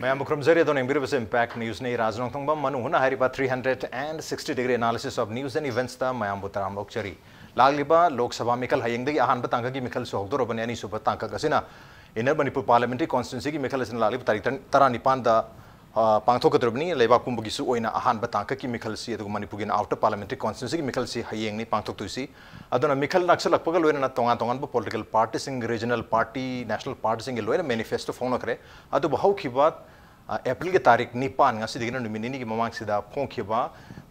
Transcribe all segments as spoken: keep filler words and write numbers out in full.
ꯃꯌꯥꯝꯕꯨ ꯈꯨꯔꯨꯝꯖꯔꯤ꯫ ꯑꯗꯣꯝꯅ ꯌꯦꯡꯕꯤꯔꯤꯕꯁꯤ Impact News ꯅꯤ꯫ ꯔꯥꯖ ꯅꯣꯡꯊꯣꯡꯕꯝ ꯃꯅꯨꯡ ꯍꯨꯠꯅ ꯍꯥꯏꯔꯤꯕ three hundred and sixty degree analysis of news and events ꯇ ꯃꯌꯥꯝꯕꯨ ꯇꯔꯥꯝꯅ ꯑꯣꯛꯆꯔꯤ꯫ ꯂꯥꯛꯂꯤꯕ ꯂꯣꯛ ꯁꯚꯥ ꯃꯤꯈꯜ, ꯍꯌꯦꯡꯗꯒꯤ ꯑꯍꯥꯟꯕ ꯇꯥꯡꯀꯛꯀꯤ ꯃꯤꯈꯜꯁꯨ ꯍꯧꯗꯣꯔꯕꯅꯤ꯫ ꯑꯅꯤꯁꯨꯕ ꯇꯥꯡꯀꯛ ꯑꯁꯤꯅ Inner Manipur Parliamentary Constituency ꯒꯤ ꯃꯤꯈꯜ ꯑꯁꯤꯅ ꯂꯥꯛꯂꯤꯕ ꯇꯥꯔꯤꯛ ꯇꯔꯥꯅꯤꯄꯥꯟꯗ, ꯑ, ꯄꯥꯡꯊꯣꯛꯀꯗꯧꯔꯤꯕꯅꯤ꯫ ꯂꯩꯕꯥꯛ ꯄꯨꯝꯕꯒꯤꯁꯨ ꯑꯣꯏꯅ ꯑꯍꯥꯟꯕ ꯇꯥꯡꯀꯛꯀꯤ ꯃꯤꯈꯜꯁꯤ, ꯑꯗꯨꯒ ꯃꯅꯤꯄꯨꯔꯒꯤꯅ Outer Parliamentary Constituency ꯒꯤ ꯃꯤꯈꯜꯁꯤ ꯍꯌꯦꯡꯅꯤ ꯄꯥꯡꯊꯣꯛꯇꯣꯏꯁꯤ꯫ ꯑꯗꯨꯅ ꯃꯤꯈꯜ ꯅꯛꯁꯜꯂꯛꯄꯒ ꯂꯣꯏꯅꯅ ꯇꯣꯉꯥꯟ ꯇꯣꯉꯥꯟꯕ political party ꯁꯤꯡ, regional party, national party ꯁꯤꯡꯒꯤ ꯂꯣꯏꯅ manifesto ꯐꯣꯡꯅꯈ꯭ꯔꯦ꯫ ꯑꯗꯨꯕꯨ ꯍꯧꯈꯤꯕ, ꯑ, ꯑꯦꯄ꯭ꯔꯤꯜꯒꯤ ꯇꯥꯔꯤꯛ ꯅꯤꯄꯥꯟ, ꯉꯁꯤꯗꯒꯤꯅ ꯅꯨꯃꯤꯠ ꯅꯤꯅꯤꯒꯤ ꯃꯃꯥꯡꯁꯤꯗ ꯐꯣꯡꯈꯤꯕ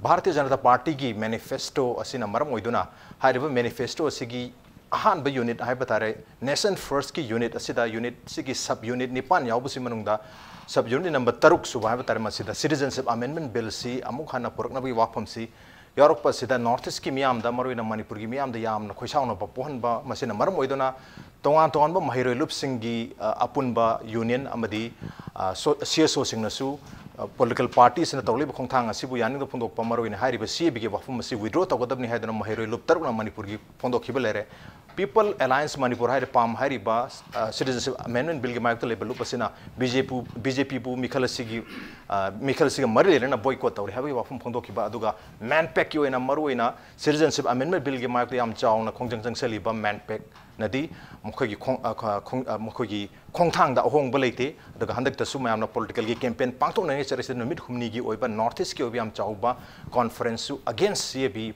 ꯚꯥꯔꯇꯤꯌ ꯖꯅꯇꯥ ꯄꯥꯔꯇꯤꯒꯤ manifesto ꯑꯁꯤꯅ ꯃꯔꯝ ꯑꯣꯏꯗꯨꯅ, ꯍꯥꯏꯔꯤꯕ manifesto ꯑꯁꯤꯒꯤ ꯑꯍꯥꯟꯕ unit ꯍꯥꯏꯕ ꯇꯥꯔꯦ, Nation First ꯀꯤ unit ꯑꯁꯤꯗ, unit ꯁꯤꯒꯤ sub unit ꯅꯤꯄꯥꯟ ꯌꯥꯎꯕꯁꯤ ꯃꯅꯨꯡꯗ sub unit number ꯇꯔꯨꯛ ꯁꯨꯕ ꯍꯥꯏꯕ ꯇꯥꯔꯦ, ꯃꯁꯤꯗ Citizenship Amendment Bill ꯁꯤ ꯑꯃꯨꯛ ꯍꯟꯅ ꯄꯨꯔꯛꯅꯕꯒꯤ ꯋꯥꯐꯝꯁꯤ ꯌꯥꯎꯔꯛꯄ ꯑꯁꯤꯗ North East ꯀꯤ ꯃꯤꯌꯥꯝꯗ, ꯃꯔꯨꯑꯣꯏꯅ ꯃꯅꯤꯄꯨꯔꯒꯤ ꯃꯤꯌꯥꯝꯗ ꯌꯥꯝꯅ ꯈꯣꯏꯁꯥꯎꯅꯕ ꯄꯣꯛꯍꯟꯕ, ꯃꯁꯤꯅ ꯃꯔꯝ ꯑꯣꯏꯗꯨꯅ ꯇꯣꯉꯥꯟ ꯇꯣꯉꯥꯟꯕ ꯃꯍꯩꯔꯣꯏ ꯂꯨꯞꯁꯤꯡꯒꯤ, ꯑ, ꯑꯄꯨꯟꯕ union ꯑꯃꯗꯤ, ꯑ, ꯁꯣ-, C S O ꯁꯤꯡꯅꯁꯨ, ꯑ, political party ꯁꯤꯅ ꯇꯧꯔꯛꯂꯤꯕ ꯈꯣꯡꯊꯥꯡ ꯑꯁꯤꯕꯨ ꯌꯥꯅꯤꯡꯗꯕ ꯐꯣꯡꯗꯣꯛꯄ, ꯃꯔꯨꯑꯣꯏꯅ ꯍꯥꯏꯔꯤꯕ C A B ꯒꯤ ꯋꯥꯐꯝ ꯑꯁꯤ withdraw ꯇꯧꯒꯗꯕꯅꯤ ꯍꯥꯏꯗꯨꯅ ꯃꯍꯩꯔꯣꯏ ꯂꯨꯞ ꯇꯔꯨꯛꯅ ꯃꯅꯤꯄꯨꯔꯒꯤ ꯐꯣꯡꯗꯣꯛꯈꯤꯕ ꯂꯩꯔꯦ꯫ People Alliance Manipur ꯍꯥꯏꯔꯤꯕ, ꯄꯥꯝ ꯍꯥꯏꯔꯤꯕ, ꯑ, Citizenship Amendment Bill ꯒꯤ ꯃꯥꯌꯣꯛꯇ ꯂꯩꯕ ꯂꯨꯞ ꯑꯁꯤꯅ B J P, B J P ꯕꯨ ꯃꯤꯈꯜ ꯑꯁꯤꯒꯤ, ꯑ, ꯃꯤꯈꯜ ꯑꯁꯤꯒ ꯃꯔꯤ ꯂꯩꯅꯅ boycott ꯇꯧꯔꯦ ꯍꯥꯏꯕꯒꯤ ꯋꯥꯐꯝ ꯐꯣꯡꯗꯣꯛꯈꯤꯕ, ꯑꯗꯨꯒ MANPAC ꯀꯤ ꯑꯣꯏꯅ ꯃꯔꯨꯑꯣꯏꯅ Citizenship Amendment Bill ꯒꯤ ꯃꯥꯌꯣꯛꯇ ꯌꯥꯝ ꯆꯥꯎꯅ ꯈꯣꯡꯖꯪ ꯆꯪꯁꯤꯜꯂꯤꯕ MANPAC ꯅꯗꯤ ꯃꯈꯣꯏꯒꯤ ꯈꯣꯡ-, ꯑ, ꯈ-, ꯈꯣꯡ-, ꯑ, ꯃꯈꯣꯏꯒꯤ ꯈꯣꯡꯊꯥꯡꯗ ꯑꯍꯣꯡꯕ ꯂꯩꯇꯦ꯫ ꯑꯗꯨꯒ ꯍꯟꯗꯛꯇꯁꯨ ꯃꯌꯥꯝꯅ political ꯒꯤ campaign ꯄꯥꯡꯊꯣꯛꯅꯉꯥꯏ ꯆꯠꯂꯤꯁꯤꯗ ꯅꯨꯃꯤꯠ ꯍꯨꯝꯅꯤꯒꯤ ꯑꯣꯏꯕ North East ꯀꯤ ꯑꯣꯏꯕ ꯌꯥꯝ ꯆꯥꯎꯕ conference ꯁꯨ against C A B,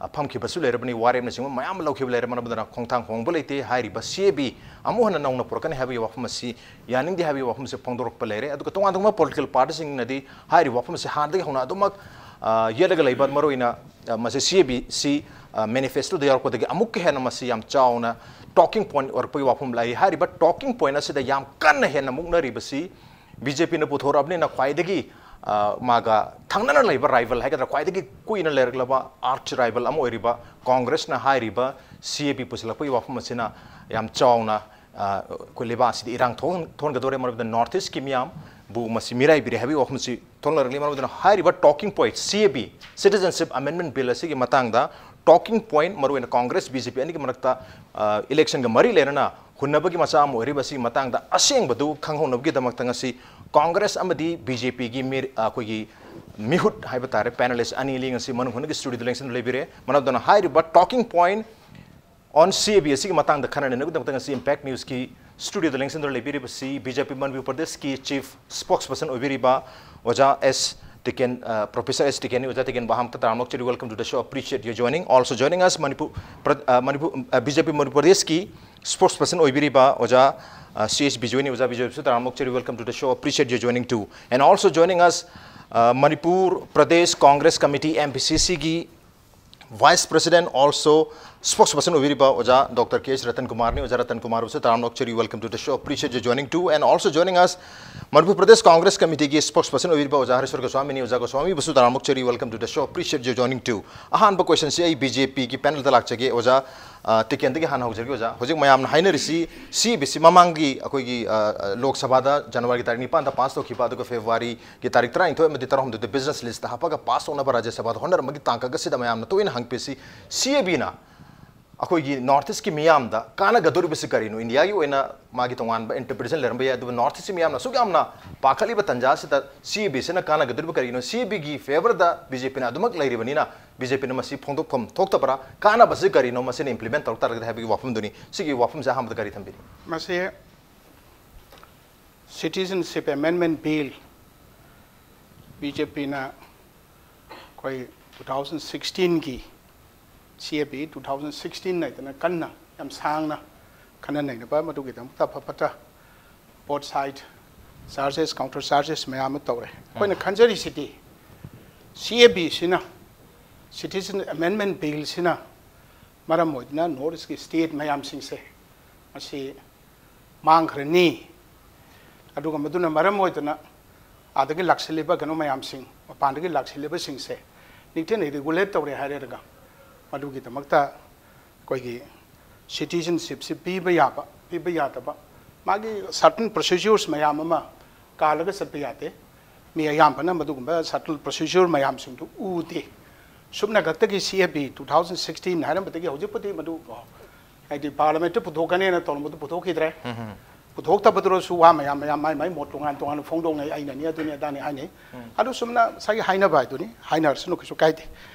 ꯑ, ꯐꯝꯈꯤꯕꯁꯨ ꯂꯩꯔꯕꯅꯤ, ꯋꯥꯔꯦꯞꯅꯆꯤꯡꯕ ꯃꯌꯥꯝ ꯑꯃ ꯂꯧꯈꯤꯕ ꯂꯩꯔꯦ꯫ ꯃꯔꯝ ꯑꯗꯨꯅ ꯈꯣꯡꯊꯥꯡ ꯍꯣꯡꯕ ꯂꯩꯇꯦ꯫ ꯍꯥꯏꯔꯤꯕ C A B ꯑꯃꯨꯛ ꯍꯟꯅ ꯅꯧꯅ ꯄꯨꯔꯛꯀꯅꯤ ꯍꯥꯏꯕꯒꯤ ꯋꯥꯐꯝ ꯑꯁꯤ ꯌꯥꯅꯤꯡꯗꯦ ꯍꯥꯏꯕꯒꯤ ꯋꯥꯐꯝꯁꯦ ꯐꯣꯡꯗꯣꯔꯛꯄ ꯂꯩꯔꯦ꯫ ꯑꯗꯨꯒ ꯇꯣꯉꯥꯟ ꯇꯣꯉꯥꯟꯕ political party ꯁꯤꯡꯅꯗꯤ ꯍꯥꯏꯔꯤꯕ ꯋꯥꯐꯝꯁꯦ ꯍꯥꯟꯅꯗꯒꯤ ꯍꯧꯅ ꯑꯗꯨꯃꯛ, ꯑ, ꯌꯦꯠꯂꯒ ꯂꯩꯕ, ꯃꯔꯨꯑꯣꯏꯅ, ꯑ, ꯃꯁꯤ C A B ꯁꯤ, ꯑ, manifesto ꯗ ꯌꯥꯎꯔꯛꯄꯗꯒꯤ ꯑꯃꯨꯛꯀ ꯍꯦꯟꯅ ꯃꯁꯤ ꯌꯥꯝ ꯆꯥꯎꯅ talking point ꯑꯣꯏꯔꯛꯄꯒꯤ ꯋꯥꯐꯝ ꯂꯩ꯫ ꯍꯥꯏꯔꯤꯕ talking point ꯑꯁꯤꯗ ꯌꯥꯝ ꯀꯟꯅ ꯍꯦꯟꯅ ꯃꯨꯛꯅꯔꯤꯕꯁꯤ B J P ꯅ ꯄꯨꯊꯣꯔꯛꯑꯕꯅꯤꯅ ꯈ꯭ꯋꯥꯏꯗꯒꯤ, ꯑ, ꯃꯥꯒ ꯊꯪꯅꯅ ꯂꯩꯕ rival ꯍꯥꯏꯒꯗ꯭ꯔꯥ, ꯈ꯭ꯋꯥꯏꯗꯒꯤ ꯀꯨꯏꯅ ꯂꯩꯔꯛꯂꯕ arch rival ꯑꯃ ꯑꯣꯏꯔꯤꯕ Congress ꯅ ꯍꯥꯏꯔꯤꯕ C A B ꯄꯨꯁꯤꯜꯂꯛꯄꯒꯤ ꯋꯥꯐꯝ ꯑꯁꯤꯅ ꯌꯥꯝ ꯆꯥꯎꯅ, ꯑ, ꯑꯩꯈꯣꯏ ꯂꯩꯕꯥꯛ ꯑꯁꯤꯗ ꯏꯔꯥꯡ ꯊꯣꯛꯍꯟ-, ꯊꯣꯛꯍꯟꯒꯗꯧꯔꯦ꯫ ꯃꯔꯝ ꯑꯗꯨꯅ North East ꯀꯤ ꯃꯤꯌꯥꯝꯕꯨ ꯃꯁꯤ ꯃꯤꯔꯥꯏꯕꯤꯔꯦ ꯍꯥꯏꯕꯒꯤ ꯋꯥꯐꯝ ꯑꯁꯤ ꯊꯣꯛꯅꯔꯛꯂꯤ꯫ ꯃꯔꯝ ꯑꯗꯨꯅ ꯍꯥꯏꯔꯤꯕ talking point C A B, Citizenship Amendment Bill ꯑꯁꯤꯒꯤ ꯃꯇꯥꯡꯗ talking point, ꯃꯔꯨꯑꯣꯏꯅ Congress B J P ꯑꯅꯤꯒꯤ ꯃꯔꯛꯇ, ꯑ, election ꯒ ꯃꯔꯤ ꯂꯩꯅꯅ ꯍꯨꯟꯅꯕꯒꯤ ꯃꯆꯥꯛ ꯑꯃ ꯑꯣꯏꯔꯤꯕ ꯑꯁꯤꯒꯤ ꯃꯇꯥꯡꯗ ꯑꯁꯦꯡꯕꯗꯨ ꯈꯪꯍꯧꯅꯕꯒꯤꯗꯃꯛꯇ ꯉꯁꯤ ꯀꯣꯡꯒ꯭ꯔꯦꯁ ꯑꯃꯗꯤ ꯕꯤ ꯖꯦ ꯄꯤꯒꯤ ꯃꯤ, ꯑꯩꯈꯣꯏꯒꯤ ꯃꯤꯍꯨꯠ ꯍꯥꯏꯕ ꯇꯥꯔꯦ, ꯄꯦꯅꯦꯂꯤꯁ ꯑꯅꯤ ꯑꯂꯤ ꯉꯁꯤ ꯃꯅꯨꯡ ꯍꯨꯠꯅꯒꯤ ꯁ꯭ꯇꯨꯗꯤꯑꯣꯗ ꯂꯦꯡꯁꯤꯟꯗꯨꯅ ꯂꯩꯕꯤꯔꯦ꯫ ꯃꯅꯥꯎꯗꯅ ꯍꯥꯏꯔꯤꯕ talking point on C A B ꯑꯁꯤꯒꯤ ꯃꯇꯥꯡꯗ ꯈꯟꯅ ꯅꯩꯅꯕꯒꯤꯗꯃꯛꯇ ꯉꯁꯤ ꯏꯝꯄꯦꯛ ꯅ꯭ꯌꯨꯁꯀꯤ ꯁ꯭ꯇꯨꯗꯤꯑꯣꯗ ꯂꯦꯡꯁꯤꯟꯗꯨꯅ ꯂꯩꯕꯤꯔꯤꯕꯁꯤ ꯕꯤ ꯖꯦ ꯄꯤ ꯃꯅꯤꯄꯨꯔ ꯄ꯭ꯔꯗꯦꯁꯀꯤ ꯆꯤꯐ ꯁ꯭ꯄꯣꯛꯁ ꯄꯔꯁꯟ ꯑꯣꯏꯕꯤꯔꯤꯕ ꯑꯣꯖꯥ ꯑꯦꯁ ꯇꯤꯀꯦꯟ, ꯑ, ꯄ꯭ꯔꯣꯐꯦꯁꯔ ꯑꯦꯁ ꯇꯤꯀꯦꯟꯅꯤ꯫ ꯑꯣꯖꯥ ꯇꯤꯀꯦꯟꯕꯨ ꯑꯍꯥꯟꯕꯗ ꯇꯔꯥꯝꯅ ꯑꯣꯛꯆꯔꯤ, welcome to the show, appreciate your joining. Also joining us, Manipur ꯄ꯭ꯔ-, ꯑ, ꯃꯅꯤꯄꯨꯔ, ꯑ, ꯕꯤ ꯖꯦ ꯄꯤ ꯃꯅꯤꯄꯨꯔ ꯄ꯭ꯔꯗꯦꯁꯀꯤ ꯁ꯭ꯄꯣꯛꯁ ꯄꯔꯁꯟ ꯑꯣꯏꯕꯤꯔꯤꯕ ꯑꯣꯖꯥ, ꯑ, ꯁꯤ ꯑꯩꯆ ꯕꯤꯖꯣꯏꯅꯤ꯫ ꯑꯣꯖꯥ ꯕꯤꯖꯣꯏꯕꯨꯁꯨ ꯇꯔꯥꯝꯅ ꯑꯣꯛꯆꯔꯤ, welcome to the show, appreciate your joining too. And also joining us, ꯑ, Manipur Pradesh Congress committee, M P ꯁꯤ ꯁꯤꯒꯤ vice president, also spokesperson ꯑꯣꯏꯕꯤꯔꯤꯕ ꯑꯣꯖꯥ ꯗꯣꯛꯇꯔ ꯀꯦ ꯑꯦꯁ ꯔꯇꯟ ꯀꯨꯃꯥꯔꯅꯤ꯫ ꯑꯣꯖꯥ ꯔꯇꯟ ꯀꯨꯃꯥꯔꯕꯨꯁꯨ ꯇꯔꯥꯝꯅ ꯑꯣꯛꯆꯔꯤ, welcome to the show, appreciate your joining too. And also joining us, Manipur Pradesh Congress ꯀꯃꯤꯇꯤꯒꯤ spokesperson ꯑꯣꯏꯕꯤꯔꯤꯕ ꯑꯣꯖꯥ ꯍꯔꯤꯁꯣꯔ ꯒꯣꯁ꯭ꯋꯥꯃꯤꯅꯤ꯫ ꯑꯣꯖꯥ ꯒꯣꯁ꯭ꯋꯥꯃꯤꯕꯨꯁꯨ ꯇꯔꯥꯝꯅ ꯑꯣꯛꯆꯔꯤ, welcome to the show, appreciate your joining too. ꯑꯍꯥꯟꯕ ꯀꯣꯏꯁꯟꯁꯤ ꯑꯩ ꯕꯤ ꯖꯦ ꯄꯤꯒꯤ ꯄꯦꯅꯦꯜꯗ ꯂꯥꯛꯆꯒꯦ꯫ ꯑꯣꯖꯥ, ꯑ, ꯇꯤꯀꯦꯟꯗꯒꯤ ꯍꯥꯟꯅ ꯍꯧꯖꯔꯒꯦ꯫ ꯑꯣꯖꯥ, ꯍꯧꯖꯤꯛ ꯃꯌꯥꯝꯅ ꯍꯥꯏꯅꯔꯤꯁꯤ ꯁꯤ ꯑꯦ ꯕꯤ ꯁꯤ ꯃꯃꯥꯡꯒꯤ ꯑꯩꯈꯣꯏꯒꯤ, ꯑ, ꯑ, ꯂꯣꯛ ꯁꯚꯥꯗ ꯖꯅꯋꯥꯔꯤꯒꯤ ꯇꯥꯔꯤꯛ ꯅꯤꯄꯥꯟꯗ ꯄꯥꯁ ꯇꯧꯈꯤꯕ, ꯑꯗꯨꯒ ꯐꯦꯕ꯭ꯔꯨꯋꯥꯔꯤꯒꯤ ꯇꯥꯔꯤꯛ ꯇꯔꯥꯅꯤꯊꯣꯏ ꯑꯃꯗꯤ ꯇꯔꯥꯍꯨꯝꯗꯣꯏꯗ ꯕꯤꯖꯤꯅꯦꯁ ꯂꯤꯁꯇ ꯍꯥꯞꯄꯒ ꯄꯥꯁ ꯇꯧꯅꯕ ꯔꯥꯖ꯭ꯌ ꯁꯚꯥꯗ ꯍꯣꯠꯅꯔꯝꯕꯒꯤ ꯇꯥꯡꯀꯛ ꯑꯁꯤꯗ ꯃꯌꯥꯝꯅ ꯇꯣꯏꯅ ꯍꯪꯉꯛꯄꯁꯤ ꯁꯤ ꯑꯦ ꯕꯤꯅ ꯑꯩꯈꯣꯏꯒꯤ ꯅꯣꯔꯠ ꯏꯁꯀꯤ ꯃꯤꯌꯥꯝꯗ ꯀꯥꯟꯅꯒꯗꯧꯔꯤꯕꯁꯤ ꯀꯔꯤꯅꯣ? ꯏꯟꯗꯤꯌꯥꯒꯤ ꯑꯣꯏꯅ ꯃꯥꯒꯤ ꯇꯣꯉꯥꯟꯕ ꯏꯟꯇꯔꯄ꯭ꯔꯤꯇꯦꯁꯟ ꯂꯩꯔꯝꯕ ꯌꯥꯏ, ꯑꯗꯨꯕꯨ ꯅꯣꯔꯠ ꯏꯁꯀꯤ ꯃꯤꯌꯥꯝꯅ ꯑꯁꯨꯛ ꯌꯥꯝꯅ ꯄꯥꯈꯠꯂꯤꯕ ꯇꯥꯟꯖꯥ ꯑꯁꯤꯗ ꯁꯤ ꯑꯦ ꯕꯤꯁꯤꯅ ꯀꯥꯟꯅꯒꯗꯧꯔꯤꯕ ꯀꯔꯤꯒꯤꯅꯣ? ꯁꯤ ꯑꯦ ꯕꯤꯒꯤ ꯐꯦꯚꯔꯗ ꯕꯤ ꯖꯦ ꯄꯤꯅ ꯑꯗꯨꯃꯛ ꯂꯩꯔꯤꯕꯅꯤꯅ ꯕꯤ ꯖꯦ ꯄꯤꯅ ꯃꯁꯤ ꯐꯣꯡꯗꯣꯛꯐꯝ ꯊꯣꯛꯇꯕ꯭ꯔꯥ? ꯀꯥꯟꯅꯕꯁꯤ ꯀꯔꯤꯅꯣ ꯃꯁꯤꯅ ꯏꯝꯄ꯭ꯂꯤꯃꯦꯟ ꯇꯧꯔꯛ ꯇꯥꯔꯒꯗꯤ ꯍꯥꯏꯕꯒꯤ ꯋꯥꯐꯝꯗꯨꯅꯤ꯫ ꯁꯤꯒꯤ ꯋꯥꯐꯝꯁꯦ ꯑꯍꯥꯟꯕꯗ ꯀꯔꯤ ꯊꯝꯕꯤꯅꯤ? ꯃꯁꯤ Citizenship Amendment Bill, B J ꯄꯤꯅ ꯑꯩꯈꯣꯏ two thousand sixteenꯒꯤ C A B two thousand sixteen ꯍꯥꯏꯗꯅ ꯀꯟꯅ ꯌꯥꯝ ꯁꯥꯡꯅ ꯈꯟꯅ ꯅꯩꯅꯕ, ꯃꯗꯨꯒꯤꯗꯃꯛꯇ ꯑꯐ ꯐꯠꯇ both side charges, counter charges ꯃꯌꯥꯝ ꯑꯃ ꯇꯧꯔꯦ꯫ ꯑꯩꯈꯣꯏꯅ ꯈꯟꯖꯔꯤꯁꯤꯗꯤ C A Bꯁꯤꯅ, Citizen Amendment Billꯁꯤꯅ ꯃꯔꯝ ꯑꯣꯏꯗꯨꯅ ꯅꯣꯔꯠ ꯏꯁꯀꯤ ꯁ꯭ꯇꯦꯠ ꯃꯌꯥꯝꯁꯤꯡꯁꯦ ꯃꯁꯤ ꯃꯥꯡꯈ꯭ꯔꯅꯤ꯫ ꯑꯗꯨꯒ ꯃꯗꯨꯅ ꯃꯔꯝ ꯑꯣꯏꯗꯨꯅ ꯑꯥꯗꯒꯤ ꯂꯥꯛꯁꯤꯜꯂꯤꯕ ꯀꯩꯅꯣ ꯃꯌꯥꯝꯁꯤꯡ, ꯃꯄꯥꯟꯗꯒꯤ ꯂꯥꯛꯁꯤꯜꯂꯤꯕꯁꯤꯡꯁꯦ ꯅꯤꯡꯊꯤꯅ ꯔꯤꯒꯨꯂꯦꯠ ꯇꯧꯔꯦ ꯍꯥꯏꯔꯒ ꯃꯗꯨꯒꯤꯗꯃꯛꯇ ꯑꯩꯈꯣꯏꯒꯤ citizenshipꯁꯤ ꯄꯤꯕ ꯌꯥꯕ, ꯄꯤꯕ ꯌꯥꯗꯕ, ꯃꯥꯒꯤ certain procedures ꯃꯌꯥꯝ ꯑꯃ ꯀꯥꯜꯂꯒ ꯆꯠꯄ ꯌꯥꯗꯦ꯫ ꯃꯤ ꯑꯌꯥꯝꯕꯅ ꯃꯗꯨꯒꯨꯝꯕ certain procedure ꯃꯌꯥꯝꯁꯤꯡꯗꯨ ꯎꯗꯦ꯫ ꯁꯨꯞꯅ ꯈꯛꯇꯒꯤ C A B two thousand sixteen ꯍꯥꯏꯔꯝꯕꯗꯒꯤ ꯍꯧꯖꯤꯛꯄꯨꯗꯤ ꯃꯗꯨ ꯍꯥꯏꯗꯤ ꯄꯥꯔꯂꯥꯃꯦꯟꯠꯇ ꯄꯨꯊꯣꯛꯀꯅꯦꯅ ꯇꯧꯔꯝꯕꯗꯨ ꯄꯨꯊꯣꯛꯈꯤꯗ꯭ꯔꯦ꯫ ꯎꯝ, ꯎꯝ꯫ ꯄꯨꯊꯣꯛꯇꯕꯗꯨꯔꯁꯨ ꯋꯥ ꯃꯌꯥꯝ ꯃꯌꯥꯝ ꯃꯥꯏ ꯃꯥꯏ ꯃꯣꯠ ꯇꯣꯉꯥꯟ ꯇꯣꯉꯥꯟꯅ ꯐꯣꯡꯗꯣꯛꯅꯩ, ꯑꯩꯅꯅꯤ ꯑꯗꯨꯅꯤ ꯑꯗꯥꯅꯤ ꯍꯥꯏꯅꯩ꯫ ꯎꯝ꯫ ꯑꯗꯨ ꯁꯨꯝꯅ ꯉꯁꯥꯏꯒꯤ ꯍꯥꯏꯅꯕ ꯍꯥꯏꯗꯨꯅꯤ, ꯍꯥꯏꯅꯔꯁꯅꯨ, ꯀꯩꯁꯨ ꯀꯥꯏꯗꯦ꯫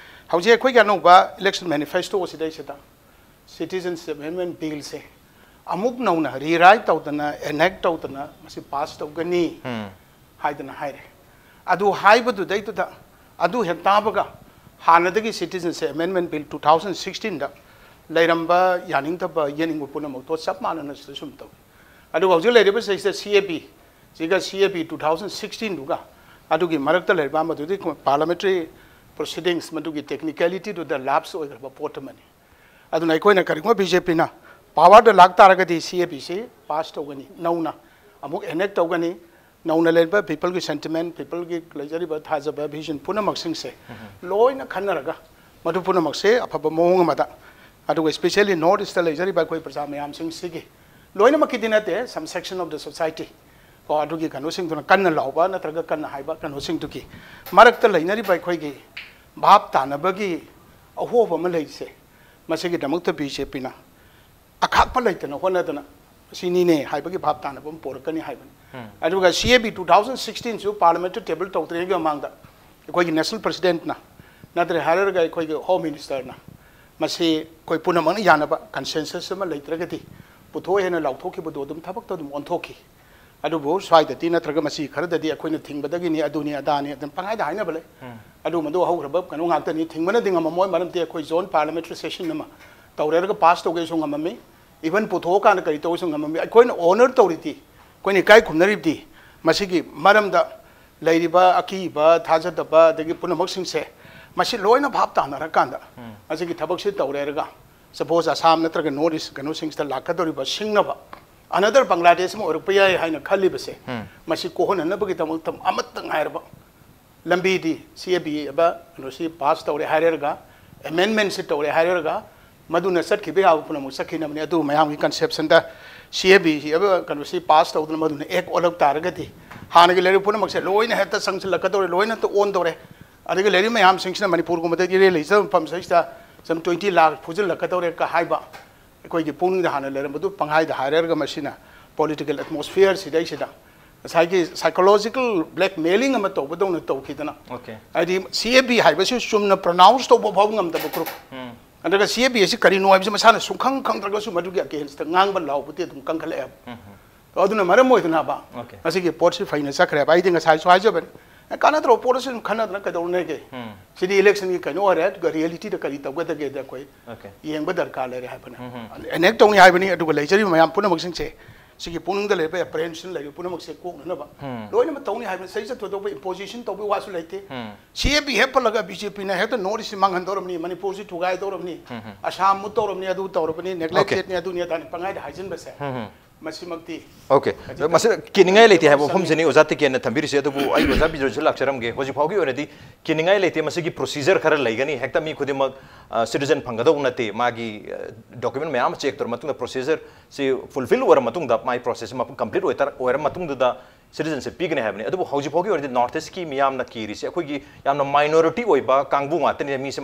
ꯍꯧꯖꯤꯛ ꯑꯩꯈꯣꯏꯒꯤ ꯑꯅꯧꯕ election manifesto ꯁꯤꯗꯩꯁꯤꯗ Citizenship Amendment Bill ꯁꯦ ꯑꯃꯨꯛ ꯅꯧꯅ rewrite ꯇꯧꯗꯅ, enact ꯇꯧꯗꯅ ꯃꯁꯤ pass ꯇꯧꯒꯅꯤ ꯎꯝ꯫ ꯍꯥꯏꯗꯅ ꯍꯥꯏꯔꯦ꯫ ꯑꯗꯨ ꯍꯥꯏꯕꯗꯨꯗꯩꯗꯨꯗ ꯑꯗꯨ ꯍꯦꯛ ꯇꯥꯕꯒ ꯍꯥꯟꯅꯗꯒꯤ Citizenship Amendment Bill two thousand sixteen ꯗ ꯂꯩꯔꯝꯕ ꯌꯥꯅꯤꯡꯗꯕ ꯌꯦꯠꯅꯤꯡꯕ ꯄꯨꯝꯅꯃꯛꯇꯣ ꯆꯞ ꯃꯥꯟꯅꯅ ꯁꯤꯗ ꯁꯨꯝ ꯇꯧꯏ꯫ ꯑꯗꯨꯒ ꯍꯧꯖꯤꯛ ꯂꯩꯔꯤꯕ ꯁꯤꯗꯩꯁꯤꯗ C A B ꯁꯤꯒ C A B two thousand sixteen ꯗꯨꯒ ꯑꯗꯨꯒꯤ ꯃꯔꯛꯇ ꯂꯩꯔꯤꯕ ꯃꯗꯨꯗꯤ parliamentary proceedings ꯃꯗꯨꯒꯤ technicality ꯗꯨꯗ lapse ꯑꯣꯏꯈ꯭ꯔꯕ ꯄꯣꯠ ꯑꯃꯅꯤ꯫ ꯑꯗꯨꯅ ꯑꯩꯈꯣꯏꯅ ꯀꯔꯤꯒꯨꯝꯕ B J P ꯅ power ꯗ ꯂꯥꯛ ꯇꯥꯔꯒꯗꯤ C A B ꯁꯤ pass ꯇꯧꯒꯅꯤ, ꯅꯧꯅ ꯑꯃꯨꯛ enact ꯇꯧꯒꯅꯤ, ꯅꯧꯅ ꯂꯩꯔꯤꯕ people ꯒꯤ sentiment, people ꯒꯤ ꯂꯩꯖꯔꯤꯕ ꯊꯥꯖꯕ, vision ꯄꯨꯝꯅꯃꯛꯁꯤꯡꯁꯦ ꯎꯝ꯫ ꯂꯣꯏꯅ ꯈꯟꯅꯔꯒ ꯃꯗꯨ ꯄꯨꯝꯅꯃꯛꯁꯦ ꯑꯐꯕ ꯃꯑꯣꯡ ꯑꯃꯗ, ꯑꯗꯨꯒ especially North East ꯇ ꯂꯩꯖꯔꯤꯕ ꯑꯩꯈꯣꯏ ꯄ꯭ꯔꯖꯥ ꯃꯌꯥꯝꯁꯤꯡꯁꯤꯒꯤ, ꯂꯣꯏꯅꯃꯛꯀꯤꯗꯤ ꯅꯠꯇꯦ, some section of the society ꯀꯣ, ꯑꯗꯨꯒꯤ ꯀꯩꯅꯣꯁꯤꯡꯗꯨꯅ ꯀꯟꯅ ꯂꯥꯎꯕ ꯅꯠꯇ꯭ꯔꯒ ꯀꯟꯅ ꯍꯥꯏꯕ ꯀꯩꯅꯣꯁꯤꯡꯗꯨꯒꯤ ꯃꯔꯛꯇ ꯂꯩꯅꯔꯤꯕ ꯑꯩꯈꯣꯏꯒꯤ ꯚꯥꯞ ꯇꯥꯅꯕꯒꯤ ꯑꯍꯣꯕ ꯑꯃ ꯂꯩꯔꯤꯁꯦ, ꯃꯁꯤꯒꯤꯗꯃꯛꯇ B J P ꯅ ꯑꯈꯥꯛꯄ ꯂꯩꯇꯅ ꯍꯣꯠꯅꯗꯅ ꯁꯤꯅꯤꯅꯦ ꯍꯥꯏꯕꯒꯤ ꯚꯥꯞ ꯇꯥꯅꯕ ꯑꯃ ꯄꯣꯔꯛꯀꯅꯤ ꯍꯥꯏꯕꯅꯤ꯫ ꯎꯝ꯫ ꯑꯗꯨꯒ C A B two thousand sixteen ꯁꯨ parliament ꯇ table ꯇꯧꯗ꯭ꯔꯤꯉꯩꯒꯤ ꯃꯃꯥꯡꯗ ꯑꯩꯈꯣꯏꯒꯤ national president ꯅ ꯅꯠꯇ꯭ꯔꯦ ꯍꯥꯏꯔꯒ ꯑꯩꯈꯣꯏꯒꯤ home minister ꯅ ꯃꯁꯤ ꯑꯩꯈꯣꯏ ꯄꯨꯝꯅꯃꯛꯅ ꯌꯥꯅꯕ consensus ꯑꯃ ꯂꯩꯇ꯭ꯔꯒꯗꯤ ꯄꯨꯊꯣꯛꯑꯦꯅ ꯂꯥꯎꯊꯣꯛꯈꯤꯕꯗꯣ ꯑꯗꯨꯝ ꯊꯕꯛꯇ ꯑꯗꯨꯝ ꯑꯣꯟꯊꯣꯛꯈꯤ꯫ ꯑꯗꯨꯕꯨ ꯁ꯭ꯋꯥꯏꯗꯗꯤ ꯅꯠꯇ꯭ꯔꯒ ꯃꯁꯤ ꯈꯔꯗꯗꯤ ꯑꯩꯈꯣꯏꯅ ꯊꯤꯡꯕꯗꯒꯤꯅꯤ, ꯑꯗꯨꯅꯤ ꯑꯗꯥꯅꯤ ꯑꯗꯨꯝ ꯄꯪꯍꯥꯏꯗ ꯍꯥꯏꯅꯕ ꯂꯩ꯫ ꯎꯝ꯫ ꯑꯗꯨ ꯃꯗꯨ ꯍꯧꯈ꯭ꯔꯕ ꯀꯩꯅꯣ ꯉꯥꯛꯇꯅꯤ, ꯊꯤꯡꯕꯅꯗꯤ ꯉꯝꯃꯝꯃꯣꯏ, ꯃꯔꯝꯗꯤ ꯑꯩꯈꯣꯏ joint parliamentary session ꯑꯃ ꯇꯧꯔꯦꯔꯒ pass ꯇꯧꯒꯦꯁꯨ ꯉꯝꯃꯝꯃꯤ, even ꯄꯨꯊꯣꯛꯑꯀꯥꯟꯗ ꯀꯔꯤ ꯇꯧꯒꯦꯁꯨ ꯉꯝꯃꯝꯃꯤ꯫ ꯑꯩꯈꯣꯏꯅ honor ꯇꯧꯔꯤꯗꯤ, ꯑꯩꯈꯣꯏꯅ ꯏꯀꯥꯏ ꯈꯨꯝꯅꯔꯤꯕꯗꯤ ꯃꯁꯤꯒꯤ ꯃꯔꯝꯗ ꯂꯩꯔꯤꯕ ꯑꯀꯤꯕ, ꯊꯥꯖꯗꯕ, ꯑꯗꯒꯤ ꯄꯨꯝꯅꯃꯛꯁꯤꯡꯁꯦ ꯃꯁꯤ ꯂꯣꯏꯅ ꯚꯥꯞ ꯇꯥꯅꯔꯀꯥꯟꯗ ꯎꯝ꯫ ꯃꯁꯤꯒꯤ ꯊꯕꯛꯁꯤ ꯇꯧꯔꯦꯔꯒ suppose ꯑꯁꯥꯝ ꯅꯠꯇ꯭ꯔꯒ North East ꯀꯩꯅꯣꯁꯤꯡꯁꯤꯗ ꯂꯥꯛꯀꯗꯧꯔꯤꯕ ꯁꯤꯡꯅꯕ another ꯕꯪꯒ꯭ꯂꯥꯗꯦꯁ ꯑꯃ ꯑꯣꯏꯔꯛꯄ ꯌꯥꯏ ꯍꯥꯏꯅ ꯈꯜꯂꯤꯕꯁꯦ ꯎꯝ꯫ ꯃꯁꯤ ꯀꯣꯛꯍꯟꯅꯅꯕꯒꯤꯗꯃꯛꯇ ꯑꯃꯠꯇ ꯉꯥꯏꯔꯕ ꯂꯝꯕꯤꯗꯤ C A B ꯍꯥꯏꯕ ꯀꯩꯅꯣꯁꯤ pass ꯇꯧꯔꯦ ꯍꯥꯏꯔꯒ, amendment ꯁꯤ ꯇꯧꯔꯦ ꯍꯥꯏꯔꯒ ꯃꯗꯨꯅ ꯆꯠꯈꯤꯕ ꯌꯥꯕ ꯄꯨꯝꯅꯃꯛ ꯆꯠꯈꯤꯅꯕꯅꯤ꯫ ꯑꯗꯨ ꯃꯌꯥꯝꯒꯤ conception the C A B ꯍꯥꯏꯕ ꯀꯩꯅꯣꯁꯤ pass ꯇꯧꯗꯨꯅ ꯃꯗꯨꯅ act ꯑꯣꯜꯂꯛ ꯇꯥꯔꯒꯗꯤ ꯍꯥꯟꯅꯒꯤ ꯂꯩꯔꯤꯕ ꯄꯨꯝꯅꯃꯛꯁꯦ ꯂꯣꯏꯅ ꯍꯦꯛꯇ ꯆꯪꯁꯤꯜꯂꯛꯀꯗꯧꯔꯦ, ꯂꯣꯏꯅ ꯍꯦꯛꯇ ꯑꯣꯟꯗꯧꯔꯦ꯫ ꯑꯗꯒꯤ ꯂꯩꯔꯤꯕ ꯃꯌꯥꯝꯁꯤꯡꯁꯤꯅ ꯃꯅꯤꯄꯨꯔꯒꯨꯝꯕꯗ ꯏꯔꯩ ꯂꯩꯖꯕ ꯃꯐꯝꯁꯤꯗꯩꯁꯤꯗ ꯁꯨꯝ twenty ꯂꯥꯈ ꯐꯨꯖꯤꯜꯂꯛꯀꯗꯧꯔꯦ ꯀ ꯍꯥꯏꯕ ꯑꯩꯈꯣꯏꯒꯤ ꯄꯨꯛꯅꯤꯡꯗ ꯍꯥꯟꯅ ꯂꯩꯔꯝꯕꯗꯨ ꯄꯪꯍꯥꯏꯗ ꯍꯥꯏꯔꯒ ꯃꯁꯤꯅ political atmosphere ꯁꯤꯗꯩꯁꯤꯗ ꯉꯁꯥꯏꯒꯤ psychological blackmailing ꯑꯃ ꯇꯧꯕꯗꯧꯅ ꯇꯧꯈꯤꯗꯅ, Okay. ꯍꯥꯏꯗꯤ C A B ꯍꯥꯏꯕꯁꯤ ꯆꯨꯝꯅ pronounce ꯇꯧꯕ ꯐꯥꯎ ꯉꯝꯗꯕ group, ꯅꯠꯇ꯭ꯔꯒ C A B ꯑꯁꯤ ꯀꯔꯤꯅꯣ ꯍꯥꯏꯕꯁꯤ ꯃꯁꯥꯅ ꯁꯨꯡꯈꯪ ꯈꯪꯗ꯭ꯔꯒꯁꯨ ꯃꯗꯨꯒꯤ against ꯉꯥꯡꯕ ꯂꯥꯎꯕꯗꯤ ꯑꯗꯨꯝ ꯀꯟꯈꯠꯂꯛꯑꯦꯕ꯫ ꯑꯗꯨꯅ ꯃꯔꯝ ꯑꯣꯏꯗꯅꯕ Okay. ꯃꯁꯤꯒꯤ ꯄꯣꯠꯁꯤ ꯐꯩꯅ ꯆꯠꯈ꯭ꯔꯦꯕ꯫ ꯑꯩꯗꯤ ꯉꯁꯥꯏꯁꯨ ꯍꯥꯏꯖꯕꯅꯤ, ꯑꯦ, ꯀꯥꯟꯅꯗ꯭ꯔꯕ ꯄꯣꯠ ꯑꯁꯤ ꯑꯗꯨꯝ ꯈꯟꯅꯗꯅ ꯀꯩꯗꯧꯅꯦꯒꯦ? ꯁꯤꯗꯤ election ꯒꯤ ꯀꯩꯅꯣ ꯑꯣꯏꯔꯦ, ꯑꯗꯨꯒ reality ꯗ ꯀꯔꯤ ꯇꯧꯒꯗꯒꯦꯗ ꯑꯩꯈꯣꯏ Okay. ꯌꯦꯡꯕ ꯗꯔꯀꯥꯔ ꯂꯩꯔꯦ ꯍꯥꯏꯕꯅꯤ꯫ Enact ꯇꯧꯅꯤ ꯍꯥꯏꯕꯅꯤ, ꯑꯗꯨꯒ ꯂꯩꯖꯔꯤꯕ ꯃꯌꯥꯝ ꯄꯨꯝꯅꯃꯛꯁꯤꯡꯁꯦ, ꯁꯤꯒꯤ ꯄꯨꯛꯅꯤꯡꯗ ꯂꯩꯔꯤꯕ apprehension ꯂꯩꯔꯤꯕ ꯄꯨꯝꯅꯃꯛꯁꯦ ꯀꯣꯛꯅꯅꯕ ꯂꯣꯏꯅꯃꯛ ꯇꯧꯅꯤ ꯍꯥꯏꯕꯅꯤ꯫ ꯆꯍꯤ ꯆꯠꯊꯣꯛ ꯊꯣꯛꯄ imposition ꯇꯧꯕꯒꯤ ꯋꯥꯁꯨ ꯂꯩꯇꯦ꯫ C A B ꯍꯦꯛ ꯄꯜꯂꯒ B J P ꯅ ꯍꯦꯛꯇ North East ꯁꯤ ꯃꯥꯡꯍꯟꯗꯧꯔꯕꯅꯤ, ꯃꯅꯤꯄꯨꯔꯁꯤ ꯊꯨꯒꯥꯏꯗꯧꯔꯕꯅꯤ, ꯑꯁꯥꯝ ꯃꯨꯠꯇꯧꯔꯕꯅꯤ, ꯑꯗꯨ ꯇꯧꯔꯕꯅꯤ, Okay. neglected ꯅꯤ, ꯑꯗꯨꯅꯤ ꯑꯗꯥꯅꯤ ꯄꯪꯍꯥꯏꯗ ꯍꯥꯏꯖꯤꯟꯕꯁꯦ, ꯃꯁꯤꯃꯛꯇꯤ Okay. ꯈꯖꯤꯛꯇꯪ ꯃꯁꯤꯗ ꯀꯤꯅꯤꯡꯉꯥꯏ ꯂꯩꯇꯦ ꯍꯥꯏꯕ ꯆꯪꯉꯤ꯫ ꯋꯥꯐꯝꯁꯤꯅꯤ ꯑꯣꯖꯥ ꯇꯤꯀꯦꯟꯅ ꯊꯝꯕꯤꯔꯤꯁꯦ꯫ ꯑꯗꯨꯕꯨ ꯑꯩ ꯑꯣꯖꯥ ꯕꯤꯖꯣꯏꯁꯨ ꯂꯥꯛꯆꯔꯝꯒꯦ꯫ ꯍꯧꯖꯤꯛ ꯐꯥꯎꯒꯤ ꯑꯣꯏꯅꯗꯤ ꯀꯤꯅꯤꯡꯉꯥꯏ ꯂꯩꯇꯦ꯫ ꯃꯁꯤꯒꯤ procedure ꯈꯔ ꯂꯩꯒꯅꯤ꯫ ꯍꯦꯛꯇ ꯃꯤ ꯈꯨꯗꯤꯡꯃꯛ citizen ꯐꯪꯒꯗꯧꯕ ꯅꯠꯇꯦ꯫ ꯃꯥꯒꯤ document ꯃꯌꯥꯝ ꯑꯃ check ꯇꯧꯔ ꯃꯇꯨꯡꯗ procedure ꯁꯤ fulfill ꯑꯣꯏꯔ ꯃꯇꯨꯡꯗ, ꯃꯥꯒꯤ process ꯁꯤ complete ꯑꯣꯏꯔ ꯃꯇꯨꯡꯗꯨꯗ citizenship ꯄꯤꯒꯅꯤ ꯍꯥꯏꯕꯅꯤ꯫ ꯑꯗꯨꯕꯨ ꯍꯧꯖꯤꯛ ꯐꯥꯎꯒꯤ ꯑꯣꯏꯅꯗꯤ North East ꯀꯤ ꯃꯤꯌꯥꯝꯅ ꯀꯤꯔꯤꯁꯦ ꯑꯩꯈꯣꯏꯒꯤ ꯌꯥꯝꯅ minority ꯑꯣꯏꯕ ꯀꯥꯡꯕꯨ ꯉꯥꯛꯇꯅꯤ꯫ ꯃꯤꯁꯦ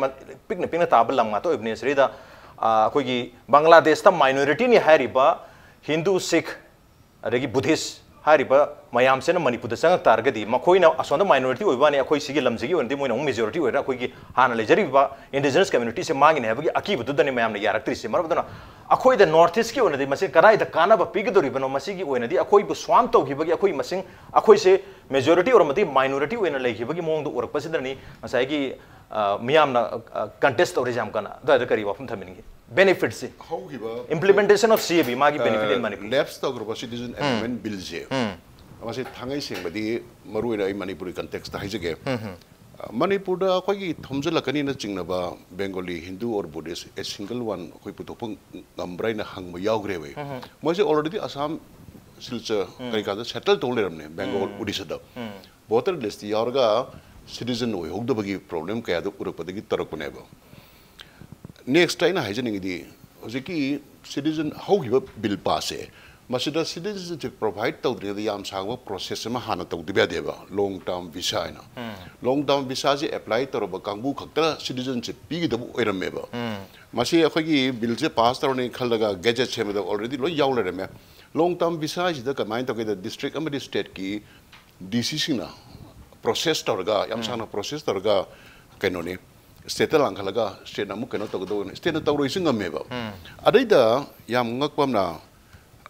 ꯄꯤꯛꯅ ꯄꯤꯛꯅ ꯇꯥꯕ ꯂꯝ ꯉꯥꯛꯇ ꯑꯣꯏꯕꯅꯤ꯫ ꯁꯤꯗꯩꯗ ꯑꯩꯈꯣꯏꯒꯤ ꯕꯪꯒ꯭ꯂꯥꯗꯦꯁꯇ minority ꯅꯤ ꯍꯥꯏꯔꯤꯕ Hindu, Sikh, ꯑꯗꯒꯤ Buddhist ꯍꯥꯏꯔꯤꯕ ꯃꯌꯥꯝꯁꯤꯅ ꯃꯅꯤꯄꯨꯔꯗ ꯆꯪꯉꯛ ꯇꯥꯔꯒꯗꯤ, ꯃꯈꯣꯏꯅ ꯑꯁꯣꯝꯗ minority ꯑꯣꯏꯕ ꯋꯥꯅꯤ, ꯑꯩꯈꯣꯏ ꯁꯤꯒꯤ ꯂꯝꯁꯤꯒꯤ ꯑꯣꯏꯅꯗꯤ ꯃꯣꯏꯅ ꯑꯃꯨꯛ majority ꯑꯣꯏꯔꯒ ꯑꯩꯈꯣꯏꯒꯤ ꯍꯥꯟꯅ ꯂꯩꯖꯔꯤꯕ indigenous community ꯁꯦ ꯃꯥꯡꯒꯤꯅꯤ ꯍꯥꯏꯕꯒꯤ ꯑꯀꯤꯕꯗꯨꯗꯅꯤ ꯃꯌꯥꯝꯅ ꯌꯥꯔꯛꯇ꯭ꯔꯤꯁꯦ꯫ ꯃꯔꯝ ꯑꯗꯨꯅ ꯑꯩꯈꯣꯏꯗ North East ꯀꯤ ꯑꯣꯏꯅꯗꯤ ꯃꯁꯤ ꯀꯗꯥꯏꯗ ꯀꯥꯟꯅꯕ ꯄꯤꯒꯗꯧꯔꯤꯕꯅꯣ? ꯃꯁꯤꯒꯤ ꯑꯣꯏꯅꯗꯤ ꯑꯩꯈꯣꯏꯕꯨ swarm ꯇꯧꯈꯤꯕꯒꯤ, ꯑꯩꯈꯣꯏ ꯃꯁꯤꯡ, ꯑꯩꯈꯣꯏꯁꯦ majority ꯑꯣꯏꯔꯝꯃꯗꯤ minority ꯑꯣꯏꯅ ꯂꯩꯈꯤꯕꯒꯤ ꯃꯑꯣꯡꯗ ꯎꯔꯛꯄꯁꯤꯗꯅꯤ ꯉꯁꯥꯏꯒꯤ ꯃꯤꯌꯥꯝꯅ contest ꯇꯧꯔꯤꯁꯦ ꯌꯥꯝ ꯀꯟꯅ꯫ ꯑꯗꯨꯋꯥꯏꯗ ꯀꯔꯤ ꯋꯥꯐꯝ ꯊꯝꯕꯤꯅꯤꯡꯉꯤ? Benefit ꯁꯤ, ꯍꯧꯈꯤꯕ implementation of C A B, ꯃꯥꯒꯤ benefit in Manipur. Lapse ꯇꯧꯈ꯭ꯔꯕ Citizen Amendment Bill ꯁꯦ, ꯃꯁꯤ ꯊꯥꯡꯉꯩ ꯁꯦꯡꯕꯗꯤ ꯃꯔꯨꯑꯣꯏꯅ ꯑꯩ ꯃꯅꯤꯄꯨꯔꯒꯤ context ꯇ ꯍꯥꯏꯖꯒꯦ꯫ ꯃꯅꯤꯄꯨꯔꯗ ꯑꯩꯈꯣꯏꯒꯤ ꯊꯣꯝꯖꯤꯜꯂꯛꯀꯅꯤꯅ ꯆꯤꯡꯅꯕ Bengali, Hindu or Buddhist, a single one ꯑꯩꯈꯣꯏ ꯄꯨꯊꯣꯛꯄ ꯉꯝꯕ꯭ꯔꯥ ꯍꯥꯏꯅ ꯍꯪꯕ ꯌꯥꯎꯈ꯭ꯔꯦꯕ꯫ ꯃꯣꯏꯁꯦ already ꯑꯁꯥꯝ, ꯁꯤꯜꯆꯔ ꯀꯔꯤ ꯀꯥꯟꯗ settle ꯇꯧ ꯂꯩꯔꯝꯅꯦ, ꯕꯦꯡꯒꯣꯜ, ꯎꯗꯤꯁꯥꯗ꯫ Voter list ꯇ ꯌꯥꯎꯔꯒ citizen ꯑꯣꯏꯍꯧꯗꯕꯒꯤ problem ꯀꯌꯥꯗꯣ ꯎꯔꯛꯄꯗꯒꯤ ꯇꯧꯔꯛꯄꯅꯦꯕ꯫ Next ꯑꯩꯅ ꯍꯥꯏꯖꯅꯤꯡꯉꯤꯗꯤ, ꯍꯧꯖꯤꯛꯀꯤ citizen, ꯍꯧꯈꯤꯕ bill pass ꯁꯦ, ꯃꯁꯤꯗ citizenship provide ꯇꯧꯗ꯭ꯔꯤꯉꯩꯗ ꯌꯥꯝ ꯁꯥꯡꯕ process ꯑꯃ ꯍꯥꯟꯅ ꯇꯧꯗꯕ ꯌꯥꯗꯦꯕ, long term visa ꯍꯥꯏꯅ꯫ Long term visa ꯁꯦ apply ꯇꯧꯔꯕ ꯀꯥꯡꯕꯨ ꯈꯛꯇ citizenship ꯄꯤꯒꯗꯕ ꯑꯣꯏꯔꯝꯃꯦꯕ꯫ ꯃꯁꯤ ꯑꯩꯈꯣꯏꯒꯤ ꯕꯤꯜꯁꯦ ꯄꯥꯁ ꯇꯧꯔꯅꯤ ꯈꯜꯂꯒ ꯒꯦꯖꯦꯠ ꯁꯦꯝꯕꯗ ꯑꯣꯜꯔꯦꯗꯤ ꯂꯣꯏ ꯌꯥꯎ ꯂꯩꯔꯝꯃꯦ꯫ ꯂꯣꯡ ꯇꯥꯔꯝ ꯚꯤꯁꯥ ꯍꯥꯏꯁꯤꯗ ꯀꯃꯥꯏꯅ ꯇꯧꯒꯦꯗ, ꯗꯤꯁꯇ꯭ꯔꯤꯛ ꯑꯃꯗꯤ ꯁ꯭ꯇꯦꯠꯀꯤ ꯗꯤ ꯁꯤꯁꯤꯡꯅ ꯄ꯭ꯔꯣꯁꯦꯁ ꯇꯧꯔꯒ, ꯌꯥꯝ ꯁꯥꯡꯅ ꯄ꯭ꯔꯣꯁꯦꯁ ꯇꯧꯔꯒ, ꯀꯩꯅꯣꯅꯤ, ꯁ꯭ꯇꯦꯠꯇ ꯂꯥꯡꯈꯠꯂꯒ ꯁ꯭ꯇꯦꯠꯅ ꯑꯃꯨꯛ ꯀꯩꯅꯣ ꯇꯧꯒꯗꯧꯕꯅꯤ, ꯁ꯭ꯇꯦꯠꯅ ꯇꯧꯔꯣꯏꯁꯨ ꯉꯝꯃꯦꯕ꯫ ꯑꯗꯩꯗ ꯌꯥꯝ ꯉꯛꯄ ꯑꯃꯅ,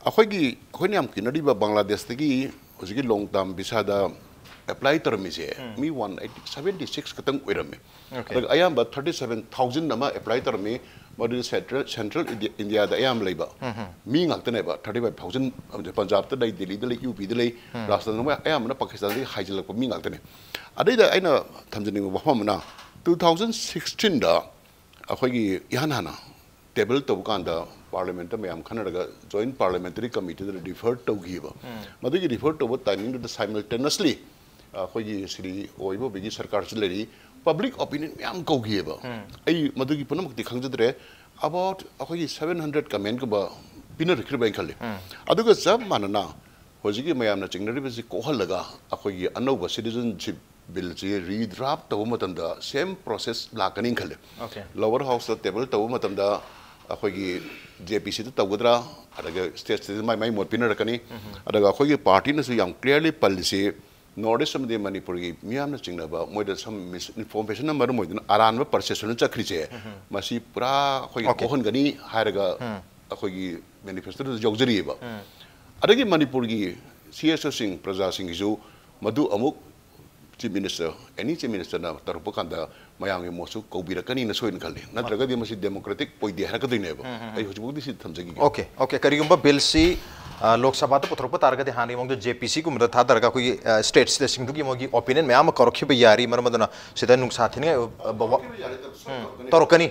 ꯑꯩꯈꯣꯏꯒꯤ, ꯑꯩꯈꯣꯏꯅ ꯌꯥꯝ ꯀꯤꯅꯔꯤꯕ ꯕꯪꯒ꯭ꯂꯥꯗꯦꯁꯇꯒꯤ ꯍꯧꯖꯤꯛꯀꯤ ꯂꯣꯡ ꯇꯥꯔꯝ ꯚꯤꯁꯥꯗ ꯑꯦꯄ꯭ꯂꯥꯏ ꯇꯧꯔꯝꯃꯤꯁꯦ ꯃꯤ ꯋꯥꯟ ꯑꯩꯠꯇꯤ, ꯁꯚꯦꯟꯇꯤ ꯁꯤꯛꯁ ꯈꯛꯇꯪ ꯑꯣꯏꯔꯝꯃꯤ꯫ ꯑꯣꯀꯦ꯫ ꯑꯗꯨꯒ ꯑꯌꯥꯝꯕ ꯊꯥꯔꯇꯤ ꯁꯚꯦꯟ ꯊꯥꯎꯖꯟ ꯑꯃ ꯑꯦꯄ꯭ꯂꯥꯏ ꯇꯧꯔꯝꯃꯤ꯫ ꯃꯗꯨꯗꯤ ꯁꯦꯟꯇ꯭ꯔꯦꯜ, ꯁꯦꯟꯇ꯭ꯔꯦꯜ ꯏꯟꯗꯤꯌꯥꯗ ꯑꯌꯥꯝꯕ ꯂꯩꯕ ꯃꯤ ꯉꯥꯛꯇꯅꯦꯕ꯫ ꯊꯥꯔꯇꯤ ꯐꯥꯏꯚ ꯊꯥꯎꯖꯟ ꯄꯟꯖꯥꯕꯇ ꯂꯩ, ꯗꯤꯜꯂꯤꯗ ꯂꯩ, ꯌꯨ ꯄꯤꯗ ꯂꯩ, ꯔꯥꯖꯁꯊꯥꯟꯗ, ꯃꯣꯏ ꯑꯌꯥꯝꯕꯅ ꯄꯥꯀꯤꯁꯇꯥꯟꯗꯒꯤ ꯍꯥꯏꯖꯤꯜꯂꯛꯄ ꯃꯤ ꯉꯥꯛꯇꯅꯦ꯫ ꯑꯗꯩꯗ ꯑꯩꯅ ꯊꯝꯖꯅꯤꯡꯕ ꯋꯥꯐꯝ ꯑꯃꯅ, ꯇꯨ ꯊꯥꯎꯖꯟ ꯁꯤꯛꯁꯇꯤꯟꯗ ꯑꯩꯈꯣꯏꯒꯤ ꯏꯍꯥꯟ ꯍꯥꯟꯅ ꯇꯦꯕꯜ ꯇꯧꯕ ꯀꯥꯟꯗ ꯄꯥꯔꯂꯤꯌꯥꯃꯦꯟꯠꯇ ꯃꯌꯥꯝ ꯈꯟꯅꯔꯒ ꯖꯣꯏꯟꯠ ꯄꯥꯔꯂꯤꯌꯥꯃꯦꯟꯇꯔꯤ ꯀꯃꯤꯇꯤꯗ ꯔꯤꯐꯔ ꯇꯧꯈꯤꯕ꯫ ꯃꯗꯨꯒꯤ ꯔꯤꯐꯔ ꯇꯧꯕ ꯇꯥꯏꯃꯤꯡꯗꯨꯗ ꯁꯥꯏꯃꯜꯇꯦꯅꯁꯂꯤ ꯑꯩꯈꯣꯏꯒꯤ ꯁ꯭ꯔꯤ ꯑꯣꯏꯕꯣꯕꯤꯒꯤ ꯁꯔꯀꯥꯔꯁꯨ ꯂꯩꯔꯤ, ꯄꯕ꯭ꯂꯤꯛ ꯑꯣꯄꯤꯅꯤꯌꯟ ꯃꯌꯥꯝ ꯀꯧꯈꯤꯑꯕ꯫ ꯑꯩ ꯃꯗꯨꯒꯤ ꯄꯨꯝꯅꯃꯛꯇꯤ ꯈꯪꯖꯗ꯭ꯔꯦ꯫ ꯑꯕꯥꯎꯠ ꯑꯩꯈꯣꯏꯒꯤ ꯁꯚꯦꯟ ꯍꯟꯗ꯭ꯔꯦꯠ ꯀꯃꯦꯟꯒꯨꯝꯕ ꯄꯤꯅꯔꯛꯈꯤꯕ ꯑꯩꯅ ꯈꯜꯂꯤ꯫ ꯑꯗꯨꯒ ꯆꯞ ꯃꯥꯟꯅꯅ ꯍꯧꯖꯤꯛꯀꯤ ꯃꯌꯥꯝꯅ ꯆꯤꯡꯅꯔꯤꯕꯁꯤ ꯀꯣꯛꯍꯜꯂꯒ ꯑꯩꯈꯣꯏꯒꯤ ꯑꯅꯧꯕ ꯁꯤꯇꯤꯖꯟꯁꯤꯞ ꯕꯤꯜꯁꯤ ꯔꯤꯗ꯭ꯔꯥꯐ ꯇꯧꯕ ꯃꯇꯝꯗ ꯁꯦꯝ ꯄ꯭ꯔꯣꯁꯦꯁ ꯂꯥꯛꯀꯅꯤꯅ ꯈꯜꯂꯦ꯫ ꯑꯣꯀꯦ꯫ ꯂꯣꯋꯔ ꯍꯥꯎꯁꯇ ꯇꯦꯕꯜ ꯇꯧꯕ ꯃꯇꯝꯗ ꯑꯩꯈꯣꯏꯒꯤ ꯖꯦ ꯄꯤ ꯁꯤꯗ ꯇꯧꯒꯗ꯭ꯔꯥ, ꯑꯗꯨꯒ ꯁ꯭ꯇꯦꯠꯁꯤꯗ ꯃꯥꯏ ꯃꯥꯏ ꯃꯣꯠ ꯄꯤꯅꯔꯛꯀꯅꯤ꯫ ꯑꯗꯨꯒ ꯑꯩꯈꯣꯏꯒꯤ ꯄꯥꯔꯇꯤꯅꯁꯨ ꯌꯥꯝ ꯀ꯭ꯂꯤꯌꯥꯔꯂꯤ ꯄꯜꯂꯤꯁꯤ, ꯅꯣꯔꯠ ꯏꯁ ꯑꯃꯗꯤ ꯃꯅꯤꯄꯨꯔꯒꯤ ꯃꯤꯌꯥꯝꯅ ꯆꯤꯡꯅꯕ, ꯃꯣꯏꯗ ꯁꯝ ꯃꯤꯁ ꯏꯟꯐꯣꯔꯃꯦꯁꯟꯅ ꯃꯔꯝ ꯑꯣꯏꯗꯨꯅ ꯑꯔꯥꯟꯕ ꯄꯔꯁꯦꯞꯁꯟ ꯆꯠꯈ꯭ꯔꯤꯁꯦ, ꯃꯁꯤ ꯄꯨꯔꯥ ꯑꯩꯈꯣꯏꯒꯤ ꯑꯣꯀꯦ꯫ ꯀꯣꯛꯍꯟꯒꯅꯤ ꯍꯥꯏꯔꯒ ꯑꯩꯈꯣꯏꯒꯤ ꯃꯦꯅꯤꯐꯦꯁꯇꯣꯗꯁꯨ ꯌꯥꯎꯖꯔꯤꯑꯕ꯫ ꯑꯗꯒꯤ ꯃꯅꯤꯄꯨꯔꯒꯤ ꯁꯤ ꯑꯦꯁ ꯑꯣꯁꯤꯡ, ꯄ꯭ꯔꯖꯥꯁꯤꯡꯒꯤꯁꯨ ꯃꯗꯨ ꯑꯃꯨꯛ ꯆꯤꯐ ꯃꯤꯅꯤꯁꯇꯔ, ꯑꯦꯅꯤ ꯆꯤꯐ ꯃꯤꯅꯤꯁꯇꯔꯅ ꯇꯧꯔꯛꯄ ꯀꯥꯟꯗ ꯃꯌꯥꯝꯒꯤ ꯃꯣꯠꯁꯨ ꯀꯧꯕꯤꯔꯛꯀꯅꯤꯅ ꯁꯣꯏꯗꯅ ꯈꯜꯂꯤ, ꯅꯠꯇ꯭ꯔꯒꯗꯤ ꯃꯁꯤ ꯗꯦꯃꯣꯀ꯭ꯔꯦꯇꯤꯛ ꯑꯣꯏꯗꯦ ꯍꯥꯏꯔꯛꯀꯗꯣꯏꯅꯦꯕ꯫ ꯑꯩ ꯍꯧꯖꯤꯛꯐꯥꯎꯗꯤ ꯁꯤ ꯊꯝꯖꯈꯤꯒꯦ꯫ Okay, okay. ꯀꯔꯤꯒꯨꯝꯕ ꯕꯤꯜꯁꯤ, ꯑ, ꯂꯣꯛ ꯁꯚꯥꯗ ꯄꯨꯊꯣꯔꯛꯄ ꯇꯥꯔꯒꯗꯤ ꯍꯥꯟꯅꯒꯤ ꯃꯑꯣꯡꯗ ꯖꯦ ꯄꯤ ꯁꯤꯒꯨꯝꯕꯗ ꯊꯥꯗꯔꯒ ꯑꯩꯈꯣꯏꯒꯤ, ꯑ, ꯁ꯭ꯇꯦꯠꯁꯤꯡꯗꯨꯒꯤ ꯃꯣꯏꯒꯤ ꯑꯣꯄꯤꯅꯤꯌꯟ ꯃꯌꯥꯝ ꯑꯃ ꯀꯧꯔꯛꯈꯤꯕ ꯌꯥꯔꯤ꯫ ꯃꯔꯝ ꯑꯗꯨꯅ ꯁꯤꯗ ꯅꯨꯡꯁꯥ ꯊꯤꯅꯤꯡꯉꯥꯏ ꯑꯣꯏꯕ ꯋꯥ-, ꯇꯧꯔꯛꯀꯅꯤ꯫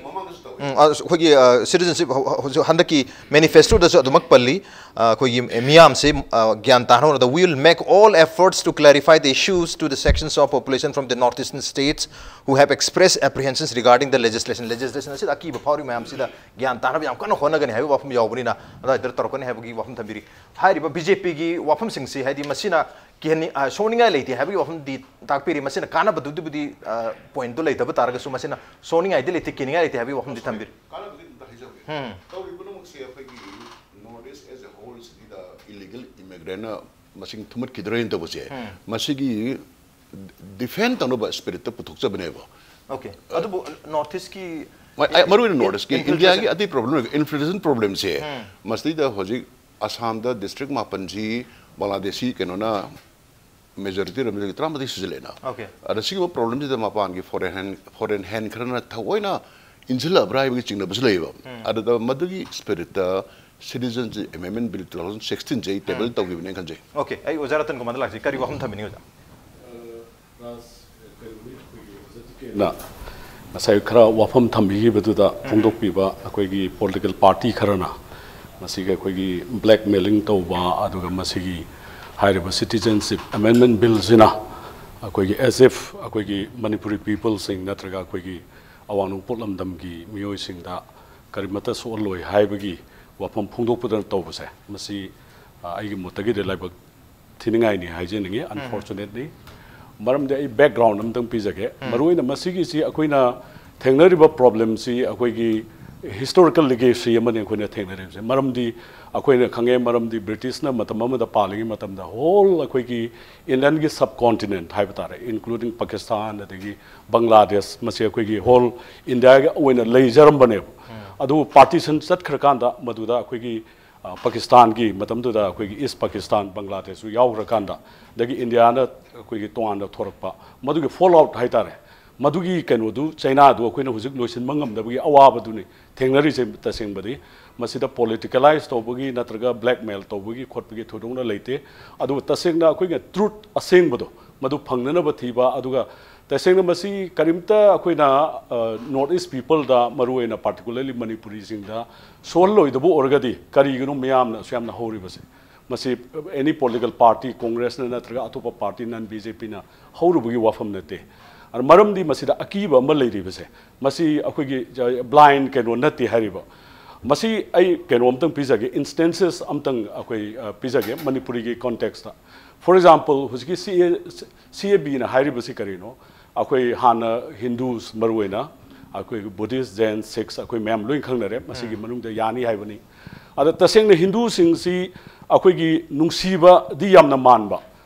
ꯎꯝ, ꯑ, ꯑꯩꯈꯣꯏꯒꯤ, ꯑ, ꯁꯤꯇꯤꯖꯟꯁꯤꯞ ꯍꯧ-, ꯍꯧ-, ꯍꯧꯖꯤꯛ ꯍꯟꯗꯛꯀꯤ ꯃꯦꯅꯤꯐꯦꯁꯇꯣꯗꯁꯨ ꯑꯗꯨꯃꯛ ꯄꯜꯂꯤ꯫ ꯑ, ꯑꯩꯈꯣꯏꯒꯤ ꯃꯤꯌꯥꯝꯁꯦ, ꯑ, ꯒ꯭ꯌꯥꯟ ꯇꯥꯍꯟꯅꯕ, "We will make all efforts to clarify the issues to the sections of population from the northeastern states who have expressed apprehensions regarding the legislation." Legislation ꯑꯁꯤꯗ ꯑꯀꯤꯕ ꯐꯥꯎꯔꯤ ꯃꯌꯥꯝꯁꯤꯗ ꯒ꯭ꯌꯥꯟ ꯇꯥꯅꯕ ꯌꯥꯝ ꯀꯟꯅ ꯍꯣꯠꯅꯒꯅꯤ ꯍꯥꯏꯕ ꯋꯥꯐꯝ ꯌꯥꯎꯕꯅꯤꯅ, ꯑꯗꯨꯋꯥꯏꯗ ꯇꯧꯔꯛꯀꯅꯤ ꯍꯥꯏꯕꯒꯤ ꯋꯥꯐꯝ ꯊꯝꯕꯤꯔꯤ꯫ ꯍꯥꯏꯔꯤꯕ ꯕꯤ ꯖꯦ ꯄꯤꯒꯤ ꯋꯥꯐꯝꯁꯤꯡꯁꯤ, ꯍꯥꯏꯗꯤ, ꯃꯁꯤꯅ ꯀꯤꯍꯟꯅꯤ-, ꯑ, ꯁꯣꯛꯅꯤꯡꯉꯥꯏ ꯂꯩꯇꯦ ꯍꯥꯏꯕꯒꯤ ꯋꯥꯐꯝꯗꯤ ꯇꯥꯛꯄꯤꯔꯤ꯫ ꯃꯁꯤꯅ ꯀꯥꯟꯅꯕꯗꯨꯕꯨꯗꯤ, ꯑ, ꯄꯣꯏꯟꯠꯇꯨ ꯂꯩꯇꯕ ꯇꯥꯔꯒꯁꯨ, ꯃꯁꯤꯅ ꯁꯣꯛꯅꯤꯡꯉꯥꯏꯗꯤ ꯂꯩꯇꯦ, ꯀꯤꯅꯤꯡꯉꯥꯏ ꯂꯩꯇꯦ ꯍꯥꯏꯕꯒꯤ ꯋꯥꯐꯝꯗꯤ ꯊꯝꯕꯤꯔꯤ꯫ ꯀꯥꯟꯅꯕꯗꯤ ꯑꯝꯇ ꯍꯥꯏꯖꯍꯧꯒꯦ꯫ ꯎꯝ꯫ ꯇꯧꯔꯤꯕ ꯄꯨꯝꯅꯃꯛꯁꯦ ꯑꯩꯈꯣꯏꯒꯤ North East as a whole ꯁꯤꯗ illegal immigrant ꯅ ꯃꯁꯤꯡ ꯊꯨꯝꯍꯠꯈꯤꯗ꯭ꯔꯦꯅ ꯇꯧꯕꯁꯦ, ꯃꯁꯤꯒꯤ ꯗꯤꯐꯦꯟ ꯇꯧꯅꯕ ꯁ꯭ꯄꯤꯔꯤꯠꯇ ꯄꯨꯊꯣꯛꯆꯕꯅꯦꯕ꯫ ꯑꯣꯀꯦ꯫ ꯑꯗꯨꯕꯨ ꯅꯣꯔꯠ ꯏꯁꯀꯤ ꯃ-, ꯑ-, ꯃꯔꯨꯑꯣꯏꯅ ꯅꯣꯔꯠ ꯏꯁꯀꯤ infiltration ꯏꯟꯗꯤꯌꯥꯒꯤ ꯑꯇꯩ ꯄ꯭ꯔꯣꯕ꯭ꯂꯦꯝ, ꯏꯟꯐꯤꯜꯇ꯭ꯔꯦꯁꯟ ꯄ꯭ꯔꯣꯕ꯭ꯂꯦꯝꯁꯦ, ꯃꯁꯤꯗꯩꯗ ꯍꯧꯖꯤꯛ ꯑꯁꯥꯝꯗ ꯗꯤꯁꯇ꯭ꯔꯤꯛ ꯃꯥꯄꯟꯁꯤ ꯕꯪꯒ꯭ꯂꯥꯗꯦꯁꯤ ꯀꯩꯅꯣꯅ ꯃꯦꯖꯣꯔꯤꯇꯤ ꯑꯣꯏꯔꯝꯕꯗꯒꯤ ꯇꯔꯥꯃꯥꯊꯣꯏ ꯁꯨꯖꯜꯂꯛꯑꯦꯅ꯫ ꯑꯣꯀꯦ꯫ ꯑꯗ ꯁꯤꯒꯨꯝꯕ ꯄ꯭ꯔꯣꯕ꯭ꯂꯦꯝꯁꯤꯗ ꯃꯄꯥꯟꯒꯤ ꯐꯣꯔꯦꯟ ꯍꯦꯟ, ꯐꯣꯔꯦꯟ ꯍꯦꯟ ꯈꯔꯅ ꯊꯑꯣꯏꯅ ꯏꯟꯁꯤꯜꯂꯛꯑꯕ꯭ꯔꯥ ꯍꯥꯏꯕꯒꯤ ꯆꯤꯡꯅꯕꯁꯨ ꯂꯩꯌꯦꯕ꯫ ꯑꯗꯨꯗ ꯃꯗꯨꯒꯤ ꯁ꯭ꯄꯤꯔꯤꯠꯇ Citizenship Amendment Bill two thousand sixteen ꯁꯦ ꯑꯩ ꯇꯦꯕꯜ ꯇꯧꯈꯤꯕꯅꯦꯅ ꯈꯟꯖꯩ꯫ ꯑꯣꯀꯦ, ꯑꯩ ꯑꯣꯖꯥ ꯔꯇꯟ ꯀꯨꯃꯥꯔꯗ ꯂꯥꯛꯆꯩ꯫ ꯀꯔꯤ ꯋꯥꯐꯝ ꯊꯝꯕꯤꯅꯤꯡꯉꯤ, ꯑꯣꯖꯥ? ꯔꯥꯖ, ꯀꯩꯅꯣꯅꯤ, ꯑꯩꯈꯣꯏꯒꯤ ꯑꯣꯖꯥ ꯇꯤꯀꯦꯟꯅ ꯉꯁꯥꯏ ꯈꯔ ꯋꯥꯐꯝ ꯊꯝꯕꯤꯈꯤꯕꯗꯨꯗ ꯐꯣꯡꯗꯣꯛꯄꯤꯕ, ꯑꯩꯈꯣꯏꯒꯤ ꯄꯣꯂꯤꯇꯤꯀꯦꯜ ꯄꯥꯔꯇꯤ ꯈꯔꯅ ꯃꯁꯤꯒꯤ ꯑꯩꯈꯣꯏꯒꯤ ꯕ꯭ꯂꯦꯛꯃꯦꯂꯤꯡ ꯇꯧꯕ, ꯑꯗꯨꯒ ꯃꯁꯤꯒꯤ ꯍꯥꯏꯔꯤꯕ Citizenship Amendment Bill ꯁꯤꯅ ꯑꯩꯈꯣꯏꯒꯤ as if ꯑꯩꯈꯣꯏꯒꯤ ꯃꯅꯤꯄꯨꯔꯤ ꯄꯤꯄꯜꯁꯤꯡ ꯅꯠꯇ꯭ꯔꯒ ꯑꯩꯈꯣꯏꯒꯤ ꯑꯋꯥꯡ ꯅꯣꯡꯄꯣꯛ ꯂꯝꯗꯝꯒꯤ ꯃꯤꯑꯣꯏꯁꯤꯡꯗ ꯀꯔꯤꯃꯠꯇ ꯁꯣꯛꯍꯜꯂꯣꯏ ꯍꯥꯏꯕꯒꯤ ꯋꯥꯐꯝ ꯐꯣꯡꯗꯣꯛꯄꯗ ꯇꯧꯕꯁꯦ, ꯃꯁꯤ, ꯑ, ꯑꯩꯒꯤ ꯃꯣꯠꯇꯒꯤꯗꯤ ꯂꯥꯏꯕꯛ ꯊꯤꯅꯤꯡꯉꯥꯏꯅꯤ ꯍꯥꯏꯖꯅꯤꯡꯉꯤ, unfortunately꯫ ꯃꯔꯝꯗꯤ ꯑꯩ ꯕꯦꯛꯒ꯭ꯔꯥꯎꯟ ꯑꯃꯇꯪ ꯄꯤꯖꯒꯦ꯫ ꯃꯔꯨꯑꯣꯏꯅ ꯃꯁꯤꯒꯤꯁꯤ ꯑꯩꯈꯣꯏꯅ ꯊꯦꯡꯅꯔꯤꯕ ꯄ꯭ꯔꯣꯕ꯭ꯂꯦꯝꯁꯤ ꯑꯩꯈꯣꯏꯒꯤ ꯍꯤꯁꯇꯣꯔꯤꯀꯦꯜ ꯂꯤꯒꯦꯁꯤ ꯑꯃꯅꯤ ꯑꯩꯈꯣꯏꯅ ꯊꯦꯡꯅꯔꯤꯕꯁꯦ꯫ ꯃꯔꯝꯗꯤ ꯑꯩꯈꯣꯏꯅ ꯈꯪꯉꯦ, ꯃꯔꯝꯗꯤ ꯕ꯭ꯔꯤꯇꯤꯁꯅ ꯃꯇꯝ ꯑꯃꯗ ꯄꯥꯜꯂꯤꯉꯩ ꯃꯇꯝꯗ ꯍꯣꯜ ꯑꯩꯈꯣꯏꯒꯤ ꯏꯟꯗꯤꯌꯟꯒꯤ ꯁꯕ ꯀꯣꯟꯇꯤꯅꯦꯟꯠ ꯍꯥꯏꯕ ꯇꯥꯔꯦ, including Pakistan ꯑꯗꯒꯤ ꯕꯪꯒ꯭ꯂꯥꯗꯦꯁ, ꯃꯁꯤ ꯑꯩꯈꯣꯏꯒꯤ ꯍꯣꯜ ꯏꯟꯗꯤꯌꯥꯒꯤ ꯑꯣꯏꯅ ꯂꯩꯖꯔꯝꯕꯅꯦꯕ꯫ ꯑꯗꯨꯕꯨ ꯄꯥꯔꯇꯤꯁꯟ ꯆꯠꯈ꯭ꯔꯀꯥꯟꯗ ꯃꯗꯨꯗ ꯑꯩꯈꯣꯏꯒꯤ ꯑ, ꯄꯥꯀꯤꯁꯇꯥꯟꯒꯤ ꯃꯇꯝꯗꯨꯗ ꯑꯩꯈꯣꯏꯒꯤ ꯏꯁ ꯄꯥꯀꯤꯁꯇꯥꯟ, ꯕꯪꯒ꯭ꯂꯥꯗꯦꯁꯁꯨ ꯌꯥꯎꯈ꯭ꯔꯀꯥꯟꯗ, ꯑꯗꯒꯤ ꯏꯟꯗꯤꯌꯥꯅ ꯑꯩꯈꯣꯏꯒꯤ ꯇꯣꯉꯥꯟꯅ ꯊꯣꯔꯛꯄ, ꯃꯗꯨꯒꯤ ꯐꯣꯜ ꯑꯥꯎꯠ ꯍꯥꯏꯇꯥꯔꯦ, ꯃꯗꯨꯒꯤ ꯀꯩꯅꯣꯗꯨ, ꯆꯩꯅꯥꯗꯨ ꯑꯩꯈꯣꯏꯅ ꯍꯧꯖꯤꯛ ꯂꯣꯏꯁꯤꯟꯕ ꯉꯝꯗꯕꯒꯤ ꯑꯋꯥꯕꯗꯨꯅꯤ ꯊꯦꯡꯅꯔꯤꯁꯦ꯫ ꯇꯁꯦꯡꯕꯗꯤ ꯃꯁꯤꯗ ꯄꯣꯂꯤꯇꯤꯀꯦꯂꯥꯏꯁ ꯇꯧꯕꯒꯤ ꯅꯠꯇ꯭ꯔꯒ ꯕ꯭ꯂꯦꯛꯃꯦꯜ ꯇꯧꯕꯒꯤ ꯈꯣꯠꯄꯒꯤ ꯊꯣꯏꯗꯣꯛꯅ ꯂꯩꯇꯦ꯫ ꯑꯗꯨꯒ ꯇꯁꯦꯡꯅ ꯑꯩꯈꯣꯏꯅ ꯇ꯭ꯔꯨꯠ ꯑꯁꯦꯡꯕꯗꯣ ꯃꯗꯨ ꯐꯪꯅꯅꯕ ꯊꯤꯕ, ꯑꯗꯨꯒ ꯇꯁꯦꯡꯅ ꯃꯁꯤ ꯀꯔꯤꯝꯇ ꯑꯩꯈꯣꯏꯅ, ꯑ, ꯅꯣꯔꯠ ꯏꯁ ꯄꯤꯄꯜꯗ, ꯃꯔꯨꯑꯣꯏꯅ ꯄꯥꯔꯇꯤꯀꯨꯂꯔꯂꯤ ꯃꯅꯤꯄꯨꯔꯤꯁꯤꯡꯗ ꯁꯣꯛꯍꯜꯂꯣꯏꯗꯕ ꯑꯣꯏꯔꯒꯗꯤ ꯀꯔꯤꯒꯤꯅꯣ ꯃꯤꯌꯥꯝꯅ ꯑꯁꯨꯛ ꯌꯥꯝꯅ ꯍꯧꯔꯤꯕꯁꯦ? ꯃꯁꯤ ꯑꯦꯅꯤ ꯄꯣꯂꯤꯇꯤꯀꯦꯜ ꯄꯥꯔꯇꯤ, ꯀꯣꯡꯒ꯭ꯔꯦꯁꯅ ꯅꯠꯇ꯭ꯔꯒ ꯑꯇꯣꯞꯄ ꯄꯥꯔꯇꯤ, ꯅꯟ ꯕꯤ ꯖꯦ ꯄꯤꯅ ꯍꯧꯔꯨꯕꯒꯤ ꯋꯥꯐꯝ ꯅꯠꯇꯦ꯫ ꯑꯗ ꯃꯔꯝꯗꯤ ꯃꯁꯤꯗ ꯑꯀꯤꯕ ꯑꯃ ꯂꯩꯔꯤꯕꯁꯦ, ꯃꯁꯤ ꯑꯩꯈꯣꯏꯒꯤ ꯕ꯭ꯂꯥꯏꯟ ꯀꯩꯅꯣ ꯅꯠꯇꯦ ꯍꯥꯏꯔꯤꯕ꯫ ꯃꯁꯤ ꯑꯩ ꯀꯩꯅꯣ ꯑꯝꯇꯪ ꯄꯤꯖꯒꯦ, instances ꯑꯝꯇꯪ ꯑꯩꯈꯣꯏ, ꯑ, ꯄꯤꯖꯒꯦ ꯃꯅꯤꯄꯨꯔꯤꯒꯤ context꯫ For example, ꯍꯧꯖꯤꯛꯀꯤ C A, C A B ꯅ ꯍꯥꯏꯔꯤꯕꯁꯤ ꯀꯔꯤꯅꯣ? ꯑꯩꯈꯣꯏ ꯍꯥꯟꯅ Hindus ꯃꯔꯨꯑꯣꯏꯅ, ꯑꯩꯈꯣꯏ Buddhist, Jain, Sikhs ꯑꯩꯈꯣꯏ ꯃꯌꯥꯝ ꯂꯣꯏ ꯈꯪꯅꯔꯦ, ꯃꯁꯤꯒꯤ ꯃꯅꯨꯡꯗ ꯌꯥꯅꯤ ꯍꯥꯏꯕꯅꯤ꯫ ꯑꯗ ꯇꯁꯦꯡꯅ ꯍꯤꯟꯗꯨꯁꯤꯡꯁꯤ ꯑꯩꯈꯣꯏꯒꯤ ꯅꯨꯡꯁꯤꯕꯗꯤ ꯌꯥꯝꯅ ꯃꯥꯟꯕ,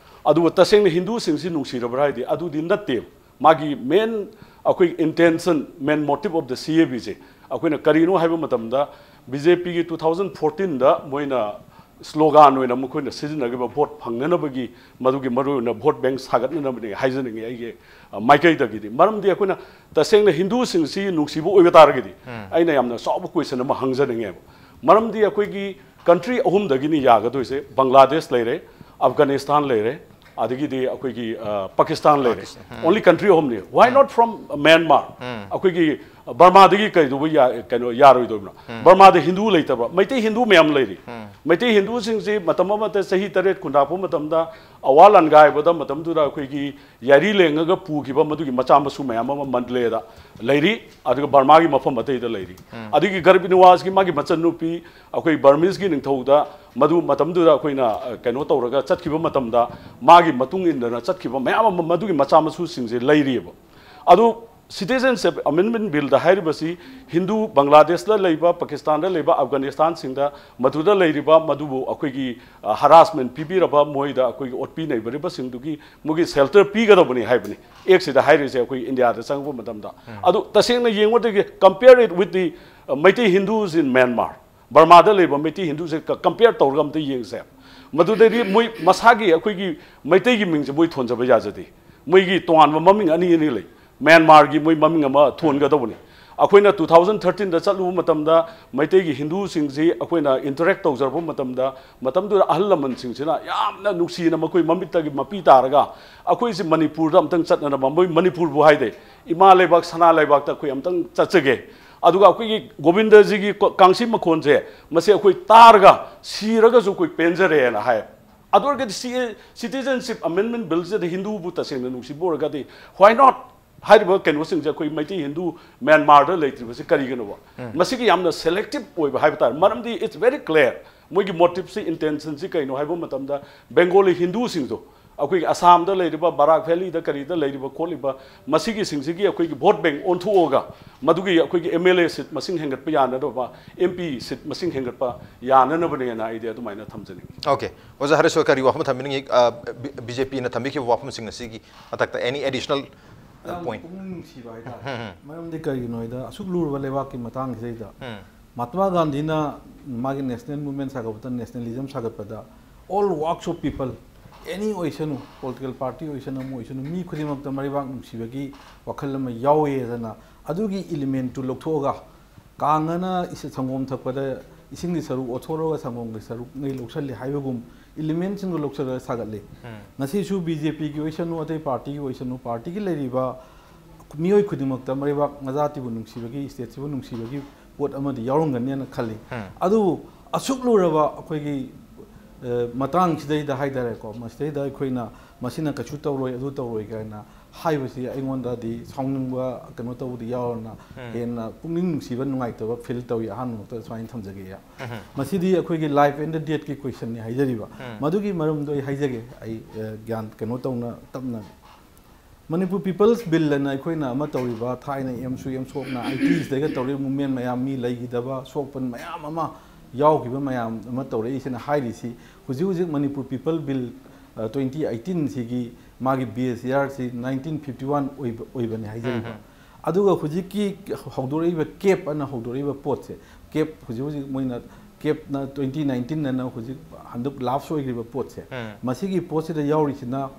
ꯑꯗꯨꯒ ꯇꯁꯦꯡꯅ ꯍꯤꯟꯗꯨꯁꯤꯡꯁꯤ ꯅꯨꯡꯁꯤꯔꯕ꯭ꯔꯥ ꯍꯥꯏꯗꯤ ꯑꯗꯨꯗꯤ ꯅꯠꯇꯦ꯫ ꯃꯥꯒꯤ main, ꯑꯩꯈꯣꯏ intention, main motive of the C A B ꯁꯦ ꯑꯩꯈꯣꯏꯅ ꯀꯔꯤꯅꯣ ꯍꯥꯏꯕ ꯃꯇꯝꯗ, B J P ꯒꯤ two thousand fourteen ꯗ ꯃꯣꯏꯅ slogan ꯑꯣꯏꯅ ꯃꯈꯣꯏꯅ ꯁꯤꯖꯤꯟꯅꯈꯤꯕ vote ꯐꯪꯅꯅꯕꯒꯤ, ꯃꯗꯨꯒꯤ ꯃꯔꯨꯑꯣꯏꯅ vote bank ꯁꯥꯒꯠꯅꯅꯕꯅꯤ ꯍꯥꯏꯖꯅꯤꯡꯉꯤ ꯑꯩꯒꯤ, ꯑ, ꯃꯥꯏꯀꯩꯗꯒꯤꯗꯤ꯫ ꯃꯔꯝꯗꯤ ꯑꯩꯈꯣꯏꯅ ꯇꯁꯦꯡꯅ ꯍꯤꯟꯗꯨꯁꯤꯡꯁꯤ ꯅꯨꯡꯁꯤꯕ ꯑꯣꯏꯕ ꯇꯥꯔꯒꯗꯤ, ꯑꯩꯅ ꯌꯥꯝꯅ ꯆꯥꯎꯕ question ꯑꯃ ꯍꯪꯖꯅꯤꯡꯉꯦꯕ꯫ ꯃꯔꯝꯗꯤ ꯑꯩꯈꯣꯏꯒꯤ country ꯑꯍꯨꯝꯗꯒꯤꯅꯤ ꯌꯥꯒꯗꯣꯏꯁꯦ: ꯕꯪꯒ꯭ꯂꯥꯗꯦꯁ ꯂꯩꯔꯦ, ꯑꯐꯒꯥꯅꯤꯁꯇꯥꯟ ꯂꯩꯔꯦ, ꯑꯗꯒꯤꯗꯤ ꯑꯩꯈꯣꯏꯒꯤ, ꯑ, ꯄꯥꯀꯤꯁꯇꯥꯟ ꯂꯩꯔꯦ꯫ Only country ꯑꯍꯨꯝꯅꯤ꯫ Why not from Myanmar? ꯑꯩꯈꯣꯏꯒꯤ ꯕꯔꯃꯥꯗꯒꯤ ꯀꯩꯗꯧꯕ ꯌꯥ-, ꯀꯩꯅꯣ ꯌꯥꯔꯣꯏꯗꯣꯏꯅꯣ? ꯕꯔꯃꯥꯗ ꯍꯤꯟꯗꯨ ꯂꯩꯇꯕ꯭ꯔꯥ? ꯃꯩꯇꯩ ꯍꯤꯟꯗꯨ ꯃꯌꯥꯝ ꯂꯩꯔꯤ꯫ ꯃꯩꯇꯩ ꯍꯤꯟꯗꯨꯁꯤꯡꯁꯤ ꯃꯇꯝ ꯑꯃꯗ ꯆꯍꯤ ꯇꯔꯦꯠ ꯈꯨꯟꯗꯥꯛꯄ ꯃꯇꯝꯗ ꯑꯋꯥ ꯂꯥꯟꯒꯥꯏꯕꯗ ꯃꯇꯝꯗꯨꯗ ꯑꯩꯈꯣꯏꯒꯤ ꯌꯥꯏꯔꯤ ꯂꯦꯡꯉꯒ ꯄꯨꯈꯤꯕ ꯃꯗꯨꯒꯤ ꯃꯆꯥ ꯃꯁꯨ ꯃꯌꯥꯝ ꯑꯃ ꯃꯟꯗꯂꯦꯗ ꯂꯩꯔꯤ, ꯑꯗꯨꯒ ꯕꯔꯃꯥꯒꯤ ꯃꯐꯝ ꯑꯇꯩꯗ ꯂꯩꯔꯤ꯫ ꯑꯗꯒꯤ ꯒꯔꯤꯕ ꯅꯤꯋꯥꯖꯀꯤ ꯃꯥꯒꯤ ꯃꯆꯟꯅꯨꯄꯤ ꯑꯩꯈꯣꯏ ꯕꯔꯃꯤꯁꯀꯤ ꯅꯤꯡꯊꯧꯗ ꯃꯗꯨ ꯃꯇꯝꯗꯨꯗ ꯑꯩꯈꯣꯏꯅ, ꯑ, ꯀꯩꯅꯣ ꯇꯧꯔꯒ ꯆꯠꯈꯤꯕ ꯃꯇꯝꯗ ꯃꯥꯒꯤ ꯃꯇꯨꯡ ꯏꯟꯗꯅ ꯆꯠꯈꯤꯕ ꯃꯌꯥꯝ ꯑꯃ ꯃꯗꯨꯒꯤ ꯃꯆꯥ ꯃꯁꯨꯁꯤꯡꯁꯦ ꯂꯩꯔꯤꯑꯕ꯫ ꯑꯗꯨ Citizenship Amendment Bill ꯗ ꯍꯥꯏꯔꯤꯕꯁꯤ ꯍꯤꯟꯗꯨ ꯕꯪꯒ꯭ꯂꯥꯗꯦꯁꯇ ꯂꯩꯕ, ꯄꯥꯀꯤꯁꯇꯥꯟꯗ ꯂꯩꯕ, ꯑꯐꯒꯥꯅꯤꯁꯇꯥꯟꯁꯤꯡꯗ ꯃꯗꯨꯗ ꯂꯩꯔꯤꯕ ꯃꯗꯨꯕꯨ ꯑꯩꯈꯣꯏꯒꯤ, ꯑ, harassment ꯄꯤꯕꯤꯔꯕ, ꯃꯣꯏꯗ ꯑꯩꯈꯣꯏꯒꯤ ꯑꯣꯠꯄꯤ ꯅꯩꯕꯤꯔꯤꯕꯁꯤꯡꯗꯨꯒꯤ ꯃꯣꯏꯒꯤ shelter ꯄꯤꯒꯗꯕꯅꯤ ꯍꯥꯏꯕꯅꯤ꯫ Act ꯁꯤꯗ ꯍꯥꯏꯔꯤꯁꯦ ꯑꯩꯈꯣꯏ ꯏꯟꯗꯤꯌꯥꯗ ꯆꯪꯉꯛꯄ ꯃꯇꯝꯗ꯫ ꯑꯗꯨ ꯇꯁꯦꯡꯅ ꯌꯦꯡꯉꯨꯔꯗꯤ compare it with the, uh, Meitei Hindus in Myanmar꯫ ꯕꯔꯃꯥꯗ ꯂꯩꯕ ꯃꯩꯇꯩ ꯍꯤꯟꯗꯨꯁꯦ ꯀ-, compare ꯇꯧꯔꯒ ꯑꯝꯇ ꯌꯦꯡꯁꯦ꯫ ꯃꯗꯨꯗꯩꯗꯤ ꯃꯣꯏ ꯃꯁꯥꯒꯤ ꯑꯩꯈꯣꯏꯒꯤ ꯃꯩꯇꯩꯒꯤ ꯃꯤꯡꯁꯦ ꯃꯣꯏ ꯊꯣꯟꯖꯕ ꯌꯥꯖꯗꯦ꯫ ꯃꯣꯏꯒꯤ ꯇꯣꯉꯥꯟꯕ ꯃꯃꯤꯡ ꯑꯅꯤ ꯑꯅꯤ ꯂꯩ꯫ ꯃ꯭ꯌꯥꯟꯃꯥꯔꯒꯤ ꯃꯣꯏ ꯃꯃꯤꯡ ꯑꯃ ꯊꯣꯟꯒꯗꯧꯕꯅꯤ꯫ ꯑꯩꯈꯣꯏꯅ two thousand thirteen ꯗ ꯆꯠꯂꯨꯕ ꯃꯇꯝꯗ ꯃꯩꯇꯩꯒꯤ ꯍꯤꯟꯗꯨꯁꯤꯡꯁꯤ ꯑꯩꯈꯣꯏꯅ interact ꯇꯧꯖꯔꯛꯄ ꯃꯇꯝꯗ, ꯃꯇꯝꯗꯨꯗ ꯑꯍꯜ ꯂꯃꯟꯁꯤꯡꯁꯤꯅ ꯌꯥꯝꯅ ꯅꯨꯡꯁꯤꯅ ꯃꯈꯣꯏ ꯃꯃꯤꯠꯇꯒꯤ ꯃꯄꯤ ꯇꯥꯔꯒ ꯑꯩꯈꯣꯏꯁꯤ ꯃꯅꯤꯄꯨꯔꯗ ꯑꯝꯇꯪ ꯆꯠꯅꯅꯕ, ꯃꯣꯏ ꯃꯅꯤꯄꯨꯔꯕꯨ ꯍꯥꯏꯗꯦ, "ꯏꯃꯥ ꯂꯩꯕꯥꯛ, ꯁꯅꯥ ꯂꯩꯕꯥꯛꯇ ꯑꯩꯈꯣꯏ ꯑꯝꯇꯪ ꯆꯠꯆꯒꯦ꯫ ꯑꯗꯨꯒ ꯑꯩꯈꯣꯏꯒꯤ ꯒꯣꯕꯤꯟꯗꯖꯤꯒꯤ ꯀ-, ꯀꯥꯡꯁꯤ ꯃꯈꯣꯟꯁꯦ ꯃꯁꯤ ꯑꯩꯈꯣꯏ ꯇꯥꯔꯒ ꯁꯤꯔꯒꯁꯨ ꯑꯩꯈꯣꯏ ꯄꯦꯟꯖꯔꯦꯅ" ꯍꯥꯏ꯫ ꯑꯗꯨ ꯑꯣꯏꯔꯒꯗꯤ ꯁꯤ Citizenship Amendment Bill ꯁꯤꯗ ꯍꯤꯟꯗꯨꯕꯨ ꯇꯁꯦꯡꯅ ꯅꯨꯡꯁꯤꯕ ꯑꯣꯏꯔꯒꯗꯤ, why not? ꯍꯥꯏꯔꯤꯕ ꯀꯩꯅꯣꯁꯤꯡꯁꯦ ꯑꯩꯈꯣꯏ ꯃꯩꯇꯩ ꯍꯤꯟꯗꯨ ꯃ꯭ꯌꯥꯟꯃꯥꯔꯗ ꯂꯩꯇ꯭ꯔꯤꯕꯁꯤ ꯀꯔꯤꯒꯤꯅꯣꯕ? ꯃꯁꯤꯒꯤ ꯌꯥꯝꯅ ꯁꯦꯂꯦꯛꯇꯤꯞ ꯑꯣꯏꯕ ꯍꯥꯏꯕ ꯇꯥꯔꯦ꯫ ꯃꯔꯝꯗꯤ it's very clear, ꯃꯣꯏꯒꯤ ꯃꯣꯇꯤꯞꯁꯤ, ꯏꯟꯇꯦꯟꯁꯟꯁꯤ ꯀꯩꯅꯣ ꯍꯥꯏꯕ ꯃꯇꯝꯗ, ꯕꯦꯡꯒꯣꯂꯤ ꯍꯤꯟꯗꯨꯁꯤꯡꯗꯣ, ꯑꯩꯈꯣꯏꯒꯤ ꯑꯁꯥꯝꯗ ꯂꯩꯔꯤꯕ, ꯕꯔꯥꯛ ꯚꯦꯂꯤꯗ ꯀꯔꯤꯗ ꯂꯩꯔꯤꯕ ꯈꯣꯠꯂꯤꯕ, ꯃꯁꯤꯒꯤꯁꯤꯡꯁꯤꯒꯤ ꯑꯩꯈꯣꯏꯒꯤ ꯚꯣꯠ ꯕꯦꯡ ꯑꯣꯟꯊꯣꯛꯑꯒ, ꯃꯗꯨꯒꯤ ꯑꯩꯈꯣꯏꯒꯤ ꯑꯦꯝ ꯑꯦꯜ ꯑꯦ ꯁꯤꯠ ꯃꯁꯤꯡ ꯍꯦꯟꯒꯠꯄ ꯌꯥꯅꯅꯕ, ꯑꯦꯝ ꯄꯤ ꯁꯤꯠ ꯃꯁꯤꯡ ꯍꯦꯟꯒꯠꯄ ꯌꯥꯅꯅꯕꯅꯦꯅ ꯑꯩꯗꯤ ꯑꯗꯨꯃꯥꯏꯅ ꯊꯝꯖꯅꯤꯡꯉꯤ꯫ ꯑꯣꯀꯦ, ꯑꯣꯖꯥ ꯍꯔꯤꯁ ꯍꯣꯏ, ꯀꯔꯤ ꯋꯥꯐꯝ ꯊꯝꯕꯤꯅꯤꯡꯉꯤ? ꯕꯤ ꯖꯦ ꯄꯤꯅ ꯊꯝꯕꯤꯈꯤꯕ ꯋꯥꯐꯝꯁꯤꯡ ꯑꯁꯤꯒꯤ ꯃꯊꯛꯇ any additional ꯌꯥꯝ point? ꯄꯨꯛꯅꯤꯡ ꯅꯨꯡꯁꯤꯕ ꯍꯥꯏꯇꯥꯔꯦ꯫ ꯃꯔꯝꯗꯤ ꯀꯔꯤꯒꯤꯅꯣ ꯍꯥꯏꯗ, ꯑꯁꯨꯛ ꯂꯨꯔꯕ ꯂꯩꯕꯥꯛꯀꯤ ꯃꯇꯥꯡꯁꯤꯗꯩꯗ ꯃꯍꯥꯇꯃꯥ ꯒꯥꯟꯙꯤꯅ ꯃꯥꯒꯤ ꯅꯦꯁꯅꯦꯜ ꯃꯨꯚꯃꯦꯟ ꯁꯥꯒꯠꯄꯗ, ꯅꯦꯁꯅꯦꯂꯤꯖꯝ ꯁꯥꯒꯠꯄꯗ, all walks of people, any ꯑꯣꯏꯁꯅꯨ, ꯄꯣꯂꯤꯇꯤꯀꯦꯜ ꯄꯥꯔꯇꯤ ꯑꯣꯏꯁꯅꯨ, ꯑꯃ ꯑꯣꯏꯁꯅꯨ, ꯃꯤ ꯈꯨꯗꯤꯡꯃꯛꯇ ꯃꯔꯩꯕꯥꯛ ꯅꯨꯡꯁꯤꯕꯒꯤ ꯋꯥꯈꯜ ꯑꯃ ꯌꯥꯎꯋꯦꯗꯅ, ꯑꯗꯨꯒꯤ ꯏꯂꯤꯃꯦꯟꯠꯇꯨ ꯂꯧꯊꯣꯛꯑꯒ, ꯀꯥꯡꯉꯅ ꯏꯁ-, ꯁꯪꯒꯣꯝ ꯊꯛꯄꯗ ꯏꯁꯤꯡꯒꯤ ꯁꯔꯨꯛ ꯑꯣꯠꯊꯣꯛꯂꯒ ꯁꯪꯒꯣꯝꯒꯤ ꯁꯔꯨꯛ ꯉꯩ ꯂꯧꯁꯜꯂꯤ ꯍꯥꯏꯕꯒꯨꯝ, ꯏꯂꯤꯃꯦꯟꯠꯁꯤꯡꯗꯨ ꯂꯧꯁꯜꯂꯒ ꯁꯥꯒꯠꯂꯤ꯫ ꯉꯁꯤꯁꯨ ꯕꯤ ꯖꯦ ꯄꯤꯒꯤ ꯑꯣꯏꯁꯅꯨ, ꯑꯇꯩ ꯄꯥꯔꯇꯤꯒꯤ ꯑꯣꯏꯁꯅꯨ, ꯄꯥꯔꯇꯤꯒꯤ ꯂꯩꯔꯤꯕ ꯃꯤꯑꯣꯏ ꯈꯨꯗꯤꯡꯃꯛꯇ ꯃꯔꯩꯕꯥꯛ ꯃꯖꯥꯇꯤꯕꯨ ꯅꯨꯡꯁꯤꯕꯒꯤ, ꯏꯁꯇꯦꯠꯁꯤꯕꯨ ꯅꯨꯡꯁꯤꯕꯒꯤ ꯄꯣꯠ ꯑꯃꯗꯤ ꯌꯥꯎꯔꯝꯒꯅꯤꯅ ꯈꯜꯂꯤ꯫ ꯑꯗꯨꯕꯨ ꯑꯁꯨꯛ ꯂꯨꯔꯕ ꯑꯩꯈꯣꯏꯒꯤ, ꯑ, ꯃꯇꯥꯡꯁꯤꯗꯩꯗ ꯍꯥꯏꯇꯥꯔꯦꯀꯣ, ꯃꯁꯤꯗꯩꯗ ꯑꯩꯈꯣꯏꯅ ꯃꯁꯤꯅ ꯀꯩꯁꯨ ꯇꯧꯔꯣꯏ, ꯑꯗꯨ ꯇꯧꯔꯣꯏ ꯀꯥꯏꯅ ꯍꯥꯏꯕꯁꯤ ꯑꯩꯉꯣꯟꯗꯗꯤ ꯁꯥꯎꯅꯤꯡꯕ ꯀꯩꯅꯣ ꯇꯧꯕꯗꯤ ꯌꯥꯎꯔꯅ ꯍꯦꯟꯅ ꯄꯨꯛꯅꯤꯡ ꯅꯨꯡꯁꯤꯕ, ꯅꯨꯡꯉꯥꯏꯇꯕ ꯐꯤꯜ ꯇꯧꯏ꯫ ꯑꯍꯥꯟꯕꯃꯛꯇ ꯁꯨꯃꯥꯏꯅ ꯊꯝꯖꯒꯦ꯫ ꯃꯁꯤꯗꯤ ꯑꯩꯈꯣꯏꯒꯤ life and deathꯀꯤ questionꯅꯤ ꯍꯥꯏꯖꯔꯤꯕ꯫ ꯃꯗꯨꯒꯤ ꯃꯔꯝꯗꯣ ꯑꯩ ꯍꯥꯏꯖꯒꯦ, ꯑꯩ, ꯑ, ꯒ꯭ꯌꯥꯟ ꯀꯩꯅꯣ ꯇꯧꯅ ꯇꯞꯅ꯫ ꯃꯅꯤꯄꯨꯔ ꯄꯤꯄꯜꯁ ꯕꯤꯜ ꯑꯅ ꯑꯩꯈꯣꯏꯅ ꯑꯃ ꯇꯧꯔꯤꯕ, ꯊꯥꯏꯅ ꯑꯦꯝꯁꯨ ꯑꯦꯝꯁꯣꯛꯅ ꯑꯥꯏꯇꯤꯁꯤꯗꯒ ꯇꯧꯔꯤꯕ ꯃꯨꯞꯃꯦꯟ ꯃꯌꯥꯝ, ꯃꯤ ꯂꯩꯈꯤꯗꯕ, ꯁꯣꯛꯄ ꯃꯌꯥꯝ ꯑꯃ ꯌꯥꯎꯈꯤꯕ ꯃꯌꯥꯝ ꯑꯃ ꯇꯧꯔꯛꯏꯁꯤꯅ ꯍꯥꯏꯔꯤꯁꯤ, ꯍꯧꯖꯤꯛ ꯍꯧꯖꯤꯛ ꯃꯅꯤꯄꯨꯔ ꯄꯤꯄꯜ ꯕꯤꯜ, ꯑ, ꯇ꯭ꯋꯦꯟꯇꯤ ꯑꯩꯇꯤꯟꯁꯤꯒꯤ ꯃꯥꯒꯤ ꯕꯦꯁ ꯌꯥꯔꯁꯤ ꯅꯥꯏꯟꯇꯤꯟ ꯐꯤꯐꯇꯤ ꯋꯥꯟ ꯑꯣꯏꯕ, ꯑꯣꯏꯕꯅꯤ ꯍꯥꯏꯖꯔꯤꯕ꯫ ꯑꯗꯨꯒ ꯍꯧꯖꯤꯛꯀꯤ ꯍꯧꯗꯣꯔꯛꯏꯕ ꯀꯦꯞ ꯑꯅ ꯍꯧꯗꯣꯔꯛꯏꯕ ꯄꯣꯠꯁꯦ, ꯀꯦꯞ ꯍꯧꯖꯤꯛ ꯍꯧꯖꯤꯛ ꯃꯣꯏꯅ ꯀꯦꯞꯅ ꯇ꯭ꯋꯦꯟꯇꯤ ꯅꯥꯏꯟꯇꯤꯟ ꯑꯅ ꯍꯧꯖꯤꯛ ꯍꯟꯗꯛ ꯂꯥꯞꯁ ꯑꯣꯏꯈ꯭ꯔꯤꯕ ꯄꯣꯠꯁꯦ, ꯃꯁꯤꯒꯤ ꯄꯣꯠꯁꯤꯗ ꯌꯥꯎꯔꯤꯁꯤꯅ,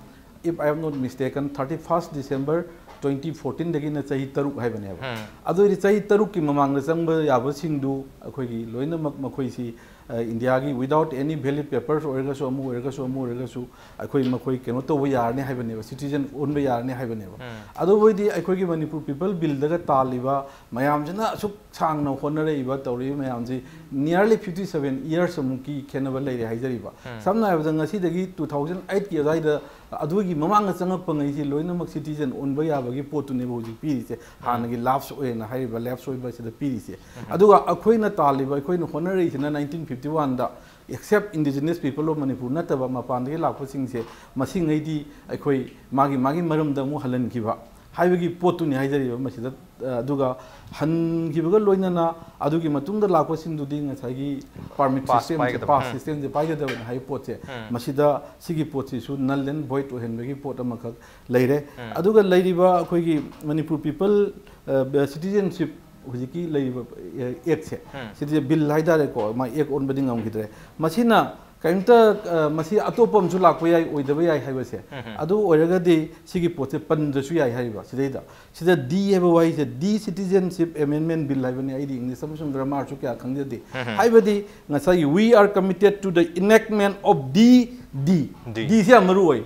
if I am not mistaken, thirty first December twenty fourteenꯗꯒꯤꯅ ꯆꯍꯤ ꯇꯔꯨꯛ ꯍꯥꯏꯕꯅꯦꯕ꯫ ꯑꯗꯨ ꯑꯣꯏꯔꯗꯤ ꯆꯍꯤ ꯇꯔꯨꯛꯀꯤ ꯃꯃꯥꯡꯗ ꯆꯪꯕ ꯌꯥꯕꯁꯤꯡꯗꯨ ꯑꯩꯈꯣꯏꯒꯤ ꯂꯣꯏꯅꯃꯛ ꯃꯈꯣꯏꯁꯤ ꯏꯟꯗꯤꯌꯥꯒꯤ without any valid papers ꯑꯣꯏꯔꯒꯁꯨ, ꯑꯃ ꯑꯣꯏꯔꯒꯁꯨ, ꯑꯃ ꯑꯣꯏꯔꯒꯁꯨ, ꯑꯩꯈꯣꯏ ꯃꯈꯣꯏ ꯀꯩꯅꯣ ꯇꯧꯕ ꯌꯥꯔꯅꯤ ꯍꯥꯏꯕꯅꯦꯕ, citizen ꯑꯣꯟꯕ ꯌꯥꯔꯅꯤ ꯍꯥꯏꯕꯅꯦꯕ꯫ ꯑꯗꯨꯕꯨ ꯑꯩꯈꯣꯏꯒꯤ ꯃꯅꯤꯄꯨꯔ People Billꯗꯒ ꯇꯥꯜꯂꯤꯕ ꯃꯌꯥꯝꯁꯤꯅ ꯑꯁꯨꯛ ꯁꯥꯡꯅ ꯍꯣꯠꯅꯔꯛꯏꯕ, ꯇꯧꯔꯤꯕ ꯃꯌꯥꯝꯁꯤ nearly fifty seven years ꯑꯃꯨꯛꯀꯤ ꯈꯦꯠꯅꯕ ꯂꯩꯔꯦ ꯍꯥꯏꯖꯔꯤꯕ꯫ ꯁꯝꯅ ꯍꯥꯏꯔꯕꯗ, ꯉꯁꯤꯗꯒꯤ two thousand eightꯀꯤ ꯑꯗꯨꯋꯥꯏꯗ, ꯑꯗꯨꯒꯤ ꯃꯃꯥꯡꯗ ꯆꯪꯉꯛꯄꯉꯩꯁꯤ ꯂꯣꯏꯅꯃꯛ citizen ꯑꯣꯟꯕ ꯌꯥꯕꯒꯤ ꯄꯣꯠꯇꯨꯅꯦꯕ ꯍꯧꯖꯤꯛ ꯄꯤꯔꯤꯁꯦ, ꯍꯥꯟꯅꯒꯤ lapse ꯑꯣꯏꯅ ꯍꯥꯏꯔꯤꯕ, lapse ꯑꯣꯏꯕꯁꯤꯗ ꯄꯤꯔꯤꯁꯦ꯫ ꯑꯗꯨꯒ ꯑꯩꯈꯣꯏꯅ ꯇꯥꯜꯂꯤꯕ, ꯑꯩꯈꯣꯏꯅ ꯍꯣꯠꯅꯔꯛꯏꯁꯤꯅ nineteen fifty oneꯗ, except indigenous people of Manipur ꯅꯠꯇꯕ ꯃꯄꯥꯟꯗꯒꯤ ꯂꯥꯛꯄꯁꯤꯡꯁꯦ, ꯃꯁꯤꯉꯩꯗꯤ ꯑꯩꯈꯣꯏ ꯃꯥꯒꯤ, ꯃꯥꯒꯤ ꯃꯔꯝꯗ ꯑꯃꯨꯛ ꯍꯜꯍꯟꯈꯤꯕ ꯍꯥꯏꯕꯒꯤ ꯄꯣꯠꯇꯨꯅꯤ ꯍꯥꯏꯖꯔꯤꯕ ꯃꯁꯤꯗ꯫ ꯑ, ꯑꯗꯨꯒ ꯍꯟꯈꯤꯕꯒ ꯂꯣꯏꯅꯅ ꯑꯗꯨꯒꯤ ꯃꯇꯨꯡꯗ ꯂꯥꯛꯄꯁꯤꯡꯗꯨꯗꯤ ꯉꯁꯥꯏꯒꯤ permit systemꯁꯦ, pass systemꯁꯦ ꯄꯥꯏꯒꯗꯕꯅꯤ ꯍꯥꯏꯕ ꯄꯣꯠꯁꯦ, ꯃꯁꯤꯗ ꯁꯤꯒꯤ ꯄꯣꯠꯁꯤꯁꯨ null and void ꯑꯣꯏꯍꯟꯕꯒꯤ ꯄꯣꯠ ꯑꯃꯈꯛ ꯂꯩꯔꯦ꯫ ꯑꯗꯨꯒ ꯂꯩꯔꯤꯕ ꯑꯩꯈꯣꯏꯒꯤ Manipur People, ꯑ, Citizenship, ꯍꯧꯖꯤꯛꯀꯤ ꯂꯩꯔꯤꯕ, ꯑ, Actꯁꯦ, ꯁꯤꯗꯤ Bill ꯍꯥꯏꯇꯥꯔꯦꯀꯣ, ꯃꯥ Act ꯑꯣꯟꯕꯗꯤ ꯉꯝꯈꯤꯗ꯭ꯔꯦ꯫ ꯃꯁꯤꯅ ꯀꯔꯤꯝꯇ, ꯑ, ꯃꯁꯤ ꯑꯇꯣꯞꯄ ꯑꯃꯁꯨ ꯂꯥꯛꯄ ꯌꯥꯏ, ꯑꯣꯏꯗꯕ ꯌꯥꯏ ꯍꯥꯏꯕꯁꯦ, ꯑꯗꯨ ꯑꯣꯏꯔꯒꯗꯤ ꯁꯤꯒꯤ ꯄꯣꯠꯁꯦ ꯄꯟꯗ꯭ꯔꯁꯨ ꯌꯥꯏ ꯍꯥꯏꯔꯤꯕ꯫ ꯁꯤꯗꯩꯗ, ꯁꯤꯗ D ꯍꯥꯏꯕ ꯋꯥꯍꯩꯁꯦ, D Citizenship Amendment Bill ꯍꯥꯏꯕꯅꯤ꯫ ꯑꯩꯗꯤ English ꯑꯃꯁꯨꯡ grammarꯁꯨ ꯀꯌꯥ ꯈꯪꯖꯗꯦ꯫ ꯍꯥꯏꯕꯗꯤ ꯉꯁꯥꯏꯒꯤ "We are committed to the enactment of D", D, D꯫ Dꯁꯦ ꯌꯥꯝ ꯃꯔꯨ ꯑꯣꯏ꯫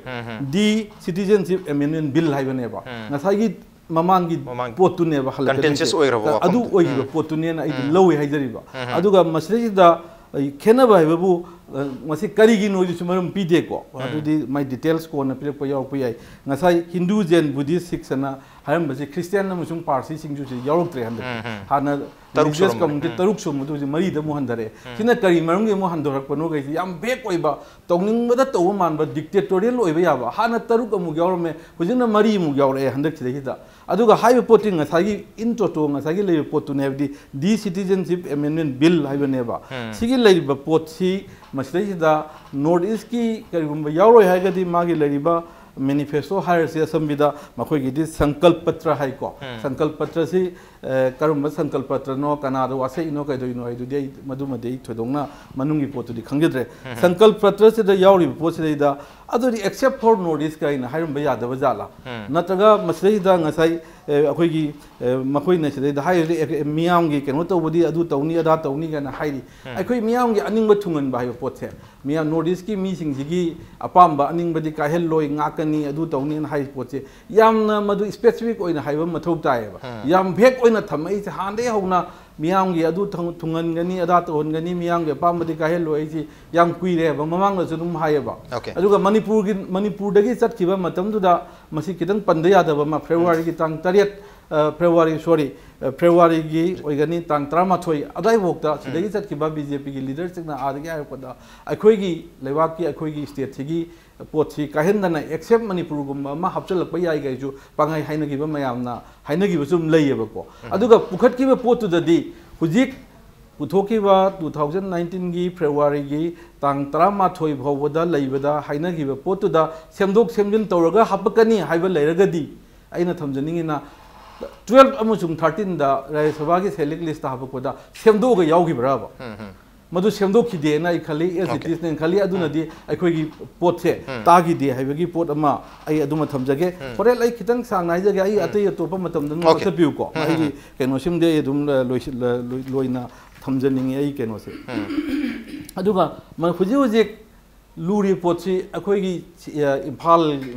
D Citizenship Amendment Bill ꯍꯥꯏꯕꯅꯦꯕ꯫ ꯉꯁꯥꯏꯒꯤ ꯃꯃꯥꯡꯒꯤ ꯃꯃꯥꯡ ꯄꯣꯠꯇꯨꯅꯦꯕ ꯍꯜꯂꯛꯀꯗꯣꯏꯁꯦ꯫ Contentious ꯑꯣꯏꯈ꯭ꯔꯕ ꯑꯗꯨ ꯋꯥꯐꯝꯗꯨ꯫ ꯑꯣꯏꯈꯤꯕ ꯄꯣꯠꯇꯨꯅꯦꯅ ꯑꯩꯗꯤ ꯂꯧꯋꯦ ꯍꯥꯏꯖꯔꯤꯕ꯫ ꯑꯗꯨꯒ ꯃꯁꯤꯗꯩꯁꯤꯗ ꯑꯩ ꯈꯦꯠꯅꯕ ꯍꯥꯏꯕꯕꯨ, ꯑ, ꯃꯁꯤ ꯀꯔꯤꯒꯤꯅꯣ ꯍꯥꯏꯗꯨꯁꯨ ꯃꯔꯝ ꯄꯤꯗꯦꯀꯣ꯫ ꯑꯗꯨꯗꯤ my details ꯀꯣꯟꯅ ꯄꯤꯔꯛꯄ ꯌꯥꯎꯔꯛꯄ ꯌꯥꯏ꯫ ꯉꯁꯥꯏ Hindu, Jain, Buddhist, Sikh ꯑꯅ ꯍꯥꯏꯔꯝꯕꯁꯤ Christian ꯑꯃꯁꯨꯡ Parsi ꯁꯤꯡꯁꯨ ꯁꯤ ꯌꯥꯎꯔꯛꯇ꯭ꯔꯦ ꯍꯟꯗꯛꯇꯤ꯫ ꯍꯥꯟꯅ ꯇꯔꯨꯛ religious ꯁꯨꯔꯝꯕꯅꯤ꯫ Community ꯇꯔꯨꯛ ꯁꯨꯝꯕꯗꯨ ꯍꯧꯖꯤꯛ ꯃꯔꯤꯗ ꯑꯃꯨꯛ ꯍꯟꯊꯔꯛꯑꯦ꯫ ꯁꯤꯅ ꯀꯔꯤ ꯃꯔꯝꯒꯤ ꯑꯃꯨꯛ ꯍꯟꯊꯔꯛꯄꯅꯣ ꯀꯩꯁꯤ ꯌꯥꯝ vague ꯑꯣꯏꯕ, ꯇꯧꯅꯤꯡꯕꯗ ꯇꯧꯕ ꯃꯥꯟꯕ, dictatorial ꯑꯣꯏꯕ ꯌꯥꯕ꯫ ꯍꯥꯟꯅ ꯇꯔꯨꯛ ꯑꯃꯨꯛ ꯌꯥꯎꯔꯝꯃꯦ, ꯍꯧꯖꯤꯛꯅ ꯃꯔꯤꯃꯨꯛ ꯌꯥꯎꯔꯛꯑꯦ ꯍꯟꯗꯛꯁꯤꯗꯩꯁꯤꯗ꯫ ꯑꯗꯨꯒ ꯍꯥꯏꯔꯤꯕ ꯄꯣꯠꯇꯤ ꯉꯁꯥꯏꯒꯤ in toto ꯉꯁꯥꯏꯒꯤ ꯂꯩꯔꯤꯕ ꯄꯣꯠꯇꯨꯅꯦ, ꯍꯥꯏꯕꯗꯤ D Citizenship Amendment Bill ꯍꯥꯏꯕꯅꯦꯕ꯫ ꯁꯤꯒꯤ ꯂꯩꯔꯤꯕ ꯄꯣꯠꯁꯤ ꯃꯁꯤꯗꯩꯁꯤꯗ North Eastꯀꯤ ꯀꯔꯤꯒꯨꯝꯕ ꯌꯥꯎꯔꯣꯏ ꯍꯥꯏꯔꯒꯗꯤ ꯃꯥꯒꯤ ꯂꯩꯔꯤꯕ manifesto ꯍꯥꯏꯔꯁꯤ ꯑꯁꯝꯕꯤꯗ, ꯃꯈꯣꯏꯒꯤꯗꯤ Sankalp Patra ꯍꯥꯏꯀꯣ꯫ Sankalp Patraꯁꯤ, ꯑ, ꯀꯔꯝꯕ Sankalp Patraꯅꯣ, ꯀꯅꯥꯗ ꯋꯥꯁꯛꯏꯅꯣ, ꯀꯩꯗꯧꯔꯤꯅꯣ ꯍꯥꯏꯗꯨꯗꯤ ꯑꯩ ꯃꯗꯨꯃꯗꯤ ꯑꯩ ꯊꯣꯏꯗꯣꯛꯅ ꯃꯅꯨꯡꯒꯤ ꯄꯣꯠꯇꯨꯗꯤ ꯈꯪꯖꯗ꯭ꯔꯦ꯫ Sankalp Patraꯁꯤꯗ ꯌꯥꯎꯔꯤꯕ ꯄꯣꯠꯁꯤꯗꯩꯗ ꯑꯗꯨꯗꯤ except for North East ꯀꯥꯏꯅ ꯍꯥꯏꯔꯝꯕ ꯌꯥꯗꯕ ꯖꯥꯠꯂꯥ? ꯅꯠꯇ꯭ꯔꯒ ꯃꯁꯤꯗꯩꯗ ꯉꯁꯥꯏ ꯑꯩꯈꯣꯏꯒꯤ ꯃꯈꯣꯏꯅ ꯁꯤꯗꯩꯗ ꯍꯥꯏꯔꯤꯁꯦ ꯃꯤꯌꯥꯝꯒꯤ ꯀꯩꯅꯣ ꯇꯧꯕꯗꯤ ꯑꯗꯨ ꯇꯧꯅꯤ ꯑꯗꯥ ꯇꯧꯅꯤ ꯀꯥꯏꯅ ꯍꯥꯏꯔꯤ꯫ ꯑꯩꯈꯣꯏ ꯃꯤꯌꯥꯝꯒꯤ ꯑꯅꯤꯡꯕ ꯊꯨꯡꯍꯟꯕ ꯍꯥꯏꯕ ꯄꯣꯠꯁꯦ, ꯃꯤꯌꯥꯝ ꯅꯣꯔꯠ ꯏꯁꯀꯤ ꯃꯤꯁꯤꯡꯁꯤꯒꯤ ꯑꯄꯥꯝꯕ ꯑꯅꯤꯡꯕꯗꯤ ꯀꯥꯏꯍꯜꯂꯣꯏ, ꯉꯥꯛꯀꯅꯤ, ꯑꯗꯨ ꯇꯧꯅꯤꯅ ꯍꯥꯏꯔꯤꯕ ꯄꯣꯠꯁꯦ ꯌꯥꯝꯅ ꯃꯗꯨ ꯏꯁꯄꯦꯁꯤꯐꯤꯛ ꯑꯣꯏꯅ ꯍꯥꯏꯕ ꯑꯃ ꯃꯊꯧ ꯇꯥꯏꯌꯦꯕ꯫ ꯌꯥꯝ ꯚꯦꯛ ꯑꯣꯏꯅ ꯊꯝꯃꯛꯏꯁꯦ ꯍꯥꯟꯅꯗꯒꯤ ꯍꯧꯅ ꯃꯤꯌꯥꯝꯒꯤ ꯑꯗꯨ ꯊꯨꯡ- ꯊꯨꯡꯍꯟꯒꯅꯤ, ꯑꯗꯥ ꯇꯧꯍꯟꯒꯅꯤ, ꯃꯤꯌꯥꯝꯒꯤ ꯑꯄꯥꯝꯕꯗꯤ ꯀꯥꯏꯍꯜꯂꯣꯏ ꯍꯥꯏꯁꯤ ꯌꯥꯝ ꯀꯨꯏꯔꯦꯕ, ꯃꯃꯥꯡꯗꯁꯨ ꯑꯗꯨꯝ ꯍꯥꯏꯌꯦꯕ꯫ Okay. ꯑꯗꯨꯒ ꯃꯅꯤꯄꯨꯔꯒꯤ ꯃꯅꯤꯄꯨꯔꯗꯒꯤ ꯆꯠꯈꯤꯕ ꯃꯇꯝꯗꯨꯗ ꯃꯁꯤ ꯈꯤꯇꯪ ꯄꯟꯗ ꯌꯥꯗꯕ ꯑꯃ, ꯐꯦꯕ꯭ꯔꯨꯋꯥꯔꯤꯒꯤ ꯇꯥꯡ ꯇꯔꯦꯠ, ꯑ, ꯐꯦꯕ꯭ꯔꯨꯋꯥꯔꯤ, sorry, ꯑ, ꯐꯦꯕ꯭ꯔꯨꯋꯥꯔꯤꯒꯤ ꯑꯣꯏꯒꯅꯤ, ꯇꯥꯡ ꯇꯔꯥꯃꯥꯊꯣꯏ ꯑꯗꯨꯋꯥꯏꯐꯥꯎꯗ ꯁꯤꯗꯒꯤ ꯆꯠꯈꯤꯕ ꯕꯤ ꯖꯦ ꯄꯤꯒꯤ ꯂꯤꯗꯔꯁꯤꯡꯅ ꯑꯥꯗꯒꯤ ꯍꯥꯏꯔꯛꯄꯗ ꯑꯩꯈꯣꯏꯒꯤ ꯂꯩꯕꯥꯛꯀꯤ, ꯑꯩꯈꯣꯏꯒꯤ ꯁ꯭ꯇꯦꯠꯁꯤꯒꯤ ꯄꯣꯠꯁꯤ ꯀꯥꯏꯍꯟꯗꯅ ꯑꯦꯛꯁꯦꯞ ꯃꯅꯤꯄꯨꯔꯒꯨꯝꯕ ꯑꯃ ꯍꯥꯞꯆꯤꯜꯂꯛꯄ ꯌꯥꯏ ꯀꯥꯏꯁꯨ ꯄꯥꯡꯒꯩ ꯍꯥꯏꯅꯈꯤꯕ ꯃꯌꯥꯝꯅ ꯍꯥꯏꯅꯈꯤꯕꯁꯨ ꯑꯗꯨꯝ ꯂꯩꯌꯦꯕꯀꯣ꯫ ꯑꯗꯨꯒ ꯄꯨꯈꯠꯈꯤꯕ ꯄꯣꯠꯇꯨꯗꯗꯤ ꯍꯧꯖꯤꯛ ꯄꯨꯊꯣꯛꯈꯤꯕ two thousand nineteenꯒꯤ ꯐꯦꯕ꯭ꯔꯨꯋꯥꯔꯤꯒꯤ ꯇꯥꯡ ꯇꯔꯥꯃꯥꯊꯣꯏ ꯐꯥꯎꯕꯗ ꯂꯩꯕꯗ ꯍꯥꯏꯅꯈꯤꯕ ꯄꯣꯠꯇꯨꯗ ꯁꯦꯝꯗꯣꯛ ꯁꯦꯝꯖꯤꯟ ꯇꯧꯔꯒ ꯍꯥꯞꯄꯛꯀꯅꯤ ꯍꯥꯏꯕ ꯂꯩꯔꯒꯗꯤ ꯑꯩꯅ ꯊꯝꯖꯅꯤꯡꯉꯤꯅ twelve ꯑꯃꯁꯨꯡ thirteenꯗ ꯔꯥꯖ꯭ꯌ ꯁꯚꯥꯒꯤ ꯁꯦꯂꯦꯛ ꯂꯤꯁꯇ ꯍꯥꯞꯄꯛꯄꯗ ꯁꯦꯝꯗꯣꯛꯑꯒ ꯌꯥꯎꯈꯤꯕ꯭ꯔꯕ? ꯃꯗꯨ ꯁꯦꯝꯗꯣꯛꯈꯤꯗꯦꯅ ꯑꯩ ꯈꯜꯂꯤ, as it Okay. isꯅ ꯈꯜꯂꯤ꯫ ꯑꯗꯨꯅꯗꯤ ꯑꯩꯈꯣꯏꯒꯤ ꯄꯣꯠꯁꯦ ꯇꯥꯈꯤꯗꯦ ꯍꯥꯏꯕꯒꯤ ꯄꯣꯠ ꯑꯃ ꯑꯩ ꯑꯗꯨꯃ ꯊꯝꯖꯒꯦ꯫ ꯍꯣꯔꯦꯟ ꯑꯩ ꯈꯤꯇꯪ ꯁꯥꯡꯅ ꯍꯥꯏꯖꯒꯦ, ꯑꯩ ꯑꯇꯩ ꯑꯇꯣꯞꯄ ꯃꯇꯝꯗ ꯑꯗꯨꯝ Okay. ꯀꯛꯊꯠꯄꯤꯌꯨꯀꯣ꯫ ꯑꯩꯒꯤ ꯀꯩꯅꯣꯁꯤꯃꯗꯤ ꯑꯩ ꯑꯗꯨꯝ ꯂꯣꯏꯁꯤ- ꯂꯣꯏ- ꯂꯣꯏꯅ ꯊꯝꯖꯅꯤꯡꯉꯤ ꯑꯩ ꯀꯩꯅꯣꯁꯦ꯫ ꯑꯗꯨꯒ ꯃ- ꯍꯧꯖꯤꯛ ꯍꯧꯖꯤꯛ ꯂꯨꯔꯤꯕ ꯄꯣꯠꯁꯤ ꯑꯩꯈꯣꯏꯒꯤ ꯁꯤ- ꯑ, ꯏꯝꯐꯥꯜ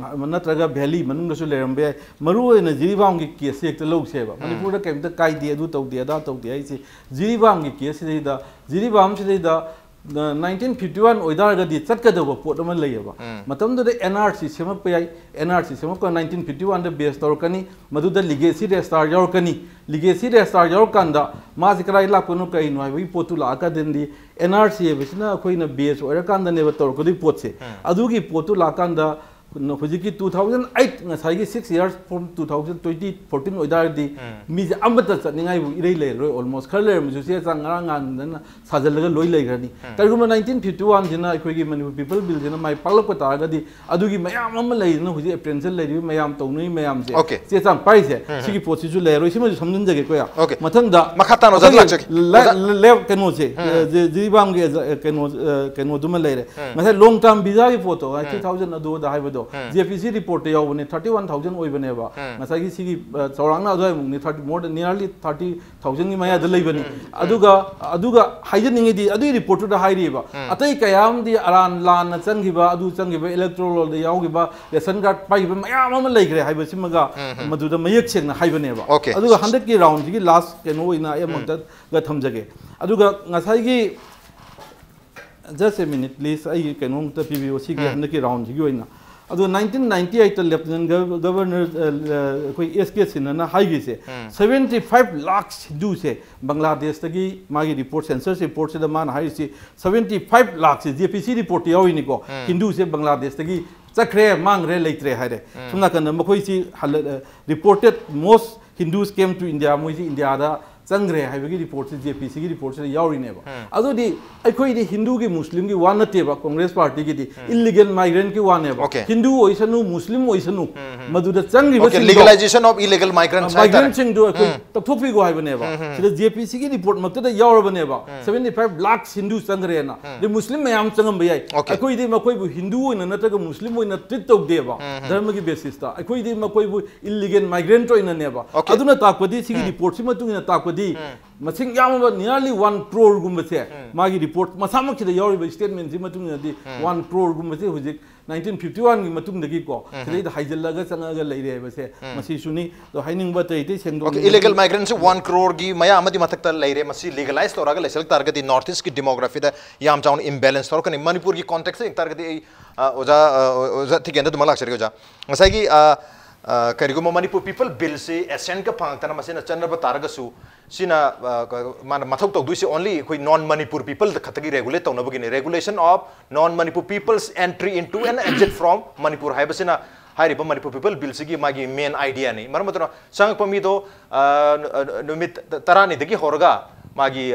ꯅꯠꯇ꯭ꯔꯒ ꯚꯦꯂꯤ ꯃꯅꯨꯡꯗꯁꯨ ꯂꯩꯔꯝꯕ ꯌꯥꯏ꯫ ꯃꯔꯨꯑꯣꯏꯅ ꯖꯤꯔꯤꯕꯥꯝꯒꯤ ꯀꯦꯁꯁꯦ ꯍꯦꯛꯇ ꯂꯧꯁꯦꯕ꯫ ꯃꯅꯤꯄꯨꯔꯗ ꯀꯩꯝꯇ ꯀꯥꯏꯗꯦ, ꯑꯗꯨ ꯇꯧꯗꯦ, ꯑꯗꯥ ꯇꯧꯗꯦ ꯍꯥꯏꯁꯦ ꯖꯤꯔꯤꯕꯥꯝꯒꯤ ꯀꯦꯁꯁꯤꯗꯩꯗ, ꯖꯤꯔꯤꯕꯥꯝꯁꯤꯗꯩꯗ nineteen fifty one ꯑꯣꯏꯇꯥꯔꯒꯗꯤ ꯆꯠꯀꯗꯧꯕ ꯄꯣꯠ ꯑꯃ ꯂꯩꯌꯦꯕ꯫ ꯃꯇꯝꯗꯨꯗ ꯑꯦꯟ ꯑꯥꯔ ꯁꯤ ꯁꯦꯝꯃꯛꯄ ꯌꯥꯏ꯫ And R C ꯁꯦꯝꯃꯛꯄ nineteen fifty oneꯗ ꯕꯦꯁ ꯇꯧꯔꯛꯀꯅꯤ꯫ ꯃꯗꯨꯗ ꯂꯤꯒꯦꯁꯤ ꯔꯦꯖꯤꯁꯇꯥꯔ ꯌꯥꯎꯔꯛꯀꯅꯤ꯫ ꯂꯤꯒꯦꯁꯤ ꯔꯦꯖꯤꯁꯇꯥꯔ ꯌꯥꯎꯔꯀꯥꯟꯗ ꯃꯥꯁꯤ ꯀꯗꯥꯏ ꯂꯥꯛꯄꯅꯣ ꯀꯩꯅꯣ ꯍꯥꯏꯕꯒꯤ ꯄꯣꯠꯇꯨ ꯂꯥꯛꯑꯀꯥꯟꯗꯗꯤ ꯑꯦꯟ ꯑꯥꯔ ꯁꯤ ꯍꯥꯏꯕꯁꯤꯅ ꯑꯩꯈꯣꯏꯅ ꯕꯦꯁ ꯑꯣꯏꯔꯀꯥꯟꯗꯅꯦꯕ ꯇꯧꯔꯛꯀꯗꯣꯏ ꯄꯣꯠꯁꯦ꯫ ꯑꯗꯨꯒꯤ ꯄꯣꯠꯇꯨ ꯂꯥꯛꯀꯥꯟꯗ ꯍꯧꯖꯤꯛꯀꯤ two thousand eight, ꯉꯁꯥꯏꯒꯤ six years from two thousand twenty fourteen ꯑꯣꯏꯇꯥꯔꯗꯤ ꯃꯤꯁꯦ ꯑꯃꯠꯇ ꯆꯠꯅꯤꯡꯉꯥꯏꯕꯨ ꯏꯔꯩ ꯂꯩꯔꯔꯣꯏ꯫ Almost ꯈꯔ ꯂꯩꯔꯝꯃꯁꯨ ꯆꯦ ꯆꯥꯡ ꯉꯔꯥꯡ ꯉꯍꯥꯟꯗꯅ ꯁꯥꯖꯜꯂꯒ ꯂꯣꯏ ꯂꯩꯈ꯭ꯔꯅꯤ꯫ ꯀꯔꯤꯒꯨꯝꯕ nineteen fifty oneꯁꯤꯅ ꯑꯩꯈꯣꯏꯒꯤ ꯃꯅꯤꯄꯨꯔ ꯄꯤꯄꯜ ꯕꯤꯜꯁꯤꯅ ꯃꯥꯏ ꯄꯥꯛꯂꯛꯄ ꯇꯥꯔꯒꯗꯤ ꯑꯗꯨꯒꯤ ꯃꯌꯥꯝ ꯑꯃ ꯂꯩꯗꯅ ꯍꯧꯖꯤꯛ ꯑꯦꯄ꯭ꯔꯦꯟꯁꯤꯌꯦꯜ ꯂꯩꯔꯤꯕ ꯃꯌꯥꯝ, ꯇꯧꯅꯔꯤꯕ ꯃꯌꯥꯝꯁꯦ, Okay. ꯆꯦ ꯆꯥꯡ ꯄꯥꯏꯔꯤꯁꯦ, ꯁꯤꯒꯤ ꯄꯣꯠꯁꯤꯁꯨ ꯂꯩꯔꯔꯣꯏ꯫ ꯁꯤꯃꯁꯨ ꯁꯝꯖꯤꯟꯖꯒꯦꯀꯣ꯫ Okay. ꯃꯊꯪꯗ ꯃꯈꯥ ꯇꯥꯅ ꯑꯣꯖꯥ ꯑꯩꯈꯣꯏꯒꯤ ꯂꯥꯛꯆꯒꯦ꯫ ꯂꯦ- ꯑꯣꯖꯥ- ꯂꯦ- ꯂꯦ- ꯀꯩꯅꯣꯁꯦ, ꯖꯤ- ꯖꯤꯔꯤꯕꯥꯝꯒꯤ ꯑꯦꯖ- ꯀꯩꯅꯣ, ꯀꯩꯅꯣꯗꯨꯃ ꯂꯩꯔꯦ꯫ ꯉꯁꯥꯏ ꯂꯣꯡ ꯇꯥꯔꯝ ꯚꯤꯖꯥꯒꯤ ꯄꯣꯠꯇꯣ, two thousand ꯑꯗꯨꯗ ꯍꯥꯏꯕꯗꯣ, ꯖꯦ ꯄꯤ ꯁꯤ ꯔꯤꯄꯣꯔꯠꯇ ꯌꯥꯎꯕꯅꯦ, ꯊꯥꯔꯇꯤ ꯋꯥꯟ ꯊꯥꯎꯖꯟ ꯑꯣꯏꯕꯅꯦꯕ꯫ ꯉꯁꯥꯏꯒꯤ ꯁꯤꯒꯤ, ꯑ, ꯆꯥꯎꯔꯥꯛꯅ ꯑꯗꯨꯋꯥꯏꯃꯨꯛꯅꯤ, thirty, more than nearly thirty thousand ꯒꯤ ꯃꯌꯥꯗ ꯂꯩꯕꯅꯤ꯫ ꯑꯗꯨꯒ, ꯑꯗꯨꯒ ꯍꯥꯏꯖꯅꯤꯡꯉꯤꯗꯤ, ꯑꯗꯨꯒꯤ ꯔꯤꯄꯣꯔꯠꯇꯨꯗ ꯍꯥꯏꯔꯤꯕ ꯑꯇꯩ ꯀꯌꯥ ꯑꯃꯗꯤ ꯑꯔꯥꯟ ꯂꯥꯟꯅ ꯆꯪꯈꯤꯕ, ꯑꯗꯨ ꯆꯪꯈꯤꯕ, ꯏꯂꯦꯛꯇꯣꯔꯦꯜꯗ ꯌꯥꯎꯈꯤꯕ, ꯔꯦꯁꯟ ꯀꯥꯔꯗ ꯄꯥꯏꯈꯤꯕ ꯃꯌꯥꯝ ꯑꯃ ꯂꯩꯈ꯭ꯔꯦ ꯍꯥꯏꯕꯁꯤꯃꯒ ꯃꯗꯨꯗ ꯃꯌꯦꯛ ꯁꯦꯡꯅ ꯍꯥꯏꯕꯅꯦꯕ꯫ ꯑꯗꯨꯒ ꯍꯟꯗꯛꯀꯤ ꯔꯥꯎꯟꯁꯤꯒꯤ ꯂꯥꯁ ꯀꯩꯅꯣ ꯑꯣꯏꯅ ꯑꯩ ꯑꯃꯨꯛꯇꯒ ꯊꯝꯖꯒꯦ꯫ ꯑꯗꯨꯒ ꯉꯁꯥꯏꯒꯤ, just a minute please, ꯑꯩꯒꯤ ꯀꯩꯅꯣꯝꯇ ꯄꯤꯕꯤꯌꯨ ꯁꯤꯒꯤ ꯍꯟꯗꯛꯀꯤ ꯔꯥꯎꯟꯁꯤꯒꯤ ꯑꯣꯏꯅ꯫ ꯑꯗꯣ ꯅꯥꯏꯟꯇꯤꯟ ꯅꯥꯏꯟꯇꯤ ꯑꯩꯠꯇ ꯂꯦꯐꯇꯤꯅꯦꯟ ꯒꯚ-, ꯒꯚꯔꯅꯔ, ꯑ, ꯑ, ꯑꯩꯈꯣꯏ ꯑꯦꯁ ꯀꯦ ꯁꯤꯟꯍꯅ ꯍꯥꯏꯈꯤꯁꯦ, ꯁꯚꯦꯟꯇꯤ ꯐꯥꯏꯚ ꯂꯥꯛꯁ ꯍꯤꯟꯗꯨꯁꯦ ꯕꯪꯒ꯭ꯂꯥꯗꯦꯁꯇꯒꯤ, ꯃꯥꯒꯤ ꯔꯤꯄꯣꯔꯠ, ꯁꯦꯟꯁꯁ ꯔꯤꯄꯣꯔꯠꯁꯤꯗ ꯃꯥꯅ ꯍꯥꯏꯔꯤꯁꯤ, ꯁꯚꯦꯟꯇꯤ ꯐꯥꯏꯚ ꯂꯥꯛꯁꯦ ꯖꯦ ꯄꯤ ꯁꯤ ꯔꯤꯄꯣꯔꯠꯇ ꯌꯥꯎꯔꯤꯅꯤꯀꯣ, ꯍꯤꯟꯗꯨꯁꯦ ꯕꯪꯒ꯭ꯂꯥꯗꯦꯁꯇꯒꯤ ꯆꯠꯈ꯭ꯔꯦ, ꯃꯥꯡꯈ꯭ꯔꯦ, ꯂꯩꯇ꯭ꯔꯦ ꯍꯥꯏꯔꯦ꯫ ꯁꯣꯝ ꯅꯥꯀꯟꯗ ꯃꯈꯣꯏꯁꯤ ꯍꯜꯂ-, ꯑ, reported most Hindus came to India, ꯃꯣꯏꯁꯤ ꯏꯟꯗꯤꯌꯥꯗ ꯆꯪꯈ꯭ꯔꯦ ꯍꯥꯏꯕꯒꯤ ꯔꯤꯄꯣꯔꯠꯁꯤ ꯖꯦ ꯄꯤ ꯁꯤꯒꯤ ꯔꯤꯄꯣꯔꯠꯁꯤꯗ ꯌꯥꯎꯔꯤꯅꯦꯕ꯫ ꯑꯗꯨꯗꯤ ꯑꯩꯈꯣꯏꯗꯤ ꯍꯤꯟꯗꯨꯒꯤ ꯃꯨꯁꯂꯤꯝꯒꯤ ꯋꯥ ꯅꯠꯇꯦꯕ, ꯀꯣꯡꯒ꯭ꯔꯦꯁ ꯄꯥꯔꯇꯤꯒꯤꯗꯤ ꯏꯜꯂꯤꯒꯦꯜ ꯃꯥꯏꯒ꯭ꯔꯦꯟꯠꯀꯤ ꯋꯥꯅꯦꯕ꯫ Okay. ꯍꯤꯟꯗꯨ ꯑꯣꯏꯁꯅꯨ, ꯃꯨꯁꯂꯤꯝ ꯑꯣꯏꯁꯅꯨ, ꯃꯗꯨꯗ Okay, ꯆꯪꯈ꯭ꯔꯤꯕꯁꯤꯡꯗꯣ, legalization of illegal migrants ꯍꯥꯏꯇꯥꯔꯦ꯫ ꯃꯥꯏꯒ꯭ꯔꯦꯟꯠꯁꯤꯡꯗꯣ ꯑꯩꯈꯣꯏ ꯇꯧꯊꯣꯛꯄꯤꯈꯣ ꯍꯥꯏꯕꯅꯦꯕ꯫ ꯁꯤꯗ ꯖꯦ ꯄꯤ ꯁꯤꯒꯤ ꯔꯤꯄꯣꯔꯠ ꯃꯛꯇꯗ ꯌꯥꯎꯔꯕꯅꯦꯕ, ꯁꯚꯦꯟꯇꯤ ꯐꯥꯏꯚ ꯂꯥꯛꯁ ꯍꯤꯟꯗꯨ ꯆꯪꯈ꯭ꯔꯦꯅ꯫ ꯑꯗꯩ ꯃꯨꯁꯂꯤꯝ ꯃꯌꯥꯝ ꯆꯪꯉꯝꯕ ꯌꯥꯏ꯫ Okay. ꯑꯩꯈꯣꯏꯗꯤ ꯃꯈꯣꯏꯕꯨ ꯍꯤꯟꯗꯨ ꯑꯣꯏꯅ ꯅꯠꯇ꯭ꯔꯒ ꯃꯨꯁꯂꯤꯝ ꯑꯣꯏꯅ ꯇ꯭ꯔꯤꯠ ꯇꯧꯗꯦꯕ, ꯙꯔꯃꯒꯤ ꯕꯦꯁꯤꯁꯇ꯫ ꯑꯩꯈꯣꯏꯗꯤ ꯃꯈꯣꯏꯕꯨ ꯏꯜꯂꯤꯒꯦꯜ ꯃꯥꯏꯒ꯭ꯔꯦꯟꯠ ꯑꯣꯏꯅꯅꯦꯕ꯫ Okay. ꯑꯗꯨꯅ ꯇꯥꯛꯄꯗꯤ, ꯁꯤꯒꯤ ꯔꯤꯄꯣꯔꯠꯁꯤ ꯃꯇꯨꯡ ꯏꯟꯅ ꯇꯥꯛꯄꯗꯤ, ꯃꯁꯤꯡ ꯌꯥꯝꯃꯕ nearly one crore ꯒꯨꯝꯕꯁꯦ, ꯃꯥꯒꯤ ꯔꯤꯄꯣꯔꯠ ꯃꯁꯥꯃꯛꯁꯤꯗ ꯌꯥꯎꯔꯤꯕ ꯁ꯭ꯇꯦꯠꯃꯦꯟꯠꯁꯤ ꯃꯇꯨꯡ ꯏꯟꯅꯗꯤ, ꯋꯥꯟ ꯀ꯭ꯔꯣꯔ ꯒꯨꯝꯕꯁꯦ ꯍꯧꯖꯤꯛ ꯅꯥꯏꯟꯇꯤꯟ ꯐꯤꯐꯇꯤ ꯋꯥꯟꯒꯤ ꯃꯇꯨꯡꯗꯒꯤꯀꯣ, ꯁꯤꯗꯩꯗ ꯍꯥꯏꯖꯤꯜꯂꯒ ꯆꯪꯉꯛꯑꯒ ꯂꯩꯔꯦ ꯍꯥꯏꯕꯁꯦ, ꯃꯁꯤꯁꯨꯅꯤ꯫ ꯑꯗꯣ ꯍꯥꯏꯅꯤꯡꯕ ꯑꯇꯩ ꯑꯇꯩ ꯁꯦꯡꯗꯣꯛꯅꯤꯡꯕ Okay, illegal migrants ꯁꯤ ꯋꯥꯟ ꯀ꯭ꯔꯣꯔꯒꯤ ꯃꯌꯥ ꯑꯃꯗꯤ ꯃꯊꯛꯇ ꯂꯩꯔꯦ꯫ ꯃꯁꯤ ꯂꯤꯒꯂꯥꯏꯁ ꯇꯧꯔꯒ ꯂꯩꯁꯜꯂꯛ ꯇꯥꯔꯒꯗꯤ ꯅꯣꯔꯠ ꯏꯁꯀꯤ ꯗꯤꯃꯣꯒ꯭ꯔꯥꯐꯤꯗ ꯌꯥꯝ ꯆꯥꯎꯅ ꯏꯝꯕꯦꯂꯦꯟꯁ ꯊꯣꯛꯂꯛꯀꯅꯤ꯫ ꯃꯅꯤꯄꯨꯔꯒꯤ ꯀꯣꯟꯇꯦꯛꯁꯇ ꯌꯦꯡ ꯇꯥꯔꯒꯗꯤ ꯑꯩ, ꯑ, ꯑꯣꯖꯥ, ꯑ, ꯑꯣꯖꯥ ꯊꯤꯀꯦꯟꯗ ꯑꯗꯨꯃꯛ ꯂꯥꯛꯆꯔꯒꯦ ꯑꯣꯖꯥ꯫ ꯉꯁꯥꯏꯒꯤ, ꯑ, ꯑ, ꯀꯔꯤꯒꯨꯝꯕ ꯃꯅꯤꯄꯨꯔ ꯄꯤꯄꯜ ꯕꯤꯜꯁꯤ ꯑꯦꯁꯦꯟꯠꯀ ꯐꯪꯉꯛꯇꯅ ꯃꯁꯤꯅ ꯆꯠꯅꯕ ꯇꯥꯔꯒꯁꯨ, ꯁꯤꯅ, ꯑ, ꯀ-, ꯃꯥꯅ ꯃꯊꯧ ꯇꯧꯗꯣꯏꯁꯦ only ꯑꯩꯈꯣꯏ ꯅꯣꯟ ꯃꯅꯤꯄꯨꯔ ꯄꯤꯄꯜꯗ ꯈꯛꯇꯒꯤ regulate ꯇꯧꯅꯕꯒꯤꯅꯤ꯫ Regulation of non Manipur people's entry into and exit from Manipur ꯍꯥꯏꯕꯁꯤꯅ ꯍꯥꯏꯔꯤꯕ ꯃꯅꯤꯄꯨꯔ ꯄꯤꯄꯜ ꯕꯤꯜꯁꯤꯒꯤ ꯃꯥꯒꯤ ꯃꯦꯟ ꯑꯥꯏꯗꯤꯌꯥꯅꯤ꯫ ꯃꯔꯝ ꯑꯗꯨꯅ ꯆꯪꯉꯛꯄ ꯃꯤꯗꯣ, ꯑ, ꯅꯨ-, ꯑ, ꯅꯨꯃꯤꯠ ꯇꯔꯥꯅꯤꯗꯒꯤ ꯍꯧꯔꯒ ꯃꯥꯒꯤ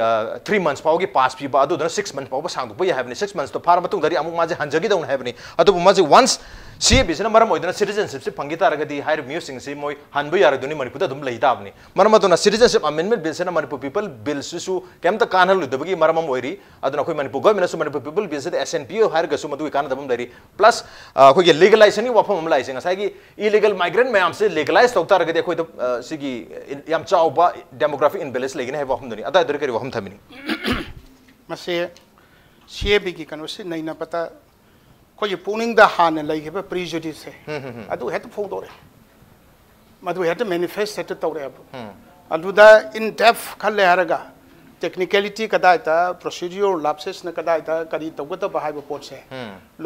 ꯊ꯭ꯔꯤ ꯃꯟꯁ ꯐꯥꯎꯒꯤ ꯄꯥꯁ ꯄꯤꯕ, ꯑꯗꯨꯗꯨꯅ ꯁꯤꯛꯁ ꯃꯟꯁ ꯐꯥꯎꯕ ꯁꯥꯡꯗꯣꯛꯄ ꯌꯥꯏ ꯍꯥꯏꯕꯅꯤ꯫ ꯁꯤꯛꯁ ꯃꯟꯁꯇꯣ ꯐꯥꯔ ꯃꯇꯨꯡꯗꯗꯤ ꯑꯃꯨꯛ ꯃꯥꯁꯦ ꯍꯟꯖꯈꯤꯗꯧꯅꯤ ꯍꯥꯏꯕꯅꯤ꯫ ꯑꯗꯨꯕꯨ ꯃꯥꯁꯦ ꯋꯥꯟꯁ ꯁꯤ ꯑꯦ ꯕꯤꯁꯤꯅ ꯃꯔꯝ ꯑꯣꯏꯗꯨꯅ ꯁꯤꯇꯤꯖꯟꯁꯤꯞꯁꯦ ꯐꯪꯈꯤ ꯇꯥꯔꯒꯗꯤ ꯍꯥꯏꯔꯤꯕ ꯃꯤꯑꯣꯏꯁꯤꯡꯁꯤ ꯃꯣꯏ ꯍꯟꯕ ꯌꯥꯔꯣꯏꯗꯣꯏꯅꯤ, ꯃꯅꯤꯄꯨꯔꯗ ꯑꯗꯨꯝ ꯂꯩ ꯇꯥꯕꯅꯤ꯫ ꯃꯔꯝ ꯑꯗꯨꯅ ꯁꯤꯇꯤꯖꯟꯁꯤꯞ ꯑꯃꯦꯟꯃꯦꯟ ꯕꯤꯜꯁꯤꯅ ꯃꯅꯤꯄꯨꯔ ꯄꯤꯄꯜ ꯕꯤꯜꯁꯤꯁꯨ ꯀꯩꯝꯇ ꯀꯥꯟꯅꯍꯜꯂꯣꯏꯗꯕꯒꯤ ꯃꯔꯝ ꯑꯃ ꯑꯣꯏꯔꯤ꯫ ꯑꯗꯨꯅ ꯑꯩꯈꯣꯏ ꯃꯅꯤꯄꯨꯔ ꯒꯣꯔꯃꯦꯟꯅꯁꯨ ꯃꯅꯤꯄꯨꯔ ꯄꯤꯄꯜ ꯕꯤꯜꯁꯤꯗ ꯑꯦꯁ ꯑꯦꯟ ꯄꯤ ꯑꯣ ꯍꯥꯏꯔꯒꯁꯨ ꯃꯗꯨꯒꯤ ꯀꯥꯟꯅꯗꯕ ꯑꯃ ꯂꯩꯔꯤ꯫ ꯄ꯭ꯂꯁ ꯑꯩꯈꯣꯏꯒꯤ ꯂꯤꯒꯂꯥꯏꯖꯦꯁꯟꯒꯤ ꯋꯥꯐꯝ ꯑꯃ ꯂꯥꯛꯏꯁꯦ, ꯉꯁꯥꯏꯒꯤ ꯏꯂꯤꯒꯜ ꯃꯥꯏꯒ꯭ꯔꯦꯟ ꯃꯌꯥꯝꯁꯦ ꯂꯤꯒꯂꯥꯏꯁ ꯇꯧ ꯇꯥꯔꯒꯗꯤ ꯑꯩꯈꯣꯏꯗ ꯑ, ꯁꯤꯒꯤ ꯌꯥꯝ ꯆꯥꯎꯕ ꯗꯦꯃꯣꯒ꯭ꯔꯥꯐꯤꯛ ꯏꯝꯕꯦꯂꯦꯟꯁ ꯂꯩꯒꯅꯤ ꯍꯥꯏꯕ ꯋꯥꯐꯝꯗꯨꯅꯤ꯫ ꯑꯗꯥꯏꯗꯨꯗ ꯀꯔꯤ ꯋꯥꯐꯝ ꯊꯝꯕꯤꯅꯤ? ꯃꯁꯤ ꯁꯤ ꯑꯦ ꯕꯤꯒꯤ ꯀꯩꯅꯣꯁꯤ ꯅꯩꯅꯕꯗ ꯑꯩꯈꯣꯏꯒꯤ ꯄꯨꯛꯅꯤꯡꯗ ꯍꯥꯟꯅ ꯂꯩꯈꯤꯕ ꯄ꯭ꯔꯤꯖꯨꯗꯤꯁꯁꯦ ꯑꯗꯨ ꯍꯦꯛꯇ ꯐꯣꯡꯗꯣꯔꯛꯑꯦ꯫ ꯃꯗꯨ ꯍꯦꯛꯇ ꯃꯦꯅꯤꯐꯦꯁ ꯍꯦꯛꯇ ꯇꯧꯔꯛꯑꯦꯕ꯫ ꯑꯗꯨꯗ ꯏꯟ ꯗꯦꯞ ꯈꯜꯂꯦ ꯍꯥꯏꯔꯒ ꯇꯦꯛꯅꯤꯀꯦꯂꯤꯇꯤ ꯀꯗꯥꯏꯗ, ꯄ꯭ꯔꯣꯁꯤꯗ꯭ꯌꯨꯔ ꯂꯥꯞꯁꯦꯁꯅ ꯀꯗꯥꯏꯗ, ꯀꯔꯤ ꯇꯧꯒꯗꯕ ꯍꯥꯏꯕ ꯄꯣꯠꯁꯦ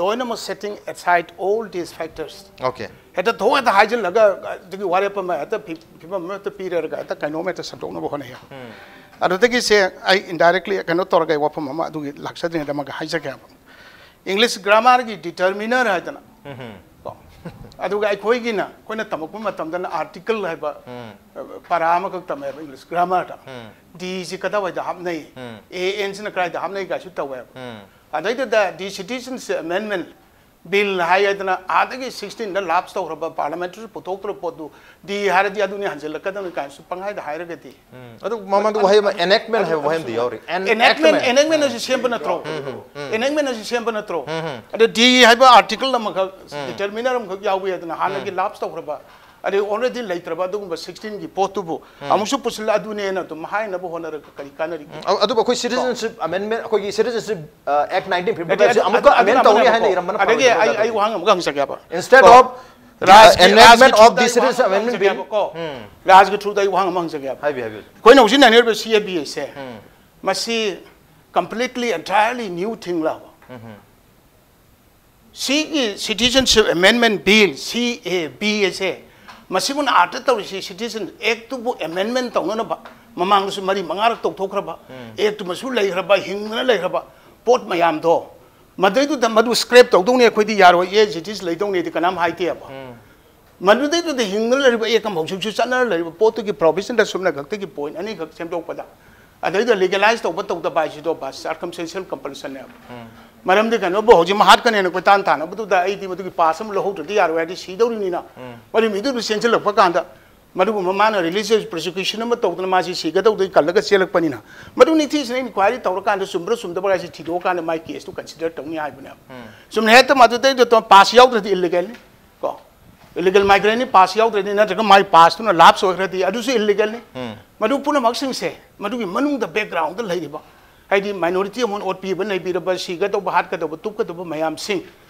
ꯂꯣꯏꯅꯃꯛ setting aside all these factors꯫ Okay. ꯍꯦꯛꯇ ꯊꯣꯛ ꯍꯦꯛꯇ ꯍꯥꯏꯖꯤꯜꯂꯒ ꯑꯗꯨꯒꯤ ꯋꯥꯔꯦꯞ ꯑꯃ ꯍꯦꯛꯇ ꯐꯤ- ꯐꯤꯕꯝ ꯑꯃ ꯍꯦꯛꯇ ꯄꯤꯔꯦꯔꯒ ꯍꯦꯛꯇ ꯀꯩꯅꯣꯝ ꯍꯦꯛꯇ ꯁꯟꯗꯣꯛꯅꯕ ꯍꯣꯠꯅꯩ꯫ ꯑꯗꯨꯗꯒꯤꯁꯦ ꯑꯩ ꯏꯟꯗꯥꯏꯔꯦꯛꯂꯤ ꯀꯩꯅꯣ ꯇꯧꯔꯒ ꯑꯩ ꯋꯥꯐꯝ ꯑꯃ ꯑꯗꯨꯒꯤ ꯂꯥꯛꯆꯗ꯭ꯔꯤꯉꯩꯗ ꯑꯃꯒ ꯍꯥꯏꯖꯒꯦꯕ꯫ ꯏꯪꯂꯤꯁ ꯒ꯭ꯔꯥꯃꯥꯔꯒꯤ ꯗꯤꯇꯔꯃꯤꯅꯔ ꯍꯥꯏꯗꯅ ꯀꯣ, ꯑꯗꯨꯒ ꯑꯩꯈꯣꯏꯒꯤꯅ ꯑꯩꯈꯣꯏꯅ ꯇꯝꯃꯛꯄ ꯃꯇꯝꯗꯅ ꯑꯥꯔꯇꯤꯀꯜ ꯍꯥꯏꯕ ꯄꯔꯥ ꯑꯃꯈꯛ ꯇꯝꯃꯦꯕ ꯏꯪꯂꯤꯁ ꯒ꯭ꯔꯥꯃꯥꯔꯗ꯫ ꯗꯤꯁꯤ ꯀꯗꯥꯏꯋꯥꯏꯗ ꯍꯥꯞꯅꯩ, ꯑꯦ ꯑꯦꯟꯁꯤꯅ ꯀꯗꯥꯏꯗ ꯍꯥꯞꯅꯩ ꯀꯥꯏꯁꯨ ꯇꯧꯋꯦꯕ꯫ ꯑꯗꯩꯗꯨꯗ ꯗꯤ ꯁꯤꯇꯤꯖꯟꯁꯤꯞ ꯑꯃꯦꯟꯃꯦꯟ ꯕꯤꯜ ꯍꯥꯏꯗꯅ ꯑꯥꯗꯒꯤ ꯁꯤꯛꯁꯇꯤꯟꯗ ꯂꯥꯞꯁ ꯇꯧꯈ꯭ꯔꯕ, ꯄꯥꯔꯂꯥꯃꯦꯟꯇꯁꯨ ꯄꯨꯊꯣꯛꯇ꯭ꯔꯕ ꯄꯣꯠꯇꯨ ꯗꯤ ꯍꯥꯏꯔꯗꯤ ꯑꯗꯨꯅꯤ ꯍꯟꯖꯤꯜꯂꯛꯀꯗꯕꯅꯤ ꯀꯥꯏꯅꯁꯨ ꯄꯪꯍꯥꯏꯗ ꯍꯥꯏꯔꯒꯗꯤ ꯑꯗꯨ ꯃꯃꯥꯡꯗ ꯋꯥꯍꯩ ꯑꯃ ꯑꯦꯅꯦꯛꯃꯦꯟ ꯍꯥꯏꯕ ꯋꯥꯍꯩ ꯑꯃꯗꯤ ꯌꯥꯎꯔꯤ꯫ ꯑꯦꯅꯦꯛꯃꯦꯟ ꯑꯦꯅꯦꯛꯃꯦꯟ ꯑꯁꯤ ꯁꯦꯝꯕ ꯅꯠꯇ꯭ꯔꯣ? ꯑꯦꯅꯦꯛꯃꯦꯟ ꯑꯁꯤ ꯁꯦꯝꯕ ꯅꯠꯇ꯭ꯔꯣ? ꯑꯗ ꯗꯤ ꯍꯥꯏꯕ ꯑꯥꯔꯇꯤꯀꯜ ꯑꯃꯈꯛ, ꯗꯤꯇꯔꯃꯤꯅꯔ ꯑꯃꯈꯛ ꯌꯥꯎꯕ ꯌꯥꯏꯗꯅ, ꯍꯥꯟꯅꯒꯤ ꯂꯥꯞꯁ ꯇꯧꯈ꯭ꯔꯕ, ꯑꯗꯩ ꯑꯣꯜꯔꯦꯗꯤ ꯂꯩꯇ꯭ꯔꯕ ꯑꯗꯨꯒꯨꯝꯕ ꯁꯤꯛꯁꯇꯤꯟꯒꯤ ꯄꯣꯠꯇꯨꯕꯨ ꯑꯃꯨꯛꯁꯨ ꯄꯨꯁꯤꯜꯂ ꯑꯗꯨꯅꯦꯅ ꯑꯗꯨꯝ ꯍꯥꯏꯅꯕ ꯍꯣꯠꯅꯔꯒ ꯀꯔꯤ ꯀꯥꯟꯅꯔꯤꯒꯦ? ꯑꯗꯨꯕꯨ ꯑꯩꯈꯣꯏ ꯁꯤꯇꯤꯖꯟꯁꯤꯞ ꯑꯃꯦꯟꯃꯦꯟ, ꯑꯩꯈꯣꯏꯒꯤ ꯁꯤꯇꯤꯖꯟꯁꯤꯞ ꯑꯦꯛ ꯅꯥꯏꯟꯇꯤꯟ ꯐꯤꯐꯇꯤ ꯐꯥꯏꯚꯁꯦ ꯑꯃꯨꯛꯀ ꯑꯃꯦꯟ ꯇꯧꯅꯤ ꯍꯥꯏꯅ ꯏꯔꯝꯕꯅ ꯑꯗꯒꯤ ꯐꯔꯣꯏꯗꯕ꯭ꯔꯥ ꯑꯩ ꯑꯩ ꯇꯧꯕꯅꯤ꯫ ꯋꯥꯍꯪ ꯑꯃꯒ ꯍꯪꯖꯒꯦꯕ꯫ Instead of ꯔꯥꯖꯀꯤ enactment ꯔꯥꯖꯀꯤ of ꯊ꯭ꯔꯨꯗ the ꯑꯩ ꯋꯥꯍꯪ Citizens ꯑꯃ Amendment Bill. ꯍꯪꯖꯒꯦꯕꯀꯣ꯫ ꯔꯥꯖꯀꯤ ꯊ꯭ꯔꯨꯗ ꯑꯩ ꯋꯥꯍꯪ ꯑꯃ ꯍꯪꯖꯒꯦꯕ꯫ ꯍꯥꯏꯕꯤꯌꯨ, ꯍꯥꯏꯕꯤꯌꯨ꯫ ꯑꯩꯈꯣꯏꯅ ꯍꯧꯖꯤꯛ ꯅꯩꯅꯔꯤꯕ ꯁꯤ ꯑꯦ ꯕꯤ ꯑꯦꯁꯦ ꯃꯁꯤ completely entirely new thing ꯂꯥꯕ? ꯁꯤꯒꯤ Citizenship Amendment Bill, ꯁꯤ ꯑꯦ ꯕꯤ ꯑꯁꯦ ꯃꯁꯤꯕꯨꯅ ꯑꯥꯔꯇ ꯇꯧꯔꯤꯁꯤ ꯁꯤꯇꯤꯖꯟ ꯑꯦꯛꯇꯨꯕꯨ ꯑꯦꯃꯦꯟꯃꯦꯟ ꯇꯧꯅꯅꯕ ꯃꯃꯥꯡꯗꯁꯨ ꯃꯔꯤ ꯃꯉꯥꯔꯛ ꯇꯧꯊꯣꯛꯈ꯭ꯔꯕ, ꯑꯦꯛꯇꯨꯃꯁꯨ ꯂꯩꯈ꯭ꯔꯕ, ꯍꯤꯡꯗꯅ ꯂꯩꯈ꯭ꯔꯕ ꯄꯣꯠ ꯃꯌꯥꯝꯗꯣ ꯃꯗꯩꯗꯨꯗ ꯃꯗꯨ ꯁ꯭ꯀ꯭ꯔꯦꯞ ꯇꯧꯗꯧꯅꯤ, ꯑꯩꯈꯣꯏꯗꯤ ꯌꯥꯔꯣꯏ, ꯑꯦ ꯖꯤꯇꯤꯁ ꯂꯩꯗꯧꯅꯤꯗꯤ ꯀꯅꯥꯝ ꯍꯥꯏꯗꯦꯕ꯫ ꯃꯗꯨꯗꯩꯗꯨꯗ ꯍꯤꯡꯗꯨꯅ ꯂꯩꯔꯤꯕ ꯑꯦꯛ ꯑꯃ ꯍꯧꯖꯤꯛꯁꯨ ꯆꯠꯅꯔ ꯂꯩꯔꯤꯕ ꯄꯣꯠꯇꯨꯒꯤ ꯄ꯭ꯔꯣꯚꯤꯖꯟꯗ ꯁꯨꯞꯅ ꯈꯛꯇꯒꯤ ꯄꯣꯏꯟ ꯑꯅꯤꯈꯛ ꯁꯦꯝꯗꯣꯛꯄꯗ ꯑꯗꯩꯗ ꯂꯤꯒꯦꯂꯥꯏꯁ ꯇꯧꯕ ꯇꯧꯗꯕ ꯍꯥꯏꯁꯤꯗꯣ ꯕꯁ ꯁꯔꯀꯝꯁꯦꯟꯁꯤꯌꯦꯜ ꯀꯝꯄꯜꯁꯟꯅꯦꯕ꯫ ꯃꯔꯝꯗꯤ ꯀꯩꯅꯣꯕꯨ ꯍꯧꯖꯤꯛ ꯃꯍꯥꯠꯀꯅꯦꯅ ꯀꯣꯏꯇꯥꯟ ꯊꯥꯅꯕꯗꯨꯗ ꯑꯩꯗꯤ ꯃꯗꯨꯒꯤ ꯄꯥꯁ ꯑꯃ ꯂꯧꯍꯧꯗ꯭ꯔꯗꯤ ꯌꯥꯔꯣꯏ ꯍꯥꯏꯗꯤ ꯁꯤꯗꯧꯔꯤꯕꯅꯤꯅ꯫ ꯃꯗꯨ ꯃꯤꯗꯨ ꯑꯗꯨ ꯆꯦꯟꯁꯤꯜꯂꯛꯄ ꯀꯥꯟꯗ ꯃꯗꯨꯒꯨꯝꯕ ꯃꯥꯅ ꯔꯤꯂꯤꯖꯤꯌꯁ ꯄ꯭ꯔꯣꯁꯤꯀ꯭ꯌꯨꯁꯟ ꯑꯃ ꯇꯧꯗꯅ ꯃꯥꯁꯤ ꯁꯤꯒꯗꯧꯗꯒꯤ ꯀꯜꯂꯒ ꯆꯦꯜꯂꯛꯄꯅꯤꯅ ꯃꯗꯨ ꯅꯤꯊꯤꯁꯤꯅ ꯏꯟꯀ꯭ꯋꯥꯏꯔꯤ ꯇꯧꯔꯀꯥꯟꯗ ꯆꯨꯝꯕ꯭ꯔꯥ ꯆꯨꯝꯗꯕ꯭ꯔꯥ ꯍꯥꯏꯁꯤ ꯊꯤꯗꯣꯛꯑꯀꯥꯟꯗ ꯃꯥꯒꯤ ꯀꯦꯁꯇꯨ ꯀꯟꯁꯤꯗꯔ ꯇꯧꯅꯤ ꯍꯥꯏꯕꯅꯦꯕ꯫ ꯆꯨꯝꯅ ꯍꯦꯛꯇ ꯃꯗꯨꯗꯩꯗꯨꯗ ꯄꯥꯁ ꯌꯥꯎꯗ꯭ꯔꯗꯤ ꯏꯜꯂꯤꯒꯦꯜꯅꯤ ꯀꯣ꯫ ꯏꯜꯂꯤꯒꯦꯜ ꯃꯥꯏꯒ꯭ꯔꯦꯟꯅꯤ, ꯄꯥꯁ ꯌꯥꯎꯗ꯭ꯔꯗꯤ ꯅꯠꯇ꯭ꯔꯒ ꯃꯥꯒꯤ ꯄꯥꯁꯇꯨꯅ ꯂꯥꯞꯁ ꯑꯣꯏꯈ꯭ꯔꯗꯤ ꯑꯗꯨꯁꯨ ꯏꯜꯂꯤꯒꯦꯜꯅꯤ꯫ ꯃꯗꯨ ꯄꯨꯝꯅꯃꯛꯁꯤꯡꯁꯦ ꯃꯗꯨꯒꯤ ꯃꯅꯨꯡꯗ ꯕꯦꯛꯒ꯭ꯔꯥꯎꯟꯗ ꯂꯩꯔꯤꯕ ꯍꯥꯏꯗꯤ ꯃꯥꯏꯅꯣꯔꯤꯇꯤ ꯑꯃ ꯑꯣꯠꯄꯤꯕ ꯅꯩꯕꯤꯔꯕ ꯁꯤꯒꯗꯧꯕ ꯍꯥꯠꯀꯗꯧꯕ ꯇꯨꯞꯀꯗꯧꯕ ꯃꯌꯥꯝꯁꯤꯡ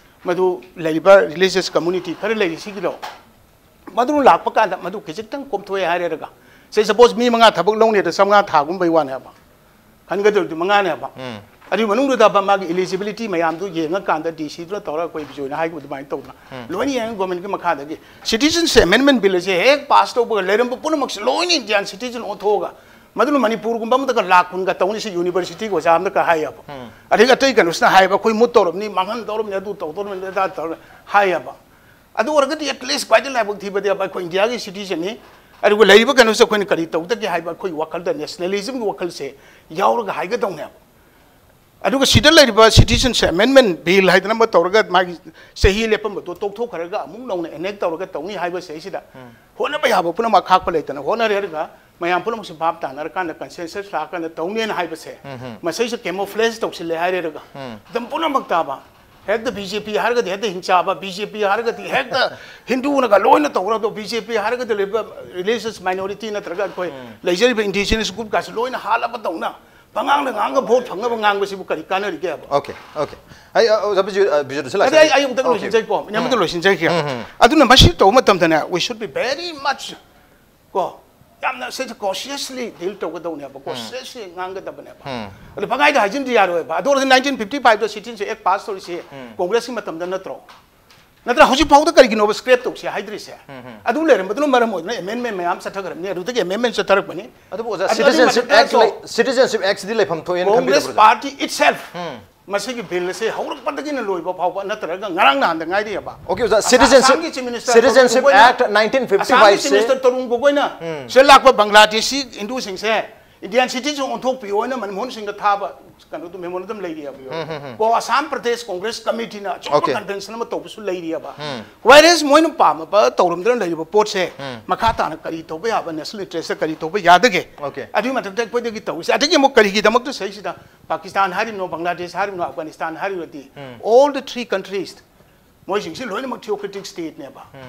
ꯃꯗꯨ ꯂꯩꯔꯤꯕ ꯔꯤꯂꯤꯖꯤꯌꯁ ꯀꯝꯃꯨꯅꯤꯇꯤ ꯈꯔ ꯂꯩꯔꯤꯁꯤꯒꯤꯗꯣ ꯃꯗꯨ ꯂꯥꯛꯄ ꯀꯥꯟꯗ ꯃꯗꯨ ꯈꯤꯖꯤꯛꯇꯪ ꯀꯣꯝꯊꯣꯛꯑꯦ ꯍꯥꯏꯔꯦꯔꯒ ꯁꯦ ꯁꯄꯣꯁ ꯃꯤ ꯃꯉꯥ ꯊꯕꯛ ꯂꯧꯅꯦꯗ ꯆꯥꯝꯃꯉꯥ ꯊꯥꯒꯨꯝꯕꯩ ꯋꯥꯅꯦꯕ꯫ ꯈꯟꯒꯗꯧꯔꯤꯗꯤ ꯃꯉꯥꯅꯦꯕ꯫ ꯑꯗꯨꯒꯤ ꯃꯅꯨꯡꯗꯨꯗ ꯃꯥꯒꯤ ꯏꯂꯤꯖꯤꯕꯤꯂꯤꯇꯤ ꯃꯌꯥꯝꯗꯨ ꯌꯦꯡꯉꯀꯥꯟꯗ ꯗꯤ ꯁꯤꯗꯨꯅ ꯇꯧꯔꯒ ꯑꯩꯈꯣꯏ ꯕꯤꯖꯣꯏꯅ ꯍꯥꯏꯈꯤꯕ ꯑꯗꯨꯃꯥꯏꯅ ꯇꯧꯗꯅ ꯂꯣꯏꯅ ꯌꯦꯡꯉ ꯒꯣꯔꯃꯦꯟꯒꯤ ꯃꯈꯥꯗꯒꯤ ꯁꯤꯇꯤꯖꯟꯁꯤꯞ ꯑꯦꯃꯦꯟꯃꯦꯟ ꯕꯤꯜ ꯑꯁꯦ ꯍꯦꯛ ꯄꯥꯁ ꯇꯧꯕꯒ ꯂꯩꯔꯝꯕ ꯄꯨꯝꯅꯃꯛꯁꯦ ꯂꯣꯏꯅ ꯏꯟꯗꯤꯌꯥꯟ ꯁꯤꯇꯤꯖꯟ ꯑꯣꯟꯊꯣꯛꯑꯒ ꯃꯗꯨꯅ ꯃꯅꯤꯄꯨꯔꯒꯨꯝꯕ ꯑꯃꯗꯒ ꯂꯥꯛ ꯀꯨꯟꯒ ꯇꯧꯅꯤ ꯁꯤ ꯌꯨꯅꯤꯚꯔꯁꯤꯇꯤꯒꯤ ꯑꯣꯖꯥ ꯑꯃꯗꯒ ꯍꯥꯏꯌꯦꯕ꯫ ꯑꯗꯒꯤ ꯑꯇꯩ ꯀꯩꯅꯣꯁꯤꯅ ꯍꯥꯏꯌꯦꯕ ꯑꯩꯈꯣꯏ ꯃꯨꯠ ꯇꯧꯔꯕꯅꯤ, ꯃꯥꯡꯍꯟ ꯇꯧꯔꯕꯅꯤ, ꯑꯗꯨ ꯇꯧꯗꯧꯔꯕꯅꯤ, ꯑꯗꯥ ꯇꯧꯔꯕꯅꯤ ꯍꯥꯏꯌꯦꯕ꯫ ꯑꯗꯨ ꯑꯣꯏꯔꯒꯗꯤ ꯑꯦꯠꯂꯤꯁ ꯈ꯭ꯋꯥꯏꯗꯒꯤ ꯂꯥꯏꯕꯛ ꯊꯤꯕꯗꯤ ꯑꯩꯈꯣꯏ ꯏꯟꯗꯤꯌꯥꯒꯤ ꯁꯤꯇꯤꯖꯟꯅꯤ꯫ ꯑꯗꯨꯒ ꯂꯩꯔꯤꯕ ꯀꯩꯅꯣꯁꯦ ꯑꯩꯈꯣꯏꯅ ꯀꯔꯤ ꯇꯧꯗꯒꯦ ꯍꯥꯏꯕ ꯑꯩꯈꯣꯏ ꯋꯥꯈꯜꯗ ꯅꯦꯁꯅꯦꯂꯤꯖꯝꯒꯤ ꯋꯥꯈꯜꯁꯦ ꯌꯥꯎꯔꯒ ꯍꯥꯏꯒꯗꯧꯅꯦꯕ꯫ ꯑꯗꯨꯒ ꯁꯤꯗ ꯂꯩꯔꯤꯕ ꯁꯤꯇꯤꯖꯟꯁꯤꯞ ꯑꯦꯃꯦꯟꯃꯦꯟ ꯕꯤꯜ ꯍꯥꯏꯗꯅ ꯑꯃ ꯇꯧꯔꯒ ꯃꯥꯒꯤ ꯆꯍꯤ ꯂꯦꯞꯄꯝꯕꯗꯣ ꯇꯣꯛꯊꯣꯛꯈ꯭ꯔꯒ ꯑꯃꯨꯛ ꯅꯧꯅ ꯑꯦꯅꯦꯛ ꯇꯧꯔꯒ ꯇꯧꯅꯤ ꯍꯥꯏꯕ ꯁꯤꯗꯩꯁꯤꯗ ꯍꯣꯠꯅꯕ ꯌꯥꯕ ꯄꯨꯝꯅꯃꯛ ꯈꯥꯛꯄ ꯂꯩꯇꯅ ꯍꯣꯠꯅꯔꯦ꯫ ꯑꯗꯨꯒ ꯃꯌꯥꯝ ꯄꯨꯝꯅꯃꯛꯁꯦ ꯚꯥꯞ ꯇꯥꯅꯔꯀꯥꯟꯗ ꯀꯟꯁꯦꯟꯁꯁ ꯂꯥꯛꯑꯀꯥꯟꯗ ꯇꯧꯅꯦꯅ ꯍꯥꯏꯕꯁꯦ ꯃꯁꯤꯁꯦ ꯀꯦꯃꯣꯐ꯭ꯂꯦꯖ ꯇꯧꯁꯤꯜꯂꯦ ꯍꯥꯏꯔꯦꯔꯒ ꯃꯇꯝ ꯄꯨꯝꯅꯃꯛꯇ ꯍꯦꯛꯇ ꯕꯤ ꯖꯦ ꯄꯤ ꯍꯥꯏꯔꯒꯗꯤ ꯍꯦꯛꯇ ꯍꯤꯡꯆꯥꯕ, ꯕꯤ ꯖꯦ ꯄꯤ ꯍꯥꯏꯔꯒꯗꯤ ꯍꯦꯛꯇ ꯍꯤꯟꯗꯨꯅꯒ ꯂꯣꯏꯅ ꯇꯧꯔꯗꯣ, ꯕꯤ ꯖꯦ ꯄꯤ ꯍꯥꯏꯔꯒꯗꯤ ꯂꯩꯕ ꯔꯤꯂꯤꯖꯤꯌꯁ ꯃꯥꯏꯅꯣꯔꯤꯇꯤ ꯅꯠꯇ꯭ꯔꯒ ꯑꯩꯈꯣꯏ ꯂꯩꯖꯔꯤꯕ ꯏꯟꯗꯤꯖꯤꯅꯁ ꯒ꯭ꯔꯨꯞꯀꯥꯁꯦ ꯂꯣꯏꯅ ꯍꯥꯠꯂꯕꯗꯧꯅ ꯄꯉꯥꯡꯗ ꯉꯥꯡꯒ ꯚꯣꯠ ꯐꯪꯅꯕ ꯉꯥꯡꯕꯁꯤꯕꯨ ꯀꯔꯤ ꯀꯥꯟꯅꯔꯤꯒꯦꯕ? Okay, okay. ꯑꯩ ꯑ, ꯑꯣꯖꯥ ꯕꯤꯖꯨ, ꯑ, ꯕꯤꯖꯨꯗꯁꯨ ꯑꯗꯩ ꯑꯩ ꯑꯃꯨꯛꯇꯪ ꯂꯣꯏꯁꯤꯟꯖꯒꯦꯀꯣ, ꯃꯤꯅꯤꯠ ꯑꯃꯇ ꯂꯣꯏꯁꯤꯟꯖꯒꯦ꯫ ꯑꯗꯨꯅ ꯃꯁꯤ ꯇꯧꯕ ꯃꯇꯝꯗꯅꯦ, we should be very much ꯀꯣ, ꯌꯥꯝꯅ ꯁꯤꯁꯦ ꯀꯣꯁꯤꯌꯁꯂꯤ ꯗꯤꯜ ꯇꯧꯒꯗꯧꯅꯦꯕꯀꯣ꯫ ꯁꯤꯁꯦ ꯉꯥꯡꯒꯗꯕꯅꯦꯕ꯫ ꯑꯗꯣ ꯄꯪꯍꯥꯏꯗ ꯍꯥꯏꯖꯤꯟꯗꯤ ꯌꯥꯔꯣꯏꯕ꯫ ꯑꯗꯨ ꯑꯣꯏꯔꯗꯤ ꯅꯥꯏꯟꯇꯤꯟ ꯐꯤꯐꯇꯤ ꯐꯥꯏꯚꯇ ꯁꯤꯇꯤꯖꯟꯁꯤꯞ ꯑꯦꯛ ꯄꯥꯁ ꯇꯧꯔꯤꯁꯦ ꯀꯣꯡꯒ꯭ꯔꯦꯁꯀꯤ ꯃꯇꯝꯗ ꯅꯠꯇ꯭ꯔꯣ? ꯅꯠꯇ꯭ꯔ ꯍꯧꯖꯤꯛ ꯐꯥꯎꯗ ꯀꯔꯤꯒꯤꯅꯣꯕ ꯁ꯭ꯀ꯭ꯔꯦꯞ ꯇꯧꯁꯦ ꯍꯥꯏꯗ꯭ꯔꯤꯁꯦ? ꯑꯗꯨ ꯂꯩꯔꯝꯕꯗꯨꯅ ꯃꯔꯝ ꯑꯣꯏꯗꯨꯅ ꯑꯦꯃꯦꯟꯃꯦꯟ ꯃꯌꯥꯝ ꯆꯠꯊꯈ꯭ꯔꯕꯅꯤ, ꯑꯗꯨꯗꯒꯤ ꯑꯦꯃꯦꯟꯃꯦꯟ ꯆꯠꯊꯔꯛꯄꯅꯤ꯫ ꯑꯗꯨꯕꯨ ꯑꯣꯖꯥ, ꯑꯗꯨ- ꯑꯗꯨꯒꯤ ꯁꯤꯇꯤꯖꯟꯁꯤꯞ ꯃꯊꯛꯇ ꯑꯦꯛ ꯂꯩ, ꯁꯤꯇꯤꯖꯟꯁꯤꯞ ꯑꯦꯛꯁꯤꯗꯤ ꯂꯩꯐꯝ ꯊꯣꯛꯑꯦꯅ ꯀꯣꯡꯒ꯭ꯔꯦꯁ ꯈꯟꯕꯤꯗꯕ꯭ꯔꯣ? ꯄꯥꯔꯇꯤ ꯏꯠꯁꯦꯜꯐ ꯃꯁꯤꯒꯤ ꯕꯤꯜ ꯑꯁꯦ ꯍꯧꯔꯛꯄꯗꯒꯤꯅ ꯂꯣꯏꯕ ꯐꯥꯎꯕ ꯅꯠꯇ꯭ꯔꯒ ꯉꯔꯥꯡ ꯅꯍꯥꯟꯗ ꯉꯥꯏꯔꯤꯑꯕ꯫ Okay, ꯑꯣꯖꯥ, ꯑꯁꯥ-, citizenship, ꯑꯁꯥꯝꯒꯤ Chief Minister Citizenship Tarun ꯒꯣꯒꯣꯏꯅ, Act nineteen fifty five ꯑꯁꯥꯝꯒꯤ ꯁꯦ Chief Minister ꯇꯔꯨꯟ ꯒꯣꯒꯣꯏꯅ ꯁꯤꯗ ꯂꯥꯛꯄ ꯕꯪꯒ꯭ꯂꯥꯗꯦꯁꯤ ꯍꯤꯟꯗꯨꯁꯤꯡꯁꯦ Indian citizen ꯑꯣꯟꯊꯣꯛꯄꯤꯌꯣ ꯍꯥꯏꯅ ꯃꯟꯃꯣꯍꯟ ꯁꯤꯡꯗ ꯊꯥꯕ ꯀꯩꯅꯣꯗꯣ memorandum ꯂꯩꯔꯤꯑꯕ꯫ ꯀꯣ ꯑꯁꯥꯝ ꯄ꯭ꯔꯗꯦꯁ ꯀꯣꯡꯒ꯭ꯔꯦꯁ ꯀꯃꯤꯇꯤꯅ ꯑꯆꯧꯕ convention ꯑꯃ ꯇꯧꯕꯁꯨ ꯂꯩꯔꯤꯑꯕ꯫ Whereas ꯃꯣꯏꯅ ꯄꯥꯝꯃꯕ ꯇꯧꯔꯝꯗꯅ ꯂꯩꯔꯤꯕ ꯄꯣꯠꯁꯦ ꯃꯈꯥ ꯇꯥꯅ ꯀꯔꯤ ꯇꯧꯕ ꯌꯥꯕ national interest ꯀꯔꯤ ꯇꯧꯕ ꯌꯥꯗꯒꯦ? Okay. ꯑꯗꯨꯒꯤ ꯃꯊꯛꯇ ꯑꯩꯈꯣꯏꯗꯒꯤ ꯇꯧꯔꯤꯁꯦ ꯑꯗꯒꯤ ꯑꯃꯨꯛ ꯀꯔꯤꯒꯤꯗꯃꯛꯇ ꯁꯤꯗꯩꯁꯤꯗ Pakistan ꯍꯥꯏꯔꯤꯕꯅꯣ, Bangladesh ꯍꯥꯏꯔꯤꯕꯅꯣ, Afghanistan ꯍꯥꯏꯔꯤꯕꯗꯤ, all the three countries ꯃꯣꯏꯁꯤꯡꯁꯤ ꯂꯣꯏꯅꯃꯛ theocratic stateꯅꯦꯕ꯫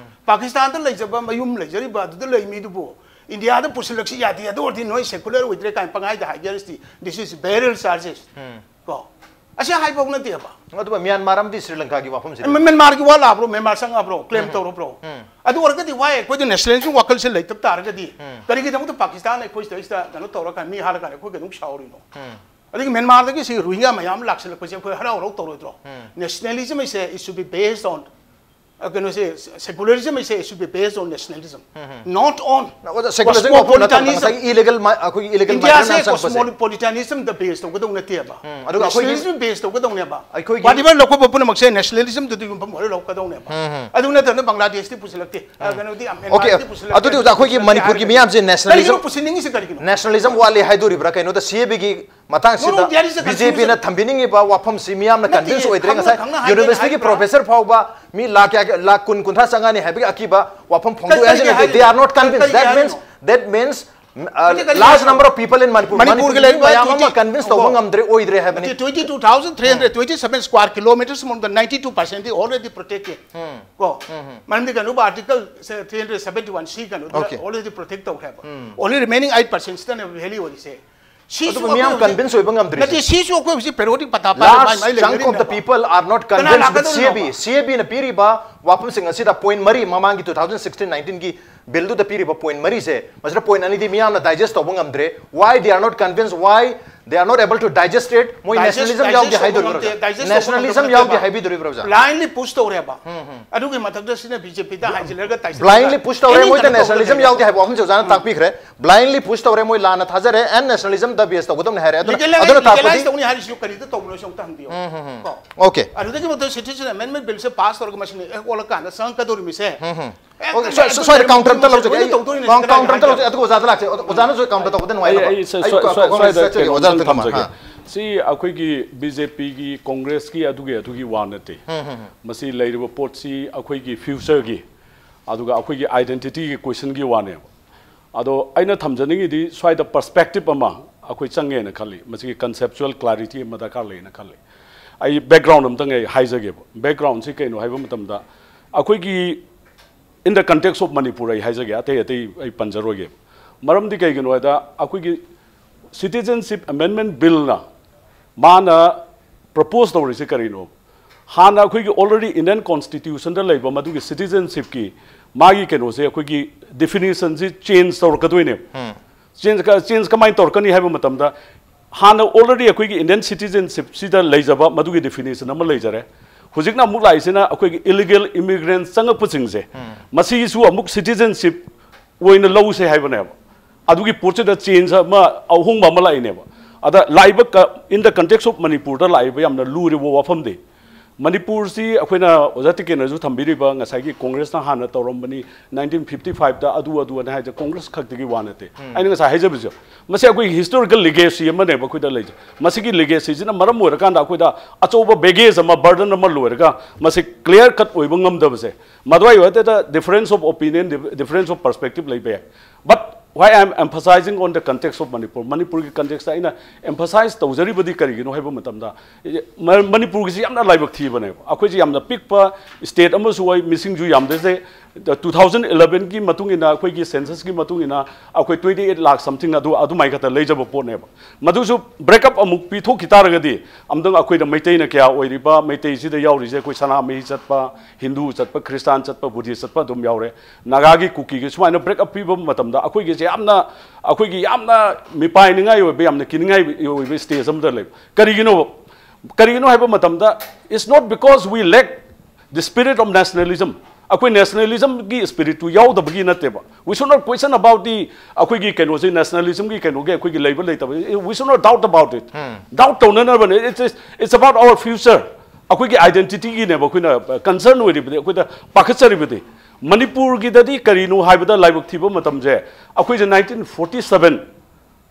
ꯄꯥꯀꯤꯁꯇꯥꯟꯗ ꯂꯩꯖꯕ ꯃꯌꯨꯝ ꯂꯩꯖꯔꯤꯕ ꯑꯗꯨꯗ ꯂꯩ ꯃꯤꯗꯨꯕꯨ ꯏꯟꯗꯤꯌꯥꯗ ꯄꯨꯁꯤꯜꯂꯛꯁꯤ ꯌꯥꯗꯦ, ꯑꯗꯨ ꯑꯣꯏꯔꯗꯤ ꯅꯣꯏ secular ꯑꯣꯏꯗ꯭ꯔꯦ ꯀꯥꯏꯅ ꯄꯪꯍꯥꯏꯗ ꯍꯥꯏꯒꯦ ꯍꯥꯏꯔꯁꯤ, this is burial charges꯫ ꯀꯣ ꯑꯁꯤ ꯍꯥꯏꯐꯥꯎ ꯅꯠꯇꯦꯕ꯫ ꯑꯗꯨꯒ ꯃ꯭ꯌꯥꯟꯃꯥꯔ ꯑꯃꯗꯤ ꯁ꯭ꯔꯤ ꯂꯪꯀꯥꯒꯤ ꯋꯥꯐꯝꯁꯤꯗꯤ ꯃ꯭ꯌꯥꯟꯃꯥꯔꯒꯤ ꯋꯥ ꯂꯥꯛꯕ꯭ꯔꯣ? ꯃ꯭ꯌꯥꯟꯃꯥꯔ ꯆꯪꯉꯕ꯭ꯔꯣ? Claim ꯇꯧꯔꯕ꯭ꯔꯣ? ꯑꯗꯨ ꯑꯣꯏꯔꯒꯗꯤ why ꯑꯩꯈꯣꯏꯗ nationalism ꯋꯥꯈꯜꯁꯦ ꯂꯩꯇꯕ ꯇꯥꯔꯒꯗꯤ ꯀꯔꯤꯒꯤꯗꯃꯛꯇ ꯄꯥꯀꯤꯁꯇꯥꯟꯅ ꯑꯩꯈꯣꯏ ꯁꯤꯗꯩꯁꯤꯗ ꯀꯩꯅꯣ ꯇꯧꯔꯀꯥꯟꯗ ꯃꯤ ꯍꯥꯠꯂꯀꯥꯟꯗ ꯑꯩꯈꯣꯏ ꯀꯩꯗꯧ ꯁꯥꯎꯔꯤꯅꯣ? ꯑꯗꯒꯤ ꯃ꯭ꯌꯥꯟꯃꯥꯔꯗꯒꯤ ꯁꯤ ꯔꯣꯍꯤꯡꯒ꯭ꯌꯥ ꯃꯌꯥꯝ ꯑꯃ ꯂꯥꯛꯁꯤꯜꯂꯛꯄꯁꯦ ꯑꯩꯈꯣꯏ ꯍꯔꯥꯎ ꯍꯔꯥꯎ ꯇꯧꯔꯣꯏꯗ꯭ꯔꯣ? Nationalism is a, it should be based on, uh, ꯀꯩꯅꯣꯁꯦ, secularism is a, it should be based on nationalism, not on ꯑꯣꯖꯥ, secularism ꯋꯥꯐꯝ ꯅꯠꯇꯕ ꯉꯁꯥꯏꯒꯤ illegal mi- ꯑꯩꯈꯣꯏꯒꯤ illegal migrant ꯏꯟꯗꯤꯌꯥꯁꯦ ꯃꯌꯥꯝ ꯆꯪꯉꯛꯄꯁꯦ꯫ Cosmopolitanism ꯗ base ꯇꯧꯒꯗꯧ ꯅꯠꯇꯦꯕ꯫ ꯑꯗꯨꯒ ꯑꯩꯈꯣꯏꯒꯤ Nationalism base ꯇꯧꯒꯗꯧꯅꯦꯕ꯫ ꯑꯩꯈꯣꯏꯒꯤ Whatever ꯂꯧꯈꯠꯄ ꯄꯨꯝꯅꯃꯛꯁꯦ nationalism ꯗꯨꯗ ꯌꯨꯝꯐꯝ ꯑꯣꯏꯔ ꯂꯧꯀꯗꯧꯅꯦꯕ꯫ ꯑꯗꯨ ꯅꯠꯇꯅ ꯕꯪꯒ꯭ꯂꯥꯗꯦꯁꯇꯤ ꯄꯨꯁꯤꯜꯂꯛꯇꯦ꯫ ꯑ, ꯀꯩꯅꯣꯗꯤ Okay, ꯃ꯭ꯌꯥꯟꯃꯥꯔꯗꯤ ꯄꯨꯁꯤꯜꯂꯛꯇꯦ꯫ ꯑꯗꯨꯗꯤ ꯑꯣꯖꯥ, ꯑꯩꯈꯣꯏꯒꯤ ꯄꯨꯁꯤꯜꯂꯛꯇꯦ ꯃꯅꯤꯄꯨꯔꯒꯤ ꯃꯤꯌꯥꯝꯁꯦ nationalism ꯀꯔꯤꯒꯤꯅꯣ ꯄꯨꯁꯤꯟꯅꯤꯡꯉꯤꯁꯦ ꯀꯔꯤꯒꯤꯅꯣ? Nationalism ꯋꯥꯠꯂꯤ ꯍꯥꯏꯗꯣꯔꯤꯕ꯭ꯔꯥ? ꯀꯩꯅꯣꯗ CAB ꯒꯤ ꯃꯇꯥꯡꯁꯤꯗ No, no, there is a confusion. BJP ꯅ ꯊꯝꯕꯤꯅꯤꯡꯉꯤꯕ ꯋꯥꯐꯝꯁꯤ ꯃꯤꯌꯥꯝꯅ ꯅꯠꯇꯦ, convince ꯑꯣꯏꯗ꯭ꯔꯦ꯫ ꯈꯪꯅ- ꯉꯁꯥꯏ ꯈꯪꯅ ꯍꯥꯏꯒꯦꯅ university ꯒꯤ ꯍꯥꯏꯕ꯭ꯔꯥ? professor ꯐꯥꯎꯕ ꯃꯤ ꯂꯥꯛ ꯀꯌꯥ, ꯂꯥꯛ ꯀꯨꯟ, ꯀꯨꯟꯊ꯭ꯔꯥ ꯆꯪꯉꯛꯑꯅꯤ ꯍꯥꯏꯕꯒꯤ ꯑꯀꯤꯕ ꯋꯥꯐꯝ ꯐꯣꯡꯗꯣꯛꯑꯦ ꯀꯔꯤꯒꯤ ꯍꯥꯏꯁꯤꯅ, they ꯍꯥꯏꯔꯤꯅꯣ? are not convinced. ꯀꯔꯤꯒꯤ That ꯍꯥꯏꯔꯤꯅꯣ? means, that means, uh, ꯅꯠꯇꯦ, ꯀꯔꯤꯒꯤ large ꯍꯥꯏꯔꯤꯅꯣ? number of people in Manipur, ꯃꯅꯤꯄꯨꯔꯒꯤ ꯃꯅꯤꯄꯨꯔꯒꯤ ꯂꯩꯔꯤꯕ ꯃꯌꯥꯝ ꯑꯃ twenty convince ꯇꯧꯕ ꯑꯣ꯫ ꯉꯝꯗ꯭ꯔꯦ, ꯑꯣꯏꯗ꯭ꯔꯦ ꯍꯥꯏꯕꯅꯤ꯫ Twenty two thousand three hundred twenty seven square kilometers among the ninety two percent already protected. ꯀꯣ ꯃꯔꯝꯗꯤ ꯀꯩꯅꯣꯕ, article three hundred seventy one C ꯀꯩꯅꯣꯗꯨꯅ Okay. already protect ꯇꯧꯈ꯭ꯔꯦꯕ꯫ Only remaining eight percent ꯁꯤꯗꯅꯦꯕ valley ꯑꯣꯏꯔꯤꯁꯦ꯫ ꯁꯤꯁꯨ ꯑꯗꯨꯕꯨ ꯃꯤꯌꯥꯝ ꯑꯩꯈꯣꯏ ꯍꯧꯖꯤꯛ convince ꯑꯣꯏꯕ ꯉꯝꯗ꯭ꯔꯤꯁꯦ꯫ ꯅꯠꯇꯦ, ꯁꯤꯁꯨ ꯑꯩꯈꯣꯏ ꯍꯧꯖꯤꯛ periodic ꯄꯇꯥ ꯄꯥꯏꯔ ꯃꯥꯏ Large my chunk of the ꯂꯩꯅꯔꯤꯅꯦꯕ꯫ People are not ꯀꯅꯥ convinced with ꯂꯥꯛꯀꯗꯧꯔꯤꯅꯣꯕ? CAB꯫ CAB ꯅ ꯄꯤꯔꯤꯕ ꯋꯥꯐꯝꯁꯤꯡ ꯑꯁꯤꯗ point ꯃꯔꯤ, ꯃꯃꯥꯡꯒꯤ two thousand sixteen nineteen ꯒꯤ bill ꯗꯨꯗ ꯄꯤꯔꯤꯕ point ꯃꯔꯤꯁꯦ, ꯃꯁꯤꯗ point ꯑꯅꯤꯗꯤ ꯃꯤꯌꯥꯝꯅ digest ꯇꯧꯕ ꯉꯝꯗ꯭ꯔꯦ꯫ Why they are not convinced? Why They are not able to digest it. ꯃꯣꯏ Digest- ꯅꯦꯁꯅꯦꯂꯤꯖꯝ ꯌꯥꯎꯗꯦ digest ꯇꯧꯕ ꯍꯥꯏꯗꯣꯔꯤꯕ꯭ꯔꯥ? ꯉꯝꯗꯦ, digest ꯇꯧꯕ ꯅꯦꯁꯅꯦꯂꯤꯖꯝ ꯉꯝꯗꯦ ꯌꯥꯎꯗꯦ ꯅꯠꯇꯦꯕ꯫ ꯍꯥꯏꯕꯤꯗꯣꯔꯤꯕ꯭ꯔꯥ ꯑꯣꯖꯥ? Blindly push ꯇꯧꯔꯦꯕ꯫ ꯑꯗꯨꯒꯤ ꯃꯊꯛꯇ ꯁꯤꯅ ꯕꯤ ꯖꯦ ꯄꯤꯗ ꯍꯥꯏꯖꯤꯜꯂꯒ ꯇꯥꯏꯁꯤꯜꯂꯒ blindly push ꯇꯧꯔꯦ, ꯑꯦꯅꯤ ꯃꯣꯏꯗ ꯀꯩꯅꯣ ꯅꯦꯁꯅꯦꯂꯤꯖꯝ ꯇꯧꯕ ꯌꯥꯎꯗꯦ ꯍꯥꯏꯕ ꯋꯥꯐꯝꯁꯦ ꯑꯣꯖꯥꯅ ꯇꯥꯛꯄꯤꯈ꯭ꯔꯦ꯫ Blindly push ꯇꯧꯔꯦ, ꯃꯣꯏ ꯂꯥꯟꯅ ꯊꯥꯖꯔꯦ, and nationalism ꯗ ꯕꯦꯁ ꯇꯧꯒꯗꯕꯅꯤ ꯍꯥꯏꯔꯦ꯫ ꯑꯗꯨꯅ Legalize- ꯑꯗꯨꯅ ꯇꯥꯛꯄꯗꯤ Legalize ꯇꯧꯅꯤ ꯍꯥꯏꯔꯤꯁꯤꯁꯨ ꯀꯔꯤꯗ ꯇꯧꯕꯅꯣ ꯁꯤ ꯑꯃꯨꯛꯇ ꯍꯪꯕꯤꯌꯣ꯫ ꯀꯣ? Okay. ꯑꯗꯨꯗꯒꯤ ꯃꯊꯪ citizen amendment bill ꯁꯦ pass ꯇꯧꯔꯒ ꯃꯁꯤꯅ ꯑꯦꯛ ꯑꯣꯜꯂꯀꯥꯟꯗ ꯆꯪꯉꯛꯀꯗꯧꯔꯤꯕꯁꯦ꯫ Okay, ꯁ꯭ꯋꯥꯏ- ꯁ꯭ꯋꯥꯏꯗ counter ꯑꯝꯇ ꯂꯧꯖꯒꯦ꯫ ꯑꯩ coun-, counter ꯑꯝꯇ ꯂꯧꯖꯒꯦ꯫ ꯑꯗꯨꯒ ꯑꯣꯖꯥꯗ ꯂꯥꯛꯆꯒꯦ꯫ ꯑꯣꯖꯥꯅꯁꯨ counter ꯇꯧꯕꯗ ꯅꯨꯡꯉꯥꯏꯅꯕ꯫ ꯑꯩ, ꯑꯩ, ꯁ-, ꯑꯩ ꯁ꯭ꯋꯥꯏ-, ꯀ-, ꯁ꯭ꯋꯥꯏ-, ꯀ-, ꯁ꯭ꯋꯥꯏꯗ ꯆꯠꯆꯒꯦ꯫ ꯀꯩꯅꯣꯝꯇ ꯑꯣꯖꯥꯗ ꯊꯝꯃ꯫ ꯊꯝꯖꯒꯦ꯫ ꯁꯤ ꯑꯩꯈꯣꯏꯒꯤ ꯕꯤ ꯖꯦ ꯄꯤꯒꯤ, ꯀꯣꯡꯒ꯭ꯔꯦꯁꯀꯤ ꯑꯗꯨꯒꯤ, ꯑꯗꯨꯒꯤ ꯋꯥ ꯅꯠꯇꯦ꯫ ꯃꯁꯤ ꯂꯩꯔꯤꯕ ꯄꯣꯠꯁꯤ ꯑꯩꯈꯣꯏꯒꯤ future ꯒꯤ, ꯑꯗꯨꯒ ꯑꯩꯈꯣꯏꯒꯤ identity ꯒꯤ question ꯒꯤ ꯋꯥꯅꯦꯕ꯫ ꯑꯗꯣ ꯑꯩꯅ ꯊꯝꯖꯅꯤꯡꯉꯤꯗꯤ ꯁ꯭ꯋꯥꯏꯗ perspective ꯑꯃ ꯑꯩꯈꯣꯏ ꯆꯪꯉꯦꯅ ꯈꯜꯂꯤ꯫ ꯃꯁꯤꯒꯤ conceptual clarity ꯑꯃ ꯗꯔꯀꯥꯔ ꯂꯩꯅ ꯈꯜꯂꯤ꯫ ꯑꯩ background ꯑꯝꯇꯪ ꯑꯩ ꯍꯥꯏꯖꯒꯦꯕ꯫ Background ꯁꯤ ꯀꯩꯅꯣ ꯍꯥꯏꯕ ꯃꯇꯝꯗ, ꯑꯩꯈꯣꯏꯒꯤ in the context of Manipur ꯑꯩ ꯍꯥꯏꯖꯒꯦ, ꯑꯇꯩ ꯑꯇꯩ ꯑꯩ ꯄꯟꯖꯔꯣꯏꯒꯦ꯫ ꯃꯔꯝꯗꯤ ꯀꯩꯒꯤꯅꯣ ꯍꯥꯏꯗ, ꯑꯩꯈꯣꯏꯒꯤ Citizenship Amendment Bill ꯅ ꯃꯥꯅ propose ꯇꯧꯔꯤꯁꯦ ꯀꯔꯤꯅꯣ? ꯍꯥꯟꯅ ꯑꯩꯈꯣꯏꯒꯤ already Indian Constitution ꯗ ꯂꯩꯕ ꯃꯗꯨꯒꯤ citizenship ꯀꯤ ꯃꯥꯒꯤ ꯀꯩꯅꯣꯁꯦ, ꯑꯩꯈꯣꯏꯒꯤ definition ꯁꯤ change ꯇꯧꯔꯛꯀꯗꯣꯏꯅꯦꯕ꯫ Change ꯀ-, change ꯀꯃꯥꯏꯅ ꯇꯧꯔꯛꯀꯅꯤ ꯍꯥꯏꯕ ꯃꯇꯝꯗ, ꯍꯥꯟꯅ already ꯑꯩꯈꯣꯏꯒꯤ Indian citizenship ꯁꯤꯗ ꯂꯩꯖꯕ ꯃꯗꯨꯒꯤ definition ꯑꯃ ꯂꯩꯖꯔꯦ꯫ ꯍꯧꯖꯤꯛꯅ ꯑꯃꯨꯛ ꯂꯥꯛꯏꯁꯤꯅ ꯑꯩꯈꯣꯏꯒꯤ illegal immigrants ꯆꯪꯉꯛꯄꯁꯤꯡꯁꯦ, ꯃꯁꯤꯒꯤꯁꯨ ꯑꯃꯨꯛ citizenship ꯑꯣꯏꯅ ꯂꯧꯁꯦ ꯍꯥꯏꯕꯅꯦꯕ꯫ ꯑꯗꯨꯒꯤ ꯄꯣꯠꯁꯤꯗ change ꯑꯃ, ꯑꯍꯣꯡꯕ ꯑꯃ ꯂꯥꯛꯏꯅꯦꯕ꯫ ꯑꯗ ꯂꯥꯛꯏꯕ ꯀ-, in the context of ꯃꯅꯤꯄꯨꯔꯗ ꯂꯥꯛꯏꯕ ꯌꯥꯝꯅ ꯂꯨꯔꯤꯕ ꯋꯥꯐꯝꯗꯤ, ꯃꯅꯤꯄꯨꯔꯁꯤ ꯑꯩꯈꯣꯏꯅ ꯑꯣꯖꯥ ꯇꯤꯀꯦꯟꯅꯁꯨ ꯊꯝꯕꯤꯔꯤꯕ ꯉꯁꯥꯏꯒꯤ ꯀꯣꯡꯒ꯭ꯔꯦꯁꯅ ꯍꯥꯟꯅ ꯇꯧꯔꯝꯕꯅꯤ, nineteen fifty five ꯗ ꯑꯗꯨ ꯑꯗꯨ ꯑꯅ ꯍꯥꯏꯁꯦ ꯀꯣꯡꯒ꯭ꯔꯦꯁ ꯈꯛꯇꯒꯤ ꯋꯥ ꯅꯠꯇꯦ꯫ ꯑꯩꯅ ꯉꯁꯥꯏ ꯍꯥꯏꯖꯕꯁꯦ, ꯃꯁꯤ ꯑꯩꯈꯣꯏꯒꯤ historical legacy ꯑꯃꯅꯦꯕ ꯑꯩꯈꯣꯏꯗ ꯂꯩꯖꯩ꯫ ꯃꯁꯤꯒꯤ legacy ꯁꯤꯅ ꯃꯔꯝ ꯑꯣꯏꯔꯀꯥꯟꯗ ꯑꯩꯈꯣꯏꯗ ꯑꯆꯧꯕ baggage ꯑꯃ, burden ꯑꯃ ꯂꯣꯏꯔꯒ ꯃꯁꯤ clear cut ꯑꯣꯏꯕ ꯉꯝꯗꯕꯁꯦ, ꯃꯗꯨꯋꯥꯏ ꯑꯣꯏꯔꯗꯤ difference of opinion, difference of perspective ꯂꯩꯕ ꯌꯥꯏ꯫ But why I am emphasizing on the context of Manipur, ꯃꯅꯤꯄꯨꯔꯒꯤ context ꯇ ꯑꯩꯅ emphasize ꯇꯧꯖꯔꯤꯕꯗꯤ ꯀꯔꯤꯒꯤꯅꯣ ꯍꯥꯏꯕ ꯃꯇꯝꯗ, ꯃ-, ꯃꯅꯤꯄꯨꯔꯒꯤꯁꯤ ꯌꯥꯝꯅ ꯂꯥꯏꯕꯛ ꯊꯤꯕꯅꯦꯕ꯫ ꯑꯩꯈꯣꯏꯁꯤ ꯌꯥꯝꯅ ꯄꯤꯛꯄ state ꯑꯃꯁꯨ ꯑꯣꯏ, ꯃꯤꯁꯤꯡꯁꯨ ꯌꯥꯝꯗꯦ꯫ ꯇꯨ ꯊꯥꯎꯖꯟ ꯏꯂꯚꯦꯟꯒꯤ ꯃꯇꯨꯡ ꯏꯟꯅ, ꯑꯩꯈꯣꯏꯒꯤ ꯁꯦꯟꯁꯁꯀꯤ ꯃꯇꯨꯡ ꯏꯟꯅ, ꯑꯩꯈꯣꯏ ꯇ꯭ꯋꯦꯟꯇꯤ ꯑꯩꯠ ꯂꯥꯛ ꯁꯝꯊꯤꯡ ꯑꯗꯨ ꯑꯗꯨꯃꯥꯏꯅ ꯈꯛꯇ ꯂꯩꯖꯕ ꯄꯣꯠꯅꯦꯕ꯫ ꯃꯗꯨꯁꯨ ꯕ꯭ꯔꯦꯛꯑꯞ ꯑꯃꯨꯛ ꯄꯤꯊꯣꯛꯈꯤ ꯇꯥꯔꯒꯗꯤ, ꯑꯝꯇꯪ ꯑꯩꯈꯣꯏꯗ ꯃꯩꯇꯩꯅ ꯀꯌꯥ ꯑꯣꯏꯔꯤꯕ, ꯃꯩꯇꯩꯁꯤꯗ ꯌꯥꯎꯔꯤꯁꯦ ꯑꯩꯈꯣꯏ ꯁꯅꯥꯃꯍꯤ ꯆꯠꯄ, ꯍꯤꯟꯗꯨ ꯆꯠꯄ, ꯈ꯭ꯔꯤꯁꯇꯥꯟ ꯆꯠꯄ, ꯕꯨꯙꯤꯁ ꯆꯠꯄ ꯑꯗꯨꯝ ꯌꯥꯎꯔꯦ꯫ ꯅꯥꯒꯥꯒꯤ, ꯀꯨꯀꯤꯒꯤ ꯁꯨꯃꯥꯏꯅ ꯕ꯭ꯔꯦꯛꯑꯞ ꯄꯤꯕ ꯃꯇꯝꯗ ꯑꯩꯈꯣꯏꯒꯤꯁꯦ ꯌꯥꯝꯅ, ꯑꯩꯈꯣꯏꯒꯤ ꯌꯥꯝꯅ ꯃꯤꯄꯥꯏꯅꯤꯡꯉꯥꯏ ꯑꯣꯏꯕ, ꯌꯥꯝꯅ ꯀꯤꯅꯤꯡꯉꯥꯏ ꯑꯣꯏꯕ ꯁ꯭ꯇꯦꯖ ꯑꯃꯗ ꯂꯩꯕ꯫ ꯀꯔꯤꯒꯤꯅꯣ? ꯀꯔꯤꯒꯤꯅꯣ ꯍꯥꯏꯕ ꯃꯇꯝꯗ, it's not because we lack the spirit of nationalism. ꯑꯩꯈꯣꯏ ꯅꯦꯁꯅꯦꯂꯤꯖꯝꯒꯤ ꯁ꯭ꯄꯤꯔꯤꯠꯇꯨ ꯌꯥꯎꯗꯕꯒꯤ ꯅꯠꯇꯦꯕ꯫ We should not question about the, ꯑꯩꯈꯣꯏꯒꯤ ꯀꯩꯅꯣꯁꯦ, ꯅꯦꯁꯅꯦꯂꯤꯖꯝꯒꯤ ꯀꯩꯅꯣꯒꯤ ꯑꯩꯈꯣꯏꯒꯤ ꯂꯩꯕ ꯂꯩꯇꯕ, we should not doubt about it. Doubt ꯇꯧꯅꯅꯕꯅꯦ꯫ It's, it's, it's about our future. ꯑꯩꯈꯣꯏꯒꯤ ꯑꯥꯏꯗꯦꯟꯇꯤꯇꯤꯒꯤꯅꯦꯕ ꯑꯩꯈꯣꯏꯅ ꯀꯟꯁꯔꯟ ꯑꯣꯏꯔꯤꯕꯗꯤ, ꯑꯩꯈꯣꯏꯗ ꯄꯥꯈꯠꯆꯔꯤꯕꯗꯤ꯫ ꯃꯅꯤꯄꯨꯔꯒꯤꯗꯗꯤ ꯀꯔꯤꯅꯣ ꯍꯥꯏꯕꯗ, ꯂꯥꯏꯕꯛ ꯊꯤꯕ ꯃꯇꯝꯁꯦ, ꯑꯩꯈꯣꯏꯁꯦ ꯅꯥꯏꯟꯇꯤꯟ ꯐꯣꯔꯇꯤ ꯁꯚꯦꯟ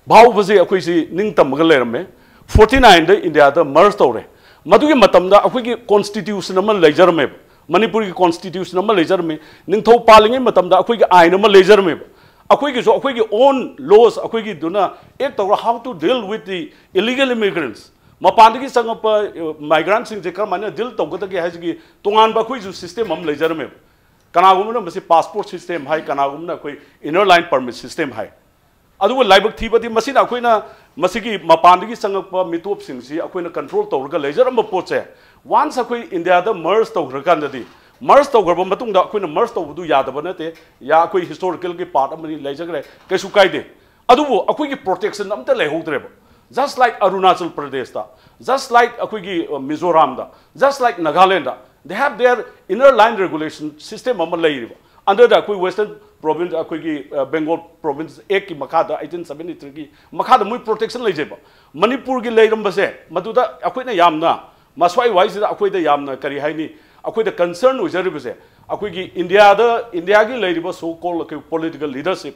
ꯐꯥꯎꯕꯁꯦ ꯑꯩꯈꯣꯏꯁꯤ ꯅꯤꯡꯇꯝꯃꯒ ꯂꯩꯔꯝꯃꯦ꯫ ꯐꯣꯔꯇꯤ ꯅꯥꯏꯟꯗ ꯏꯟꯗꯤꯌꯥꯗ ꯃꯔꯖ ꯇꯧꯔꯦ꯫ ꯃꯗꯨꯒꯤ ꯃꯇꯝꯗ ꯑꯩꯈꯣꯏꯒꯤ ꯀꯣꯟꯁꯇꯤꯇ꯭ꯌꯨꯁꯟ ꯑꯃ ꯂꯩꯖꯔꯝꯃꯦꯕ, ꯃꯅꯤꯄꯨꯔꯒꯤ ꯀꯣꯟꯁꯇꯤꯇ꯭ꯌꯨꯁꯟ ꯑꯃ ꯂꯩꯖꯔꯝꯃꯤ꯫ ꯅꯤꯡꯊꯧ ꯄꯥꯜꯂꯤꯉꯩ ꯃꯇꯝꯗ ꯑꯩꯈꯣꯏꯒꯤ ꯑꯥꯏꯟ ꯑꯃ ꯂꯩꯖꯔꯝꯃꯦꯕ꯫ ꯑꯩꯈꯣꯏꯒꯤꯁꯨ ꯑꯩꯈꯣꯏꯒꯤ ꯑꯣꯟ ꯂꯣꯁ ꯑꯩꯈꯣꯏꯒꯤꯗꯨꯅ ꯑꯦꯛ ꯇꯧꯔꯒ, how to deal with the illegal immigrants, ꯃꯄꯥꯟꯗꯒꯤ ꯆꯪꯉꯛꯄ ꯃꯥꯏꯒ꯭ꯔꯦꯟꯁꯤꯡꯁꯦ ꯀꯔꯝꯍꯥꯏꯅ ꯗꯤꯜ ꯇꯧꯒꯗꯒꯦ ꯍꯥꯏꯁꯤꯒꯤ ꯇꯣꯉꯥꯟꯕ ꯑꯩꯈꯣꯏꯁꯨ ꯁꯤꯁꯇꯦꯝ ꯑꯃ ꯂꯩꯖꯔꯝꯃꯦꯕ꯫ ꯀꯅꯥꯒꯨꯝꯕꯅ ꯃꯁꯤ ꯄꯥꯁꯄꯣꯔꯠ ꯁꯤꯁꯇꯦꯝ ꯍꯥꯏ, ꯀꯅꯥꯒꯨꯝꯕꯅ ꯑꯩꯈꯣꯏ ꯏꯅꯔ ꯂꯥꯏꯟ ꯄꯔꯃꯤꯠ ꯁꯤꯁꯇꯦꯝ ꯍꯥꯏ꯫ ꯑꯗꯨꯕꯨ ꯂꯥꯏꯕꯛ ꯊꯤꯕꯗꯤ, ꯃꯁꯤꯅ ꯑꯩꯈꯣꯏꯅ ꯃꯁꯤꯒꯤ ꯃꯄꯥꯟꯗꯒꯤ ꯆꯪꯉꯛꯄ ꯃꯤꯇꯣꯞꯁꯤꯡꯁꯤ ꯑꯩꯈꯣꯏꯅ ꯀꯟꯇ꯭ꯔꯣꯜ ꯇꯧꯔꯒ ꯂꯩꯖꯔꯝꯕ ꯄꯣꯠꯁꯦ, ꯋꯥꯟꯁ ꯑꯩꯈꯣꯏ ꯏꯟꯗꯤꯌꯥꯗ ꯃꯔꯖ ꯇꯧꯈ꯭ꯔꯀꯥꯟꯗꯗꯤ, ꯃꯔꯖ ꯇꯧꯈ꯭ꯔꯕ ꯃꯇꯨꯡꯗ ꯑꯩꯈꯣꯏꯅ ꯃꯔꯖ ꯇꯧꯕꯗꯨ ꯌꯥꯗꯕ ꯅꯠꯇꯦ꯫ ꯌꯥ, ꯑꯩꯈꯣꯏ ꯍꯤꯁꯇꯣꯔꯤꯀꯦꯜꯒꯤ ꯄꯥꯔꯠ ꯑꯃꯅꯤ, ꯂꯩꯖꯈ꯭ꯔꯦ, ꯀꯩꯁꯨ ꯀꯥꯏꯗꯦ꯫ ꯑꯗꯨꯕꯨ ꯑꯩꯈꯣꯏꯒꯤ ꯄ꯭ꯔꯣꯇꯦꯛꯁꯟ ꯑꯝꯇ ꯂꯩꯍꯧꯗ꯭ꯔꯦꯕ꯫ Just like ꯑꯔꯨꯅꯥꯆꯜ ꯄ꯭ꯔꯗꯦꯁꯇ, just like ꯑꯩꯈꯣꯏꯒꯤ, ꯑ, ꯃꯤꯖꯣꯔꯥꯝꯗ, just like Nagaland, they have their inner line regulation system ꯑꯃ ꯂꯩꯔꯤꯕ꯫ Under the ꯑꯩꯈꯣꯏ ꯋꯦꯁꯇꯔꯟ ꯄ꯭ꯔꯣꯚꯤꯟꯁ, ꯑꯩꯈꯣꯏꯒꯤ, ꯑ, ꯕꯦꯡꯒꯣꯜ ꯄ꯭ꯔꯣꯚꯤꯟꯁ ꯑꯦꯛꯀꯤ ꯃꯈꯥꯗ, ꯑꯩꯇꯤꯟ ꯁꯚꯦꯟꯇꯤ ꯊ꯭ꯔꯤꯒꯤ ꯃꯈꯥꯗ ꯃꯣꯏ ꯄ꯭ꯔꯣꯇꯦꯛꯁꯟ ꯂꯩꯖꯩꯕ꯫ ꯃꯅꯤꯄꯨꯔꯒꯤ ꯂꯩꯔꯝꯕꯁꯦ, ꯃꯗꯨꯗ ꯑꯩꯈꯣꯏꯅ ꯌꯥꯝꯅ ꯃꯁ꯭ꯋꯥꯏ ꯋꯥꯏꯁꯤꯗ ꯑꯩꯈꯣꯏꯗ ꯌꯥꯝꯅ, ꯀꯔꯤ ꯍꯥꯏꯅꯤ, ꯑꯩꯈꯣꯏꯗ ꯀꯟꯁꯔꯟ ꯑꯣꯏꯖꯔꯤꯕꯁꯦ, ꯑꯩꯈꯣꯏꯒꯤ ꯏꯟꯗꯤꯌꯥꯗ, ꯏꯟꯗꯤꯌꯥꯒꯤ ꯂꯩꯔꯤꯕ so called ꯑꯩꯈꯣꯏ ꯄꯣꯂꯤꯇꯤꯀꯦꯜ ꯂꯤꯗꯔꯁꯤꯞ,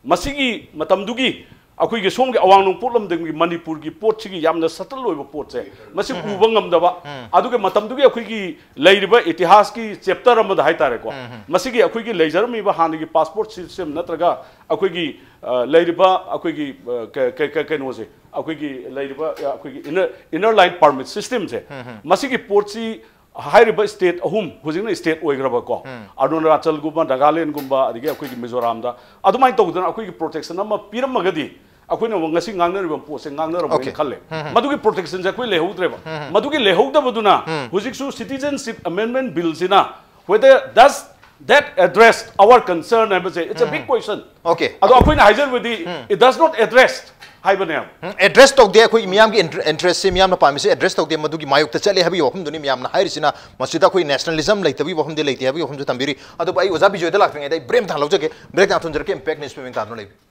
ꯃꯁꯤꯒꯤ ꯃꯇꯝꯗꯨꯒꯤ ꯑꯩꯈꯣꯏꯒꯤ ꯁꯣꯝꯒꯤ ꯑꯋꯥꯡ ꯅꯣꯡꯄꯣꯛ ꯂꯝꯗꯝꯒꯤ ꯃꯅꯤꯄꯨꯔꯒꯤ ꯄꯣꯠꯁꯤꯒꯤ ꯌꯥꯝꯅ ꯁꯇꯜ ꯑꯣꯏꯕ ꯄꯣꯠꯁꯦ, ꯃꯁꯤ ꯎꯕ ꯉꯝꯗꯕ, ꯑꯗꯨꯒ ꯃꯇꯝꯗꯨꯒꯤ ꯑꯩꯈꯣꯏꯒꯤ ꯂꯩꯔꯤꯕ ꯏꯇꯤꯍꯥꯁꯀꯤ ꯆꯦꯞꯇꯔ ꯑꯃꯗ ꯍꯥꯏꯇꯥꯔꯦꯀꯣ, ꯃꯁꯤꯒꯤ ꯑꯩꯈꯣꯏꯒꯤ ꯂꯩꯖꯔꯝꯃꯤꯕ ꯍꯥꯟꯅꯒꯤ ꯄꯥꯁꯄꯣꯔꯠ ꯁꯤꯁꯇꯦꯝ ꯅꯠꯇ꯭ꯔꯒ ꯑꯩꯈꯣꯏꯒꯤ, ꯑ, ꯂꯩꯔꯤꯕ ꯑꯩꯈꯣꯏꯒꯤ, ꯑ, ꯀ-, ꯀ-, ꯀ-, ꯀꯩꯅꯣꯁꯦ, ꯑꯩꯈꯣꯏꯒꯤ ꯂꯩꯔꯤꯕ, ꯑ, ꯑꯩꯈꯣꯏꯒꯤ ꯏꯅꯔ, ꯏꯅꯔ ꯂꯥꯏꯟ ꯄꯔꯃꯤꯠ ꯁꯤꯁꯇꯦꯝꯁꯦ, ꯃꯁꯤꯒꯤ ꯄꯣꯠꯁꯤ ꯍꯥꯏꯔꯤꯕ ꯁ꯭ꯇꯦꯠ ꯑꯍꯨꯝ ꯍꯧꯖꯤꯛꯅ ꯁ꯭ꯇꯦꯠ ꯑꯣꯏꯈ꯭ꯔꯕꯀꯣ, ꯑꯔꯨꯅꯥꯆꯜꯒꯨꯝꯕ, ꯅꯥꯒꯥꯂꯦꯟꯒꯨꯝꯕ, ꯑꯗꯒꯤ ꯑꯩꯈꯣꯏꯒꯤ ꯃꯤꯖꯣꯔꯥꯝꯗ, ꯑꯗꯨꯃꯥꯏꯅ ꯇꯧꯗꯅ ꯑꯩꯈꯣꯏꯒꯤ ꯄ꯭ꯔꯣꯇꯦꯛꯁꯟ ꯑꯃ ꯄꯤꯔꯝꯃꯒꯗꯤ, ꯑꯩꯈꯣꯏꯅ ꯉꯁꯤ ꯉꯥꯡꯅꯔꯤꯕ ꯄꯣꯠꯁꯦ ꯉꯥꯡꯅꯔꯝꯃꯣꯏꯅ Okay. ꯈꯜꯂꯦ꯫ ꯃꯗꯨꯒꯤ ꯄ꯭ꯔꯣꯇꯦꯛꯁꯟꯁꯦ ꯑꯩꯈꯣꯏ ꯂꯩꯍꯧꯗ꯭ꯔꯦꯕ꯫ ꯃꯗꯨꯒꯤ ꯂꯩꯍꯧꯗꯕꯗꯨꯅ ꯍꯧꯖꯤꯛꯁꯨ Citizenship Amendment Billꯁꯤꯅ whether does that address our concern ꯍꯥꯏꯕꯁꯦ, it's a big question. Okay. ꯑꯗꯣ ꯑꯩꯈꯣꯏꯅ ꯍꯥꯏꯖꯕꯗꯤ, it does not address ꯍꯥꯏꯕꯅꯦꯕ꯫ ꯑꯦꯗ꯭ꯔꯦꯁ ꯇꯧꯗꯦ, ꯑꯩꯈꯣꯏꯒꯤ ꯃꯤꯌꯥꯝꯒꯤ ꯏꯟꯇꯔꯦꯁꯁꯦ ꯃꯤꯌꯥꯝꯅ ꯄꯥꯝꯃꯤꯁꯦ ꯑꯦꯗ꯭ꯔꯦꯁ ꯇꯧꯗꯦ, ꯃꯗꯨꯒꯤ ꯃꯥꯌꯣꯛꯇ ꯆꯠꯂꯦ ꯍꯥꯏꯕꯒꯤ ꯋꯥꯐꯝꯗꯨꯅꯤ ꯃꯌꯥꯝꯅ ꯍꯥꯏꯔꯤꯁꯤꯅ꯫ ꯃꯁꯤꯗ ꯑꯩꯈꯣꯏ ꯅꯦꯁꯅꯦꯂꯤꯖꯝ ꯂꯩꯇꯕꯒꯤ ꯋꯥꯐꯝꯗꯤ ꯂꯩꯇꯦ ꯍꯥꯏꯕꯒꯤ ꯋꯥꯐꯝꯁꯨ ꯊꯝꯕꯤꯔꯤ꯫ ꯑꯗꯨꯕꯨ ꯑꯩ ꯑꯣꯖꯥ ꯕꯤꯖꯣꯏꯗ ꯂꯥꯛꯇ꯭ꯔꯤꯉꯩꯗ ꯑꯩ ꯕ꯭ꯔꯦꯛ ꯑꯃꯇ ꯍꯜꯍꯧꯖꯒꯦ꯫ ꯕ꯭ꯔꯦꯛ ꯑꯃꯇ ꯊꯝꯖꯔꯛꯀꯦ꯫ Impact News ꯄꯦꯃꯦꯟ ꯇꯥꯗꯨꯅ ꯂꯩꯕꯤꯌꯨ꯫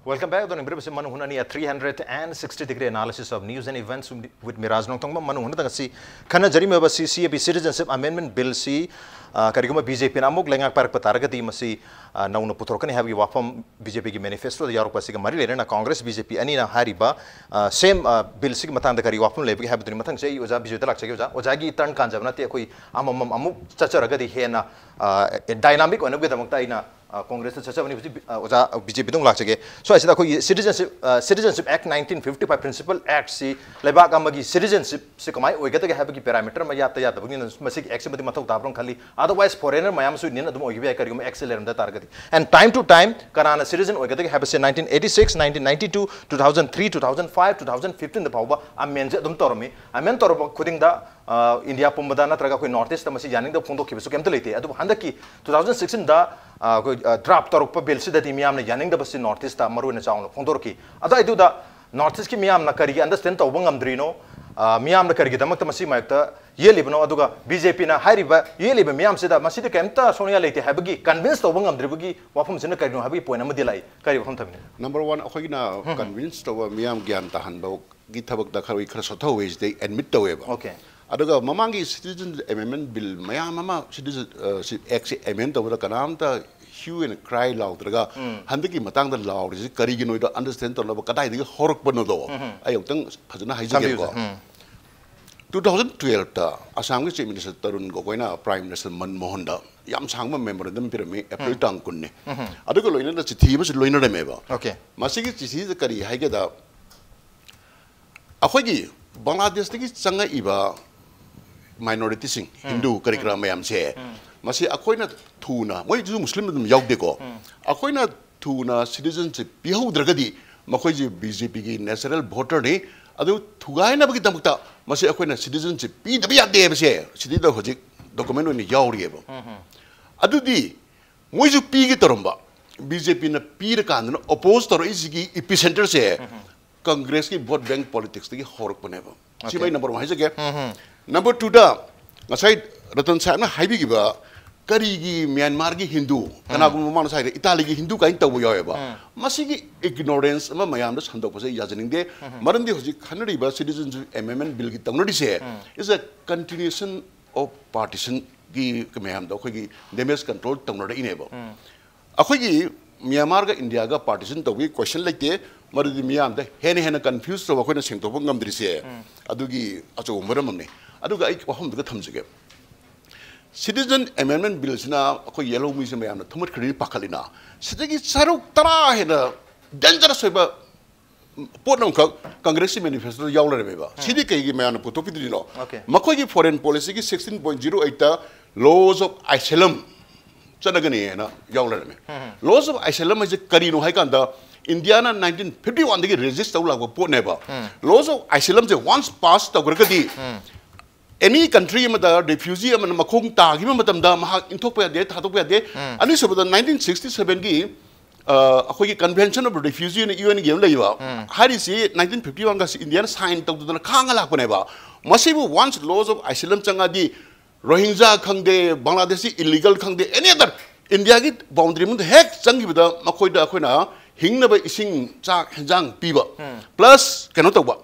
Welcome back. ꯑꯗꯣ ꯅꯤꯡꯕꯤꯔꯕꯁꯤ ꯃꯅꯨꯡ ꯍꯨꯠꯅꯅꯤ, a three hundred and sixty degree analysis of news and events with Miraj ꯅꯣꯡꯊꯣꯡꯕ꯫ ꯃꯅꯨꯡ ꯍꯨꯠꯅꯗ ꯉꯁꯤ ꯈꯟꯅꯖꯔꯤꯕꯁꯤ C A B Citizenship Amendment Billꯁꯤ, ꯑ, ꯀꯔꯤꯒꯨꯝꯕ B J Pꯅ ꯑꯃꯨꯛ ꯂꯩꯉꯥꯛ ꯄꯥꯏꯔꯛꯄ ꯇꯥꯔꯒꯗꯤ ꯃꯁꯤ, ꯑ, ꯅꯧꯅ ꯄꯨꯊꯣꯔꯛꯀꯅꯤ ꯍꯥꯏꯕꯒꯤ ꯋꯥꯐꯝ B J Pꯒꯤ manifestoꯗ ꯌꯥꯎꯔꯛꯄ ꯑꯁꯤꯒ ꯃꯔꯤ ꯂꯩꯅꯅ Congress B J P ꯑꯅꯤꯅ ꯍꯥꯏꯔꯤꯕ, ꯑ, same, ꯑ, Billꯁꯤꯒꯤ ꯃꯇꯥꯡꯗ ꯀꯔꯤ ꯋꯥꯐꯝ ꯂꯩꯕꯒꯦ ꯍꯥꯏꯕꯗꯨꯅꯤ ꯃꯊꯪꯁꯦ ꯑꯩ ꯑꯣꯖꯥ ꯕꯤꯖꯣꯏꯗ ꯂꯥꯛꯆꯒꯦ꯫ ꯑꯣꯖꯥ, ꯑꯣꯖꯥꯒꯤ turn ꯀꯥꯟꯖꯕ ꯅꯠꯇꯦ, ꯑꯩꯈꯣꯏ ꯑꯃꯃꯝ ꯑꯃꯨꯛ ꯆꯠꯆꯔꯒꯗꯤ ꯍꯦꯟꯅ, ꯑ, dynamic ꯑꯣꯏꯅꯕꯒꯤꯗꯃꯛꯇ ꯑꯩꯅ, ꯑ, Congressꯇ ꯆꯠꯆꯕꯅꯤ꯫ ꯍꯧꯖꯤꯛ, ꯑ, ꯑꯣꯖꯥ B J Pꯗ ꯑꯃꯨꯛ ꯂꯥꯛꯆꯒꯦ꯫ ꯁ꯭ꯋꯥꯏꯁꯤꯗ ꯑꯩꯈꯣꯏꯒꯤ Citizenship, ꯑ, Citizenship Act nineteen fifty five Principal Actꯁꯤ ꯂꯩꯕꯥꯛ ꯑꯃꯒꯤ citizenshipꯁꯤ ꯀꯃꯥꯏꯅ ꯑꯣꯏꯒꯗꯒꯦ ꯍꯥꯏꯕꯒꯤ parameter ꯑꯃ ꯌꯥꯠꯇ ꯌꯥꯗꯕꯅꯤꯅ ꯃꯁꯤꯒꯤ Actꯁꯤ ꯃꯇꯤꯛ ꯃꯊꯧ ꯇꯥꯕ꯭ꯔꯥ ꯈꯜꯂꯤ꯫ Otherwise foreigner ꯃꯌꯥꯝꯁꯨ Indian ꯑꯗꯨꯝ ꯑꯣꯏꯈꯤꯕ ꯌꯥꯏ ꯀꯔꯤꯒꯨꯝꯕ Actꯁꯤ ꯂꯩꯔꯝꯗ ꯇꯥꯔꯒꯗꯤ꯫ And time to time ꯀꯅꯥꯅ citizen ꯑꯣꯏꯒꯗꯒꯦ ꯍꯥꯏꯕꯁꯦ nineteen eighty six, nineteen ninety two, two thousand three, two thousand five, two thousand fifteenꯗ ꯐꯥꯎꯕ amendꯁꯦ ꯑꯗꯨꯝ ꯇꯧꯔꯝꯃꯤ꯫ Amend ꯇꯧꯔꯕ ꯈꯨꯗꯤꯡꯗ, ꯑ, India ꯄꯨꯝꯕꯗ ꯅꯠꯇ꯭ꯔꯒ ꯑꯩꯈꯣꯏ North Eastꯇ ꯃꯁꯤ ꯌꯥꯅꯤꯡꯗꯕ ꯐꯣꯡꯗꯣꯛꯈꯤꯕꯁꯨ ꯀꯩꯝꯇ ꯂꯩꯇꯦ꯫ ꯑꯗꯨꯕꯨ ꯍꯟꯗꯛꯀꯤ two thousand sixteenꯗ, ꯑ, ꯑꯩꯈꯣꯏ, ꯑ, draft ꯇꯧꯔꯛꯄ Billꯁꯤꯗꯗꯤ ꯃꯤꯌꯥꯝꯅ ꯌꯥꯅꯤꯡꯗꯕꯁꯤ North Eastꯇ ꯃꯔꯨꯑꯣꯏꯅ ꯆꯥꯎꯅ ꯐꯣꯡꯗꯣꯔꯛꯈꯤ꯫ ꯑꯗꯣ ꯑꯗꯨꯗ North Eastꯀꯤ ꯃꯤꯌꯥꯝꯅ ꯀꯔꯤꯒꯤ understand ꯇꯧꯕ ꯉꯝꯗ꯭ꯔꯤꯅꯣ? ꯑ, ꯃꯤꯌꯥꯝꯅ ꯀꯔꯤꯒꯤꯗꯃꯛꯇ ꯃꯁꯤ ꯃꯥꯌꯣꯛꯇ ꯌꯦꯠꯂꯤꯕꯅꯣ? ꯑꯗꯨꯒ B J Pꯅ ꯍꯥꯏꯔꯤꯕ ꯌꯦꯠꯂꯤꯕ ꯃꯤꯌꯥꯝꯁꯤꯗ ꯃꯁꯤꯗ ꯀꯩꯝꯇ ꯁꯣꯛꯅꯤꯡꯉꯥꯏ ꯂꯩꯇꯦ ꯍꯥꯏꯕꯒꯤ convince ꯇꯧꯕ ꯉꯝꯗ꯭ꯔꯤꯕꯒꯤ ꯋꯥꯐꯝꯁꯤꯅ ꯀꯔꯤꯅꯣ ꯍꯥꯏꯕꯒꯤ point ꯑꯃꯗꯤ ꯂꯥꯛꯏ꯫ ꯀꯔꯤ ꯋꯥꯐꯝ ꯊꯝꯕꯤꯅꯤ? Number one, ꯑꯩꯈꯣꯏꯒꯤꯅ convince ꯇꯧꯕ, ꯃꯤꯌꯥꯝ ꯒ꯭ꯌꯥꯟ ꯇꯥꯍꯟꯕꯒꯤ ꯊꯕꯛꯇ ꯈꯔ, ꯑꯩꯈꯣꯏ ꯈꯔ ꯁꯣꯊꯍꯧꯋꯦ ꯁꯤꯗꯩ admit ꯇꯧꯋꯦꯕ꯫ Okay. ꯑꯗꯨꯒ ꯃꯃꯥꯡꯒꯤ Citizen Amendment Bill ꯃꯌꯥꯝ ꯑꯃ, Citizen, ꯑ, ꯁꯤ Actꯁꯤ amend ꯇꯧꯕꯗ ꯀꯅꯥꯝꯇ hue and cry ꯂꯥꯎꯗ꯭ꯔꯒ ꯍꯟꯗꯛꯀꯤ ꯃꯇꯥꯡꯗ ꯂꯥꯎꯔꯤꯁꯤ ꯀꯔꯤꯒꯤꯅꯣꯗ understand ꯇꯧꯅꯕ ꯀꯗꯥꯏꯗꯒꯤ ꯍꯧꯔꯛꯄꯅꯣꯗꯣ ꯑꯩ ꯑꯃꯨꯛꯇꯪ ꯐꯖꯅ ꯍꯥꯏꯖꯒꯦꯀꯣ꯫ ꯊꯝꯕꯤꯌꯨ, ꯁꯔ꯫ ꯎꯝ꯫ Two thousand twelveꯇ ꯑꯁꯥꯝꯒꯤ Chief Minister Tarun ꯒꯣꯒꯣꯏꯅ Prime Minister ꯃꯟꯃꯣꯍꯟꯗ ꯌꯥꯝ ꯁꯥꯡꯕ memorandum ꯄꯤꯔꯝꯃꯤ, April ꯇꯥꯡ ꯀꯨꯟꯅꯤ꯫ ꯑꯗꯨꯒ ꯂꯣꯏꯅꯅ ꯆꯤꯊꯤ ꯑꯃꯁꯨ ꯂꯣꯏꯅꯔꯝꯃꯦꯕ꯫ Okay. ꯃꯁꯤꯒꯤ ꯆꯤꯊꯤꯗ ꯀꯔꯤ ꯍꯥꯏꯒꯦꯗ, ꯑꯩꯈꯣꯏ ꯑꯩꯈꯣꯏꯒꯤ ꯕꯪꯒ꯭ꯂꯥꯗꯦꯁꯇꯒꯤ ꯆꯪꯉꯛꯏꯕ ꯃꯥꯏꯅꯣꯔꯤꯇꯤꯁꯤꯡ, ꯍꯤꯟꯗꯨ ꯀꯔꯤ ꯀꯔꯥ ꯃꯌꯥꯝꯁꯦ, ꯃꯁꯤ ꯑꯩꯈꯣꯏꯅ ꯊꯨꯅ, ꯃꯣꯏꯁꯨ ꯃꯨꯁꯂꯤꯝ ꯑꯗꯨꯝ ꯌꯥꯎꯗꯦꯀꯣ, ꯑꯩꯈꯣꯏꯅ ꯊꯨꯅ ꯁꯤꯇꯤꯖꯟꯁꯤꯞ ꯄꯤꯍꯧꯗ꯭ꯔꯒꯗꯤ ꯃꯈꯣꯏꯁꯤ ꯕꯤ ꯖꯦ ꯄꯤꯒꯤ ꯅꯦꯆꯔꯦꯜ ꯚꯣꯇꯔꯅꯤ꯫ ꯑꯗꯨ ꯊꯨꯒꯥꯏꯅꯕꯒꯤꯗꯃꯛꯇ ꯃꯁꯤ ꯑꯩꯈꯣꯏꯅ ꯁꯤꯇꯤꯖꯟꯁꯤꯞ ꯄꯤꯗꯕ ꯌꯥꯗꯦ ꯍꯥꯏꯕꯁꯦ ꯁꯤꯗꯩꯗ ꯍꯧꯖꯤꯛ ꯗꯣꯀꯨꯃꯦꯟ ꯑꯣꯏꯅ ꯌꯥꯎꯔꯤꯑꯕ꯫ ꯑꯗꯨꯗꯤ ꯃꯣꯏꯁꯨ ꯄꯤꯒꯦ ꯇꯧꯔꯝꯕ, ꯕꯤ ꯖꯦ ꯄꯤꯅ ꯄꯤꯔꯀꯥꯟꯗꯅ ꯑꯣꯄꯣꯖ ꯇꯧꯔꯛꯏꯁꯤꯒꯤ ꯏꯄꯤ ꯁꯦꯟꯇꯔꯁꯦ ꯀꯪꯒ꯭ꯔꯦꯁꯀꯤ ꯚꯣꯠ ꯕꯦꯡꯛ ꯄꯣꯂꯤꯇꯤꯛꯁꯇꯒꯤ ꯍꯧꯔꯛꯄꯅꯦꯕ꯫ ꯁꯤꯃ ꯑꯩ ꯅꯝꯕꯔ ꯋꯥꯟ ꯍꯥꯏꯖꯒꯦ꯫ ꯅꯝꯕꯔ ꯇꯨꯗ, ꯉꯁꯥꯏ ꯔꯇꯟ ꯁꯥꯍꯦꯕꯅ ꯍꯥꯏꯕꯤꯈꯤꯕ, ꯀꯔꯤꯒꯤ ꯃ꯭ꯌꯥꯟꯃꯥꯔꯒꯤ ꯍꯤꯟꯗꯨ, ꯀꯅꯥꯒꯨꯝꯕ ꯃꯃꯥꯡꯗ ꯁꯥꯏꯗ ꯏꯇꯥꯂꯤꯒꯤ ꯍꯤꯟꯗꯨ ꯀꯥꯏꯅ ꯇꯧꯕ ꯌꯥꯎꯋꯦꯕ꯫ ꯃꯁꯤꯒꯤ ꯏꯒꯅꯣꯔꯦꯟꯁ ꯑꯃ ꯃꯌꯥꯝꯗ ꯁꯟꯗꯣꯛꯄꯁꯦ ꯌꯥꯖꯅꯤꯡꯗꯦ꯫ ꯃꯔꯝꯗꯤ ꯍꯧꯖꯤꯛ ꯈꯟꯅꯔꯤꯕ ꯁꯤꯇꯤꯖꯟꯁꯤꯞ ꯑꯦꯃꯦꯟꯃꯦꯟ ꯕꯤꯜꯒꯤ ꯇꯧꯅꯔꯤꯁꯦ is a continuation of partitionꯒꯤ ꯃꯌꯥꯝꯗꯣ ꯑꯩꯈꯣꯏꯒꯤ ꯗꯦꯃꯦꯖ ꯀꯟꯇ꯭ꯔꯣꯜ ꯇꯧꯅꯔꯛꯏꯅꯦꯕ꯫ ꯑꯩꯈꯣꯏꯒꯤ ꯃ꯭ꯌꯥꯟꯃꯥꯔꯒ ꯏꯟꯗꯤꯌꯥꯒ ꯄꯥꯔꯇꯤꯁꯟ ꯇꯧꯕꯒꯤ ꯀꯣꯏꯁꯟ ꯂꯩꯇꯦ꯫ ꯃꯗꯨꯗꯤ ꯃꯤꯌꯥꯝꯗ ꯍꯦꯟꯅ ꯍꯦꯟꯅ ꯀꯟꯐ꯭ꯌꯨꯁ ꯇꯧꯕ, ꯑꯩꯈꯣꯏꯅ ꯁꯦꯡꯗꯣꯛꯄ ꯉꯝꯗ꯭ꯔꯤꯁꯦ ꯑꯗꯨꯒꯤ ꯑꯆꯧꯕ ꯃꯔꯝ ꯑꯃꯅꯤ꯫ ꯑꯗꯨꯒ ꯑꯩ ꯋꯥꯐꯝꯗꯨꯒ ꯊꯝꯖꯒꯦ꯫ ꯁꯤꯇꯤꯖꯟ ꯑꯦꯃꯦꯟꯃꯦꯟ ꯕꯤꯜꯁꯤꯅ ꯑꯩꯈꯣꯏ ꯌꯦꯜꯍꯧꯃꯤꯁꯦ ꯃꯌꯥꯝꯅ ꯊꯨꯝꯍꯠꯈ꯭ꯔꯅꯤ ꯄꯥꯈꯠꯂꯤꯅ, ꯁꯤꯗꯒꯤ ꯁꯔꯨꯛ ꯇꯔꯥ ꯍꯦꯟꯅ ꯗꯦꯟꯖꯔꯁ ꯑꯣꯏꯕ ꯄꯣꯠ ꯑꯃꯈꯛ ꯀꯪꯒ꯭ꯔꯦꯁꯀꯤ ꯃꯦꯅꯤꯐꯦꯁꯇꯣꯗ ꯌꯥꯎ ꯂꯩꯔꯝꯃꯦꯕ꯫ ꯁꯤꯗꯤ ꯀꯩꯒꯤ ꯃꯌꯥꯝꯅ ꯄꯨꯊꯣꯛꯄꯤꯗ꯭ꯔꯤꯅꯣ? Okay. ꯃꯈꯣꯏꯒꯤ ꯐꯣꯔꯦꯟ ꯄꯣꯂꯤꯁꯤꯒꯤ ꯁꯤꯛꯁꯇꯤꯟ ꯄꯣꯏꯟ ꯖꯤꯔꯣ ꯑꯩꯠꯇ laws of asylum ꯆꯠꯅꯒꯅꯤ ꯍꯥꯏꯅ ꯌꯥꯎ ꯂꯩꯔꯝꯃꯦ꯫ Laws of asylum ꯍꯥꯏꯁꯦ ꯀꯔꯤꯅꯣ ꯍꯥꯏ ꯀꯥꯟꯗ, ꯏꯟꯗꯤꯌꯥꯅ ꯅꯥꯏꯟꯇꯤꯟ ꯐꯤꯐꯇꯤ ꯋꯥꯟꯗꯒꯤ ꯔꯦꯖꯤꯁ ꯇꯧ ꯂꯥꯛꯄ ꯄꯣꯠꯅꯦꯕ꯫ Laws of asylumꯁꯦ once pass ꯇꯧꯈ꯭ꯔꯒꯗꯤ, any country ꯑꯃꯗ refugee ꯑꯃꯅ ꯃꯈꯣꯡ ꯇꯥꯈꯤꯕ ꯃꯇꯝꯗ ꯃꯍꯥꯛ ꯏꯟꯊꯣꯛꯄ ꯌꯥꯗꯦ, ꯊꯥꯗꯣꯛꯄ ꯌꯥꯗꯦ꯫ ꯑꯅꯤꯁꯨꯕꯗ, ꯅꯥꯏꯟꯇꯤꯟ ꯁꯤꯛꯁꯇꯤ ꯁꯚꯦꯟꯒꯤ ꯑꯩꯈꯣꯏꯒꯤ Convention of Refugee ꯅ ꯌꯨ ꯑꯦꯟꯒꯤ ꯑꯃ ꯂꯩꯕ, ꯍꯥꯏꯔꯤꯁꯤ ꯅꯥꯏꯟꯇꯤꯟ ꯐꯤꯐꯇꯤ ꯋꯥꯟꯒ ꯏꯟꯗꯤꯌꯥꯅ ꯁꯥꯏꯟ ꯇꯧꯗꯅ ꯈꯥꯡꯉ ꯂꯥꯛꯄꯅꯦꯕ꯫ ꯃꯁꯤꯕꯨ once laws of asylum ꯆꯪꯉꯛꯑꯗꯤ, ꯔꯣꯍꯤꯡꯖꯥ ꯈꯪꯗꯦ, ꯕꯪꯒ꯭ꯂꯥꯗꯦꯁꯤ ꯏꯂꯤꯒꯦꯜ ꯈꯪꯗꯦ, ꯑꯦꯅꯤ ꯑꯗꯔ ꯏꯟꯗꯤꯌꯥꯒꯤ ꯕꯥꯎꯟꯗꯔꯤ ꯃꯅꯨꯡꯗ ꯍꯦꯛ ꯆꯪꯈꯤꯕꯗ ꯃꯈꯣꯏꯗ ꯑꯩꯈꯣꯏꯅ ꯍꯤꯡꯅꯕ ꯏꯁꯤꯡ, ꯆꯥꯛ ꯍꯦꯟꯖꯥꯡ ꯄꯤꯕ, ꯄ꯭ꯂꯁ ꯀꯩꯅꯣ ꯇꯧꯕ,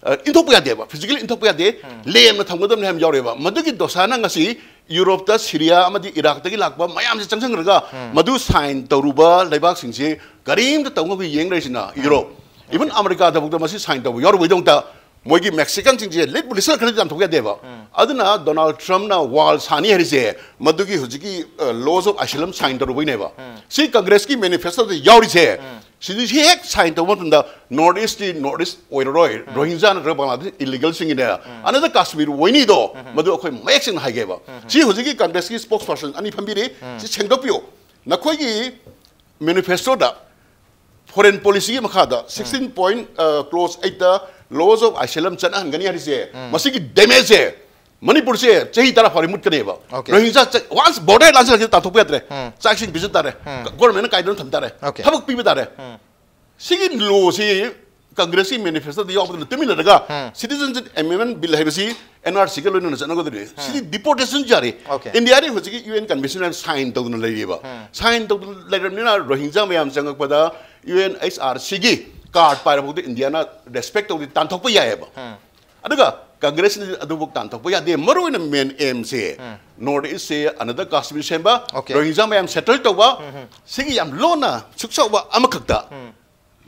ꯑ, ꯏꯟꯊꯣꯛꯄ ꯌꯥꯗꯦꯕ, ꯐꯤꯖꯤꯀꯦꯜ ꯏꯟꯊꯣꯛꯄ ꯌꯥꯗꯦ, ꯂꯦꯝꯅ ꯊꯝꯒꯗꯕꯅꯤ ꯍꯥꯏꯕ ꯌꯥꯎꯔꯦꯕ꯫ ꯃꯗꯨꯒꯤ ꯗꯣꯁꯥꯅ ꯉꯁꯤ ꯌꯨꯔꯣꯞꯇ ꯁꯤꯔꯤꯌꯥ ꯑꯃꯗꯤ ꯏꯔꯥꯛꯇꯒꯤ ꯂꯥꯛꯄ ꯃꯌꯥꯝꯁꯦ ꯆꯪꯁꯤꯟꯈ꯭ꯔꯒ ꯃꯗꯨ ꯁꯥꯏꯟ ꯇꯧꯔꯨꯕ ꯂꯩꯕꯥꯛꯁꯤꯡꯁꯦ ꯀꯔꯤꯝꯇ ꯇꯧ ꯉꯝꯗꯕꯤ ꯌꯦꯡ ꯂꯩꯔꯤꯁꯤꯅ ꯌꯨꯔꯣꯞ, ꯏꯚꯟ ꯑꯃꯦꯔꯤꯀꯥꯗꯐꯥꯎꯗ ꯃꯁꯤ ꯁꯥꯏꯟ ꯇꯧꯕ ꯌꯥꯎꯔꯨꯕꯩꯗꯃꯛꯇ ꯃꯣꯏꯒꯤ ꯃꯦꯛꯁꯤꯀꯟꯁꯤꯡꯁꯦ ꯂꯤꯠꯄꯨ ꯂꯤꯠꯁꯤꯜꯂꯛꯈ꯭ꯔꯗꯤ ꯇꯥꯟꯊꯣꯛꯄ ꯌꯥꯗꯦꯕ꯫ ꯑꯗꯨꯅ ꯗꯣꯅꯥꯜꯗ ꯇ꯭ꯔꯝꯞꯅ ꯋꯥꯜ ꯁꯥꯅꯤ ꯍꯥꯏꯔꯤꯁꯦ ꯃꯗꯨꯒꯤ ꯍꯧꯖꯤꯛꯀꯤ, ꯑ, laws of asylum ꯁꯥꯏꯟ ꯇꯧꯔꯨꯕꯩꯅꯦꯕ꯫ ꯁꯤ ꯀꯪꯒ꯭ꯔꯦꯁꯀꯤ ꯃꯦꯅꯤꯐꯦꯁꯇꯣꯗ ꯌꯥꯎꯔꯤꯁꯦ ꯁꯤꯗꯤ ꯁꯤ ꯍꯦꯛ ꯁꯥꯏꯟ ꯇꯧꯕ ꯃꯇꯝꯗ ꯅꯣꯔꯠ ꯏꯁꯇꯤ ꯅꯣꯔꯠ ꯏꯁ ꯑꯣꯏꯔꯔꯣꯏ, ꯔꯣꯍꯤꯡꯖꯥ ꯅꯠꯇ꯭ꯔꯒ ꯕꯪꯒ꯭ꯂꯥꯗꯦꯁ ꯏꯂꯤꯒꯜꯁꯤꯡꯒꯤꯅꯦ ꯑꯅꯗ ꯀꯥꯁꯃꯤꯔ ꯑꯣꯏꯅꯤꯗꯣ, ꯃꯗꯨ ꯑꯩꯈꯣꯏ ꯃꯌꯦꯛ ꯁꯦꯡꯅ ꯍꯥꯏꯒꯦꯕ꯫ ꯁꯤ ꯍꯧꯖꯤꯛꯀꯤ ꯀꯪꯒ꯭ꯔꯦꯁꯀꯤ ꯁ꯭ꯄꯣꯛꯁ ꯄꯔꯁꯟ ꯑꯅꯤ ꯐꯝꯕꯤꯔꯤ, ꯁꯤ ꯁꯦꯡꯗꯣꯛꯄꯤꯌꯨ꯫ ꯅꯈꯣꯏꯒꯤ ꯃꯦꯅꯤꯐꯦꯁꯇꯣꯗ ꯐꯣꯔꯦꯟ ꯄꯣꯂꯤꯁꯤꯒꯤ ꯃꯈꯥꯗ ꯁꯤꯛꯁꯇꯤꯟ ꯄꯣꯏꯟ ꯀ꯭ꯂꯣꯖ ꯑꯩꯠꯇ ꯂꯣꯁ ꯑꯣꯐ ꯑꯥꯏꯁꯦꯂꯝ ꯆꯠꯅꯍꯟꯒꯅꯤ ꯍꯥꯏꯔꯤꯁꯦ, ꯃꯁꯤꯒꯤ ꯗꯦꯃꯦꯖꯁꯦ ꯃꯅꯤꯄꯨꯔꯁꯦ ꯆꯍꯤ ꯇꯔꯥ ꯐꯥꯎꯗꯤ ꯃꯨꯠꯀꯅꯦꯕ꯫ Okay. ꯔꯣꯍꯤꯡꯖꯥ ꯆ- once border ꯂꯥꯟꯁꯤꯜꯂꯛꯇ ꯇꯥꯟꯊꯣꯛꯄ ꯌꯥꯗ꯭ꯔꯦ꯫ ꯆꯥꯛ ꯏꯁꯤꯡ ꯄꯤꯖ ꯇꯥꯔꯦ꯫ ꯒꯣꯔꯃꯦꯟꯅ ꯀꯥꯏꯗꯅ ꯊꯝ ꯇꯥꯔꯦ꯫ Okay. ꯊꯕꯛ ꯄꯤꯕ ꯇꯥꯔꯦ꯫ ꯁꯤꯒꯤ ꯂꯣꯁꯤ ꯀꯪꯒ꯭ꯔꯦꯁꯀꯤ ꯃꯦꯅꯤꯐꯦꯁꯇꯣꯗ ꯌꯥꯎꯕꯗꯨꯅ ꯇꯨꯃꯤꯟꯅꯔꯒ ꯁꯤꯇꯤꯖꯟꯁꯤꯞ ꯑꯦꯃꯦꯟꯃꯦꯟ ꯕꯤꯜ ꯍꯥꯏꯕꯁꯤ ꯑꯦꯟ ꯑꯥꯔ ꯁꯤꯒ ꯂꯣꯏꯅꯅ ꯆꯠꯅꯒꯗꯣꯏꯅꯤ꯫ ꯁꯤꯗꯤ ꯗꯤꯄꯣꯔꯇꯦꯁꯟ ꯌꯥꯔꯤ꯫ Okay. ꯏꯟꯗꯤꯌꯥꯗꯤ ꯍꯧꯖꯤꯛꯀꯤ ꯌꯨ ꯑꯦꯟ ꯀꯟꯚꯦꯟꯁꯟ ꯁꯥꯏꯟ ꯇꯧꯗꯨꯅ ꯂꯩꯔꯤꯕ꯫ ꯁꯥꯏꯟ ꯇꯧꯗꯨꯅ ꯂꯩꯔꯕꯅꯤꯅ ꯔꯣꯍꯤꯡꯖꯥ ꯃꯌꯥꯝ ꯆꯪꯉꯛꯄꯗ ꯌꯨ ꯑꯦꯟ ꯑꯩꯆ ꯑꯥꯔ ꯁꯤꯒꯤ ꯀꯥꯔꯗ ꯄꯥꯏꯔ ꯐꯥꯎꯗ ꯏꯟꯗꯤꯌꯥꯅ ꯔꯦꯁꯄꯦꯛ ꯇꯧꯗꯤ ꯇꯥꯟꯊꯣꯛꯄ ꯌꯥꯏꯑꯕ꯫ ꯑꯗꯨꯒ ꯀꯪꯒ꯭ꯔꯦꯁꯅꯗꯤ ꯑꯗꯨꯕꯨ ꯇꯥꯟꯊꯣꯛꯄ ꯌꯥꯗꯦ꯫ ꯃꯔꯨꯑꯣꯏꯅ ꯃꯦꯟ ꯑꯦꯝꯁꯦ ꯅꯣꯔꯠ ꯏꯁꯁꯦ ꯑꯅꯗꯔ ꯀꯥꯁꯃꯤꯔ ꯁꯦꯝꯕ, Okay. ꯔꯣꯍꯤꯡꯖꯥ ꯃꯌꯥꯝ ꯁꯦꯇꯜ ꯇꯧꯕ, ꯁꯤꯒꯤ ꯌꯥꯝ ꯂꯣꯟꯅ ꯁꯨꯛꯆꯧꯕ ꯑꯃꯈꯛꯇ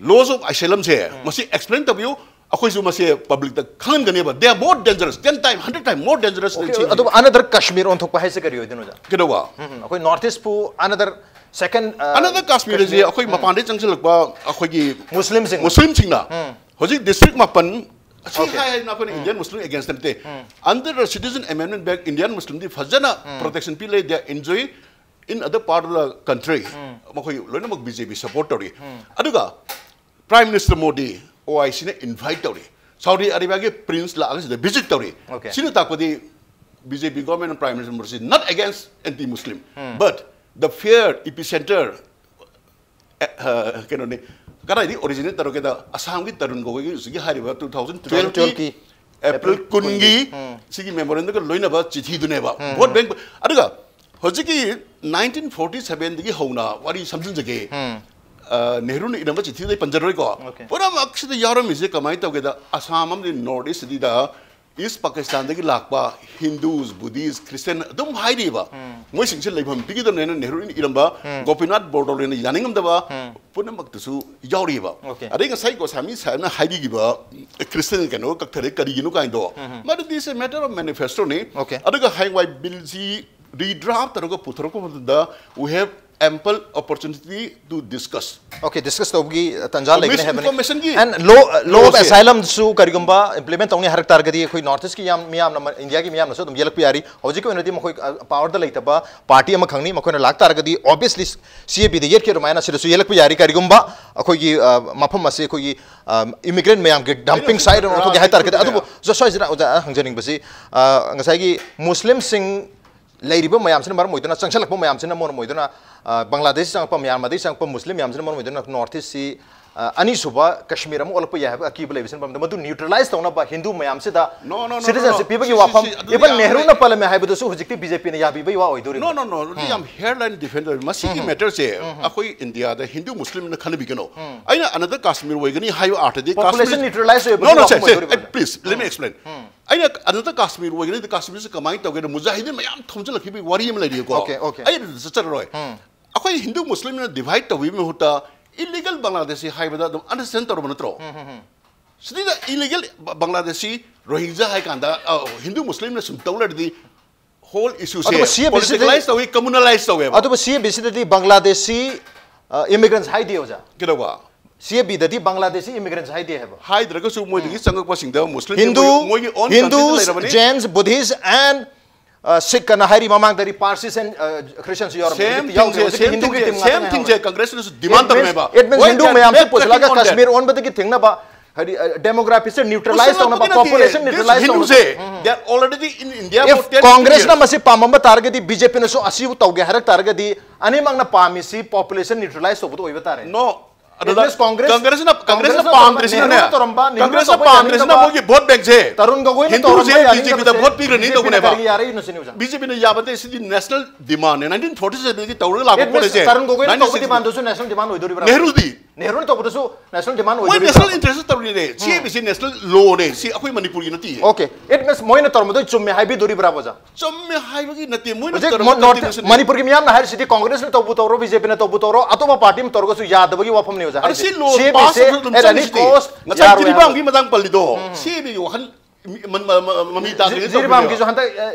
ꯂꯣꯁ ꯑꯣꯐ ꯑꯥꯏꯁꯦꯂꯝꯁꯦ ꯃꯁꯤ ꯑꯦꯛꯁꯄ꯭ꯂꯦꯟ ꯇꯧꯕꯤꯌꯨ꯫ ꯑꯩꯈꯣꯏꯁꯨ ꯃꯁꯤ ꯄꯕ꯭ꯂꯤꯛꯇ ꯈꯪꯍꯟꯒꯅꯦꯕ꯫ They are more dangerous, ten time, hundred time more dangerous than Okay, ꯁꯤꯅꯤ꯫ ꯑꯗꯨꯕꯨ another Kashmir ꯑꯣꯟꯊꯣꯛꯄ ꯍꯥꯏꯁꯦ ꯀꯔꯤ ꯑꯣꯏꯗꯣꯏꯅꯣ, ꯑꯣꯖꯥ? ꯀꯩꯗꯧꯕ? ꯎꯝ, ꯑꯩꯈꯣꯏ ꯅꯣꯔꯠ ꯏꯁꯄꯨ another second, uh, ꯑꯅꯗꯔ ꯀꯥꯁꯃꯤꯔꯁꯦ ꯑꯩꯈꯣꯏ ꯃꯄꯥꯟꯗꯩ ꯆꯪꯁꯤꯜꯂꯛꯄ ꯑꯩꯈꯣꯏꯒꯤ ꯃꯨꯁꯂꯤꯝꯁꯤꯡ꯫ ꯃꯨꯁꯂꯤꯝꯁꯤꯡꯅ ꯍꯧꯖꯤꯛ ꯗꯤꯁꯇ꯭ꯔꯤꯛ ꯃꯥꯄꯟ ꯁꯤ Okay. ꯍꯥꯏꯅ ꯑꯩꯈꯣꯏꯅ ꯏꯟꯗꯤꯌꯟ ꯃꯨꯁꯂꯤꯝ ꯑꯦꯒꯦꯟꯁ ꯅꯠꯇꯦ꯫ Under the Citizen Amendment Bill, Indian ꯃꯨꯁꯂꯤꯝꯗꯤ ꯐꯖꯅ ꯄ꯭ꯔꯣꯇꯦꯛꯁꯟ ꯄꯤ ꯂꯩ꯫ They are enjoy in other part of the country꯫ ꯃꯈꯣꯏ ꯂꯣꯏꯅꯃꯛ ꯕꯤ ꯖꯦ ꯄꯤ ꯁꯄꯣꯔꯠ ꯇꯧꯔꯤ꯫ ꯑꯗꯨꯒ ꯄ꯭ꯔꯥꯏꯝ ꯃꯤꯅꯤꯁꯇꯔ ꯃꯣꯗꯤ ꯑꯣ ꯑꯥꯏ ꯁꯤꯅ ꯏꯟꯚꯥꯏꯠ ꯇꯧꯔꯤ꯫ ꯁꯥꯎꯗꯤ ꯑꯔꯦꯕꯤꯌꯥꯒꯤ ꯄ꯭ꯔꯤꯟꯁ ꯂꯥꯛꯑꯒ ꯁꯤꯗ ꯚꯤꯖꯤꯠ ꯇꯧꯔꯤ꯫ Okay. ꯁꯤꯅ ꯇꯥꯛꯄꯗꯤ B J P government prime minister Modi not against anti Muslim, but the fear epicenter, ꯑ, ꯀꯩꯅꯣꯅꯤ, ꯀꯗꯥꯏꯗꯒꯤ ꯑꯣꯔꯤꯖꯤꯅꯦꯠ ꯇꯧꯔꯒꯦꯗ? ꯑꯁꯥꯝꯒꯤ ꯇꯔꯨꯟ ꯒꯣꯒꯣꯏꯒꯤ ꯍꯧꯖꯤꯛꯀꯤ ꯍꯥꯏꯔꯤꯕ ꯇꯨ ꯊꯥꯎꯖꯟ ꯇꯨꯋꯦꯜꯐꯀꯤ ꯇꯨꯋꯦꯜꯐꯀꯤ ꯑꯦꯄ꯭ꯔꯤꯜ ꯀꯨꯟꯒꯤ ꯁꯤꯒꯤ ꯃꯦꯃꯣꯔꯦꯟꯗꯝꯒ ꯂꯣꯏꯅꯕ ꯆꯤꯊꯤꯗꯨꯅꯦꯕ꯫ ꯚꯣꯠ ꯕꯦꯡ, ꯑꯗꯨꯒ ꯍꯧꯖꯤꯛꯀꯤ ꯅꯥꯏꯟꯇꯤꯟ ꯐꯣꯔꯇꯤ ꯁꯚꯦꯟꯗꯒꯤ ꯍꯧꯅ ꯋꯥꯔꯤ ꯁꯝꯖꯤꯟꯖꯒꯦ꯫ ꯑ, ꯅꯦꯍꯔꯨꯅ ꯏꯔꯝꯕ ꯆꯤꯊꯤꯗꯨꯗ ꯑꯩ ꯄꯟꯖꯔꯣꯏꯀꯣ꯫ Okay. ꯄꯨꯝꯅꯃꯛꯁꯤꯗ ꯌꯥꯎꯔꯝꯃꯤꯁꯦ ꯀꯃꯥꯏꯅ ꯇꯧꯒꯦꯗ, ꯑꯁꯥꯝ ꯑꯃꯗꯤ ꯅꯣꯔꯠ ꯏꯁ ꯁꯤꯇꯤꯗ ꯏꯁ ꯄꯥꯀꯤꯁꯇꯥꯟꯗꯒꯤ ꯂꯥꯛꯄ ꯍꯤꯟꯗꯨꯁ, ꯕꯨꯙꯤꯁ, ꯈ꯭ꯔꯤꯁꯇꯤꯌꯟ ꯑꯗꯨꯝ ꯍꯥꯏꯔꯤꯕ꯫ ꯃꯣꯏꯁꯤꯡꯁꯦ ꯂꯩꯐꯝ ꯄꯤꯒꯗꯕꯅꯦꯅ ꯅꯦꯍꯔꯨꯅ ꯏꯔꯝꯕ, ꯒꯣꯄꯤꯅꯥꯊ ꯕꯣꯔꯗꯣꯂꯦꯅ ꯌꯥꯅꯤꯡꯉꯝꯗꯕ ꯄꯨꯝꯅꯃꯛꯇꯁꯨ ꯌꯥꯎꯔꯤꯕ꯫ Okay. ꯑꯗꯩ ꯉꯁꯥꯏ ꯒꯣꯁꯥꯃꯤ ꯁꯥꯍꯦꯕꯅ ꯍꯥꯏꯕꯤꯈꯤꯕ ꯈ꯭ꯔꯤꯁꯇꯤꯌꯟ ꯀꯩꯅꯣ ꯀꯛꯊꯔꯦ ꯀꯔꯤꯒꯤꯅꯣ ꯀꯥꯏꯅꯗꯣ, ꯃꯗꯨꯗꯤ is a matter of manifestoꯅꯤ꯫ Okay. ꯑꯗꯨꯒ ꯍꯌꯦꯡꯋꯥꯏ ꯕꯤꯜꯁꯤ ꯔꯤꯗ꯭ꯔꯥꯐ ꯇꯧꯔꯒ ꯄꯨꯊꯣꯔꯛꯄ ꯃꯇꯝꯗ we have ample opportunity to discuss. Okay, discuss ꯇꯧꯕꯒꯤ ꯇꯥꯟꯖꯥ ꯂꯩꯒꯅꯤ ꯍꯥꯏꯕꯅꯤ꯫ Misinformation ꯒꯤ And law law of ꯂꯣꯁꯦ꯫ Asylum ꯁꯨ ꯀꯔꯤꯒꯨꯝꯕ implement ꯇꯧꯅꯤ ꯍꯥꯏꯔꯛ ꯇꯥꯔꯒꯗꯤ ꯑꯩꯈꯣꯏ North East ꯀꯤ ꯌꯥꯝ ꯃꯤꯌꯥꯝꯅ ꯃ- India ꯒꯤ ꯃꯤꯌꯥꯝꯅꯁꯨ ꯑꯗꯨꯝ ꯌꯦꯜꯂꯛꯄ ꯌꯥꯔꯤ꯫ ꯍꯧꯖꯤꯛꯀꯤ ꯑꯣꯏꯅꯗꯤ ꯃꯈꯣꯏ power ꯗ ꯂꯩꯇꯕ party ꯑꯃꯈꯛꯅꯤ, ꯃꯈꯣꯏꯅ ꯂꯥꯛ ꯇꯥꯔꯒꯗꯤ obviously C A B ꯗ ꯌꯦꯠꯈꯤ ꯑꯗꯨꯃꯥꯏꯅ ꯁꯤꯗꯁꯨ ꯌꯦꯜꯂꯛꯄ ꯌꯥꯔꯤ꯫ ꯀꯔꯤꯒꯨꯝꯕ ꯑꯩꯈꯣꯏꯒꯤ ꯑ, ꯃꯐꯝ ꯑꯁꯤ ꯑꯩꯈꯣꯏꯒꯤ immigrant ꯃꯌꯥꯝꯒꯤ dumping site ꯑꯣꯏꯅ ꯑꯣꯟꯊꯣꯛꯀꯦ ꯍꯥꯏ ꯇꯥꯔꯒꯗꯤ꯫ ꯑꯗꯨꯕꯨ ꯁ꯭ꯋꯥꯏꯁꯤꯗ ꯑꯣꯖꯥ ꯍꯪꯖꯅꯤꯡꯕꯁꯤ, ꯑ, ꯉꯁꯥꯏꯒꯤ Muslim ꯁꯤꯡ ꯂꯩꯔꯤꯕ ꯃꯌꯥꯝꯁꯤꯅ ꯃꯔꯝ ꯑꯣꯏꯗꯨꯅ, ꯆꯪꯁꯤꯜꯂꯛꯄ ꯃꯌꯥꯝꯁꯤꯅ ꯃꯔꯝ ꯑꯣꯏꯗꯨꯅ, ꯑ, ꯕꯪꯒ꯭ꯂꯥꯗꯦꯁ ꯆꯪꯉꯛꯄ, ꯃ꯭ꯌꯥꯟꯃꯥꯔꯗꯒꯤ ꯆꯪꯉꯛꯄ Muslim ꯃꯌꯥꯝꯁꯤꯅ ꯃꯔꯝ ꯑꯣꯏꯗꯨꯅ North East ꯁꯤ, ꯑ, ꯑꯅꯤꯁꯨꯕ ꯀꯥꯁꯃꯤꯔ ꯑꯃ ꯑꯣꯜꯂꯛꯄ ꯌꯥꯏ ꯍꯥꯏꯕ ꯑꯀꯤꯕ ꯂꯩꯕꯁꯤꯅ ꯃꯔꯝꯗ ꯃꯗꯨ neutralize ꯇꯧꯅꯕ ꯍꯤꯟꯗꯨ ꯃꯌꯥꯝꯁꯤꯗ No, no, no, no, no. citizenship ꯄꯤꯕꯒꯤ ꯁꯤ, ꯁꯤ, ꯋꯥꯐꯝ꯫ ꯁꯤ, ꯑꯗꯨꯗꯤ Even ꯌꯥꯝ ꯅꯦꯍꯔꯨꯅ ꯄꯜꯂꯝꯃꯦ ꯍꯥꯏꯕꯗꯨꯁꯨ ꯍꯧꯖꯤꯛꯇꯤ B J P ꯅ ꯌꯥꯕꯤꯕꯒꯤ ꯋꯥ ꯑꯣꯏꯗꯣꯔꯤꯕ꯭ꯔꯥ? No, no, no. ꯑꯗꯨꯗꯤ ꯌꯥꯝ hairline defend ꯇꯧꯋꯤ꯫ ꯃꯁꯤꯒꯤ matter ꯁꯦ ꯑꯩꯈꯣꯏ India ꯗ ꯍꯤꯟꯗꯨ Muslim ꯅ ꯈꯟꯅꯕꯤꯒꯅꯣ꯫ ꯑꯩꯅ another Kashmir ꯑꯣꯏꯒꯅꯤ ꯍꯥꯏꯕ ꯑꯥꯔꯊꯗꯤ Population Kashmir neutralize ꯑꯣꯏꯕꯒꯤ No, no, ꯋꯥꯐꯝ sir, sir, ꯑꯣꯏꯗꯣꯔꯤꯕ꯭ꯔꯥ? Please, let me explain. ꯑꯩꯅ another Kashmir ꯑꯣꯏꯒꯅꯤ꯫ Kashmir ꯁꯦ ꯀꯃꯥꯏꯅ ꯇꯧꯒꯦ? ꯃꯨꯖꯥꯍꯤꯗꯤꯟ ꯃꯌꯥꯝ ꯊꯣꯝꯖꯤꯜꯂꯛꯈꯤꯕꯒꯤ ꯋꯥꯔꯤ ꯑꯃ ꯂꯩꯔꯤꯀꯣ꯫ Okay, okay. ꯑꯩ ꯑꯗꯨꯗ ꯆꯠꯆꯔꯔꯣꯏ꯫ ꯑꯩꯈꯣꯏ ꯍꯤꯟꯗꯨ Muslim ꯅ divide ꯇꯧꯕꯒꯤ ꯃꯍꯨꯠꯇ illegal Bangladeshi ꯍꯥꯏꯕꯗ ꯑꯗꯨꯝ understand ꯇꯧꯔꯕ ꯅꯠꯇ꯭ꯔꯣ? ꯁꯤꯗꯩꯗ illegal Bangladeshi, Rohingya ꯍꯥꯏ ꯀꯥꯟꯗ, ꯑ, ꯍꯤꯟꯗꯨ Muslim ꯅ ꯁꯨꯝ ꯇꯧ ꯂꯩꯔꯗꯤ whole issue ꯁꯦ ꯑꯗꯨꯒ C A B ꯁꯤꯗꯗꯤ politicalize ꯇꯧꯏ, communalize ꯇꯧꯋꯦꯕ꯫ ꯑꯗꯨꯕꯨ C A B ꯁꯤꯗꯗꯤ Bangladeshi, ꯑ, immigrants ꯍꯥꯏꯗꯦ ꯑꯣꯖꯥ꯫ ꯀꯩꯗꯧꯕ? C A B ꯗꯗꯤ Bangladeshi immigrants ꯍꯥꯏꯗꯦ ꯍꯥꯏꯕ꯫ ꯍꯥꯏꯗ꯭ꯔꯒꯁꯨ ꯃꯣꯏꯗꯒꯤ ꯆꯪꯉꯛꯄꯁꯤꯡꯗ Muslim Hindu, ꯃꯣꯏꯒꯤ own country ꯗ Hindus, ꯂꯩꯔꯕꯅꯤ꯫ Jains, Buddhist and, uh, Sikh ꯑꯅ ꯍꯥꯏꯔꯤ꯫ ꯃꯃꯥꯡꯗꯗꯤ Parsis and, uh, Christians ꯌꯥꯎꯔꯝꯃꯤ꯫ Same ꯍꯧꯖꯤꯛꯇꯤ ꯌꯥꯎꯗ꯭ꯔꯦ꯫ Same ꯍꯧꯖꯤꯛꯇꯤ thing ꯁꯦ, ꯍꯤꯟꯗꯨꯒꯤ team ꯉꯥꯛꯇ same thing ꯁꯦ ꯉꯥꯏꯍꯧꯔꯦ꯫ Congress ꯅꯁꯨ demand It means, ꯇꯧꯔꯝꯃꯦꯕ꯫ it means Why they Hindu are ꯃꯌꯥꯝꯁꯦ back ꯄꯨꯁꯤꯜꯂꯒ on that? ꯀꯥꯁꯃꯤꯔ ꯑꯣꯟꯕꯗꯒꯤ ꯊꯤꯡꯅꯕ ꯍꯥꯏꯗꯤ demography ꯁꯦ neutralize ꯇꯧꯅꯕ, ꯄꯨꯁꯤꯜꯂꯛꯄꯗꯤ ꯅꯠꯇꯦ, population this neutralize ꯇꯧꯅꯕ꯫ ꯍꯤꯟꯗꯨꯁꯦ, they are already in India for If ten Congress ꯅ years. ꯃꯁꯤ ꯄꯥꯝꯃꯝꯕ ꯇꯥꯔꯒꯗꯤ B J P ꯅꯁꯨ ꯑꯁꯤꯕꯨ ꯇꯧꯒꯦ ꯍꯥꯏꯔꯛ ꯇꯥꯔꯒꯗꯤ ꯑꯅꯤꯃꯛꯅ ꯄꯥꯝꯃꯤꯁꯤ population neutralize ꯇꯧꯕꯗ ꯑꯣꯏꯕ ꯇꯥꯔꯦ꯫ No. It means Congress, Congress ꯅ, Congress ꯅ ꯇꯧꯔꯝꯕ, ꯄꯥꯝꯗ꯭ꯔꯤꯁꯤꯅꯅꯦ, ꯅꯦꯍꯔꯨꯅ ꯇꯧꯔꯝꯕ, ꯅꯦꯍꯔꯨꯅ Congress ꯅ ꯇꯧꯕ ꯄꯥꯝꯗ꯭ꯔꯤꯁꯤꯅ ꯌꯥꯅꯤꯡꯗꯕ, ꯃꯣꯏꯒꯤ vote bank ꯁꯦ ꯇꯔꯨꯟ ꯒꯣꯒꯣꯏꯅ ꯍꯤꯟꯗꯨꯁꯦ ꯇꯧꯔꯝꯕ B J P ꯗ ꯌꯥꯅꯤꯡꯗꯕ, vote ꯄꯤꯈ꯭ꯔꯅꯤ B J P ꯅ ꯇꯧꯕꯅꯦꯕ꯫ ꯀꯔꯤꯒꯤ ꯌꯥꯔꯛꯏꯅꯣ ꯁꯤꯅꯤ ꯑꯣꯖꯥ? B J P ꯅ ꯌꯥꯕ ꯅꯠꯇꯦ, ꯁꯤꯗꯤ national demand ꯅꯦ, nineteen forty seven ꯗꯒꯤ ꯇꯧꯔꯒ ꯂꯥꯛꯄ It means ꯄꯣꯠꯅꯦ say. Tarun ꯒꯣꯒꯣꯏꯅ nineteen ꯇꯧꯕ sixty demand ꯗꯨꯁꯨ national demand ꯑꯣꯏꯗꯣꯔꯤꯕ꯭ꯔꯥ? ꯅꯦꯍꯔꯨꯗꯤ ꯅꯦꯍꯔꯨꯅ ꯇꯧꯕꯗꯁꯨ national demand ꯃꯣꯏ ꯑꯣꯏꯗꯣꯔꯤꯕ꯭ꯔꯥ? National interest ꯇꯧꯔꯤꯅꯦ꯫ C A B ꯁꯤ national law ꯅꯦ, ꯁꯤ ꯑꯩꯈꯣꯏ ꯃꯅꯤꯄꯨꯔꯒꯤ ꯅꯠꯇꯦ꯫ Okay, it means ꯃꯣꯏꯅ ꯇꯧꯔꯝꯕꯗꯣ ꯆꯨꯝꯃꯦ ꯍꯥꯏꯕꯤꯗꯣꯔꯤꯕ꯭ꯔꯥ ꯑꯣꯖꯥ? ꯆꯨꯝꯃꯦ ꯍꯥꯏꯕꯒꯤ ꯅꯠꯇꯦ, ꯃꯣꯏꯅ ꯍꯧꯖꯤꯛ ꯇꯧꯔꯝꯕ ꯃꯣ-, North, contribution ꯅꯦ꯫ ꯃꯅꯤꯄꯨꯔꯒꯤ ꯃꯤꯌꯥꯝꯅ ꯍꯥꯏꯔꯤꯁꯤꯗꯤ Congress ꯅ ꯇꯧꯕ ꯇꯧꯔꯣ, B J P ꯅ ꯇꯧꯕ ꯇꯧꯔꯣ, ꯑꯇꯣꯞꯄ party ꯑꯃ ꯇꯧꯔꯒꯁꯨ ꯌꯥꯗꯕꯒꯤ ꯋꯥꯐꯝꯅꯦ ꯑꯣꯖꯥ ꯑꯗ ꯍꯥꯏꯁꯦ꯫ ꯁꯤ law C A B pass ꯁꯦ ꯇꯧꯕꯗ ꯑꯗꯨꯝ at any ꯆꯪꯉꯤꯁꯤꯗꯤ꯫ cost ꯉꯁꯥꯏ ꯌꯥꯔꯣꯏ ꯍꯥꯏꯕ꯫ ꯖꯤꯔꯤꯕꯥꯝꯒꯤ ꯃꯇꯥꯡ ꯄꯜꯂꯤꯗꯣ, C A B ꯒꯤ ꯋꯥꯈꯜ ꯃꯤ- ꯃ- ꯃ- ꯃ- ꯃꯃꯤ ꯇꯥꯗ꯭ꯔꯤꯉꯩ ꯖꯤꯔꯤꯕꯥꯝꯒꯤꯁꯨ ꯇꯧꯕꯤꯕ꯫ ꯍꯟꯗꯛ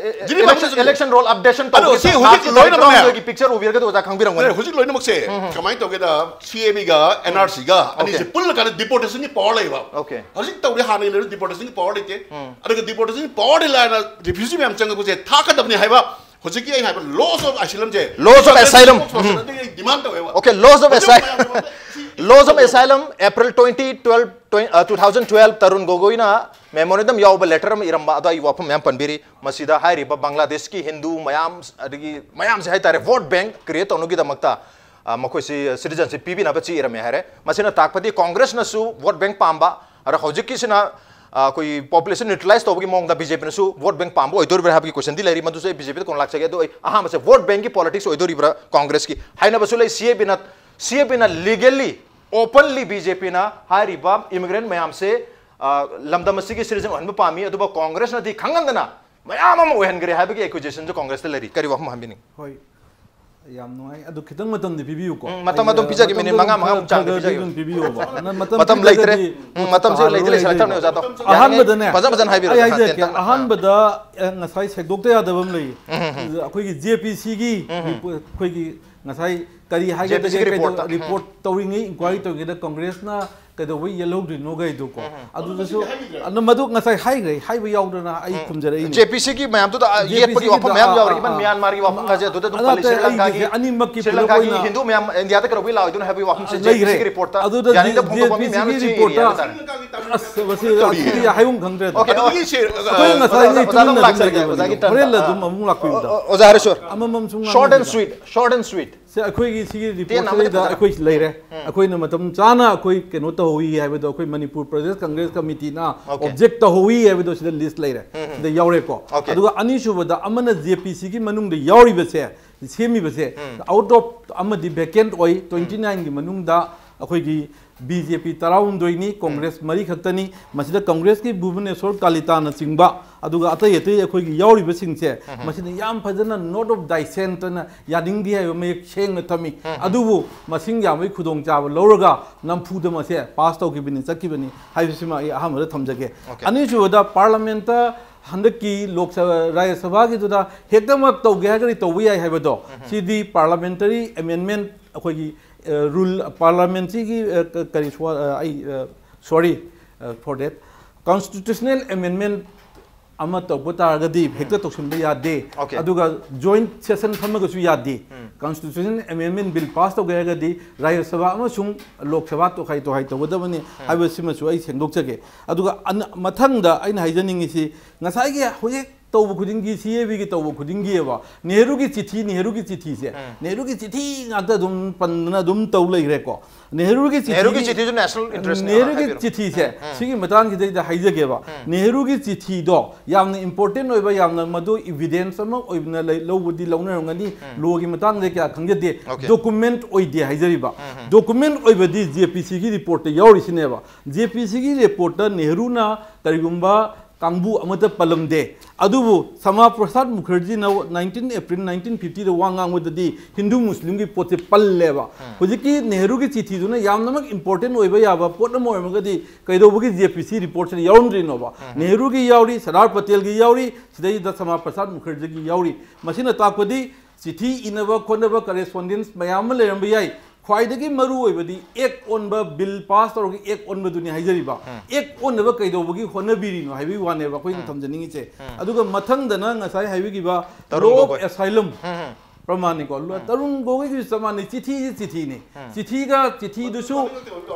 ꯖꯤꯔꯤꯕꯥꯝꯒꯤꯁꯨ- election roll updation ꯑꯗꯣ ꯁꯤ ꯍꯧꯖꯤꯛ ꯂꯣꯏꯅꯃꯛꯅꯦ꯫ ꯒꯤ picture ꯎꯕꯤꯔꯒꯗꯤ ꯑꯣꯖꯥ ꯈꯪꯕꯤꯔꯝꯒꯅꯤ꯫ ꯑꯗꯨꯅ ꯍꯧꯖꯤꯛ ꯂꯣꯏꯅꯃꯛꯁꯦ ꯀꯃꯥꯏꯅ ꯇꯧꯒꯦꯗ, CAB ꯒ NRC ꯒ ꯑꯅꯤꯁꯦ Okay. ꯄꯨꯜꯂꯀꯥꯟꯗ deportation ꯒꯤ power ꯂꯩꯕ꯫ Okay. ꯍꯧꯖꯤꯛ ꯇꯧꯔꯤ, ꯍꯥꯟꯅꯒꯤ ꯂꯩꯔꯤꯕ deportation ꯒꯤ power ꯂꯩꯇꯦ꯫ ꯑꯗꯨꯒ deportation ꯒꯤ power ꯂꯩ ꯂꯥꯏꯅ refugee ꯃꯌꯥꯝ ꯆꯪꯉꯛꯄꯁꯦ ꯊꯥꯛꯀꯗꯕꯅꯤ ꯍꯥꯏꯕ ꯍꯧꯖꯤꯛꯀꯤ ꯑꯩꯅ ꯍꯥꯏꯕ laws of asylum say Laws of asylum. ꯑꯗꯨꯒꯤ demand ꯇꯧꯋꯦꯕ꯫ Okay, laws of ꯍꯧꯖꯤꯛ asylum. ꯃꯌꯥꯝ ꯁꯤ- Laws of asylum, April twenty twelve, twen- uh, two thousand twelve, Tarun ꯒꯣꯒꯣꯏꯅ memorandum ꯌꯥꯎꯕ letter ꯑꯃ ꯏꯔꯝꯕ, ꯑꯗꯣ ꯑꯩ ꯋꯥꯐꯝ ꯃꯌꯥꯝ ꯄꯟꯕꯤꯔꯤ꯫ ꯃꯁꯤꯗ ꯍꯥꯏꯔꯤꯕ ꯕꯪꯒ꯭ꯂꯥꯗꯦꯁꯀꯤ ꯍꯤꯟꯗꯨ ꯃꯌꯥꯝ, ꯑꯗꯒꯤ ꯃꯌꯥꯝꯁꯦ ꯍꯥꯏꯇꯥꯔꯦ, vote bank create ꯇꯧꯅꯕꯒꯤꯗꯃꯛꯇ, ꯑ, ꯃꯈꯣꯏꯁꯤ citizenship ꯄꯤꯕꯤꯅꯕ ꯆꯦ ꯏꯔꯝꯃꯦ ꯍꯥꯏꯔꯦ꯫ ꯃꯁꯤꯅ ꯇꯥꯛꯄꯗꯤ ꯀꯣꯡꯒ꯭ꯔꯦꯁꯅꯁꯨ vote bank ꯄꯥꯝꯕ, ꯑꯗ ꯍꯧꯖꯤꯛꯀꯤꯁꯤꯅ, ꯑ, ꯑꯩꯈꯣꯏ population neutralize ꯇꯧꯕꯒꯤ ꯃꯑꯣꯡꯗ BJP ꯅꯁꯨ vote bank ꯄꯥꯝꯕ ꯑꯣꯏꯗꯣꯔꯤꯕ꯭ꯔꯥ ꯍꯥꯏꯕꯒꯤ question ꯗꯤ ꯂꯩꯔꯤ꯫ ꯃꯗꯨꯁꯨ ꯑꯩ BJP ꯗ ꯀꯣꯟꯅ ꯂꯥꯛꯆꯒꯦ꯫ ꯑꯗꯣ ꯑꯩ ꯑꯍꯥꯟꯕꯁꯦ vote bank ꯀꯤ politics ꯑꯣꯏꯗꯣꯔꯤꯕ꯭ꯔꯥ ꯀꯣꯡꯒ꯭ꯔꯦꯁꯀꯤ ꯍꯥꯏꯅꯕꯁꯨ ꯂꯩ꯫ CAB ꯅ, CAB ꯅ legally, openly BJP ꯅ ꯍꯥꯏꯔꯤꯕ immigrant ꯃꯌꯥꯝꯁꯦ, ꯑ, ꯂꯝꯗꯝ ꯑꯁꯤꯒꯤ citizen ꯑꯣꯏꯍꯟꯕ ꯄꯥꯝꯃꯤ, ꯑꯗꯨꯕꯨ ꯀꯣꯡꯒ꯭ꯔꯦꯁꯅꯗꯤ ꯈꯪꯍꯟꯗꯅ ꯃꯌꯥꯝ ꯑꯃ ꯑꯣꯏꯍꯟꯈ꯭ꯔꯦ ꯍꯥꯏꯕꯒꯤ accusation ꯁꯨ ꯀꯣꯡꯒ꯭ꯔꯦꯁꯇ ꯂꯩꯔꯤ꯫ ꯀꯔꯤ ꯋꯥꯐꯝ ꯍꯥꯏꯕꯤꯅꯤꯡ? ꯍꯣꯏ, ꯌꯥꯝ ꯅꯨꯡꯉꯥꯏ꯫ ꯑꯗꯨ ꯈꯤꯇꯪ ꯃꯇꯝꯗꯤ ꯄꯤꯕꯤꯌꯨꯀꯣ꯫ ꯎꯝ, ꯃꯇꯝ ꯑꯗꯨꯝ ꯄꯤꯖꯒꯦ, minute ꯃꯉꯥ, ꯃꯉꯥꯃꯨꯛ ꯆꯥꯡꯗ ꯈꯔ ꯈꯔꯗꯤ ꯄꯤꯖꯒꯦ꯫ ꯑꯗꯨꯝ ꯄꯤꯕꯤꯌꯣꯕ꯫ ꯅ-, ꯃꯇꯝ ꯃꯇꯝ ꯄꯤꯗ꯭ꯔꯒꯗꯤ ꯂꯩꯇ꯭ꯔꯦ꯫ ꯎꯝ, ꯃꯇꯝꯁꯦ ꯇꯥꯔꯔꯣꯏ ꯂꯩꯇ꯭ꯔꯦ, ꯂꯩꯁꯤꯜꯂꯛꯇꯕꯅꯦ, ꯍꯥꯏꯁꯦ꯫ ꯑꯣꯖꯥ, ꯇꯣ-, ꯑꯍꯥꯟꯕꯗꯅꯦ, ꯐꯖ ꯐꯖꯅ ꯍꯥꯏꯕꯤꯔꯣ, ꯑꯩ ꯁꯥ-, ꯍꯥꯏꯖꯔꯛꯀꯦ, ꯇꯦꯟꯇꯛꯅ꯫ ꯑꯍꯥꯟꯕꯗ, ꯑꯦ, ꯉꯁꯥꯏ ꯁꯦꯡꯗꯣꯛꯇ ꯌꯥꯗꯕ ꯑꯃ ꯂꯩ꯫ ꯑꯩꯈꯣꯏꯒꯤ JPC ꯒꯤ report, ꯑꯩꯈꯣꯏꯒꯤ ꯉꯁꯥꯏ ꯀꯔꯤ ꯍꯥꯏꯒꯗꯒꯦ, JPC ꯒꯤ report ꯇ꯫ ꯀꯩꯗꯧ-, report ꯇꯧꯔꯤꯉꯩ, inquiry ꯇꯧꯔꯤꯉꯩꯗ ꯀꯣꯡꯒ꯭ꯔꯦꯁꯅ ꯀꯩꯗꯧꯕꯩ ꯌꯦꯜꯍꯧꯗ꯭ꯔꯤꯅꯣ ꯒꯥꯏꯗꯨꯀꯣ꯫ ꯑꯗꯨꯗꯁꯨ, ꯑꯗꯨ ꯃꯗꯨ ꯉꯁꯥꯏ ꯍꯥꯏꯈ꯭ꯔꯦ, ꯍꯥꯏꯕ ꯌꯥꯎꯗꯅ ꯑꯩ ꯈꯨꯝꯖꯔꯛꯏꯅꯦ꯫ JPC ꯒꯤ ꯃꯌꯥꯝꯗꯨꯗ, ꯑ, JPC ꯌꯦꯠꯄꯒꯤ ꯋꯥꯐꯝ ꯒꯤꯗ, ꯃꯌꯥꯝ ꯑ, ꯌꯥꯎꯔꯤ, ꯑ, even ꯑ, ꯃ꯭ꯌꯥꯟꯃꯥꯔꯒꯤ ꯋꯥꯐꯝ ꯀꯥꯁꯦ ꯑꯗꯨꯗ ꯑꯗꯨꯝ ꯑꯗ ꯄꯜꯂꯤ, ꯁ꯭ꯔꯤ ꯑꯩꯒꯤꯁꯦ ꯂꯪꯀꯥꯒꯤ, ꯑꯅꯤꯃꯛꯀꯤ ꯁ꯭ꯔꯤ ꯄꯨꯂꯞ ꯂꯪꯀꯥꯒꯤ ꯑꯣꯏꯅ ꯍꯤꯟꯗꯨ ꯃꯌꯥꯝ ꯏꯟꯗꯤꯌꯥꯗ ꯀꯩꯗꯧꯕꯩ ꯂꯥꯛꯑꯣꯏꯗꯣꯏꯅꯣ ꯍꯥꯏꯕꯒꯤ ꯋꯥꯐꯝꯁꯦ ꯂꯩꯈ꯭ꯔꯦ꯫ JPC ꯒꯤ report ꯇ ꯑꯗꯨꯗ ꯌꯥꯅꯤꯡꯗꯕ ꯐꯣꯡꯗꯣꯛꯄ ꯃꯤ JPC ꯃꯌꯥꯝ ꯒꯤ ꯆꯦ report ꯏꯔꯦ ꯇ ꯍꯥꯏꯇꯥꯔꯦ꯫ ꯑꯁ, ꯃꯁꯤ ꯑꯁꯤꯗꯤ ꯍꯥꯏꯍꯧꯕ ꯈꯪꯗ꯭ꯔꯦꯗ꯫ Okay, ꯑꯗꯨꯒꯤ ꯁꯦ- ꯑꯩꯈꯣꯏ ꯉꯁꯥꯏ ꯑꯣꯖꯥ, ꯅꯣꯏ ꯑꯣꯖꯥꯗ ꯇꯨꯃꯤꯟꯅ ꯑꯃꯨꯛ ꯑꯗꯨꯝ ꯂꯥꯛꯆꯒꯦ, ꯂꯩꯕꯅꯦ꯫ ꯑꯣꯖꯥꯒꯤ turn ꯍꯣꯔꯦꯟ ꯇ꯫ ꯑꯗꯨꯝ ꯑ, ꯑꯃꯨꯛ ꯂꯥꯛꯄꯤꯌꯨꯗ꯫ ꯑꯣ, ꯑꯣꯖꯥ ꯍꯔꯦꯁꯣꯔ꯫ ꯑꯃꯃꯝ ꯁꯨꯝ Short and ꯉꯥꯡꯅꯕꯤꯗ꯫ sweet, short and sweet. ꯁꯦ, ꯑꯩꯈꯣꯏꯒꯤ ꯁꯤꯒꯤ report ꯇꯦꯟꯅ ꯑꯃꯗꯤ ꯁꯤꯗꯩꯗ ꯐꯖꯅ꯫ ꯑꯩꯈꯣꯏ ꯂꯩꯔꯦ꯫ ꯑꯩꯈꯣꯏꯅ ꯃꯇꯝ ꯆꯥꯅ ꯑꯩꯈꯣꯏ ꯀꯩꯅꯣ ꯇꯧꯍꯧꯋꯤ ꯍꯥꯏꯕꯗꯣ, ꯑꯩꯈꯣꯏ ꯃꯅꯤꯄꯨꯔ ꯄ꯭ꯔꯗꯦꯁ ꯀꯪꯒ꯭ꯔꯦꯁ ꯀꯃꯤꯇꯤꯅ Okay. object ꯇꯧꯍꯧꯋꯤ ꯍꯥꯏꯕꯗꯣ ꯁꯤꯗ list ꯂꯩꯔꯦ꯫ ꯁꯤꯗ ꯌꯥꯎꯔꯦꯀꯣ꯫ Okay. ꯑꯗꯨꯒ ꯑꯅꯤꯁꯨꯕꯗ ꯑꯃꯅ JPC ꯒꯤ ꯃꯅꯨꯡꯗ ꯌꯥꯎꯔꯤꯕꯁꯦ, ꯁꯦꯝꯃꯤꯕꯁꯦ, out of ꯑꯃꯗꯤ vacant ꯑꯣꯏ, twenty nine ꯒꯤ ꯃꯅꯨꯡꯗ ꯑꯩꯈꯣꯏꯒꯤ ꯕꯤ ꯖꯦ ꯄꯤ ꯇꯔꯥꯍꯨꯝꯗꯣꯏꯅꯤ, ꯀꯣꯡꯒ꯭ꯔꯦꯁ ꯃꯔꯤ ꯈꯛꯇꯅꯤ꯫ ꯃꯁꯤꯗ ꯀꯣꯡꯒ꯭ꯔꯦꯁꯀꯤ ꯚꯨꯕꯅꯦꯁꯣꯔ ꯀꯥꯂꯤꯇꯥꯅꯆꯤꯡꯕ, ꯑꯗꯨꯒ ꯑꯇꯩ ꯑꯇꯩ ꯑꯩꯈꯣꯏꯒꯤ ꯌꯥꯎꯔꯤꯕꯁꯤꯡꯁꯦ, ꯃꯁꯤꯅ ꯌꯥꯝ ꯐꯖꯅ note of dissent ꯑꯅ ꯌꯥꯅꯤꯡꯗꯦ ꯍꯥꯏꯕ ꯃꯌꯦꯛ ꯁꯦꯡꯅ ꯊꯝꯃꯤ꯫ ꯑꯗꯨꯕꯨ ꯃꯁꯤꯡ ꯌꯥꯝꯕꯒꯤ ꯈꯨꯗꯣꯡꯆꯥꯕ ꯂꯧꯔꯒ ꯅꯝꯐꯨꯗ ꯃꯁꯦ ꯄꯥꯁ ꯇꯧꯈꯤꯕꯅꯤ, ꯆꯠꯈꯤꯕꯅꯤ ꯍꯥꯏꯕꯁꯤꯃ ꯑꯩ ꯑꯍꯥꯟꯕꯗ ꯊꯝꯖꯒꯦ꯫ ꯑꯣꯀꯦ꯫ ꯑꯅꯤꯁꯨꯕꯗ, ꯄꯥꯔꯂꯥꯃꯦꯟꯇ ꯍꯟꯗꯛꯀꯤ ꯂꯣꯛ ꯁꯚꯥ, ꯔꯥꯖ꯭ꯌ ꯁꯚꯥꯒꯤꯗꯨꯗ ꯍꯦꯛꯇꯃꯛ ꯇꯧꯒꯦ ꯍꯥꯏꯔꯒꯗꯤ ꯇꯧꯕ ꯌꯥꯏ ꯍꯥꯏꯕꯗꯣ, ꯁꯤꯗꯤ ꯄꯥꯔꯂꯥꯃꯦꯟꯇꯔꯤ ꯑꯦꯃꯦꯟꯃꯦꯟ, ꯑꯩꯈꯣꯏꯒꯤ ꯔꯨꯜ, ꯄꯥꯔꯂꯥꯃꯦꯟꯁꯤꯒꯤ, ꯑ, ꯀ-, ꯀꯔꯤ ꯁꯣ-, ꯑ, ꯑꯩ, ꯑ, sorry, ꯑ, for that, constitutional amendment ꯑꯃ ꯇꯧꯕ ꯇꯥꯔꯒꯗꯤ ꯍꯦꯛꯇ ꯇꯧꯁꯤꯟꯕ ꯌꯥꯗꯦ꯫ ꯑꯣꯀꯦ꯫ ꯑꯗꯨꯒ joint session ꯐꯝꯃꯒꯁꯨ ꯌꯥꯗꯦ꯫ Constitutional amendment bill pass ꯇꯧꯒꯦ ꯍꯥꯏꯔꯒꯗꯤ ꯔꯥꯖ꯭ꯌ ꯁꯚꯥ ꯑꯃꯁꯨꯡ ꯂꯣꯛ ꯁꯚꯥ ꯇꯣꯈꯥꯏ ꯇꯣꯈꯥꯏ ꯇꯧꯒꯗꯕꯅꯤ ꯍꯥꯏꯕꯁꯤꯃꯁꯨ ꯑꯩ ꯁꯦꯡꯗꯣꯛꯆꯒꯦ꯫ ꯑꯗꯨꯒ ꯑꯅ-, ꯃꯊꯪꯗ ꯑꯩꯅ ꯍꯥꯏꯖꯅꯤꯡꯉꯤꯁꯤ, ꯉꯁꯥꯏꯒꯤ ꯍꯧꯖꯤꯛ ꯇꯧꯕ ꯈꯨꯗꯤꯡꯒꯤ, ꯁꯤ ꯑꯦ ꯕꯤꯒꯤ ꯇꯧꯕ ꯈꯨꯗꯤꯡꯒꯤꯑꯕ, ꯅꯦꯍꯔꯨꯒꯤ ꯆꯤꯊꯤ, ꯅꯦꯍꯔꯨꯒꯤ ꯆꯤꯊꯤꯁꯦ, ꯅꯦꯍꯔꯨꯒꯤ ꯆꯤꯊꯤ ꯉꯥꯛꯇ ꯑꯗꯨꯝ ꯄꯟꯗꯅ ꯑꯗꯨꯝ ꯇꯧ ꯂꯩꯈ꯭ꯔꯦꯀꯣ꯫ ꯅꯦꯍꯔꯨꯒꯤ ꯆꯤꯊꯤ, ꯅꯦꯍꯔꯨꯒꯤ ꯆꯤꯊꯤꯁꯨ national interest ꯅꯦ, ꯅꯦꯍꯔꯨꯒꯤ ꯍꯥꯏꯕꯤꯔꯣ꯫ ꯆꯤꯊꯤꯁꯦ, ꯁꯤꯒꯤ ꯃꯇꯥꯡꯁꯤꯗꯩꯗ ꯍꯥꯏꯖꯒꯦꯕ꯫ ꯅꯦꯍꯔꯨꯒꯤ ꯆꯤꯊꯤꯗꯣ ꯌꯥꯝꯅ important ꯑꯣꯏꯕ, ꯌꯥꯝꯅ ꯃꯗꯨ evidence ꯑꯃ ꯑꯣꯏꯅ ꯂꯩ-, ꯂꯧꯕꯗꯤ ꯂꯧꯅꯔꯝꯒꯅꯤ꯫ ꯂꯣꯒꯤ ꯃꯇꯥꯡꯗ ꯀꯌꯥ ꯈꯪꯖꯗꯦ꯫ ꯑꯣꯀꯦ꯫ Document ꯑꯣꯏꯗꯦ ꯍꯥꯏꯖꯔꯤꯕ꯫ Document ꯑꯣꯏꯕꯗꯤ ꯖꯦ ꯄꯤ ꯁꯤꯒꯤ ꯔꯤꯄꯣꯔꯠꯇ ꯌꯥꯎꯔꯤꯁꯤꯅꯦꯕ꯫ ꯖꯦ ꯄꯤ ꯁꯤꯒꯤ ꯔꯤꯄꯣꯔꯠꯇ ꯅꯦꯍꯔꯨꯅ ꯀꯔꯤꯒꯨꯝꯕ ꯀꯥꯡꯕꯨ ꯑꯃꯠꯇ ꯄꯜꯂꯝꯗꯦ꯫ ꯑꯗꯨꯕꯨ ꯁ꯭ꯌꯥꯃꯥ ꯄ꯭ꯔꯁꯥꯗ ꯃꯨꯈꯔꯖꯤꯅ nineteen April nineteen fifty ꯗ ꯋꯥ ꯉꯥꯡꯕꯗꯗꯤ ꯍꯤꯟꯗꯨ ꯃꯨꯁꯂꯤꯝꯒꯤ ꯄꯣꯠꯁꯦ ꯄꯜꯂꯦꯕ꯫ ꯍꯧꯖꯤꯛꯀꯤ ꯅꯦꯍꯔꯨꯒꯤ ꯆꯤꯊꯤꯗꯨꯅ ꯌꯥꯝꯅꯃꯛ important ꯑꯣꯏꯕ ꯌꯥꯕ ꯄꯣꯠ ꯑꯃ ꯑꯣꯏꯔꯝꯃꯒꯗꯤ ꯀꯩꯗꯧꯕꯒꯤ ꯖꯦ ꯄꯤ ꯁꯤ ꯔꯤꯄꯣꯔꯠꯁꯤꯗ ꯌꯥꯎꯔꯝꯗ꯭ꯔꯤꯅꯣꯕ? ꯅꯦꯍꯔꯨꯒꯤ ꯌꯥꯎꯔꯤ, ꯁꯔꯗꯥꯔ ꯄꯇꯦꯜꯒꯤ ꯌꯥꯎꯔꯤ, ꯁꯤꯗꯩꯗ ꯁ꯭ꯌꯥꯃꯥ ꯄ꯭ꯔꯁꯥꯗ ꯃꯨꯈꯔꯖꯤꯒꯤ ꯌꯥꯎꯔꯤ꯫ ꯃꯁꯤꯅ ꯇꯥꯛꯄꯗꯤ ꯆꯤꯊꯤ ꯏꯅꯕ ꯈꯣꯠꯅꯕ correspondence ꯃꯌꯥꯝ ꯑꯃ ꯂꯩꯔꯝꯕ ꯌꯥꯏ꯫ ꯈ꯭ꯋꯥꯏꯗꯒꯤ ꯃꯔꯨ ꯑꯣꯏꯕꯗꯤ act ꯑꯣꯟꯕ, bill pass ꯇꯧꯔꯒ act ꯑꯣꯟꯕꯗꯨꯅꯤ ꯍꯥꯏꯖꯔꯤꯕ꯫ Act ꯑꯣꯟꯅꯕ ꯀꯩꯗꯧꯕꯒꯤ ꯍꯣꯠꯅꯕꯤꯔꯤꯅꯣ ꯍꯥꯏꯕꯒꯤ ꯋꯥꯅꯦꯕ ꯑꯩꯈꯣꯏꯅ ꯊꯝꯖꯅꯤꯡꯉꯤꯁꯦ꯫ ꯑꯗꯨꯒ ꯃꯊꯪꯗꯅ ꯉꯁꯥꯏ ꯍꯥꯏꯕꯤꯈꯤꯕ ꯇꯔꯨꯟ law of ꯒꯣꯒꯣꯏ꯫ Asylum ꯎꯝ, ꯎꯝ꯫ ꯄ꯭ꯔꯃꯥꯟꯅꯤꯀꯣ꯫ ꯂꯣ-, ꯇꯔꯨꯟ ꯒꯣꯒꯣꯏꯒꯤꯁꯨ ꯆꯞ ꯃꯥꯟꯅꯩ꯫ ꯆꯤꯊꯤꯁꯤ ꯆꯤꯊꯤꯅꯤ꯫ ꯆꯤꯊꯤꯒ ꯆꯤꯊꯤꯗꯨꯁꯨ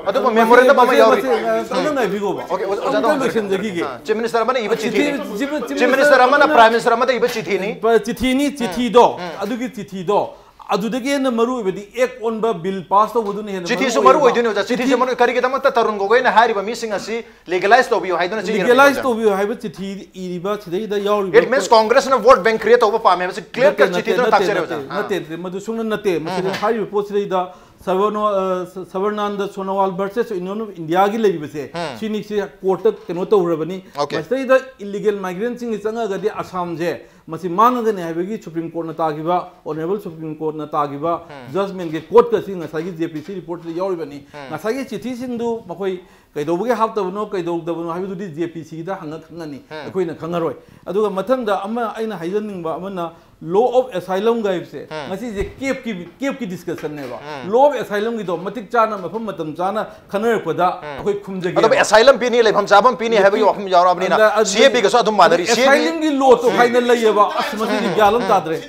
ꯑꯗꯨꯒ ꯃꯁꯤ, memorandum ꯑꯃ ꯃꯁꯤ, ꯌꯥꯎꯔꯤ꯫ ꯃꯁꯤ, ꯑ, ꯑꯝꯇ ꯉꯥꯏꯕꯤꯈꯣꯕ꯫ ꯑꯣꯀꯦ, ꯑꯣꯖꯥ, ꯑꯝꯇ ꯑꯣꯖꯥ, ꯂꯣꯏꯁꯤꯟꯖꯈꯤꯒꯦ꯫ ꯑ, Chief Minister ꯑꯃꯅ ꯏꯕ ꯆꯤꯊꯤꯅꯤ꯫ ꯆꯤꯊꯤ, Chief Minister ꯑꯃꯅ ꯑꯃꯅ Prime Minister ꯑꯃꯗ ꯏꯕ ꯆꯤꯊꯤꯅꯤ꯫ ꯄ-, ꯆꯤꯊꯤꯅꯤ, ꯆꯤꯊꯤꯗꯣ, ꯑꯗꯨꯒꯤ ꯆꯤꯊꯤꯗꯣ, ꯑꯗꯨꯗꯒꯤ ꯍꯦꯟꯅ ꯃꯔꯨ ꯑꯣꯏꯕꯗꯤ act ꯑꯣꯟꯕ, bill pass ꯇꯧꯕꯗꯨꯅ ꯍꯦꯟꯅ ꯆꯤꯊꯤꯁꯨ ꯃꯔꯨ ꯃꯔꯨ ꯑꯣꯏꯕ꯫ ꯑꯣꯏꯗꯣꯏꯅꯦ, ꯑꯣꯖꯥ꯫ ꯆꯤꯊꯤꯁꯨ ꯆꯤꯊꯤ ꯃꯔꯨ, ꯀꯔꯤꯒꯤꯗꯃꯛꯇ ꯇꯔꯨꯟ ꯒꯣꯒꯣꯏꯅ ꯍꯥꯏꯔꯤꯕ ꯃꯤꯁꯤꯡ ꯑꯁꯤ legalize ꯇꯧꯕꯤꯌꯨ ꯍꯥꯏꯗꯨꯅ ꯆꯦ ꯏꯔꯝꯃꯤꯅꯣ, legalize ꯑꯣꯖꯥ? ꯇꯧꯕꯤꯌꯨ ꯍꯥꯏꯕ ꯆꯤꯊꯤ ꯏꯔꯤꯕ ꯁꯤꯗꯩꯗ ꯌꯥꯎꯔꯤꯕ It means ꯀꯣ- Congress ꯅ vote bank create ꯇꯧꯕ ꯄꯥꯝꯃꯦ ꯍꯥꯏꯕꯁꯤ clear ꯅꯠꯇꯦ, cut ꯅꯠꯇꯦ, ꯆꯤꯊꯤꯗꯨꯅ ꯅꯠꯇꯦ, ꯇꯥꯛꯆꯔꯦ, ꯅꯠꯇꯦ, ꯑꯣꯖꯥ꯫ ꯑꯥ꯫ ꯅꯠꯇꯦ, ꯅꯠꯇꯦ, ꯃꯗꯨ ꯁꯨꯡꯅ ꯅꯠꯇꯦ꯫ ꯃꯁꯤꯗ ꯎꯝ꯫ ꯍꯥꯏꯔꯤꯕ ꯄꯣꯠꯁꯤꯗꯩꯗ ꯁꯕꯔꯅꯣ- ꯑ, ꯁ- ꯁꯕꯔꯅꯥꯟꯗ ꯁꯣꯅꯣꯋꯥꯜ versus Union of Indiaꯒꯤ ꯂꯩꯔꯤꯕꯁꯦ, ꯎꯝ꯫ ꯁꯤꯅꯤꯁꯤ ꯀꯣꯔꯠꯇ ꯀꯩꯅꯣ ꯇꯧꯈ꯭ꯔꯕꯅꯤ꯫ Okay. ꯃꯁꯤꯗꯩꯗ illegal migrantꯁꯤꯡꯒꯤ ꯆꯪꯉꯛꯑꯒꯗꯤ ꯑꯁꯥꯝꯁꯦ ꯃꯁꯤ ꯃꯥꯡꯉꯒꯅꯤ ꯍꯥꯏꯕꯒꯤ Supreme Courtꯅ ꯇꯥꯈꯤꯕ, Honourable Supreme Courtꯅ ꯇꯥꯈꯤꯕ ꯎꯝ꯫ Judgmentꯀꯤ quoteꯀꯁꯤ ꯉꯁꯥꯏꯒꯤ J P C reportꯁꯤꯗ ꯌꯥꯎꯔꯤꯕꯅꯤ꯫ ꯎꯝ꯫ ꯉꯁꯥꯏꯒꯤ ꯆꯤꯊꯤꯁꯤꯡꯗꯨ ꯃꯈꯣꯏ ꯀꯩꯗꯧꯕꯒꯤ ꯍꯥꯞꯇꯕꯅꯣ, ꯀꯩꯗꯧꯗꯕꯅꯣ ꯍꯥꯏꯕꯗꯨꯗꯤ J P Cꯗ ꯍꯪꯉ ꯈꯪꯉꯅꯤ, ꯎꯝ꯫ ꯑꯩꯈꯣꯏꯅ ꯈꯪꯉꯔꯣꯏ꯫ ꯑꯗꯨꯒ ꯃꯊꯪꯗ ꯑꯃ ꯑꯩꯅ ꯍꯥꯏꯖꯅꯤꯡꯕ ꯑꯃꯅ, law of asylumꯒ ꯍꯥꯏꯕꯁꯦ, ꯎꯝ꯫ ꯉꯁꯤꯁꯦ ꯀꯦꯞꯀꯤ ꯀꯦꯞꯀꯤ discussionꯅꯦꯕ꯫ ꯎꯝ꯫ Law of asylumꯒꯤꯗꯣ ꯃꯇꯤꯛ ꯆꯥꯅ, ꯃꯐꯝ ꯃꯇꯝ ꯆꯥꯅ ꯈꯟꯅꯔꯛꯄꯗ ꯎꯝ꯫ ꯑꯩꯈꯣꯏ ꯈꯨꯝꯖꯒꯦ꯫ ꯑꯗꯨꯕꯨ asylum ꯄꯤꯅꯤ, ꯂꯩꯐꯝ ꯆꯥꯐꯝ ꯄꯤꯅꯤ ꯍꯥꯏꯕꯒꯤ ꯋꯥꯐꯝ ꯌꯥꯎꯔꯛꯑꯕꯅꯤꯅ, ꯑꯗ- ꯑꯗꯨ- C A Pꯒꯁꯨ ꯑꯗꯨꯝ ꯃꯥꯟꯅꯔꯤ꯫ ꯑꯗꯨ C A P asylumꯒꯤ law ꯇꯣꯈꯥꯏꯅ ꯂꯩꯌꯦꯕ꯫ ꯑꯁ, ꯃꯁꯤꯗꯤ ꯒ꯭ꯌꯥꯟ ꯑꯃ ꯇꯥꯗ꯭ꯔꯦ꯫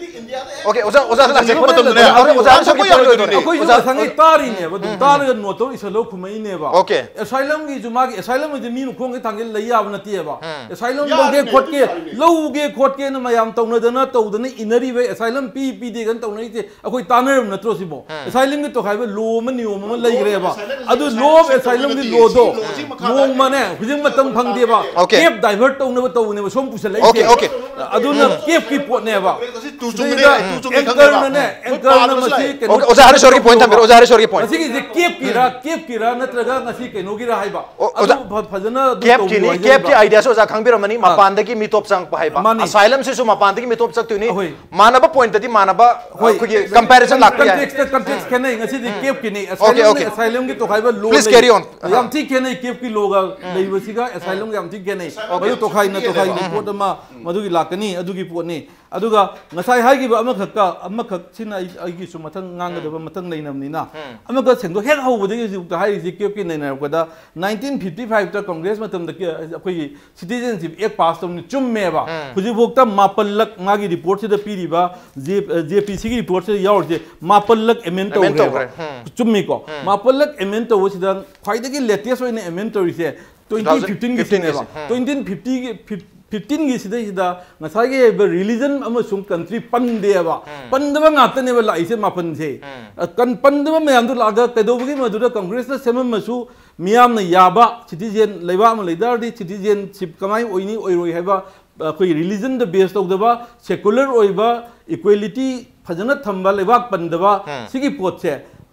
Okay, ꯑꯣꯖꯥ, ꯑꯣꯖꯥ, ꯂꯥꯛꯆꯒꯦ꯫ ꯃꯇꯝꯗꯅꯦ꯫ ꯑꯣꯖꯥ, ꯑꯣꯖꯥ, ꯑꯣꯖꯥ, ꯑꯣꯖꯥ, ꯑꯣꯖꯥ, ꯑꯣꯖꯥ, ꯑꯣꯖꯥ, ꯑꯩꯈꯣꯏꯁꯨ ꯑꯣꯖꯥ, ꯉꯁꯥꯏ ꯇꯥꯔꯤꯅꯦꯕ, ꯑꯗꯨꯝ ꯇꯥꯔꯒ ꯅꯣꯠꯇꯣ ꯏꯁꯜꯂꯒ ꯈꯨꯝꯃꯛꯏꯅꯦꯕ꯫ Okay. Asylumꯒꯤꯁꯨ ꯃꯥꯒꯤ asylumꯒꯤꯁꯦ ꯃꯤ ꯃꯈꯣꯡꯒ ꯊꯥꯡꯖꯤꯜ ꯂꯩ ꯌꯥꯕ ꯅꯠꯇꯦꯕ꯫ ꯎꯝ꯫ Asylum ꯌꯥꯔꯤꯅꯦ, ꯂꯧꯒꯦ ꯈꯣꯠꯀꯦ, ꯌꯥꯔꯤꯅꯦ꯫ ꯂꯧꯒꯦ ꯈꯣꯠꯀꯦꯅ ꯃꯌꯥꯝ ꯇꯧꯅꯗꯅ ꯇꯧꯗꯅ ꯏꯅꯔꯤꯕ asylum ꯄꯤ ꯄꯤꯗꯦꯒꯅ ꯇꯧꯅꯔꯤꯁꯦ ꯑꯩꯈꯣꯏ ꯇꯥꯟꯅꯔꯕ ꯅꯠꯇ꯭ꯔꯣ ꯁꯤꯕꯣ? ꯎꯝ꯫ Asylumꯒꯤ ꯇꯣꯈꯥꯏꯕ law ꯑꯃ ꯅꯤꯌꯣꯝ ꯑꯃ ꯂꯩꯈ꯭ꯔꯦꯕ꯫ Asylum ꯑꯗꯨ asylum law of asylum asylumꯒꯤ ꯂꯩꯇꯦ꯫ lawꯗꯣ ꯁꯤ law ꯁꯤ ꯃꯈꯥꯗ ꯅꯣꯡꯃꯅꯦ ꯍꯧꯖꯤꯛ ꯃꯇꯝ ꯐꯪꯗꯦꯕ꯫ Okay. Cap divert ꯇꯧꯅꯕ ꯇꯧꯕꯅꯦꯕ ꯁꯣꯝ ꯄꯨꯁꯜꯂꯛꯏꯁꯦ꯫ Okay, okay. ꯑꯗꯨꯅ capꯀꯤ ꯄꯣꯠꯅꯦꯕ꯫ ꯁꯤ ꯇꯨ ꯆꯨꯝꯃꯤꯅꯦ, ꯁꯤꯗꯩꯗ ꯇꯨ ꯆꯨꯝꯃꯤ ꯈꯪꯉꯦꯕ꯫ anchorꯅꯅꯦ, ꯃꯣꯏ anchorꯅ ꯄꯥꯕꯁꯨ ꯃꯁꯤ ꯂꯥꯛꯑꯦ꯫ ꯀꯩꯅꯣ Okay, ꯑꯣꯖꯥ ꯍꯔꯤꯁꯣꯔꯒꯤ point ꯊꯝꯕꯤꯔꯣ, ꯑꯣꯖꯥ ꯍꯔꯤꯁꯣꯔꯒꯤ point꯫ ꯃꯁꯤꯒꯤꯁꯦ capꯀꯤꯔ, capꯀꯤꯔ ꯅꯠꯇ꯭ꯔꯒ ꯉꯁꯤ ꯀꯩꯅꯣꯒꯤꯔ ꯍꯥꯏꯕ꯫ ꯑꯣ, ꯑꯣꯖꯥ, ꯑꯗꯨ ꯐ- ꯐꯖꯅ ꯑꯗꯨ Capꯀꯤꯅꯤ, ꯇꯧꯕꯤꯌꯨ capꯀꯤ ꯍꯥꯏꯖꯔꯤꯕ꯫ Ideaꯁꯨ ꯑꯣꯖꯥ ꯈꯪꯕꯤꯔꯝꯃꯅꯤ, ꯑꯥ꯫ ꯃꯄꯥꯟꯗꯒꯤ ꯃꯤ top ꯆꯪꯉꯛꯄ ꯍꯥꯏꯕ꯫ ꯃꯥꯅꯤ꯫ Asylumꯁꯤꯁꯨ ꯃꯄꯥꯟꯗꯒꯤ ꯃꯤ top ꯆꯠꯇꯣꯏꯅꯤ꯫ ꯑꯍꯣꯏ꯫ ꯃꯥꯟꯅꯕ pointꯇꯗꯤ ꯃꯥꯟꯅꯕ ꯍꯣꯏ꯫ ꯑꯩꯈꯣꯏꯒꯤ comparisonꯁꯨ ꯂꯥꯛꯄ ꯌꯥꯏ꯫ Contextꯇ context ꯈꯦꯠꯅꯩ꯫ ꯉꯁꯤꯗꯤ capꯀꯤꯅꯤ꯫ Okay, okay. Asylumꯒꯤ ꯇꯣꯈꯥꯏꯕ law Please ꯂꯩ꯫ carry on. ꯌꯥꯝ ꯊꯤ ꯈꯦꯠꯅꯩ capꯀꯤ lawꯒ ꯂꯩꯕꯁꯤꯒ asylumꯒ ꯌꯥꯝ ꯊꯤ ꯈꯦꯠꯅꯩ꯫ ꯃꯗꯨ ꯇꯣꯈꯥꯏꯅ ꯇꯣꯈꯥꯏꯅ ꯄꯣꯠ ꯑꯃ ꯃꯗꯨꯒꯤ ꯂꯥꯛꯀꯅꯤ, ꯑꯗꯨꯒꯤ ꯄꯣꯠꯅꯤ꯫ ꯑꯗꯨꯒ ꯉꯁꯥꯏ ꯍꯥꯏꯈꯤꯕ ꯑꯃꯈꯛꯀ ꯑꯃꯈꯛꯁꯤꯅ ꯑꯩ- ꯑꯩꯒꯤꯁꯨ ꯃꯊꯪ ꯉꯥꯡꯒꯗꯕ ꯃꯊꯪ ꯂꯩꯅꯕꯅꯤꯅ, ꯑꯃꯈꯛ ꯁꯦꯡꯗꯣꯛ ꯍꯦꯛ ꯍꯧꯕꯗꯒꯤ ꯍꯧꯖꯤꯛꯇ ꯍꯥꯏꯔꯤꯁꯤ capꯀꯤ ꯅꯩꯅꯔꯛꯄꯗ nineteen fifty fiveꯇ Congress ꯃꯇꯝꯗ ꯀ- ꯑꯩꯈꯣꯏꯒꯤ Citizenship Act pass ꯇꯧꯅꯤ, ꯆꯨꯝꯃꯦꯕ꯫ ꯍꯧꯖꯤꯛꯐꯥꯎꯗ ꯃꯥꯄꯜꯂꯛ ꯃꯥꯒꯤ reportꯁꯤꯗ ꯄꯤꯔꯤꯕ J- JPCꯒꯤ reportꯁꯤꯗ ꯌꯥꯎꯔꯤꯁꯦ ꯃꯥꯄꯜꯂꯛ amend Amend ꯇꯧꯈ꯭ꯔꯦꯕ꯫ ꯇꯧꯈ꯭ꯔꯦ꯫ ꯎꯝ꯫ ꯆꯨꯝꯃꯤꯀꯣ? ꯃꯥꯄꯜꯂꯛ amend ꯇꯧꯕꯁꯤꯗ ꯈ꯭ꯋꯥꯏꯗꯒꯤ latest ꯑꯣꯏꯅ amend ꯇꯧꯔꯤꯁꯦ twenty fifteen ꯒꯤꯁꯤꯅꯦꯕ꯫ ꯎꯝ꯫ Twenty fifty ꯒꯤ ꯐꯤꯐ- fifteen ꯒꯤꯁꯤꯗꯩꯁꯤꯗ ꯉꯁꯥꯏꯒꯤ ꯍꯥꯏꯔꯤꯕ religion ꯑꯃꯁꯨꯡ country ꯄꯟꯗꯦꯕ꯫ ꯄꯟꯗꯕ ꯉꯥꯛꯇꯅꯦꯕ ꯂꯥꯛꯏꯁꯦ ꯃꯥꯄꯟꯁꯦ꯫ ꯑ, ꯀꯟ- ꯄꯟꯗꯕ ꯃꯌꯥꯝꯗꯣ ꯂꯥꯛꯑꯒ ꯀꯩꯗꯧꯕꯒꯤ ꯃꯗꯨꯗ Congressꯅ ꯁꯦꯝꯃꯝꯃꯁꯨ ꯃꯤꯌꯥꯝꯅ ꯌꯥꯕ citizen ꯂꯩꯕꯥꯛ ꯑꯃ ꯂꯩ ꯇꯥꯔꯗꯤ citizenship ꯀꯃꯥꯏꯅ ꯑꯣꯏꯅꯤ ꯑꯣꯏꯔꯣꯏ ꯍꯥꯏꯕ, ꯑ, ꯑꯩꯈꯣꯏꯒꯤ religionꯗ base ꯇꯧꯗꯕ, secular ꯑꯣꯏꯕ, equality ꯐꯖꯅ ꯊꯝꯕ ꯂꯩꯕꯥꯛ ꯄꯟꯗꯕ, ꯎꯝ꯫ ꯁꯤꯒꯤ ꯄꯣꯠꯁꯦ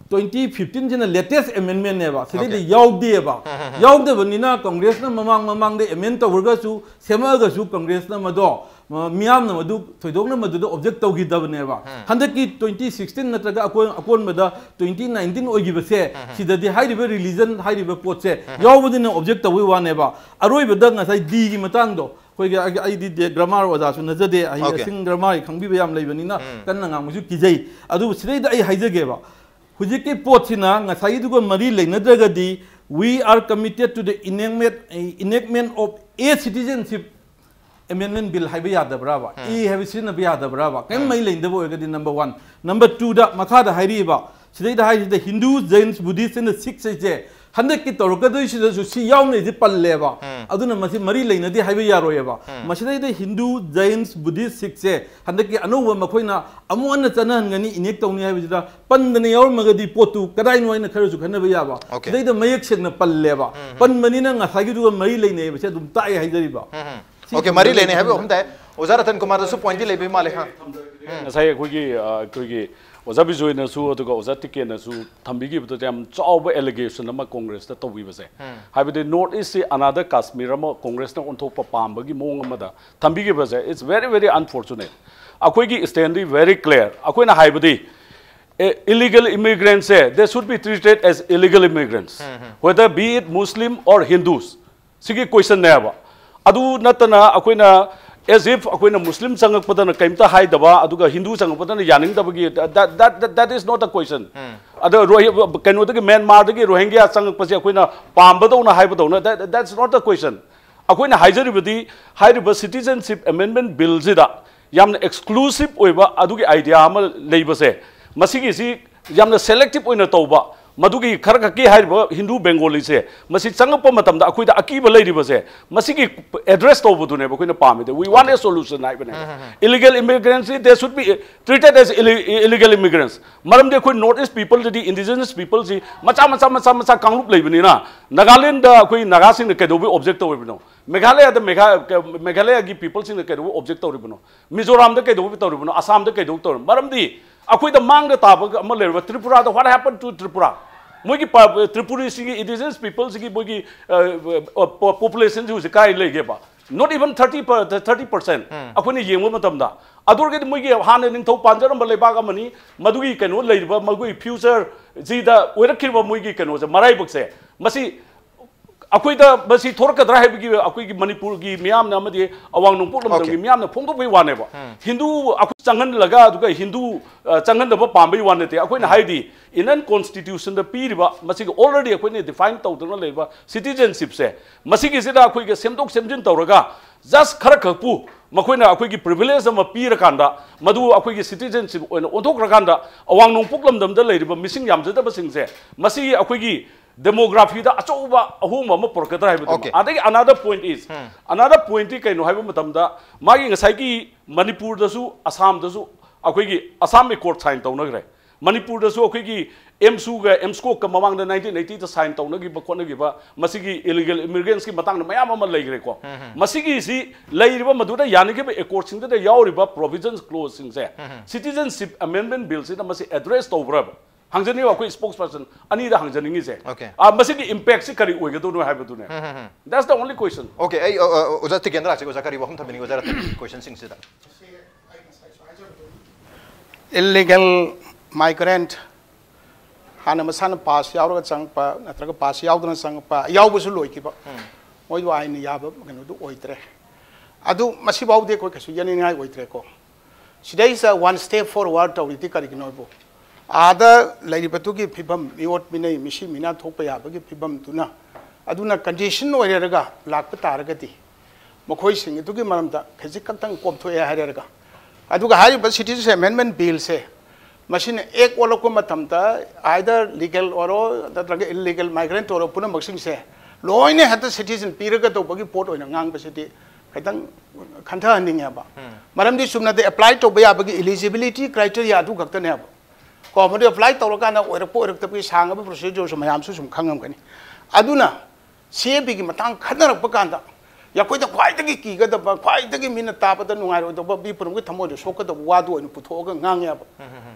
ꯇ꯭ꯋꯦꯟꯇꯤ ꯐꯤꯐꯇꯤꯟꯁꯤꯅ ꯂꯦꯇꯦꯁ ꯑꯦꯃꯦꯟꯃꯦꯟꯅꯦꯕ, ꯁꯤꯗꯩꯗ ꯌꯥꯎꯗꯦꯕ꯫ ꯌꯥꯎꯗꯕꯅꯤꯅ ꯀꯪꯒ꯭ꯔꯦꯁꯅ ꯃꯃꯥꯡ ꯃꯃꯥꯡꯗ ꯑꯦꯃꯦꯟ ꯇꯧꯔꯒꯁꯨ, ꯁꯦꯝꯃꯛꯑꯒꯁꯨ, ꯀꯪꯒ꯭ꯔꯦꯁꯅ ꯃꯗꯣ, ꯃ-, ꯃꯤꯌꯥꯝꯅ ꯃꯗꯨ ꯊꯣꯏꯗꯣꯛꯅ ꯃꯗꯨꯗ ꯑꯣꯕꯖꯦꯛ ꯇꯧꯈꯤꯗꯕꯅꯦꯕ꯫ ꯍꯟꯗꯛꯀꯤ ꯇ꯭ꯋꯦꯟꯇꯤ ꯁꯤꯛꯁꯇꯤꯟ ꯅꯠꯇ꯭ꯔꯒ ꯑꯀꯣꯟ-, ꯑꯀꯣꯟꯕꯗ ꯇ꯭ꯋꯦꯟꯇꯤ ꯅꯥꯏꯟꯇꯤꯟ ꯑꯣꯏꯈꯤꯕꯁꯦ, ꯁꯤꯗꯗꯤ ꯍꯥꯏꯔꯤꯕ ꯔꯤꯂꯤꯖꯟ ꯍꯥꯏꯔꯤꯕ ꯄꯣꯠꯁꯦ ꯌꯥꯎꯕꯅꯤꯅ ꯑꯣꯕꯖꯦꯛ ꯇꯧꯕꯩ ꯋꯥꯅꯦꯕ꯫ ꯑꯔꯣꯏꯕꯗ ꯉꯁꯥꯏ ꯗꯤꯒꯤ ꯃꯇꯥꯡꯗꯣ, ꯑꯩꯈꯣꯏꯒꯤ, ꯑꯩ-, ꯑꯩꯗꯤ ꯗꯦ-, ꯒ꯭ꯔꯥꯃꯥꯔ ꯑꯣꯖꯥꯁꯨ ꯅꯠꯆꯗꯦ, ꯑꯍꯩ ꯑꯁꯤꯡ ꯒ꯭ꯔꯥꯃꯥꯔꯒꯤ ꯈꯪꯕꯤꯕ ꯌꯥꯝ ꯂꯩꯕꯅꯤꯅ ꯀꯟꯅ ꯉꯥꯡꯕꯁꯨ ꯀꯤꯖꯩ꯫ ꯑꯗꯨꯕꯨ ꯁꯤꯗꯩꯗ ꯑꯩ ꯍꯥꯏꯖꯒꯦꯕ, ꯍꯧꯖꯤꯛꯀꯤ ꯄꯣꯠꯁꯤꯅ ꯉꯁꯥꯏꯒꯤꯗꯨꯒ ꯃꯔꯤ ꯂꯩꯅꯗ꯭ꯔꯒꯗꯤ, "We are committed to the enactment, enactment of a citizenship amendment bill" ꯍꯥꯏꯕ ꯌꯥꯗꯕ꯭ꯔꯥꯕ? "A" ꯍꯥꯏꯕ ꯁꯤꯖꯤꯟꯅꯕ ꯌꯥꯗꯕ꯭ꯔꯥꯕ? ꯀꯔꯤꯝ ꯃꯔꯤ ꯂꯩꯅꯗꯕ ꯑꯣꯏꯔꯒꯗꯤ, ꯅꯝꯕꯔ ꯋꯥꯟ꯫ ꯅꯝꯕꯔ ꯇꯨꯗ ꯃꯈꯥꯗ ꯍꯥꯏꯔꯤꯕ, ꯁꯤꯗꯩꯗ ꯍꯥꯏꯔꯤꯁꯤꯗ Hindu, Jains, Buddhist ꯑꯃꯗꯤ Sikh ꯍꯥꯏꯁꯦ ꯍꯟꯗꯛꯀꯤ ꯇꯧꯔꯛꯀꯗꯣꯏꯁꯤꯗꯁꯨ ꯁꯤ ꯌꯥꯎꯅ ꯏꯗꯤ ꯄꯜꯂꯦꯕ꯫ ꯑꯗꯨꯅ ꯃꯁꯤ ꯃꯔꯤ ꯂꯩꯅꯗꯦ ꯍꯥꯏꯕ ꯌꯥꯔꯣꯏꯌꯦꯕ꯫ ꯃꯁꯤꯗꯩꯗ Hindu, Jains, Buddhist, Sikh ꯁꯦ ꯍꯟꯗꯛꯀꯤ ꯑꯅꯧꯕ ꯃꯈꯣꯏꯅ ꯑꯃꯨꯛ ꯍꯟꯅ ꯆꯠꯅꯍꯟꯒꯅꯤ, ꯏꯅꯦꯛ ꯇꯧꯅꯤ ꯍꯥꯏꯕꯁꯤꯗ ꯄꯟꯗꯅ ꯌꯥꯎꯔꯝꯃꯒꯗꯤ ꯄꯣꯠꯇꯨ ꯀꯗꯥꯏꯅꯣ ꯍꯥꯏꯅ ꯈꯔꯁꯨ ꯈꯟꯅꯕ ꯌꯥꯕ꯫ ꯁꯤꯗꯩꯗ ꯃꯌꯦꯛ ꯁꯦꯡꯅ ꯄꯜꯂꯦꯕ꯫ ꯄꯟꯕꯅꯤꯅ ꯉꯁꯥꯏꯒꯤꯗꯨꯒ ꯃꯔꯤ ꯂꯩꯅꯩ ꯍꯥꯏꯕꯁꯦ ꯑꯗꯨꯝ ꯇꯥꯛꯑꯦ ꯍꯥꯏꯖꯔꯤꯕ꯫ ꯁꯤ ꯑꯣꯀꯦ, ꯃꯔꯤ ꯂꯩꯅꯩ ꯍꯥꯏꯕ ꯑꯍꯨꯝ ꯇꯥꯏ꯫ ꯑꯣꯖꯥ ꯔꯇꯟ ꯀꯨꯃꯥꯔꯗꯁꯨ ꯄꯣꯏꯟꯠꯇꯤ ꯂꯩꯕ ꯃꯥꯜꯂꯦ꯫ ꯉꯁꯥꯏ ꯑꯩꯈꯣꯏꯒꯤ, ꯑ, ꯑꯩꯈꯣꯏꯒꯤ ꯑꯣꯖꯥ ꯕꯤꯖꯣꯏꯅꯁꯨ ꯑꯗꯨꯒ ꯑꯣꯖꯥ ꯇꯤꯀꯦꯟꯅꯁꯨ ꯊꯝꯕꯤꯈꯤꯕꯗꯨꯗ ꯌꯥꯝ ꯆꯥꯎꯕ ꯑꯦꯂꯤꯒꯦꯁꯟ ꯑꯃ ꯀꯣꯡꯒ꯭ꯔꯦꯁꯇ ꯇꯧꯕꯤꯕꯁꯦ꯫ ꯍꯥꯏꯕꯗꯤ ꯅꯣꯔꯠ ꯏꯁꯁꯤ ꯑꯅꯥꯗ ꯀꯥꯁꯃꯤꯔ ꯑꯃ ꯀꯣꯡꯒ꯭ꯔꯦꯁꯅ ꯑꯣꯟꯊꯣꯛꯄ ꯄꯥꯝꯕꯒꯤ ꯃꯑꯣꯡ ꯑꯃꯗ ꯊꯝꯕꯤꯈꯤꯕꯁꯦ, it's very, very unfortunate. ꯑꯩꯈꯣꯏꯒꯤ stand ꯗꯤ very clear. ꯑꯩꯈꯣꯏꯅ ꯍꯥꯏꯕꯗꯤ, ꯑꯦ, illegal immigrants say, they should be treated as illegal immigrants, whether be it Muslim or Hindus. ꯁꯤꯒꯤ ꯀꯣꯏꯁꯟꯅꯦꯕ꯫ ꯑꯗꯨ ꯅꯠꯇꯅ ꯑꯩꯈꯣꯏꯅ, as if ꯑꯩꯈꯣꯏꯅ ꯃꯨꯁꯂꯤꯝ ꯆꯪꯉꯛꯄꯗꯅ ꯀꯩꯝꯇ ꯍꯥꯏꯗꯕ, ꯑꯗꯨꯒ Hindu ꯆꯪꯉꯛꯄꯗꯅ ꯌꯥꯅꯤꯡꯗꯕꯒꯤ, that, that, that, that is not a question. ꯑꯗ ꯔꯣꯍꯤ-, ꯀꯩꯅꯣꯗꯒꯤ, ꯃ꯭ꯌꯥꯟꯃꯥꯔꯗꯒꯤ ꯔꯣꯍꯤꯡꯒ꯭ꯌꯥ ꯆꯪꯉꯛꯄꯁꯦ ꯑꯩꯈꯣꯏꯅ ꯄꯥꯝꯕꯗꯧꯅ ꯍꯥꯏꯕꯗꯧꯅ, that, that's not a question. ꯑꯩꯈꯣꯏꯅ ꯍꯥꯏꯖꯔꯤꯕꯗꯤ, ꯍꯥꯏꯔꯤꯕ Citizenship Amendment Bill ꯁꯤꯗ ꯌꯥꯝꯅ exclusive ꯑꯣꯏꯕ ꯑꯗꯨꯒꯤ idea ꯑꯃ ꯂꯩꯕꯁꯦ, ꯃꯁꯤꯒꯤꯁꯤ ꯌꯥꯝꯅ selective ꯑꯣꯏꯅ ꯇꯧꯕ, ꯃꯗꯨꯒꯤ ꯈꯔ ꯈꯛꯀꯤ ꯍꯥꯏꯔꯤꯕ ꯍꯤꯟꯗꯨ ꯕꯦꯡꯒꯣꯂꯤꯁꯦ, ꯃꯁꯤ ꯆꯪꯉꯛꯄ ꯃꯇꯝꯗ ꯑꯩꯈꯣꯏꯗ ꯑꯀꯤꯕ ꯂꯩꯔꯤꯕꯁꯦ, ꯃꯁꯤꯒꯤ address ꯇꯧꯕꯗꯨꯅꯦꯕ ꯑꯩꯈꯣꯏꯅ ꯄꯥꯝꯃꯤꯗ꯫ We want a solution ꯍꯥꯏꯕꯅꯦꯕ꯫ Illegal immigrants ꯁꯤ, they should be treated as illi-, illegal immigrants. ꯃꯔꯝꯗꯤ ꯑꯩꯈꯣꯏ North East people ꯗꯗꯤ, indigenous people ꯁꯤ ꯃꯆꯥ ꯃꯆꯥ ꯃꯆꯥ ꯃꯆꯥ ꯀꯥꯡꯂꯨꯞ ꯂꯩꯕꯅꯤꯅ, ꯅꯥꯒꯥꯂꯦꯟꯗ ꯑꯩꯈꯣꯏ ꯅꯥꯒꯥꯁꯤꯡꯅ ꯀꯩꯗꯧꯕꯩ object ꯇꯧꯔꯤꯕꯅꯣ? ꯃꯦꯘꯥꯂꯌꯥꯗ ꯃꯦꯘꯥ-, ꯃꯦꯘꯥꯂꯌꯥꯒꯤ people ꯁꯤꯡꯅ ꯀꯩꯗꯧꯕꯩ object ꯇꯧꯔꯤꯕꯅꯣ? ꯃꯤꯖꯣꯔꯥꯝꯗ ꯀꯩꯗꯧꯕꯩ ꯇꯧꯔꯤꯕꯅꯣ? ꯑꯁꯥꯝꯗ ꯀꯩꯗꯧꯕꯩ ꯇꯧꯔꯤꯕꯅꯣ? ꯃꯔꯝꯗꯤ ꯑꯩꯈꯣꯏꯗ ꯃꯥꯡꯗ ꯇꯥꯕ ꯑꯃ ꯂꯩꯔꯕ ꯇ꯭ꯔꯤꯄꯨꯔꯥꯗ, what happened to ꯇ꯭ꯔꯤꯄꯨꯔꯥ? ꯃꯣꯏꯒꯤ ꯇ꯭ꯔꯤꯄꯨꯔꯤꯁꯤꯒꯤ ꯏꯟꯗꯤꯖꯤꯅꯁ ꯄꯤꯄꯜꯁꯤꯒꯤ ꯃꯣꯏꯒꯤ ꯄꯣꯄꯨꯂꯦꯁꯟꯁꯤ ꯍꯧꯖꯤꯛ ꯀꯥꯏ ꯂꯩꯒꯦꯕ? Not even thirty per thirty percent ꯑꯩꯈꯣꯏꯅ ꯌꯦꯡꯕ ꯃꯇꯝꯗ꯫ ꯑꯗꯨ ꯑꯣꯏꯔꯒꯗꯤ ꯃꯣꯏꯒꯤ ꯍꯥꯟꯅ ꯅꯤꯡꯊꯧ ꯄꯥꯟꯖꯔꯝꯕ ꯂꯩꯕꯥꯛ ꯑꯃꯅꯤ꯫ ꯃꯗꯨꯒꯤ ꯀꯩꯅꯣ ꯂꯩꯔꯤꯕ ꯃꯈꯣꯏꯒꯤ ꯐ꯭ꯌꯨꯆꯔꯁꯤꯗ ꯑꯣꯏꯔꯛꯈꯤꯕ ꯃꯣꯏꯒꯤ ꯀꯩꯅꯣꯁꯦ, ꯃꯔꯥꯏꯕꯛꯁꯦ, ꯃꯁꯤ ꯑꯩꯈꯣꯏꯗ ꯃꯁꯤ ꯊꯣꯔꯛꯀꯗ꯭ꯔꯥ ꯍꯥꯏꯕꯒꯤ ꯑꯩꯈꯣꯏꯒꯤ ꯃꯅꯤꯄꯨꯔꯒꯤ ꯃꯤꯌꯥꯝꯅ ꯑꯃꯗꯤ ꯑꯋꯥꯡ ꯅꯣꯡꯄꯣꯛ ꯂꯝꯗꯝꯒꯤ ꯃꯤꯌꯥꯝꯅ ꯐꯣꯡꯗꯣꯛꯄꯒꯤ ꯋꯥꯅꯦꯕ꯫ ꯍꯤꯟꯗꯨ ꯑꯩꯈꯣꯏ ꯆꯪꯍꯜꯂꯒ ꯑꯗꯨꯒ ꯍꯤꯟꯗꯨ ꯑ, ꯆꯪꯍꯟꯗꯕ ꯄꯥꯝꯕꯒꯤ ꯋꯥ ꯅꯠꯇꯦ꯫ ꯑꯩꯈꯣꯏꯅ ꯍꯥꯏꯗꯤ ꯏꯟꯗꯤꯌꯟ ꯀꯣꯟꯁꯇꯤꯇ꯭ꯌꯨꯁꯟꯗ ꯄꯤꯔꯤꯕ ꯃꯁꯤꯒꯤ already ꯑꯩꯈꯣꯏꯅ ꯗꯤꯐꯥꯏꯟ ꯇꯧꯗꯨꯅ ꯂꯩꯔꯤꯕ ꯁꯤꯇꯤꯖꯟꯁꯤꯞꯁꯦ, ꯃꯁꯤꯒꯤꯁꯤꯗ ꯑꯩꯈꯣꯏꯒꯤ ꯁꯦꯝꯗꯣꯛ ꯁꯦꯝꯖꯤꯟ ꯇꯧꯔꯒ ꯖꯁ ꯈꯔ ꯈꯛꯄꯨ ꯃꯈꯣꯏꯅ ꯑꯩꯈꯣꯏꯒꯤ ꯄ꯭ꯔꯤꯚꯤꯂꯦꯖ ꯑꯃ ꯄꯤꯔꯀꯥꯟꯗ ꯃꯗꯨ ꯑꯩꯈꯣꯏꯒꯤ ꯁꯤꯇꯤꯖꯟꯁꯤꯞ ꯑꯣꯏꯅ ꯑꯣꯟꯊꯣꯛꯈ꯭ꯔꯀꯥꯟꯗ ꯑꯋꯥꯡ ꯅꯣꯡꯄꯣꯛ ꯂꯝꯗꯝꯗ ꯂꯩꯔꯤꯕ ꯃꯤꯁꯤꯡ ꯌꯥꯝꯖꯗꯕꯁꯤꯡꯁꯦ ꯃꯁꯤꯒꯤ ꯑꯩꯈꯣꯏꯒꯤ ꯗꯦꯃꯣꯒ꯭ꯔꯥꯐꯤꯗ ꯑꯆꯧꯕ ꯑꯍꯣꯡꯕ ꯑꯃ ꯄꯨꯔꯛꯀꯗ꯭ꯔꯥ ꯍꯥꯏꯕꯗꯨ꯫ Okay. ꯑꯗꯒꯤ another point is, another pointꯇꯤ ꯀꯩꯅꯣ ꯍꯥꯏꯕ ꯃꯇꯝꯗ ꯃꯥꯒꯤ ꯉꯁꯥꯏꯒꯤ ꯃꯅꯤꯄꯨꯔꯗꯁꯨ ꯑꯁꯥꯝꯗꯁꯨ ꯑꯩꯈꯣꯏꯒꯤ ꯑꯁꯥꯝ ꯑꯦꯀꯣꯔꯗ ꯁꯥꯏꯟ ꯇꯧꯅꯈ꯭ꯔꯦ꯫ ꯃꯅꯤꯄꯨꯔꯗꯁꯨ ꯑꯩꯈꯣꯏꯒꯤ ꯑꯦꯝꯁꯨꯒ ꯑꯦꯝꯁꯀꯣꯛꯀ ꯃꯃꯥꯡꯗ nineteen eightyꯗ ꯁꯥꯏꯟ ꯇꯧꯅꯈꯤꯕ ꯈꯣꯠꯅꯈꯤꯕ ꯃꯁꯤꯒꯤ ꯏꯂꯤꯒꯦꯜ ꯏꯃꯤꯒ꯭ꯔꯦꯟꯁꯀꯤ ꯃꯇꯥꯡꯗ ꯃꯌꯥꯝ ꯑꯃ ꯂꯩꯈ꯭ꯔꯦꯀꯣ꯫ ꯃꯁꯤꯒꯤꯁꯤ ꯂꯩꯔꯤꯕ ꯃꯗꯨꯗ ꯌꯥꯅꯈꯤꯕ ꯑꯦꯀꯣꯔꯗꯁꯤꯡꯗꯨꯗ ꯌꯥꯎꯔꯤꯕ ꯄ꯭ꯔꯣꯚꯤꯖꯟꯁ ꯀ꯭ꯂꯣꯖꯁꯤꯡꯁꯦ ꯁꯤꯇꯤꯖꯟꯁꯤꯞ ꯑꯃꯦꯟꯗꯃꯦꯟ ꯕꯤꯜꯁꯤꯗ ꯃꯁꯤ ꯑꯦꯗ꯭ꯔꯦꯁ ꯇꯧꯕ꯭ꯔꯕ? ꯍꯪꯖꯅꯤꯡꯉꯤꯕ ꯑꯩꯈꯣꯏ ꯁ꯭ꯄꯣꯛꯁ ꯄꯔꯁꯟ ꯑꯅꯤꯗ ꯍꯪꯖꯅꯤꯡꯉꯤꯁꯦ꯫ Okay. ꯑ, ꯃꯁꯤꯒꯤ ꯏꯝꯄꯦꯛꯁꯤ ꯀꯔꯤ ꯑꯣꯏꯒꯗꯣꯏꯅꯣ ꯍꯥꯏꯕꯗꯨꯅꯦ꯫ That's the only question. Okay, ꯑꯩ, ꯑ, ꯑ, ꯑꯣꯖꯥ ꯇꯤꯀꯦꯟꯗ꯭ꯔꯥꯁꯤ ꯑꯣꯖꯥ ꯀꯔꯤ ꯋꯥꯐꯝ ꯊꯝꯕꯤꯅꯤꯡꯉꯤ ꯑꯣꯖꯥ ꯔꯇꯟꯒꯤ ꯀꯣꯏꯁꯟꯁꯤꯡꯁꯤꯗ? Illegal migrant, ꯍꯥꯟꯅ ꯃꯁꯥꯅ ꯄꯥꯁ ꯌꯥꯎꯔꯒ ꯆꯪꯉꯛꯄ ꯅꯠꯇ꯭ꯔꯒ ꯄꯥꯁ ꯌꯥꯎꯗꯅ ꯆꯪꯉꯛꯄ, ꯌꯥꯎꯕꯁꯨ ꯂꯣꯏꯈꯤꯕ, ꯃꯣꯏꯗꯣ ꯑꯥꯏꯟꯅ ꯌꯥꯕ ꯀꯩꯅꯣꯗꯨ ꯑꯣꯏꯗ꯭ꯔꯦ꯫ ꯑꯗꯨ ꯃꯁꯤꯐꯥꯎꯗꯤ ꯑꯩꯈꯣꯏ ꯀꯩꯁꯨ ꯌꯥꯅꯤꯡꯉꯥꯏ ꯑꯣꯏꯗ꯭ꯔꯦꯀꯣ꯫ ꯁꯤꯗꯩꯁꯤꯗ one step forward ꯇꯧꯔꯤꯗꯤ ꯀꯔꯤꯒꯤꯅꯣꯕꯨ, ꯑꯥꯗ ꯂꯩꯔꯤꯕꯗꯨꯒꯤ ꯐꯤꯕꯝ, ꯃꯤꯑꯣꯠ ꯃꯤꯅꯩ, ꯃꯤꯁꯤ ꯃꯤꯅꯥ ꯊꯣꯛꯄ ꯌꯥꯕꯒꯤ ꯐꯤꯕꯝꯗꯨꯅ, ꯑꯗꯨꯅ ꯀꯟꯗꯤꯁꯟ ꯑꯣꯏꯔꯦꯔꯒ ꯂꯥꯛꯄ ꯇꯥꯔꯒꯗꯤ, ꯃꯈꯣꯏꯁꯤꯡ ꯑꯗꯨꯒꯤ ꯃꯔꯝꯗ ꯈꯖꯤꯛ ꯈꯛꯇꯪ ꯀꯣꯝꯊꯣꯛꯑꯦ ꯍꯥꯏꯔꯦꯔꯒ, ꯑꯗꯨꯒ ꯍꯥꯏꯔꯤꯕ Citizenship Amendment Billꯁꯦ, ꯃꯁꯤꯅ ꯑꯦꯛ ꯑꯣꯜꯂꯛꯄ ꯃꯇꯝꯗ either legal ꯑꯣꯏꯔꯣ ꯅꯠꯇ꯭ꯔꯒ illegal migrant ꯑꯣꯏꯔꯣ, ꯄꯨꯝꯅꯃꯛꯁꯤꯡꯁꯦ ꯂꯣꯏꯅ ꯍꯦꯛꯇ citizen ꯄꯤꯔꯒ ꯇꯧꯕꯒꯤ ꯄꯣꯠ ꯑꯣꯏꯅ ꯉꯥꯡꯕꯁꯤꯗꯤ ꯈꯤꯇꯪ ꯈꯟꯊꯍꯟꯅꯤꯡꯉꯦꯕ꯫ ꯃꯔꯝꯗꯤ ꯆꯨꯝꯅꯗꯤ apply ꯇꯧꯕ ꯌꯥꯕꯒꯤ eligibility criteria ꯑꯗꯨ ꯈꯛꯇꯅꯦꯕ꯫ ꯀꯣ, ꯃꯗꯨ apply ꯇꯧꯔꯀꯥꯟꯗ ꯑꯣꯏꯔꯛꯄ ꯑꯣꯏꯔꯛꯇꯕꯒꯤ ꯁꯥꯡꯉꯕ procedureꯁꯨ ꯃꯌꯥꯝꯁꯨ ꯁꯨꯝ ꯈꯪꯉꯝꯒꯅꯤ꯫ ꯑꯗꯨꯅ CAAꯒꯤ ꯃꯇꯥꯡ ꯈꯟꯅꯔꯛꯄ ꯀꯥꯟꯗ ꯑꯩꯈꯣꯏꯗ ꯈ꯭ꯋꯥꯏꯗꯒꯤ ꯀꯤꯒꯗꯕ, ꯈ꯭ꯋꯥꯏꯗꯒꯤ ꯃꯤꯅ ꯇꯥꯕꯗ ꯅꯨꯡꯉꯥꯏꯔꯣꯏꯗꯕ, ꯃꯤ ꯄꯨꯝꯅꯃꯛꯀꯤ ꯊꯃꯣꯏꯗ ꯁꯣꯛꯀꯗꯕ ꯋꯥꯗꯨ ꯑꯣꯏꯅ ꯄꯨꯊꯣꯛꯑꯒ ꯉꯥꯡꯉꯦꯕ꯫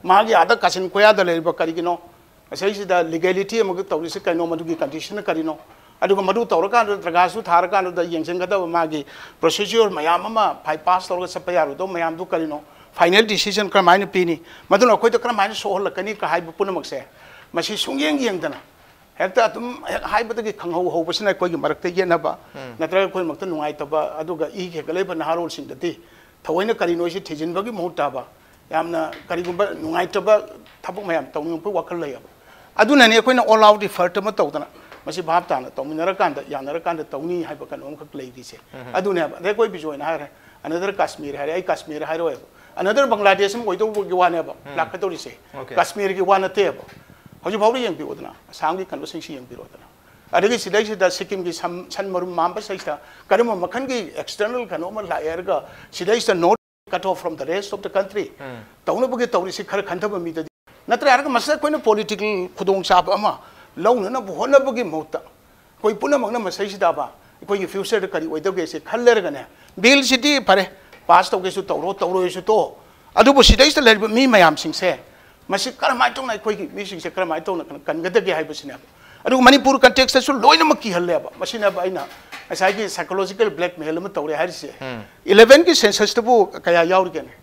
ꯃꯥꯒꯤ ꯑꯥꯗ ꯀꯥꯆꯤꯟ ꯀꯣꯌꯥꯗ ꯂꯩꯔꯤꯕ ꯀꯔꯤꯒꯤꯅꯣ? ꯃꯁꯤꯁꯤꯗ legality ꯑꯃꯒ ꯇꯧꯔꯤꯁꯤ ꯀꯩꯅꯣ? ꯃꯗꯨꯒꯤ condition ꯀꯔꯤꯅꯣ? ꯑꯗꯨꯒ ꯃꯗꯨ ꯇꯧꯔꯀꯥꯟꯗ, ꯗꯔꯒꯥꯁꯨ ꯊꯥꯔꯀꯥꯟꯗꯨꯗ ꯌꯦꯡꯁꯤꯟꯒꯗꯕ ꯃꯥꯒꯤ procedure ꯃꯌꯥꯝ ꯑꯃ bypass ꯇꯧꯔꯒ ꯆꯠꯄ ꯌꯥꯔꯣꯏꯗꯕ ꯃꯌꯥꯝꯗꯨ ꯀꯔꯤꯅꯣ? Final decision ꯀꯔꯝꯍꯥꯏꯅ ꯄꯤꯅꯤ? ꯃꯗꯨꯅ ꯑꯩꯈꯣꯏꯗ ꯀꯔꯝꯍꯥꯏꯅ ꯁꯣꯛꯍꯜꯂꯛꯀꯅꯤ ꯀ ꯍꯥꯏꯕ ꯄꯨꯝꯅꯃꯛꯁꯦ, ꯃꯁꯤ ꯁꯨꯡꯌꯦꯡ ꯌꯦꯡꯗꯅ ꯍꯦꯛꯇ ꯑꯗꯨꯝ ꯍꯦꯛ ꯍꯥꯏꯕꯗꯒꯤ ꯈꯪꯍꯧ ꯍꯧꯕꯁꯤꯅ ꯑꯩꯈꯣꯏꯒꯤ ꯃꯔꯛꯇ ꯌꯦꯠꯅꯕ, ꯅꯠꯇ꯭ꯔꯒ ꯑꯩꯈꯣꯏ ꯃꯔꯛꯇ ꯅꯨꯡꯉꯥꯏꯇꯕ, ꯑꯗꯨꯒ ꯏ ꯍꯦꯟꯒꯠꯂꯛꯏꯕ ꯅꯍꯥꯔꯣꯜꯁꯤꯡꯗꯗꯤ ꯊꯑꯣꯏꯅ ꯀꯔꯤꯅꯣ ꯁꯤ ꯊꯤꯖꯤꯟꯕꯒꯤ ꯃꯍꯨꯠ ꯇꯥꯕ, ꯌꯥꯝꯅ ꯀꯔꯤꯒꯨꯝꯕ ꯅꯨꯡꯉꯥꯏꯇꯕ ꯊꯕꯛ ꯃꯌꯥꯝ ꯇꯧꯅꯤꯡꯉꯛꯄꯒꯤ ꯋꯥꯈꯜ ꯂꯩꯌꯦꯕ꯫ ꯑꯗꯨꯅꯅꯤ ꯑꯩꯈꯣꯏꯅ all out effort ꯑꯃ ꯇꯧꯗꯅ ꯃꯁꯤ ꯚꯥꯞ ꯇꯥꯅ ꯇꯧꯃꯤꯟꯅꯔꯀꯥꯟꯗ, ꯌꯥꯅꯔꯀꯥꯟꯗ ꯇꯧꯅꯤ ꯍꯥꯏꯕ ꯀꯩꯅꯣ ꯑꯃꯈꯛ ꯂꯩꯔꯤꯁꯦ꯫ ꯑꯗꯨꯅꯦꯕ꯫ ꯑꯗꯩ ꯑꯩꯈꯣꯏ ꯕꯤꯖꯣꯏꯅ ꯍꯥꯏꯔꯦ, "Another ꯀꯥꯁꯃꯤꯔ" ꯍꯥꯏꯔꯦ, ꯑꯩ ꯀꯥꯁꯃꯤꯔ ꯍꯥꯏꯔꯣꯏꯕ꯫ "Another ꯕꯪꯒ꯭ꯂꯥꯗꯦꯁ" ꯑꯃ ꯑꯣꯏꯗꯧꯕꯒꯤ ꯋꯥꯅꯦꯕ ꯂꯥꯛꯀꯗꯧꯔꯤꯁꯦ꯫ ꯀꯥꯁꯃꯤꯔꯒꯤ ꯋꯥ ꯅꯠꯇꯦꯕ꯫ ꯍꯧꯖꯤꯛ ꯐꯥꯎꯕ ꯌꯦꯡꯕꯤꯌꯨꯗꯅ, ꯑꯁꯥꯝꯒꯤ ꯀꯩꯅꯣꯁꯤꯡꯁꯤ ꯌꯦꯡꯕꯤꯔꯣꯗꯅ꯫ ꯑꯗꯒꯤ ꯁꯤꯗꯩꯁꯤꯗ ꯁꯤꯛꯀꯤꯝꯒꯤ ꯁꯝ-, ꯁꯟ ꯃꯔꯨꯝ ꯃꯥꯟꯕ ꯁꯤꯗꯩꯁꯤꯗ ꯀꯔꯝꯕ ꯃꯈꯜꯒꯤ external ꯀꯩꯅꯣ ꯑꯃ ꯂꯥꯛꯑꯦ ꯍꯥꯏꯔꯒ ꯁꯤꯗꯩꯁꯤꯗ not cut off from the rest of the country ꯇꯧꯅꯕꯒꯤ ꯇꯧꯔꯤꯁꯤ ꯈꯔ ꯈꯟꯊꯕ ꯃꯤꯗꯗꯤ ꯅꯠꯇ꯭ꯔꯦ ꯍꯥꯏꯔꯒ ꯃꯁꯤꯗ ꯑꯩꯈꯣꯏꯅ political ꯈꯨꯗꯣꯡꯆꯥꯕ ꯑꯃ ꯂꯧꯅꯅꯕ ꯍꯣꯠꯅꯕꯒꯤ ꯃꯍꯨꯠꯇ ꯑꯩꯈꯣꯏ ꯄꯨꯝꯅꯃꯛꯅ ꯃꯁꯤꯗꯩꯁꯤꯗꯕ ꯑꯩꯈꯣꯏꯒꯤ future ꯗ ꯀꯔꯤ ꯑꯣꯏꯗꯧꯒꯦꯁꯦ ꯈꯜꯂꯦꯔꯒꯅꯦ, bill ꯁꯤꯗꯤ ꯐꯔꯦ, pass ꯇꯧꯒꯦꯁꯨ ꯇꯧꯔꯣ, ꯇꯧꯔꯣꯏꯁꯨ ꯇꯣꯛꯑꯣ, ꯑꯗꯨꯕꯨ ꯁꯤꯗꯩꯁꯤꯗ ꯂꯩꯔꯤꯕ ꯃꯤ ꯃꯌꯥꯝꯁꯤꯡꯁꯦ ꯃꯁꯤ ꯀꯔꯝꯍꯥꯏꯅ ꯇꯧꯅ ꯑꯩꯈꯣꯏꯒꯤ ꯃꯤꯁꯤꯡꯁꯦ ꯀꯔꯝꯍꯥꯏꯅ ꯇꯧꯅ ꯀꯟꯒꯗꯒꯦ ꯍꯥꯏꯕꯁꯤꯅꯦꯕ꯫ ꯑꯗꯨꯒ ꯃꯅꯤꯄꯨꯔ context ꯇꯁꯨ ꯂꯣꯏꯅꯃꯛ ꯀꯤꯍꯜꯂꯦꯕ꯫ ꯃꯁꯤꯅꯦꯕ ꯑꯩꯅ ꯉꯁꯥꯏꯒꯤ psychological blackmail ꯑꯃ ꯇꯧꯔꯦ ꯍꯥꯏꯔꯤꯁꯦ꯫ Eleven ꯒꯤ census ꯇꯕꯨ ꯀꯌꯥ ꯌꯥꯎꯔꯤꯒꯦꯅꯦ?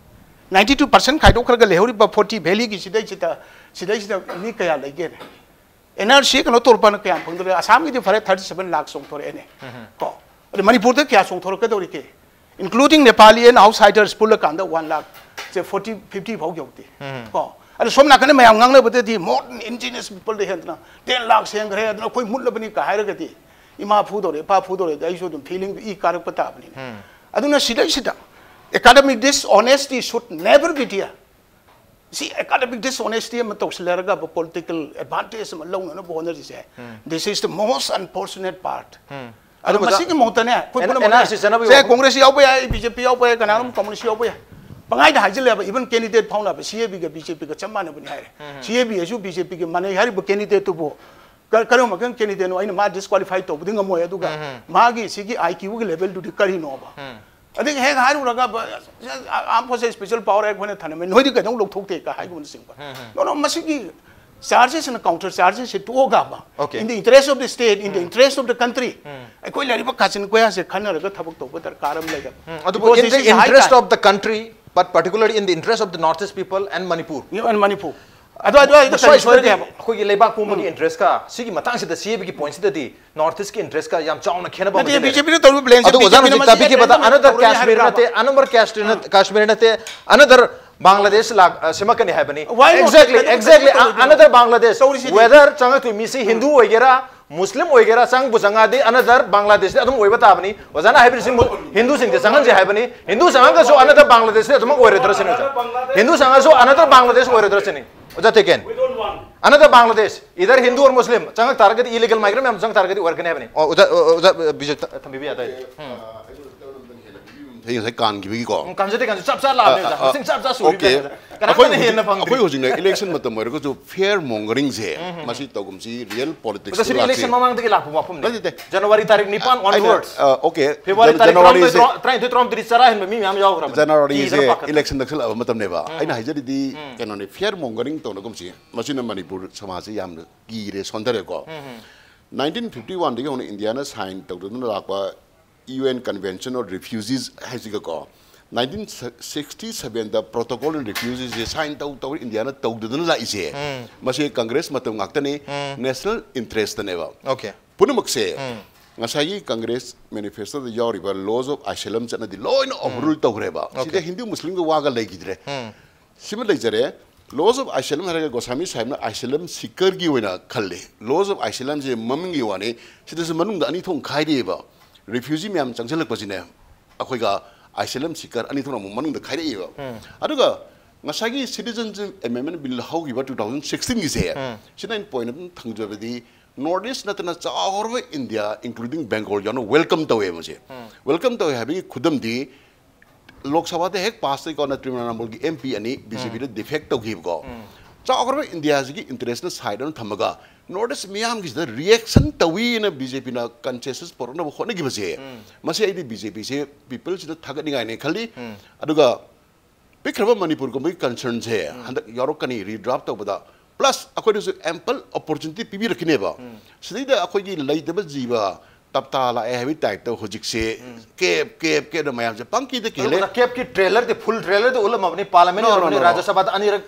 Ninety two percent ꯈꯥꯏꯗꯣꯛꯈ꯭ꯔꯒ ꯂꯩꯍꯧꯔꯤꯕ forty valley ꯒꯤ ꯁꯤꯗꯩꯁꯤꯗ, ꯁꯤꯗꯩꯁꯤꯗ ꯃꯤ ꯀꯌꯥ ꯂꯩꯒꯦꯅꯦ? N R C ꯀꯩꯅꯣ ꯇꯧꯔꯛꯄꯅ ꯀꯌꯥꯝ ꯐꯪꯗꯣꯔꯦ? ꯑꯁꯥꯝꯒꯤꯗꯤ ꯐꯔꯦ, thirty seven ꯂꯥꯛ ꯆꯣꯡꯊꯣꯔꯛꯑꯦꯅꯦ꯫ ꯀꯣ? ꯑꯗ ꯃꯅꯤꯄꯨꯔꯗ ꯀꯌꯥ ꯆꯣꯡꯊꯣꯔꯛꯀꯗꯧꯔꯤꯒꯦ? Including Nepali and outsiders ꯄꯨꯜꯂꯀꯥꯟꯗ one lakh say forty, fifty ꯐꯥꯎ ꯌꯧꯗꯦ꯫ ꯀꯣ? ꯑꯗ ꯁꯣꯝ ꯅꯥꯀꯟꯗ ꯃꯌꯥꯝ ꯉꯥꯡꯅꯕꯗꯗꯤ more than indigenous people ꯗ ꯍꯦꯟꯗꯅ ten ꯂꯥꯛ ꯍꯦꯟꯈ꯭ꯔꯦ, ꯑꯗꯨꯅ ꯑꯩꯈꯣꯏ ꯃꯨꯠꯂꯕꯅꯤ ꯀ ꯍꯥꯏꯔꯒꯗꯤ ꯏꯃꯥ ꯐꯨꯗꯧꯔꯦ, ꯏꯄꯥ ꯐꯨꯗꯧꯔꯦ, ꯑꯗ ꯑꯩꯁꯨ ꯑꯗꯨꯝ feeling ꯗꯨ ꯏ ꯀꯥꯔꯛꯄ ꯇꯥꯕꯅꯤꯅꯦ꯫ ꯑꯗꯨꯅ ꯁꯤꯗꯩꯁꯤꯗ academic dishonesty should never be there꯫ ꯁꯤ academic dishonesty ꯑꯃ ꯇꯧꯁꯤꯜꯂꯔꯒ political advantage ꯑꯃ ꯂꯧꯅꯅꯕ ꯍꯣꯠꯅꯔꯤꯁꯦ, this is the most unfortunate part꯫ ꯑꯗꯣ ꯑꯗꯨ ꯃꯁꯤꯒꯤ ꯃꯍꯨꯠꯇꯅꯦ, ꯑꯩꯈꯣꯏ N-, ꯄꯨꯝꯅꯃꯛꯅꯦ, N R C ꯆꯠꯅꯕꯒꯤ ꯁꯦ ꯋꯥꯐꯝ꯫ Congress ꯌꯥꯎꯕ ꯌꯥꯏ, B J P ꯌꯥꯎꯕ ꯌꯥꯏ, ꯀꯅꯥꯅꯣꯝ communist ꯌꯥꯎꯕ ꯌꯥꯏ, ꯄꯪꯍꯥꯏꯗ ꯍꯥꯏꯖꯤꯜꯂꯦꯕ꯫ Even candidate ꯐꯥꯎꯅꯕ, C A B ꯒ B J P ꯒ ꯆꯞ ꯃꯥꯟꯅꯕꯅꯤ ꯍꯥꯏꯔꯦ꯫ C A B ꯍꯥꯏꯁꯨ B J P ꯒ ꯃꯥꯟꯅꯩ ꯍꯥꯏꯔꯤꯕ candidate ꯇꯨꯕꯨ ꯀ- ꯀꯔꯝꯕ ꯃꯈꯜ ꯀꯦꯟꯗꯤꯗꯦꯠꯅꯣ ꯑꯩꯅ ꯃꯥ ꯗꯤꯁꯀ꯭ꯋꯥꯂꯤꯐꯥꯏ ꯇꯧꯕꯗꯤ ꯉꯝꯃꯣꯏ꯫ ꯑꯗꯨꯒ ꯃꯥꯒꯤ ꯁꯤꯒꯤ ꯑꯥꯏ ꯀ꯭ꯌꯨꯒꯤ ꯂꯦꯚꯦꯜꯗꯨꯗꯤ ꯀꯔꯤꯅꯣꯕ? ꯑꯗꯒꯤ ꯍꯦꯛ ꯍꯥꯏꯔꯨꯔꯒ ꯑꯥꯔꯝ ꯐꯣꯔꯁꯦꯁ ꯁ꯭ꯄꯦꯁꯦꯜ ꯄꯥꯋꯔ ꯑꯦꯛ ꯑꯩꯈꯣꯏꯅ ꯊꯅꯝꯃꯦ, ꯅꯣꯏꯗꯤ ꯀꯩꯗꯧ ꯂꯧꯊꯣꯛꯇꯦ ꯀ ꯍꯥꯏꯒꯨꯝꯕꯅꯆꯤꯡꯕ꯫ ꯅꯣ ꯅꯣ, ꯃꯁꯤꯒꯤ ꯆꯥꯔꯖꯦꯁ ꯑꯦꯟ ꯀꯥꯎꯟꯇꯔ ꯆꯥꯔꯖꯦꯁꯁꯦ ꯇꯣꯛꯑꯒ, Okay. In the interest of the state, in the interest of the country, ꯑꯩꯈꯣꯏ ꯂꯩꯔꯤꯕ ꯀꯥꯆꯤꯟ ꯀꯣꯌꯥꯁꯦ ꯈꯟꯅꯔꯒ ꯊꯕꯛ ꯇꯧꯕ ꯗꯔꯀꯥꯔ ꯑꯃ ꯂꯩꯔꯦ꯫ ꯑꯗꯨꯕꯨ in the interest of the country, but particularly in the interest of the Northeast people and Manipur. And Manipur. ꯑꯗꯨ ꯑꯗꯨ ꯑꯩꯗ ꯃꯁ꯭ꯋꯥꯏ ꯀꯔꯤ ꯁꯣꯏꯒꯦ ꯁꯣꯏꯗꯅ ꯍꯥꯏꯕ? ꯑꯩꯈꯣꯏꯒꯤ ꯂꯩꯕꯥꯛ ꯄꯨꯝꯕꯒꯤ ꯏꯟꯇꯔꯦꯁꯀ ꯁꯤꯒꯤ ꯃꯇꯥꯡꯁꯤꯗ ꯁꯤ ꯍꯥꯏꯕꯒꯤ ꯄꯣꯏꯟꯠꯁꯤꯗꯗꯤ ꯅꯣꯔꯠ ꯏꯁ꯭ꯇꯀꯤ ꯏꯟꯇꯔꯦꯁꯀ ꯌꯥꯝ ꯆꯥꯎꯅ ꯈꯦꯠꯅꯕ ꯑꯃꯗꯤ ꯂꯩ꯫ ꯕꯤꯖꯦꯄꯤꯅ ꯇꯧꯔꯤꯕ ꯕ꯭ꯂꯦꯝꯁꯦ ꯑꯗꯨ ꯑꯣꯖꯥꯅ ꯍꯧꯖꯤꯛ ꯇꯥꯛꯄꯤꯈꯤꯕꯗ ꯑꯅꯗꯔ ꯀꯥꯁꯃꯤꯔ ꯅꯠꯇꯦ, ꯑꯅꯗꯔ ꯀꯥꯁꯃꯤꯔ ꯅꯠꯇꯦ, ꯑꯅꯗꯔ ꯕꯪꯒ꯭ꯂꯥꯗꯦꯁ ꯂꯥꯛ ꯑ, ꯁꯦꯝꯃꯛꯀꯅꯤ ꯍꯥꯏꯕꯅꯤ꯫ Why not? Exactly, ꯀꯩꯗꯧ- exactly. ꯀꯩꯗꯧ- Another Bangladesh. ꯇꯧꯔꯤꯁꯤꯗꯤ꯫ Whether ꯆꯪꯉꯛꯇꯣꯏ ꯃꯤꯁꯤ ꯍꯤꯟꯗꯨ ꯑꯣꯏꯒꯦꯔꯥ, ꯃꯨꯁꯂꯤꯝ ꯑꯣꯏꯒꯦꯔꯥ, ꯆꯪꯕꯨ ꯆꯪꯉꯛꯑꯗꯤ another ꯕꯪꯒ꯭ꯂꯥꯗꯦꯁꯇꯤ ꯑꯗꯨꯝ ꯑꯣꯏꯕ ꯇꯥꯕꯅꯤ꯫ ꯑꯣꯖꯥꯅ ꯍꯥꯏꯕꯤꯔꯤꯁꯤ ꯃꯨ- ꯍꯤꯟꯗꯨꯁꯤꯡꯗꯤ ꯆꯪꯍꯟꯁꯦ ꯍꯥꯏꯕꯅꯤ꯫ ꯍꯤꯟꯗꯨ ꯆꯪꯉꯒꯁꯨ another ꯕꯪꯒ꯭ꯂꯥꯗꯦꯁꯇꯤ ꯑꯗꯨꯃꯛ ꯑꯣꯏꯔꯣꯏꯗ꯭ꯔꯥ ꯁꯤꯅꯤ ꯑꯣꯖꯥ꯫ ꯍꯤꯟꯗꯨ ꯆꯪꯉꯒꯁꯨ another ꯕꯪꯒ꯭ꯂꯥꯗꯦꯁ ꯑꯣꯏꯔꯣꯏꯗ꯭ꯔꯥ ꯁꯤꯅꯤ꯫ ꯑꯣꯖꯥ ꯇꯦꯀꯦꯟ꯫ Another Bangladesh, either Hindu or Muslim, ꯆꯪꯉꯛ ꯇꯥꯔꯒꯗꯤ, illegal migrant ꯃꯌꯥꯝ ꯆꯪꯉꯛ ꯇꯥꯔꯒꯗꯤ ꯑꯣꯏꯔꯛꯀꯅꯤ ꯍꯥꯏꯕꯅꯤ꯫ ꯑꯣ, ꯑꯣꯖꯥ, ꯑꯣ, ꯑꯣꯖꯥ, ꯕꯤꯖꯣꯏ ꯊ-, ꯊꯝꯕꯤꯕ ꯌꯥꯗꯣꯏꯅꯦ꯫ ꯑꯩ ꯉꯁꯥꯏ ꯀꯥꯟꯈꯤꯕꯒꯤꯀꯣ꯫ ꯎꯝ, ꯀꯥꯟꯖꯗꯦ, ꯀꯥꯟꯖꯗꯦ꯫ ꯆꯞ ꯆꯥ ꯂꯥꯛꯑꯕꯅꯦ, ꯑꯣꯖꯥ꯫ ꯑ, ꯑ, ꯃꯁꯤꯡ ꯆꯞ ꯆꯥ ꯁꯨꯔꯤꯕꯅꯦ, okay. ꯑꯣꯖꯥ꯫ ꯀꯅꯥꯝꯇꯅ ꯑꯩꯈꯣꯏ ꯍꯦꯟꯅ ꯍꯧꯖꯤꯛ, ꯐꯪꯗ꯭ꯔꯤ꯫ ꯑꯩꯈꯣꯏ ꯍꯧꯖꯤꯛꯅꯦ, election ꯃꯇꯝ ꯑꯣꯏꯔꯒꯁꯨ fair mongering ꯁꯦ, ꯃꯁꯤ ꯇꯧꯒꯨꯝꯁꯤ, real politics ꯑꯣꯖꯥ, ꯁꯤꯗꯤ election ꯃꯃꯥꯡꯗꯒꯤ ꯂꯥꯛꯄ ꯋꯥꯐꯝꯅꯦ꯫ ꯅꯠꯇꯦ, ꯅꯠꯇꯦ꯫ January ꯇꯥꯔꯤꯛ ꯅꯤꯄꯥꯟ ꯑꯩꯅ, onwards꯫ ꯑ, okay. February Jan-, ꯇꯥꯔꯤꯛ ꯇꯔꯥ-, January ꯁꯦ, ꯇꯔꯥꯅꯤꯊꯣꯏ, ꯇꯔꯥꯍꯨꯝꯗꯣꯏꯗꯤ ꯆꯔꯥ ꯍꯦꯟꯕ ꯃꯤ ꯃꯌꯥꯝ ꯌꯥꯎꯈ꯭ꯔꯕꯅꯦ꯫ January ꯁꯦ ꯀꯤꯗꯅ ꯄꯥꯈꯠꯇꯅ꯫ Election ꯅꯛꯁꯜꯂꯛꯑꯕ ꯃꯇꯝꯅꯦꯕ꯫ ꯑꯩꯅ ꯍꯥꯏꯖꯔꯤꯗꯤ, ꯀꯩꯅꯣꯅꯦ, fair mongering ꯇꯧꯅꯒꯨꯝꯁꯤ꯫ ꯃꯁꯤꯅ ꯃꯅꯤꯄꯨꯔ ꯁꯃꯥꯖꯁꯦ ꯌꯥꯝꯅ ꯀꯤꯔꯦ, ꯁꯣꯟꯊꯔꯦꯀꯣ꯫ Nineteen fifty one ꯗꯒꯤ ꯍꯧꯅ ꯏꯟꯗꯤꯌꯥꯅ sign ꯇꯧꯗꯨꯅ ꯂꯥꯛꯄ U N Convention on Refugees ꯍꯥꯏꯁꯤꯒꯀꯣ, nineteen sixty seven the Protocol on Refugees say sign ꯇꯧ ꯇꯧ ꯏꯟꯗꯤꯌꯥꯅ ꯇꯧꯗꯗꯅ ꯂꯥꯛꯏꯁꯦ, ꯃꯁꯤ ꯀꯪꯒ꯭ꯔꯦꯁ ꯃꯇꯝ ꯉꯥꯛꯇꯅꯤ, national interest ꯅꯦꯕ꯫ Okay. ꯄꯨꯝꯅꯃꯛꯁꯦ ꯉꯁꯥꯏꯒꯤ ꯀꯪꯒ꯭ꯔꯦꯁ manifesto ꯗ ꯌꯥꯎꯔꯤꯕ laws of asylum ꯆꯠꯅꯗꯤ ꯂꯣꯏꯅ overrule ꯇꯧꯈ꯭ꯔꯦꯕ꯫ ꯁꯤꯗ ꯍꯤꯟꯗꯨ ꯃꯨꯁꯂꯤꯝꯒꯤ ꯋꯥꯒ ꯂꯩꯈꯤꯗ꯭ꯔꯦ꯫ ꯁꯤꯃ ꯂꯩꯖꯔꯦ꯫ Laws of asylum ꯍꯥꯏꯔꯒ ꯒꯣꯁꯥꯃꯤ ꯁꯥꯍꯦꯕꯅ asylum seeker ꯒꯤ ꯑꯣꯏꯅ ꯈꯜꯂꯤ꯫ Laws of asylum ꯁꯦ ꯃꯃꯤꯡꯒꯤ ꯋꯥꯅꯤ, ꯁꯤꯗꯁꯨ ꯃꯅꯨꯡꯗ ꯑꯅꯤ ꯊꯣꯛꯅ ꯈꯥꯏꯔꯤꯑꯕ꯫ Refugee ꯃꯌꯥꯝ ꯆꯪꯁꯤꯜꯂꯛꯄꯁꯤꯅꯦ, ꯑꯩꯈꯣꯏꯒ asylum seeker ꯑꯅꯤ ꯊꯣꯛꯅ ꯑꯃꯨꯛ ꯃꯅꯨꯡꯗ ꯈꯥꯏꯔꯛꯏꯕ꯫ ꯑꯗꯨꯒ ꯉꯁꯥꯏꯒꯤ Citizenship Amendment Bill ꯍꯧꯈꯤꯕ two thousand sixteen ꯒꯤꯁꯦ, ꯁꯤꯗ ꯑꯩꯅ point ꯑꯗꯨꯝ ꯊꯝꯖꯕꯗꯤ, North East ꯅꯠꯇꯅ ꯆꯥꯎꯈ꯭ꯔꯕ ꯏꯟꯗꯤꯌꯥ, including Bengal ꯌꯥꯎꯅ welcome ꯇꯧꯋꯦ ꯃꯁꯦ꯫ Welcome ꯇꯧꯋꯦ ꯍꯥꯏꯕꯒꯤ ꯈꯨꯗꯝꯗꯤ, ꯂꯣꯛ ꯁꯚꯥꯗ ꯍꯦꯛ pass ꯇꯧꯏꯀꯣ, ꯇ꯭ꯔꯤꯃꯥꯅꯥꯃꯜꯒꯤ M P ꯑꯅꯤ B J P ꯗ defect ꯇꯧꯈꯤꯕꯀꯣ꯫ ꯆꯥꯎꯈ꯭ꯔꯕ ꯏꯟꯗꯤꯌꯥꯁꯤꯒꯤ interest ꯅ side ꯑꯃ ꯊꯝꯃꯒ, ꯅꯣꯔꯠ ꯏꯁ ꯃꯤꯌꯥꯝꯒꯤꯁꯤꯗ ꯔꯤꯌꯦꯛꯁꯟ ꯇꯧꯋꯤꯅ ꯕꯤ ꯖꯦ ꯄꯤꯅ ꯀꯟꯁꯦꯟꯁꯁ ꯄꯨꯔꯛꯅꯕ ꯍꯣꯠꯅꯈꯤꯕꯁꯦ, ꯃꯁꯤ ꯑꯩꯗꯤ ꯕꯤ ꯖꯦ ꯄꯤꯁꯦ ꯄꯤꯄꯜꯁꯤꯗ ꯊꯥꯒꯠꯅꯤꯡꯉꯥꯏꯅꯦ ꯈꯜꯂꯤ꯫ ꯑꯗꯨꯒ ꯄꯤꯛꯈ꯭ꯔꯕ ꯃꯅꯤꯄꯨꯔꯒꯨꯝꯕꯒꯤ ꯀꯟꯁꯔꯟꯁꯦ ꯍꯟꯗꯛ ꯌꯥꯎꯔꯛꯀꯅꯤ, ꯔꯤꯗ꯭ꯔꯥꯐ ꯇꯧꯕꯗ꯫ ꯄ꯭ꯂꯁ ꯑꯩꯈꯣꯏꯗꯁꯨ ꯑꯦꯝꯄꯜ ꯑꯣꯄꯣꯔꯆꯨꯅꯤꯇꯤ ꯄꯤꯕꯤꯔꯛꯈꯤꯅꯦꯕ꯫ ꯁꯤꯗꯩꯗ ꯑꯩꯈꯣꯏꯒꯤ ꯂꯩꯇꯕ ꯖꯤꯕ ꯇꯞꯇꯥ ꯂꯥꯛꯑꯦ ꯍꯥꯏꯕꯒꯤ ꯇꯥꯏꯞꯇ ꯍꯧꯖꯤꯛꯁꯦ ꯀꯦꯞ ꯀꯦꯞ ꯀꯦꯞꯅ ꯃꯌꯥꯝꯁꯦ ꯄꯪꯀꯤꯗ ꯀꯤꯍꯜꯂꯦ꯫ ꯑꯗꯨꯒ ꯀꯦꯞꯀꯤ ꯇ꯭ꯔꯦꯂꯔꯗꯤ, ꯐꯨꯜ ꯇ꯭ꯔꯦꯂꯔꯗꯤ ꯎꯠꯂꯝꯃꯕꯅꯤ, ꯄꯥꯔꯂꯤꯌꯥꯃꯦꯟ No, no, ꯌꯧꯔꯝꯕꯅꯤ, no, no. ꯔꯥꯖ꯭ꯌ ꯁꯚꯥꯗ ꯑꯅꯤꯔꯛ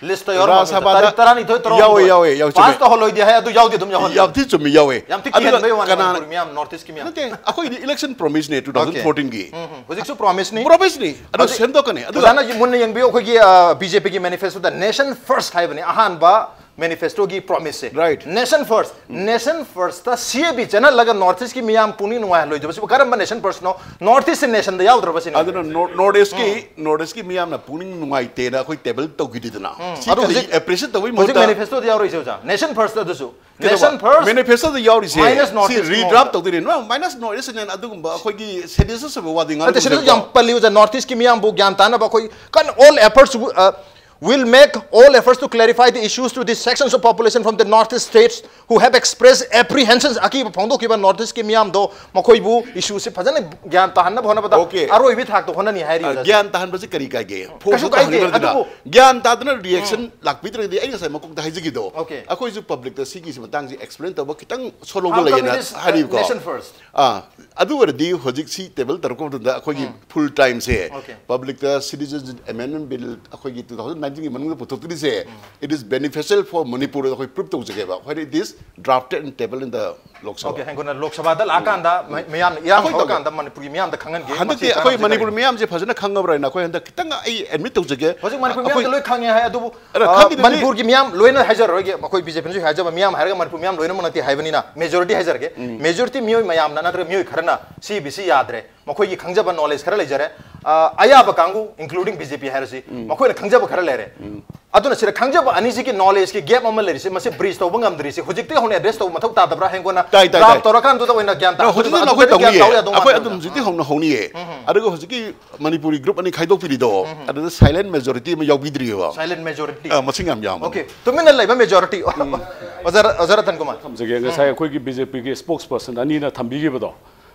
ꯂꯤꯁꯇ ꯌꯥꯎꯔꯝꯃꯕꯅꯤ꯫ ꯔꯥꯖ꯭ꯌ ꯁꯚꯥꯗ ꯇꯥꯔꯤꯛ ꯇꯔꯥꯅꯤꯊꯣꯏ, ꯌꯥꯎꯋꯦ, ꯇꯔꯥꯍꯨꯝꯗꯣꯏ꯫ ꯌꯥꯎꯋꯦ, ꯌꯥꯎꯋꯦ, ꯆꯨꯝꯃꯦ꯫ ꯄꯥꯁ ꯇꯧꯍꯜꯂꯣꯏꯗꯤ ꯍꯥꯏ, ꯑꯗꯨ ꯌꯥꯎꯗꯤ ꯑꯗꯨꯝ ꯌꯥꯎꯍꯜꯂꯦ꯫ ꯌꯥꯝ ꯊꯤ ꯆꯨꯝꯃꯤ, ꯌꯥꯎꯋꯦ꯫ ꯌꯥꯝ ꯊꯤ ꯑꯗꯨꯒ ꯀꯤꯍꯟꯕꯩ ꯋꯥꯅꯤ ꯀꯅꯥꯅ ꯃꯅꯤꯄꯨꯔ ꯃꯤꯌꯥꯝ, ꯅꯣꯔꯠ ꯏꯁꯀꯤ ꯃꯤꯌꯥꯝ꯫ ꯅꯠꯇꯦ, ꯑꯩꯈꯣꯏꯒꯤꯗꯤ ꯏꯂꯦꯛꯁꯟ ꯄ꯭ꯔꯣꯃꯤꯁꯅꯦ ꯇꯨ ꯊꯥꯎꯖꯟ ꯐꯣꯔꯇꯤꯟꯒꯤ꯫ ꯎꯝ, ꯎꯝ, ꯍꯧꯖꯤꯛꯁꯨ ꯄ꯭ꯔꯣꯃꯤꯁꯅꯤ꯫ ꯄ꯭ꯔꯣꯃꯤꯁꯅꯤ꯫ ꯑꯗꯨ ꯑꯗꯨ ꯁꯦꯝꯗꯣꯛꯀꯅꯤ꯫ ꯑꯗꯨꯒ ꯑꯣꯖꯥꯅ ꯃꯨꯟꯅ ꯌꯦꯡꯕꯤꯌꯨ, ꯑꯩꯈꯣꯏꯒꯤ, ꯑ, ꯕꯤ ꯖꯦ ꯄꯤꯒꯤ ꯃꯦꯅꯤꯐꯦꯁꯇꯣꯗ ꯅꯦꯁꯟ ꯐꯥꯔꯁ ꯍꯥꯏꯕꯅꯤ ꯑꯍꯥꯟꯕ ꯃꯦꯅꯤꯐꯦꯁꯇꯣꯒꯤ ꯄ꯭ꯔꯣꯃꯤꯁꯁꯦ꯫ Right. Nation first. Nation first ꯁꯤ ꯑꯦ ꯕꯤ ꯆꯦꯟꯍꯜꯂꯒ ꯅꯣꯔꯠ ꯏꯁꯀꯤ ꯃꯤꯌꯥꯝ ꯄꯨꯛꯅꯤꯡ ꯅꯨꯡꯉꯥꯏꯍꯜꯂꯣꯏꯗꯕꯁꯤꯕꯨ ꯀꯔꯝꯕ ꯅꯦꯁꯟ ꯐꯥꯔꯁꯅꯣ? ꯅꯣꯔꯠ ꯏꯁꯁꯦ ꯅꯦꯁꯟꯗ ꯌꯥꯎꯗ꯭ꯔꯕ ꯁꯤꯅꯤ꯫ ꯑꯗꯨꯅ ꯅꯣꯔ-, ꯅꯣꯔꯠ ꯏꯁꯀꯤ, ꯅꯣꯔꯠ ꯏꯁꯀꯤ ꯃꯤꯌꯥꯝꯅ ꯄꯨꯛꯅꯤꯡ ꯅꯨꯡꯉꯥꯏꯇꯦꯅ ꯑꯩꯈꯣꯏ ꯇꯦꯕꯜ ꯇꯧꯈꯤꯗꯦꯗꯅ꯫ ꯁꯤ ꯑꯗꯣ ꯀꯔꯤ ꯍꯧꯖꯤꯛ, ꯑꯦꯄ꯭ꯔꯤꯁꯤꯌꯦꯠ ꯇꯧꯕꯒꯤ ꯍꯧꯖꯤꯛ ꯃꯍꯨꯠꯇ ꯃꯦꯅꯤꯐꯦꯁꯇꯣꯗ ꯌꯥꯎꯔꯛꯏꯁꯦ ꯑꯣꯖꯥ, ꯅꯦꯁꯟ ꯐꯥꯔꯁꯇ ꯑꯗꯨꯁꯨ꯫ ꯀꯩꯗꯧꯕ? ꯅꯦꯁꯟ ꯐꯥꯔꯁ ꯃꯦꯅꯤꯐꯦꯁꯇꯣꯗ ꯌꯥꯎꯔꯤꯁꯦ ꯃꯥꯏꯅꯁ ꯅꯣꯔꯠ ꯁꯤ ꯏꯁꯀꯤ ꯔꯤꯗ꯭ꯔꯥꯐ ꯃꯑꯣꯡꯗ꯫ ꯇꯧꯗꯣꯏꯅꯦ꯫ ꯅꯣ, ꯃꯥꯏꯅꯁ ꯅꯣꯔꯠ ꯏꯁ ꯑꯗꯨꯒꯨꯝꯕ ꯑꯩꯈꯣꯏꯒꯤ ꯁꯦꯟꯁꯁ ꯑꯣꯏꯕ ꯋꯥꯗꯤ ꯅꯠꯇꯦ, ꯁꯤꯗꯁꯨ ꯉꯥꯡꯅꯒꯨꯝꯁꯦꯀꯣ꯫ ꯌꯥꯝ ꯄꯜꯂꯤ ꯑꯣꯖꯥ, ꯅꯣꯔꯠ ꯏꯁꯀꯤ ꯃꯤꯌꯥꯝꯕꯨ ꯒ꯭ꯌꯥꯟ ꯇꯥꯅꯕ ꯑꯩꯈꯣꯏ ꯀꯟ all efforts, uh, will make all efforts to clarify the issues to the sections of population from the north east states who have expressed apprehensions. ꯑꯀꯤꯕ ꯐꯣꯡꯗꯣꯛꯈꯤꯕ ꯅꯣꯔꯠ ꯏꯁꯀꯤ ꯃꯤꯌꯥꯝꯗꯣ, ꯃꯈꯣꯏꯕꯨ ꯏꯁꯨꯁꯤ ꯐꯖꯅ ꯒ꯭ꯌꯥꯟ ꯇꯥꯍꯟꯅꯕ ꯍꯣꯠꯅꯕꯗ Okay. ꯑꯔꯣꯏꯕ ꯊꯥꯛꯇ ꯍꯣꯠꯅꯅꯤ ꯍꯥꯏꯔꯤ ꯑ, ꯑꯣꯖꯥ꯫ ꯒ꯭ꯌꯥꯟ ꯇꯥꯍꯟꯕꯁꯤ ꯀꯔꯤ ꯀꯥꯏꯒꯦ? ꯀꯩꯁꯨ ꯐꯣꯝꯗꯣ ꯀꯥꯏꯗꯦ, ꯇꯥꯍꯟꯒꯗ꯭ꯔꯥ? ꯑꯗꯨꯕꯨ ꯒ꯭ꯌꯥꯟ ꯇꯥꯗꯅ ꯔꯤꯌꯦꯛꯁꯟ ꯂꯥꯛꯄꯤꯗ꯭ꯔꯒꯗꯤ ꯑꯩ ꯉꯁꯥꯏ ꯃꯀꯣꯛꯇ ꯍꯥꯏꯖꯈꯤꯗꯣ, Okay. ꯑꯩꯈꯣꯏꯁꯨ ꯄꯕ꯭ꯂꯤꯛꯇ ꯁꯤꯒꯤꯁꯤ ꯃꯇꯥꯡꯁꯦ ꯑꯦꯛꯁꯄ꯭ꯂꯦꯟ ꯇꯧꯕ ꯈꯤꯇꯪ ꯁꯣꯂꯧꯕ How come ꯂꯩꯌꯦꯅ it is, uh, ꯍꯥꯏꯔꯤꯕꯀꯣ꯫ Nation first? ꯑꯥ, ꯑꯗꯨ ꯑꯣꯏꯔꯗꯤ ꯍꯧꯖꯤꯛ ꯁꯤ ꯇꯦꯕꯜ ꯇꯧꯔꯛꯄ ꯃꯇꯝꯗ ꯑꯩꯈꯣꯏꯒꯤ ꯎꯝ꯫ Full time ꯁꯦ Okay. ꯄꯕ꯭ꯂꯤꯛꯇ Citizens Amendment Bill ꯑꯩꯈꯣꯏꯒꯤ two thousand nineteen ꯒꯤ ꯃꯅꯨꯡꯗ ꯄꯨꯊꯣꯛꯇꯣꯏꯁꯦ, it is beneficial for Manipur ꯑꯩꯈꯣꯏ ꯄ꯭ꯔꯨꯞ ꯇꯧꯖꯒꯦꯕ꯫ When it is drafted and table in the Lok Sabha. Okay, ꯍꯌꯦꯡ ꯀꯣꯟꯅ ꯂꯣꯛ ꯁꯚꯥꯗ ꯂꯥꯛꯑꯀꯥꯟꯗ ꯃ-, ꯃꯤꯌꯥꯝꯅ ꯏꯔꯥꯡ ꯑꯩꯈꯣꯏ ꯍꯧꯔꯀꯥꯟꯗ ꯇꯧꯒꯦ꯫ ꯃꯅꯤꯄꯨꯔꯒꯤ ꯃꯤꯌꯥꯝꯗ ꯈꯪꯍꯟꯒꯦ꯫ ꯍꯟꯗꯛꯇꯤ ꯃꯁꯤ ꯑꯩꯈꯣꯏ ꯆꯥꯟꯅꯕꯁꯤ ꯃꯅꯤꯄꯨꯔ ꯀꯔꯤꯅꯣ? ꯃꯤꯌꯥꯝꯁꯦ ꯐꯖꯅ ꯈꯪꯉꯕ꯭ꯔꯥ ꯍꯥꯏꯅ ꯑꯩꯈꯣꯏ ꯍꯟꯗꯛ ꯈꯤꯇꯪ ꯑꯩ ꯑꯦꯗꯃꯤꯠ ꯇꯧꯖꯒꯦ꯫ ꯍꯧꯖꯤꯛ ꯃꯅꯤꯄꯨꯔ ꯑꯩꯈꯣꯏ ꯃꯤꯌꯥꯝꯗ ꯂꯣꯏ ꯈꯪꯉꯦ ꯍꯥꯏ, ꯑꯗꯨꯕꯨ, ꯑꯗꯣ ꯑ, ꯈꯪꯗꯦ, ꯃꯅꯤꯄꯨꯔꯒꯤ ꯃꯤꯌꯥꯝ ꯂꯣꯏꯅ ꯍꯥꯏꯖꯔꯔꯣꯏꯒꯦ, ꯑꯩꯈꯣꯏ ꯕꯤ ꯖꯦ ꯄꯤꯅꯁꯨ ꯍꯥꯏꯖꯕ ꯃꯤꯌꯥꯝ ꯍꯥꯏꯔꯒ ꯃꯅꯤꯄꯨꯔ ꯃꯤꯌꯥꯝ ꯂꯣꯏꯅꯃꯛ ꯅꯠꯇꯦ ꯍꯥꯏꯕꯅꯤꯅ, ꯃꯦꯖꯣꯔꯤꯇꯤ ꯍꯥꯏꯖꯔꯒꯦ꯫ ꯎꯝ꯫ ꯃꯦꯖꯣꯔꯤꯇꯤ ꯃꯤꯑꯣꯏ ꯃꯌꯥꯝꯅ ꯅꯠꯇ꯭ꯔꯒ ꯃꯤꯑꯣꯏ ꯈꯔꯅ ꯁꯤ ꯕꯤ ꯁꯤ ꯌꯥꯗ꯭ꯔꯦ, ꯃꯈꯣꯏꯒꯤ ꯈꯪꯖꯕ ꯅꯣꯂꯦꯖ ꯈꯔ ꯂꯩꯖꯔꯦ, ꯑ, ꯑꯌꯥꯕ ꯀꯥꯡꯕꯨ, including ꯕꯤ ꯖꯦ ꯄꯤ ꯍꯥꯏꯔꯁꯤ, ꯎꯝ꯫ ꯃꯈꯣꯏꯅ ꯈꯪꯖꯕ ꯈꯔ ꯂꯩꯔꯦ꯫ ꯎꯝ꯫ ꯑꯗꯨꯅ ꯁꯤꯗ ꯈꯪꯖꯕ ꯑꯅꯤꯁꯤꯒꯤ ꯅꯣꯂꯦꯖꯀꯤ ꯒꯦꯞ ꯑꯃ ꯂꯩꯔꯤꯁꯦ, ꯃꯁꯤ ꯕ꯭ꯔꯤꯖ ꯇꯧꯕ ꯉꯝꯗ꯭ꯔꯤꯁꯦ ꯍꯧꯖꯤꯛꯇꯒꯤ ꯍꯧꯅ ꯑꯦꯗ꯭ꯔꯦꯁ ꯇꯧꯕ ꯃꯊꯧ ꯇꯥꯗꯕ꯭ꯔꯥ? ꯍꯌꯦꯡ ꯀꯣꯟꯅ ꯇꯥꯏ, ꯇꯥꯏ, ꯗ꯭ꯔꯥꯐ ꯇꯥꯏ꯫ ꯇꯧꯔꯀꯥꯟꯗꯨꯗ ꯑꯣꯏꯅ ꯒ꯭ꯌꯥꯟ ꯇꯥ- ꯍꯧꯖꯤꯛꯇꯤ ꯑꯗꯨꯗꯗꯤ ꯑꯩꯈꯣꯏ ꯒ꯭ꯌꯥꯟ ꯇꯥꯎ ꯇꯧꯅꯤꯌꯦ꯫ ꯌꯥꯗꯧ ꯑꯩꯈꯣꯏ ꯃꯥꯟꯗꯕ꯭ꯔꯥ? ꯑꯗꯨꯝ ꯍꯧꯖꯤꯛꯇꯤ ꯍꯧꯅ ꯍꯧꯅꯤꯌꯦ꯫ ꯑꯗꯨꯒ ꯍꯧꯖꯤꯛꯀꯤ ꯃꯅꯤꯄꯨꯔꯤ ꯒ꯭ꯔꯨꯞ ꯑꯅꯤ ꯈꯥꯏꯗꯣꯛꯄꯤꯔꯤꯗꯣ, ꯑꯗꯨꯗ ꯁꯥꯏꯂꯦꯟ ꯃꯦꯖꯣꯔꯤꯇꯤ ꯑꯃ ꯌꯥꯎꯕꯤꯗ꯭ꯔꯤꯑꯕ꯫ Silent majority. ꯑ, ꯃꯁꯤꯡ ꯌꯥꯝ ꯌꯥꯝꯕꯅꯦ꯫ ꯑꯣꯀꯦ, ꯇꯨꯃꯤꯟꯅ ꯂꯩꯕ ꯃꯦꯖꯣꯔꯤꯇꯤ꯫ ꯑꯣꯖꯥ ꯔ-, ꯑꯣꯖꯥ ꯔꯇꯟ ꯀꯨꯃꯥꯔ꯫ ꯊꯝꯖꯒꯦ꯫ ꯉꯁꯥꯏ ꯑꯩꯈꯣꯏꯒꯤ ꯕꯤ ꯖꯦ ꯄꯤꯒꯤ ꯁ꯭ꯄꯣꯛꯁ ꯄꯔꯁꯟ ꯑꯅꯤꯅ ꯊꯝꯕꯤꯈꯤꯕꯗꯣ,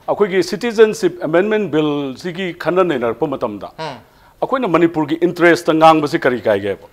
ꯑꯩꯈꯣꯏꯒꯤ ꯁꯤꯇꯤꯖꯟꯁꯤꯞ ꯑꯦꯃꯦꯟꯃꯦꯟ ꯕꯤꯜꯁꯤꯒꯤ ꯈꯟꯅ ꯅꯩꯅꯔꯛꯄ ꯃꯇꯝꯗ ꯑꯩꯈꯣꯏꯅ ꯃꯅꯤꯄꯨꯔꯒꯤ ꯏꯟꯇꯔꯦꯁꯇ ꯉꯥꯡꯕꯁꯤ ꯀꯔꯤ ꯀꯥꯏꯒꯦꯕ?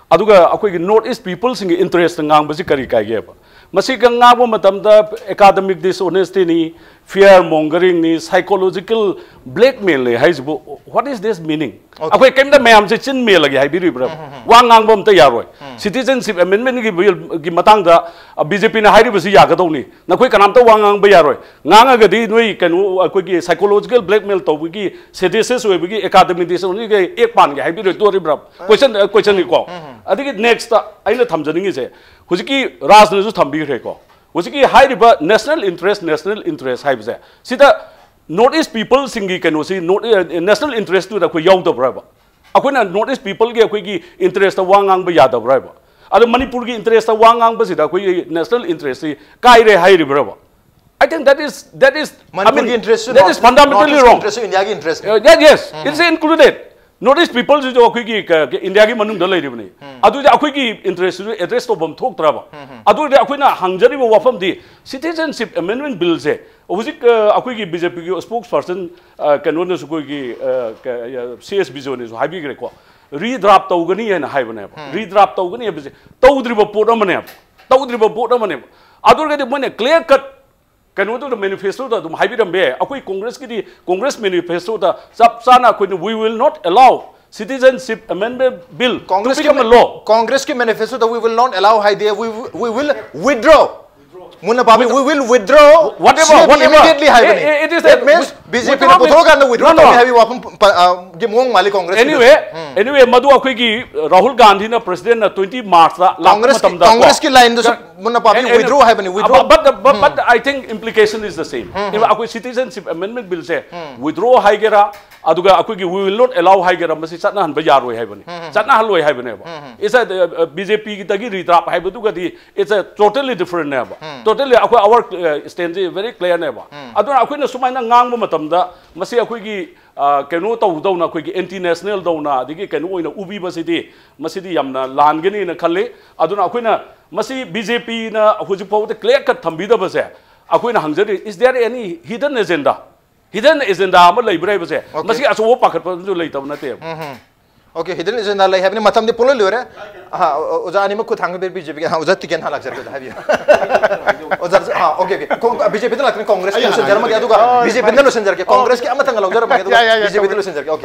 ꯑꯗꯨꯒ ꯑꯩꯈꯣꯏꯒꯤ ꯅꯣꯔꯠ ꯏꯁ ꯄꯤꯄꯜꯁꯤꯡꯒꯤ ꯏꯟꯇꯔꯦꯁꯇ ꯉꯥꯡꯕꯁꯤ ꯀꯔꯤ ꯀꯥꯏꯒꯦꯕ? ꯃꯁꯤꯒ ꯉꯥꯡꯕ ꯃꯇꯝꯗ ꯑꯦꯀꯥꯗꯃꯤꯛ ꯗꯤꯁꯑꯣꯅꯦꯁꯇꯤꯅꯤ, ꯐꯤꯌꯔ ꯃꯣꯡꯒꯔꯤꯡꯅꯤ, ꯁꯥꯏꯀꯣꯂꯣꯖꯤꯀꯦꯜ ꯕ꯭ꯂꯦꯛꯃꯦꯜꯅꯤ ꯍꯥꯏꯁꯤꯕꯨ, what is this meaning? ꯑꯩꯈꯣꯏ ꯀꯩꯝꯇ ꯃꯌꯥꯝꯁꯦ ꯆꯤꯟ ꯃꯦꯜꯂꯒꯦ ꯍꯥꯏꯕꯤꯔꯤꯕ꯭ꯔꯥ? ꯋꯥ ꯉꯥꯡꯕ ꯑꯝꯇ ꯌꯥꯔꯣꯏ꯫ ꯁꯤꯇꯤꯖꯟꯁꯤꯞ ꯑꯦꯃꯦꯟꯃꯦꯟꯒꯤ ꯕꯤꯜꯒꯤ ꯃꯇꯥꯡꯗ ꯕꯤ ꯖꯦ ꯄꯤꯅ ꯍꯥꯏꯔꯤꯕꯁꯤ ꯌꯥꯒꯗꯧꯅꯤ꯫ ꯅꯈꯣꯏ ꯀꯅꯥꯝꯇ ꯋꯥ ꯉꯥꯡꯕ ꯌꯥꯔꯣꯏ꯫ ꯉꯥꯡꯉꯒꯗꯤ ꯅꯣꯏ ꯀꯩꯅꯣ, ꯑꯩꯈꯣꯏꯒꯤ ꯁꯥꯏꯀꯣꯂꯣꯖꯤꯀꯦꯜ ꯕ꯭ꯂꯦꯛꯃꯦꯜ ꯇꯧꯕꯒꯤ, ꯁꯦꯗꯤꯁꯤꯁ ꯑꯣꯏꯕꯒꯤ ꯑꯦꯀꯥꯗꯃꯤꯛ ꯗꯤꯁꯑꯣꯅꯦꯁꯇꯤꯒꯤ ꯑꯦꯛ ꯄꯥꯟꯒꯦ ꯍꯥꯏꯕꯤꯔꯣꯏꯗꯣꯔꯤꯕ꯭ꯔꯥ? ꯀꯣꯏꯁꯟ, ꯀꯣꯏꯁꯟꯅꯤꯀꯣ꯫ ꯑꯗꯒꯤ ꯅꯦꯛꯁꯇ ꯑꯩꯅ ꯊꯝꯖꯅꯤꯡꯉꯤꯁꯦ, ꯍꯧꯖꯤꯛꯀꯤ ꯔꯥꯖꯅꯁꯨ ꯊꯝꯕꯤꯈ꯭ꯔꯦꯀꯣ, ꯍꯧꯖꯤꯛꯀꯤ ꯍꯥꯏꯔꯤꯕ ꯅꯦꯁꯅꯦꯜ ꯏꯟꯇꯔꯦꯁ, ꯅꯦꯁꯅꯦꯜ ꯏꯟꯇꯔꯦꯁ ꯍꯥꯏꯕꯁꯦ, ꯁꯤꯗ ꯅꯣꯔꯠ ꯏꯁ ꯄꯤꯄꯜꯁꯤꯡꯒꯤ ꯀꯩꯅꯣꯁꯤ, ꯅꯣꯔꯠ, ꯅꯦꯁꯅꯦꯜ ꯏꯟꯇꯔꯦꯁꯇꯨꯗ ꯑꯩꯈꯣꯏ ꯌꯥꯎꯗꯕ꯭ꯔꯕ? ꯑꯩꯈꯣꯏꯅ ꯅꯣꯔꯠ ꯏꯁ ꯄꯤꯄꯜꯒꯤ ꯑꯩꯈꯣꯏꯒꯤ ꯏꯟꯇꯔꯦꯁꯇ ꯋꯥ ꯉꯥꯡꯕ ꯌꯥꯗꯕ꯭ꯔꯕ? ꯑꯗꯣ ꯃꯅꯤꯄꯨꯔꯒꯤ ꯏꯟꯇꯔꯦꯁꯇ ꯋꯥ ꯉꯥꯡꯕꯁꯤꯗ ꯑꯩꯈꯣꯏꯒꯤ ꯅꯦꯁꯅꯦꯜ ꯏꯟꯇꯔꯦꯁꯁꯤ ꯀꯥꯏꯔꯦ ꯍꯥꯏꯔꯤꯕ꯭ꯔꯕ? I think that is, that is, I mean, ꯃꯅꯤꯄꯨꯔꯒꯤ interest, that is fundamentally wrong. Interest, ꯏꯟꯗꯤꯌꯥꯒꯤ interest. Uh, yeah, yes, it's included. North east ꯄꯤꯄꯜꯁꯤꯁꯨ ꯑꯩꯈꯣꯏꯒꯤ ꯀ-, ꯀ-, ꯏꯟꯗꯤꯌꯥꯒꯤ ꯃꯅꯨꯡꯗ ꯂꯩꯔꯤꯕꯅꯤ꯫ ꯑꯗꯨꯗꯤ ꯑꯩꯈꯣꯏꯒꯤ ꯏꯟꯇꯔꯦꯁꯇꯨꯁꯨ ꯑꯦꯗ꯭ꯔꯦꯁ ꯇꯧꯐꯝ ꯊꯣꯛꯇ꯭ꯔꯕ? ꯑꯗꯨꯗꯤ ꯑꯩꯈꯣꯏꯅ ꯍꯪꯖꯔꯤꯕ ꯋꯥꯐꯝꯗꯤ, ꯁꯤꯇꯤꯖꯟꯁꯤꯞ ꯑꯦꯃꯦꯟꯃꯦꯟ ꯕꯤꯜꯁꯦ ꯍꯧꯖꯤꯛ, ꯑ, ꯑꯩꯈꯣꯏꯒꯤ ꯕꯤ ꯖꯦ ꯄꯤꯒꯤ ꯁ꯭ꯄꯣꯛꯁ ꯄꯔꯁꯟ, ꯑ, ꯀꯩꯅꯣꯅꯁꯨ, ꯑꯩꯈꯣꯏꯒꯤ, ꯑ, ꯀ-, ꯑ, ꯁꯤ ꯑꯦꯁ ꯕꯤꯖꯣꯅꯁꯨ ꯍꯥꯏꯕꯤꯈ꯭ꯔꯦꯀꯣ, ꯔꯤꯗ꯭ꯔꯥꯐ ꯇꯧꯒꯅꯤ ꯍꯥꯏꯅ ꯍꯥꯏꯕꯅꯦꯕ꯫ ꯔꯤꯗ꯭ꯔꯥꯐ ꯇꯧꯒꯅꯤ ꯍꯥꯏꯕꯁꯦ ꯇꯧꯗ꯭ꯔꯤꯕ ꯄꯣꯠ ꯑꯃꯅꯦꯕ, ꯇꯧꯗ꯭ꯔꯤꯕ ꯄꯣꯠ ꯑꯃꯅꯦꯕ꯫ ꯑꯗꯨ ꯑꯣꯏꯔꯒꯗꯤ ꯃꯣꯏꯅ ꯀ꯭ꯂꯤꯌꯥꯔ ꯀꯠ ꯀꯩꯅꯣꯗꯨꯗ, ꯃꯦꯅꯤꯐꯦꯁꯇꯣꯗ ꯑꯗꯨꯝ ꯍꯥꯏꯕꯤꯔꯝꯕ ꯌꯥꯏ꯫ ꯑꯩꯈꯣꯏ ꯀꯣꯡꯒ꯭ꯔꯦꯁꯀꯤꯗꯤ, ꯀꯣꯡꯒ꯭ꯔꯦꯁ ꯃꯦꯅꯤꯐꯦꯁꯇꯣ ꯆꯞ ꯆꯥꯅ ꯑꯩꯈꯣꯏꯅ "We will not allow citizenship amendment bill to become a law." ꯀꯣꯡꯒ꯭ꯔꯦꯁꯀꯤ ꯃꯦꯅꯤꯐꯦꯁꯇꯣꯗ "We will not allow" ꯍꯥꯏꯗꯦ, "We, we will withdraw"꯫ ꯃꯨꯟꯅ ꯄꯥꯕꯤ, "We will withdraw Whatever, C A B whatever. Immediately" ꯍꯥꯏꯕꯅꯤ꯫ It, it is That that means with-, B J P ꯅ withdraw, ꯄꯨꯊꯣꯛꯑꯀꯥꯟꯗ withdraw No, no. ꯇꯧꯅꯤ ꯍꯥꯏꯕꯒꯤ ꯋꯥꯐꯝ ꯄ-, ꯑ, ꯒꯤ ꯃꯑꯣꯡ ꯃꯥꯜꯂꯤ ꯀꯣꯡꯒ꯭ꯔꯦꯁꯀꯤꯗꯨꯁꯨ꯫ Anyway, anyway, ꯃꯗꯨ ꯑꯩꯈꯣꯏꯒꯤ ꯔꯥꯍꯨꯜ ꯒꯥꯟꯙꯤꯅ ꯄ꯭ꯔꯁꯤꯗꯦꯟꯠꯅ twenty March ꯇ ꯂꯥꯛꯄ ꯀꯣꯡꯒ꯭ꯔꯦꯁꯀꯤ, ꯃꯇꯝꯗ ꯀꯣ, ꯀꯣꯡꯒ꯭ꯔꯦꯁꯀꯤ ꯂꯥꯏꯟꯗꯨꯁꯨ ꯀ-, ꯃꯨꯟꯅ ꯄꯥꯕꯤ, and, and, withdraw ꯍꯥꯏꯕꯅꯤ, withdraw but, ꯇꯧꯅꯤ but, but, ꯍꯥꯏꯕꯅꯤ꯫ but, but I think implication is the same. ꯑꯩꯈꯣꯏ citizenship amendment bill ꯁꯦ withdraw ꯍꯥꯏꯒꯦꯔꯥ, ꯑꯗꯨꯒ ꯑꯩꯈꯣꯏꯒꯤ "We will not allow" ꯍꯥꯏꯒꯦꯔꯥ, ꯃꯁꯤ ꯆꯠꯅꯍꯟꯕ ꯌꯥꯔꯣꯏ ꯍꯥꯏꯕꯅꯤ, ꯆꯠꯅꯍꯜꯂꯣꯏ ꯍꯥꯏꯕꯅꯦꯕ꯫ It's a, uh, uh, BJPꯒꯤꯗꯒꯤ ꯔꯤꯗ꯭ꯔꯥꯞ ꯍꯥꯏꯕꯗꯨꯒꯗꯤ it's a totally differentꯅꯦꯕ꯫ Totally ꯑꯩꯈꯣꯏ our, uh, standꯁꯤ very clearꯅꯦꯕ꯫ ꯑꯗꯨꯅ ꯑꯩꯈꯣꯏꯅ ꯁꯨꯃꯥꯏꯅ ꯉꯥꯡꯕ ꯃꯇꯝꯗ ꯃꯁꯤ ꯑꯩꯈꯣꯏꯒꯤ, uh, ꯀꯩꯅꯣ ꯇꯧꯗꯧꯅ, ꯑꯩꯈꯣꯏꯒꯤ anti national ꯇꯧꯅ, ꯑꯗꯒꯤ ꯀꯩꯅꯣ ꯑꯣꯏꯅ ꯎꯕꯤꯕꯁꯤꯗꯤ ꯃꯁꯤꯗꯤ ꯌꯥꯝꯅ ꯂꯥꯟꯒꯅꯤꯅ ꯈꯜꯂꯤ꯫ ꯑꯗꯨꯅ ꯑꯩꯈꯣꯏꯅ ꯃꯁꯤ BJPꯅ ꯍꯧꯖꯤꯛ ꯐꯥꯎꯕꯗ clear cut ꯊꯝꯕꯤꯗꯕꯁꯦ, ꯑꯩꯈꯣꯏꯅ ꯍꯪꯖꯔꯤ, is there any hidden agenda? Hidden agenda ꯑꯃ ꯂꯩꯕ꯭ꯔꯥ ꯍꯥꯏꯕꯁꯦ? ꯃꯁꯤ ꯑꯆꯧꯕ ꯄꯥꯈꯠꯄ ꯑꯃꯁꯨ ꯂꯩꯇꯕ ꯅꯠꯇꯦꯕ꯫ OK, hidden agenda ꯂꯩ ꯍꯥꯏꯕꯅꯤ꯫ ꯃꯇꯝꯗꯤ ꯄꯨꯡꯂꯣꯏ ꯂꯣꯏꯔꯦ꯫ ꯑꯍꯥ, ꯑꯣ-, ꯑꯣꯖꯥ ꯑꯅꯤꯃꯛ ꯈꯨꯠ ꯊꯥꯡꯒꯠꯄꯤꯔꯦ, BJPꯒꯤ꯫ ꯑꯍꯥ, ꯑꯣꯖꯥ ꯇꯤꯀꯦꯟ ꯍꯥꯟꯅ ꯂꯥꯛꯆꯔꯒꯦ, ꯑꯣꯖꯥ ꯍꯥꯏꯕꯤꯌꯨ꯫ ꯑꯣꯖꯥ, ꯑꯥ, OK, OK꯫ ꯈꯣꯡ-, BJPꯗ ꯂꯥꯛꯇꯅ ꯀꯣꯡꯒ꯭ꯔꯦꯁꯀꯤ ꯂꯣꯏꯁꯤꯟꯖꯔꯝꯃꯒꯦ, ꯑꯗꯨꯒ BJPꯗ ꯂꯣꯏꯁꯤꯟꯖꯔꯒꯦ꯫ ꯀꯣꯡꯒ꯭ꯔꯦꯁꯀꯤ ꯑꯃꯇꯪꯒ ꯂꯧꯖꯔꯝꯃꯒꯦ, ꯑꯗꯨꯒ BJPꯗ ꯂꯣꯏꯁꯤꯟꯖꯔꯒꯦ꯫ OK꯫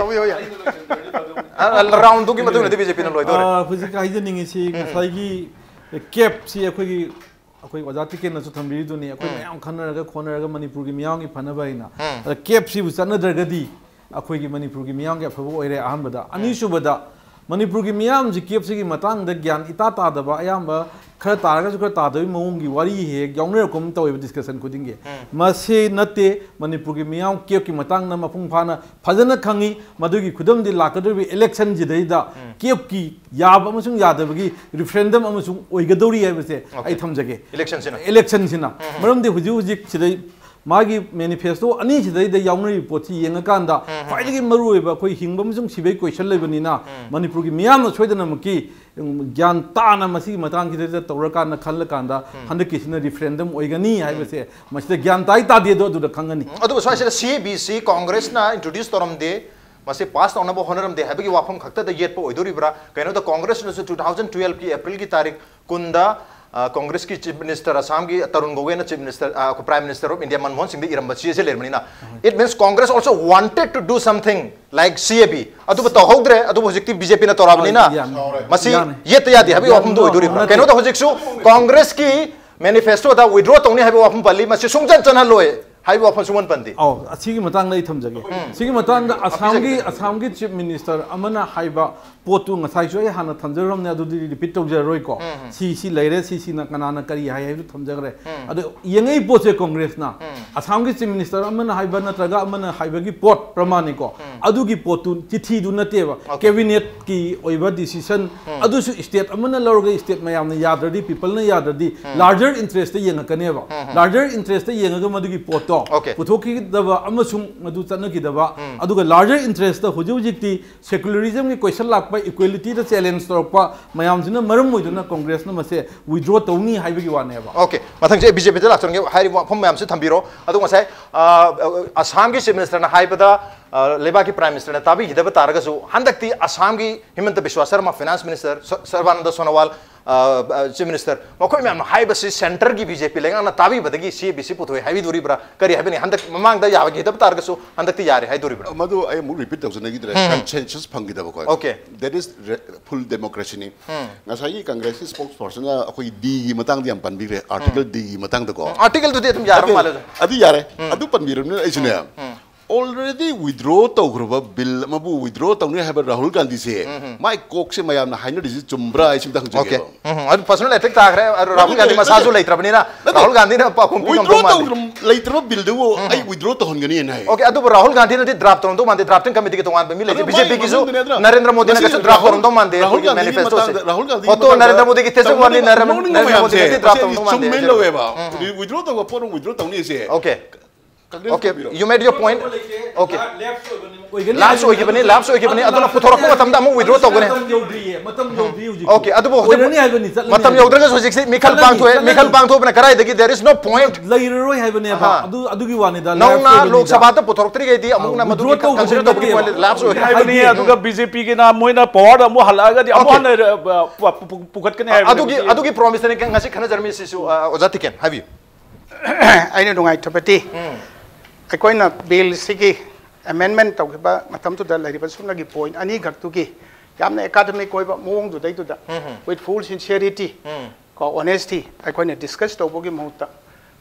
ꯑꯥ, roundꯗꯨꯒꯤ ꯃꯇꯨꯡ ꯏꯟꯅꯗꯤ BJPꯅ ꯂꯣꯏꯗꯧꯔꯦ꯫ ꯑꯥ, ꯍꯧꯖꯤꯛ ꯍꯥꯏꯖꯅꯤꯡꯉꯤꯁꯤ ꯉꯁꯥꯏꯒꯤ ꯀꯦꯞꯁꯤ ꯑꯩꯈꯣꯏꯒꯤ, ꯑꯩꯈꯣꯏ ꯑꯣꯖꯥ ꯇꯤꯀꯦꯟꯅꯁꯨ ꯊꯝꯕꯤꯔꯤꯗꯨꯅꯤ, ꯑꯩꯈꯣꯏ ꯃꯌꯥꯝ ꯈꯟꯅꯔꯒ ꯈꯣꯟꯅꯔꯒ ꯃꯅꯤꯄꯨꯔꯒꯤ ꯃꯤꯌꯥꯝꯒꯤ ꯐꯅꯕ ꯍꯥꯏꯅ꯫ ꯑꯗ ꯀꯦꯞꯁꯤꯕꯨ ꯆꯠꯅꯗ꯭ꯔꯒꯗꯤ ꯑꯩꯈꯣꯏꯒꯤ ꯃꯅꯤꯄꯨꯔꯒꯤ ꯃꯤꯌꯥꯝꯒꯤ ꯑꯐꯕ ꯑꯣꯏꯔꯦ꯫ ꯑꯍꯥꯟꯕꯗ, ꯑꯅꯤꯁꯨꯕꯗ, ꯃꯅꯤꯄꯨꯔꯒꯤ ꯃꯤꯌꯥꯝꯁꯤ ꯀꯦꯞꯁꯤꯒꯤ ꯃꯇꯥꯡꯗ ꯒ꯭ꯌꯥꯟ ꯏꯇꯥ ꯇꯥꯗꯕ, ꯑꯌꯥꯝꯕ ꯈꯔ ꯇꯥꯔꯒꯁꯨ ꯈꯔ ꯇꯥꯗꯕꯒꯤ ꯃꯑꯣꯡꯒꯤ ꯋꯥꯔꯤ ꯍꯦꯛ ꯌꯥꯎꯅꯔꯛꯄ ꯑꯃ ꯇꯧꯋꯦꯕ discussion ꯈꯨꯗꯤꯡꯒꯤ꯫ ꯃꯁꯤ ꯅꯠꯇꯦ, ꯃꯅꯤꯄꯨꯔꯒꯤ ꯃꯤꯌꯥꯝ ꯀꯦꯞꯀꯤ ꯃꯇꯥꯡꯗ ꯃꯄꯨꯡ ꯐꯥꯅ ꯐꯖꯅ ꯈꯪꯉꯤ꯫ ꯃꯗꯨꯒꯤ ꯈꯨꯗꯝꯗꯤ ꯂꯥꯛꯀꯗꯧꯔꯤꯕ electionꯁꯤꯗꯩꯗ ꯀꯦꯞꯀꯤ ꯌꯥꯕ ꯑꯃꯁꯨꯡ ꯌꯥꯗꯕꯒꯤ referendum ꯑꯃꯁꯨꯡ ꯑꯣꯏꯒꯗꯧꯔꯤ ꯍꯥꯏꯕꯁꯦ ꯑꯩ ꯊꯝꯖꯒꯦ꯫ Electionꯁꯤꯅ꯫ Electionꯁꯤꯅ꯫ ꯃꯔꯝꯗꯤ ꯍꯧꯖꯤꯛ ꯍꯧꯖꯤꯛ ꯁꯤꯗꯩ ꯃꯥꯒꯤ manifesto ꯑꯅꯤꯁꯤꯗꯩꯗ ꯌꯥꯎꯅꯔꯤꯕ ꯄꯣꯠꯁꯤ ꯌꯦꯡꯉꯀꯥꯟꯗ ꯈ꯭ꯋꯥꯏꯗꯒꯤ ꯃꯔꯨꯑꯣꯏꯕ ꯑꯩꯈꯣꯏ ꯍꯤꯡꯕ ꯑꯃꯁꯨꯡ ꯁꯤꯕꯒꯤ question ꯂꯩꯕꯅꯤꯅ, ꯃꯅꯤꯄꯨꯔꯒꯤ ꯃꯤꯌꯥꯝꯅ ꯁꯣꯏꯗꯅꯃꯛꯀꯤ, ꯎꯝ, ꯒ꯭ꯌꯥꯟ ꯇꯥꯅ ꯃꯁꯤꯒꯤ ꯃꯇꯥꯡꯁꯤꯗꯩꯗ ꯇꯧꯔꯀꯥꯟꯗ ꯈꯜꯂꯀꯥꯟꯗ ꯍꯟꯗꯛꯀꯤꯁꯤꯅ referendum ꯑꯣꯏꯒꯅꯤ ꯍꯥꯏꯕꯁꯦ ꯃꯁꯤꯗ ꯒ꯭ꯌꯥꯟ ꯇꯥꯏ ꯇꯥꯗꯦꯗꯣ ꯑꯗꯨꯗ ꯈꯪꯒꯅꯤ꯫ ꯑꯗꯨꯕꯨ ꯁ꯭ꯋꯥꯏꯁꯤꯗ CABꯁꯤ ꯀꯣꯡꯒ꯭ꯔꯦꯁꯅ introduce ꯇꯧꯔꯝꯗꯦ, ꯃꯁꯤ pass ꯇꯧꯅꯕ ꯍꯣꯠꯅꯔꯝꯗꯦ ꯍꯥꯏꯕꯒꯤ ꯋꯥꯐꯝ ꯈꯛꯇꯗ ꯌꯦꯠꯄ ꯑꯣꯏꯗꯣꯔꯤꯕ꯭ꯔꯥ? ꯀꯩꯅꯣꯗ ꯀꯣꯡꯒ꯭ꯔꯦꯁꯅꯁꯨ two thousand twelveꯀꯤ Aprilꯒꯤ ꯇꯥꯔꯤꯛ ꯀꯨꯟꯗ, ꯑ, ꯀꯣꯡꯒ꯭ꯔꯦꯁꯀꯤ Chief Minister ꯑꯁꯥꯝꯒꯤ ꯇꯔꯨꯟ ꯒꯣꯒꯣꯏꯅ Chief Minister, ꯑ, Prime Minister of India Manmohan ꯁꯤꯡꯗ ꯏꯔꯝꯕ ꯆꯦ ꯑꯁꯤ ꯂꯩꯔꯕꯅꯤꯅ, it means Congress also wanted to do something like CAB꯫ ꯑꯗꯨꯕꯨ ꯇꯧꯍꯧꯗ꯭ꯔꯦ꯫ ꯑꯗꯨꯕꯨ ꯍꯧꯖꯤꯛꯇꯤ BJPꯅ ꯇꯧꯔꯛꯑꯕꯅꯤꯅ ꯌꯥꯅꯤ꯫ ꯃꯁꯤ ꯌꯥꯅꯤ꯫ ꯌꯦꯠꯇ ꯌꯥꯗꯦ ꯍꯥꯏꯕꯒꯤ ꯌꯥꯅꯤ꯫ ꯋꯥꯐꯝꯗꯨ ꯑꯣꯏꯗꯣꯔꯤꯕ꯭ꯔꯥ? ꯅꯠꯇꯦ꯫ ꯀꯩꯅꯣꯗ ꯍꯧꯖꯤꯛꯁꯨ ꯀꯣꯡꯒ꯭ꯔꯦꯁꯀꯤ manifestoꯗ withdraw ꯇꯧꯅꯤ ꯍꯥꯏꯕ ꯋꯥꯐꯝ ꯄꯜꯂꯤ꯫ ꯃꯁꯤ ꯁꯨꯡꯆꯟ ꯆꯟꯍꯜꯂꯣꯏ꯫ ꯍꯥꯏꯕ ꯋꯥꯐꯝꯁꯨ ꯃꯟ ꯄꯟꯗꯦ꯫ ꯑꯧ, ꯑꯁꯤꯒꯤ ꯃꯇꯥꯡꯗ ꯑꯩ ꯊꯝꯖꯒꯦ꯫ ꯁꯤꯒꯤ ꯃꯇꯥꯡꯗ ꯑꯁꯥꯝꯒꯤ ꯑꯁꯥꯝꯒꯤ ꯆꯤꯐ ꯃꯤꯅꯤꯁꯇꯔ ꯑꯃꯅ ꯍꯥꯏꯕ ꯄꯣꯠꯇꯨ ꯉꯁꯥꯏꯁꯨ ꯑꯩ ꯍꯥꯟꯅ ꯊꯝꯖꯔꯝꯅꯦ, ꯑꯗꯨꯗꯤ ꯔꯤꯄꯤꯠ ꯇꯧꯖꯔꯔꯣꯏꯀꯣ꯫ ꯁꯤ ꯁꯤ ꯂꯩꯔꯦ, ꯁꯤꯁꯤꯅ ꯀꯅꯥꯅ ꯀꯔꯤ ꯍꯥꯏ ꯍꯥꯏꯕꯗꯨ ꯊꯝꯖꯈ꯭ꯔꯦ꯫ ꯑꯗꯣ ꯌꯦꯡꯉꯛꯏ ꯄꯣꯠꯁꯦ ꯀꯣꯡꯒ꯭ꯔꯦꯁꯅ ꯑꯁꯥꯝꯒꯤ ꯆꯤꯐ ꯃꯤꯅꯤꯁꯇꯔ ꯑꯃꯅ ꯍꯥꯏꯕ ꯅꯠꯇ꯭ꯔꯒ ꯑꯃꯅ ꯍꯥꯏꯕꯒꯤ ꯄꯣꯠ ꯄ꯭ꯔꯃꯥꯟꯅꯤꯀꯣ꯫ ꯑꯗꯨꯒꯤ ꯄꯣꯠꯇꯨ ꯆꯤꯊꯤꯗꯨ ꯅꯠꯇꯦꯕ, ꯀꯦꯕꯤꯅꯦꯠꯀꯤ ꯑꯣꯏꯕ ꯗꯤꯁꯤꯖꯟ ꯑꯗꯨꯁꯨ ꯁ꯭ꯇꯦꯠ ꯑꯃꯅ ꯂꯧꯔꯒ ꯁ꯭ꯇꯦꯠ ꯃꯌꯥꯝꯅ ꯌꯥꯗ꯭ꯔꯗꯤ, ꯄꯤꯄꯜꯅ ꯌꯥꯗ꯭ꯔꯗꯤ, ꯂꯥꯔꯖꯔ ꯏꯟꯇꯔꯦꯁꯇ ꯌꯦꯡꯉꯛꯀꯅꯦꯕ꯫ ꯂꯥꯔꯖꯔ ꯏꯟꯇꯔꯦꯁꯇ ꯌꯦꯡꯉꯒ ꯃꯗꯨꯒꯤ ꯄꯣꯠꯇꯣ Okay. ꯄꯨꯊꯣꯛꯈꯤꯗꯕ ꯑꯃꯁꯨꯡ ꯃꯗꯨ ꯆꯠꯅꯈꯤꯗꯕ, ꯑꯗꯨꯒ ꯂꯥꯔꯖꯔ ꯏꯟꯇꯔꯦꯁꯇ ꯍꯧꯖꯤꯛ ꯍꯧꯖꯤꯛꯇꯤ ꯁꯦꯀꯨꯂꯔꯤꯖꯝꯒꯤ ꯀꯣꯏꯁꯟ ꯂꯥꯛꯄ, ꯏꯀ꯭ꯋꯦꯂꯤꯇꯤꯗ ꯆꯦꯂꯦꯟꯖ ꯇꯧꯔꯛꯄ ꯃꯌꯥꯝꯁꯤꯅ ꯃꯔꯝ ꯑꯣꯏꯗꯨꯅ ꯀꯣꯡꯒ꯭ꯔꯦꯁꯅ ꯃꯁꯦ ꯋꯤꯗ꯭ꯔꯣ ꯇꯧꯅꯤ ꯍꯥꯏꯕꯒꯤ ꯋꯥꯅꯦꯕ꯫ ꯑꯣꯀꯦ, ꯃꯊꯪꯁꯦ ꯕꯤ ꯖꯦ ꯄꯤꯗ ꯂꯥꯛꯆꯔꯝꯒꯦ꯫ ꯍꯥꯏꯔꯤꯕ ꯋꯥꯐꯝ ꯃꯌꯥꯝꯁꯤ ꯊꯝꯕꯤꯔꯣ꯫ ꯑꯗꯣ ꯉꯁꯥꯏ ꯑ, ꯑ, ꯑꯁꯥꯝꯒꯤ ꯆꯤꯐ ꯃꯤꯅꯤꯁꯇꯔꯅ ꯍꯥꯏꯕꯗ, ꯑ, ꯂꯩꯕꯥꯛꯀꯤ ꯄ꯭ꯔꯥꯏꯝ ꯃꯤꯅꯤꯁꯇꯔꯅ ꯇꯥꯕꯤꯈꯤꯗꯕ ꯇꯥꯔꯒꯁꯨ ꯍꯟꯗꯛꯇꯤ ꯑꯁꯥꯝꯒꯤ ꯍꯤꯃꯟꯇ ꯕꯤꯁ꯭ꯋꯥ ꯁꯔꯃ, ꯐꯤꯅꯥꯟꯁ ꯃꯤꯅꯤꯁꯇꯔ, ꯁ-, ꯁꯔꯕꯥꯅꯟꯗ ꯁꯣꯅꯣꯋꯥꯜ, ꯑ, ꯑ, ꯆꯤꯐ ꯃꯤꯅꯤꯁꯇꯔ, ꯃꯈꯣꯏ ꯃꯌꯥꯝꯅ ꯍꯥꯏꯕꯁꯤ ꯁꯦꯟꯇꯔꯒꯤ ꯕꯤ ꯖꯦ ꯄꯤ ꯂꯩꯉꯥꯛꯅ ꯇꯥꯕꯤꯕꯗꯒꯤ ꯁꯤ ꯑꯦ ꯕꯤ ꯁꯤ ꯄꯨꯊꯣꯛꯑꯦ ꯍꯥꯏꯕꯤꯗꯣꯔꯤꯕ꯭ꯔꯥ? ꯀꯔꯤ ꯍꯥꯏꯕꯅꯤ? ꯍꯟꯗꯛ ꯃꯃꯥꯡꯗ ꯌꯥꯈꯤꯗꯕ ꯇꯥꯔꯒꯁꯨ ꯍꯟꯗꯛꯇꯤ ꯌꯥꯔꯦ ꯍꯥꯏꯗꯣꯔꯤꯕ꯭ꯔꯥ? ꯃꯗꯨ ꯑꯩ ꯑꯃꯨꯛ ꯔꯤꯄꯤꯠ ꯇꯧꯖꯅꯈꯤꯗ꯭ꯔꯦ꯫ ꯀꯟꯁꯦꯟꯁꯁ ꯐꯪꯈꯤꯗꯕꯀꯣ꯫ Okay. That is full democracyꯅꯤ꯫ ꯉꯁꯥꯏꯒꯤ ꯀꯪꯒ꯭ꯔꯦꯁꯀꯤ ꯁ꯭ꯄꯣꯛꯁ ꯄꯔꯁꯟꯅ ꯑꯩꯈꯣꯏ ꯗꯤꯒꯤ ꯃꯇꯥꯡꯗ ꯌꯥꯝ ꯄꯟꯕꯤꯈ꯭ꯔꯦ, ꯑꯥꯔꯇꯤꯀꯜ ꯗꯤꯒꯤ ꯃꯇꯥꯡꯗꯀꯣ꯫ ꯑꯥꯔꯇꯤꯀꯜꯗꯨꯗꯤ ꯑꯗꯨꯝ ꯌꯥꯔꯕ ꯃꯥꯜꯂꯦ꯫ ꯑꯗꯨ ꯌꯥꯔꯦ꯫ ꯑꯗꯨ ꯄꯟꯕꯤꯔꯕꯅꯤꯅ ꯑꯩꯁꯨꯅꯦ, already withdraw ꯇꯧꯈ꯭ꯔꯕ ꯕꯤꯜ ꯑꯃꯕꯨ ꯋꯤꯗ꯭ꯔꯣ ꯇꯧꯅꯤ ꯍꯥꯏꯕ ꯔꯥꯍꯨꯜ ꯒꯥꯟꯙꯤꯁꯦ, ꯃꯥꯏ ꯀꯣꯛꯁꯦ ꯃꯌꯥꯝꯅ ꯍꯥꯏꯅꯔꯤꯁꯦ ꯆꯨꯝꯕ꯭ꯔꯥ ꯍꯥꯏꯁꯤ ꯑꯝꯇ ꯑꯣꯀꯦ꯫ ꯍꯪꯖꯒꯦꯕ꯫ ꯎꯝ, ꯑꯗꯨ ꯄꯔꯁꯣꯅꯦꯜ ꯑꯦꯇꯦꯛ ꯇꯥꯈ꯭ꯔꯦ꯫ ꯑꯗꯨ ꯔꯥꯍꯨꯜ ꯒꯥꯟꯙꯤ ꯅꯠꯇꯦ, ꯃꯁꯥꯁꯨ ꯅꯠꯇꯦ꯫ ꯂꯩꯇ꯭ꯔꯕꯅꯤꯅ ꯅꯠꯇꯦ, ꯔꯥꯍꯨꯜ ꯒꯥꯟꯙꯤꯅ ꯄꯥꯎꯈꯨꯝ ꯄꯤꯐꯝ withdraw ꯊꯣꯛꯄ ꯃꯥꯟꯗꯦ꯫ ꯇꯧꯗ꯭ꯔ-, ꯂꯩꯇ꯭ꯔꯕ ꯕꯤꯜꯗꯨꯕꯨ ꯑꯩ ꯋꯤꯗ꯭ꯔꯣ ꯇꯧꯍꯟꯒꯅꯤ ꯍꯥꯏ꯫ ꯑꯣꯀꯦ, ꯑꯗꯨꯕꯨ ꯔꯥꯍꯨꯜ ꯒꯥꯟꯙꯤꯅꯗꯤ ꯗ꯭ꯔꯥꯐ ꯇꯧꯔꯝꯗꯧ ꯃꯥꯟꯗꯦ꯫ ꯗ꯭ꯔꯥꯐꯇꯤꯡ ꯀꯃꯤꯇꯤꯒꯤ ꯇꯣꯉꯥꯟꯕ ꯃꯤ ꯂꯩꯇꯦ꯫ ꯑꯗꯨ ꯕꯤ ꯖꯦ ꯄꯤꯒꯤꯁꯨ ꯃꯥꯒꯤ ꯃꯅꯨꯡꯗꯅꯦ, ꯑꯗꯨꯅ ꯅꯔꯦꯟꯗ꯭ꯔ ꯃꯣꯗꯤꯅ ꯉꯁꯤ ꯀꯩꯁꯨ ꯔꯥꯍꯨꯜ, ꯗ꯭ꯔꯥꯐ ꯇꯧꯔꯝꯗꯧ ꯃꯥꯟꯗꯦ꯫ ꯔꯥꯍꯨꯜ ꯑꯩꯈꯣꯏꯒꯤ ꯒꯥꯟꯙꯤꯒꯤ ꯃꯦꯅꯤꯐꯦꯁꯇꯣꯁꯦ꯫ ꯃꯇꯥꯡꯗ, ꯔꯥꯍꯨꯜ ꯒꯥꯟꯙꯤꯒꯤ ꯐꯣꯇꯣ ꯃꯇꯥꯡꯗ ꯅꯔꯦꯟꯗ꯭ꯔ ꯃꯣꯗꯤꯒꯤ ꯊꯦꯁ ꯇꯧꯔꯝꯗꯧ ꯋꯥꯟꯗꯤ ꯃꯥꯟꯗꯦ꯫ ꯅꯔꯦꯟꯗ꯭ꯔ ꯅꯣꯛꯅꯤꯡꯕ ꯃꯣꯗꯤꯅꯗꯤ ꯃꯌꯥꯝꯁꯦ ꯗ꯭ꯔꯥꯐ ꯑꯁꯤ ꯇꯧꯔꯝꯗꯧ ꯃꯥꯟꯗꯦ꯫ ꯆꯨꯝꯃꯦꯅ ꯂꯧꯋꯦꯕ꯫ ꯋꯤꯗ꯭ꯔꯣ ꯇꯧꯕ ꯄꯣꯠ ꯑꯃ ꯋꯤꯗ꯭ꯔꯣ ꯇꯧꯅꯤ ꯍꯥꯏꯁꯦ꯫ ꯑꯣꯀꯦ꯫ ꯀꯪꯒ꯭ꯔꯦꯁ ꯑꯣꯀꯦ, ꯇꯧꯕꯤꯔꯣ꯫ you made your point. Okay. Lapse ꯑꯣꯏꯕꯅꯦ꯫ ꯂꯥꯞꯁ ꯑꯣꯏꯈꯤꯕꯅꯤ, ꯂꯥꯞꯁ ꯑꯣꯏꯈꯤꯕꯅꯤ꯫ ꯑꯗꯨꯅ ꯄꯨꯊꯣꯔꯛꯄ ꯃꯇꯝꯗ ꯑꯃꯨꯛ ꯋꯤꯗ꯭ꯔꯣ ꯇꯧꯒꯅꯤ꯫ ꯃꯇꯝ ꯌꯧꯗ꯭ꯔꯤꯌꯦ, ꯃꯇꯝ ꯌꯧꯗ꯭ꯔꯤ ꯍꯧꯖꯤꯛ꯫ ꯑꯣꯀꯦ, ꯑꯗꯨꯕꯨ ꯍꯧꯖꯤꯛ ꯑꯣꯏꯔꯅꯤ ꯍꯥꯏꯕꯅꯤ, ꯆꯠꯂꯅꯤ ꯃꯇꯝ ꯍꯥꯏꯕꯅꯤ꯫ ꯌꯧꯗ꯭ꯔꯒꯁꯨ ꯍꯧꯖꯤꯛꯁꯤ ꯃꯤꯈꯜ ꯆꯠꯂꯅꯤ, ꯄꯥꯡꯊꯣꯛꯑꯦ, ꯆꯠꯂꯅꯤ꯫ ꯃꯤꯈꯜ ꯄꯥꯡꯊꯣꯛꯄꯅ ꯀꯗꯥꯏꯗꯒꯤ there is no point. ꯂꯩꯔꯔꯣꯏ ꯍꯥꯏꯕꯅꯦꯕ꯫ ꯑꯍꯥ꯫ ꯑꯗꯨ, ꯑꯗꯨꯒꯤ ꯋꯥꯅꯤꯗ, ꯅꯧꯅ ꯂꯥꯞꯁ ꯑꯣꯏꯕꯅꯤꯗ꯫ ꯂꯣꯛ ꯁꯚꯥꯗ ꯄꯨꯊꯣꯔꯛꯇ꯭ꯔꯤꯉꯩꯗꯤ ꯑꯃꯨꯛꯅ ꯑꯥ, ꯃꯗꯨꯒꯤ withdraw ꯇꯧꯕꯗꯤ consider ꯇꯧꯕꯒꯤ ꯅꯠꯇꯦꯕ꯫ point ꯂꯥꯞꯁ ꯑꯣꯏꯔꯦ꯫ ꯍꯥꯏꯕꯅꯤ꯫ ꯍꯥꯏꯗꯤ꯫ ꯑꯗꯨꯒ ꯕꯤ ꯖꯦ ꯄꯤꯒꯤꯅ ꯃꯣꯏꯅ ꯄꯋꯥꯔꯗ ꯑꯃꯨꯛ ꯍꯜꯂꯛꯑꯒꯗꯤ ꯑꯃꯨꯛ Okay. ꯍꯟꯅ ꯑ, ꯄ-, ꯄ-, ꯄꯨꯈꯠꯀꯅꯤ ꯍꯥꯏꯕꯅꯤ꯫ ꯑꯗꯨꯒꯤ, ꯑꯗꯨꯒꯤ ꯄ꯭ꯔꯣꯃꯤꯁꯇꯅꯤ ꯉꯁꯤ ꯈꯟꯅꯖꯔꯝꯃꯤꯁꯤꯁꯨ, ꯑ, ꯑꯣꯖꯥ ꯇꯤꯀꯦꯟ, ꯍꯥꯏꯕꯤꯌꯨ꯫ ꯑꯩꯅ ꯅꯨꯡꯉꯥꯏꯇꯕꯗꯤ ꯑꯩꯈꯣꯏꯅ ꯕꯤꯜꯁꯤꯒꯤ ꯑꯦꯃꯦꯟꯃꯦꯟ ꯇꯧꯈꯤꯕ ꯃꯇꯝꯗꯨꯗ ꯂꯩꯔꯤꯕ ꯁꯨꯞꯅꯒꯤ ꯄꯣꯏꯟ ꯑꯅꯤꯈꯛꯇꯨꯒꯤ ꯌꯥꯝꯅ ꯑꯦꯀꯥꯗꯃꯤꯛ ꯑꯣꯏꯕ ꯃꯑꯣꯡꯗꯨꯗꯩꯗꯨꯗ with full sincerity ꯀꯣ ꯑꯣꯅꯦꯁꯇꯤ ꯑꯩꯈꯣꯏꯅ ꯗꯤꯁꯀꯁ ꯇꯧꯕꯒꯤ ꯃꯍꯨꯠꯇ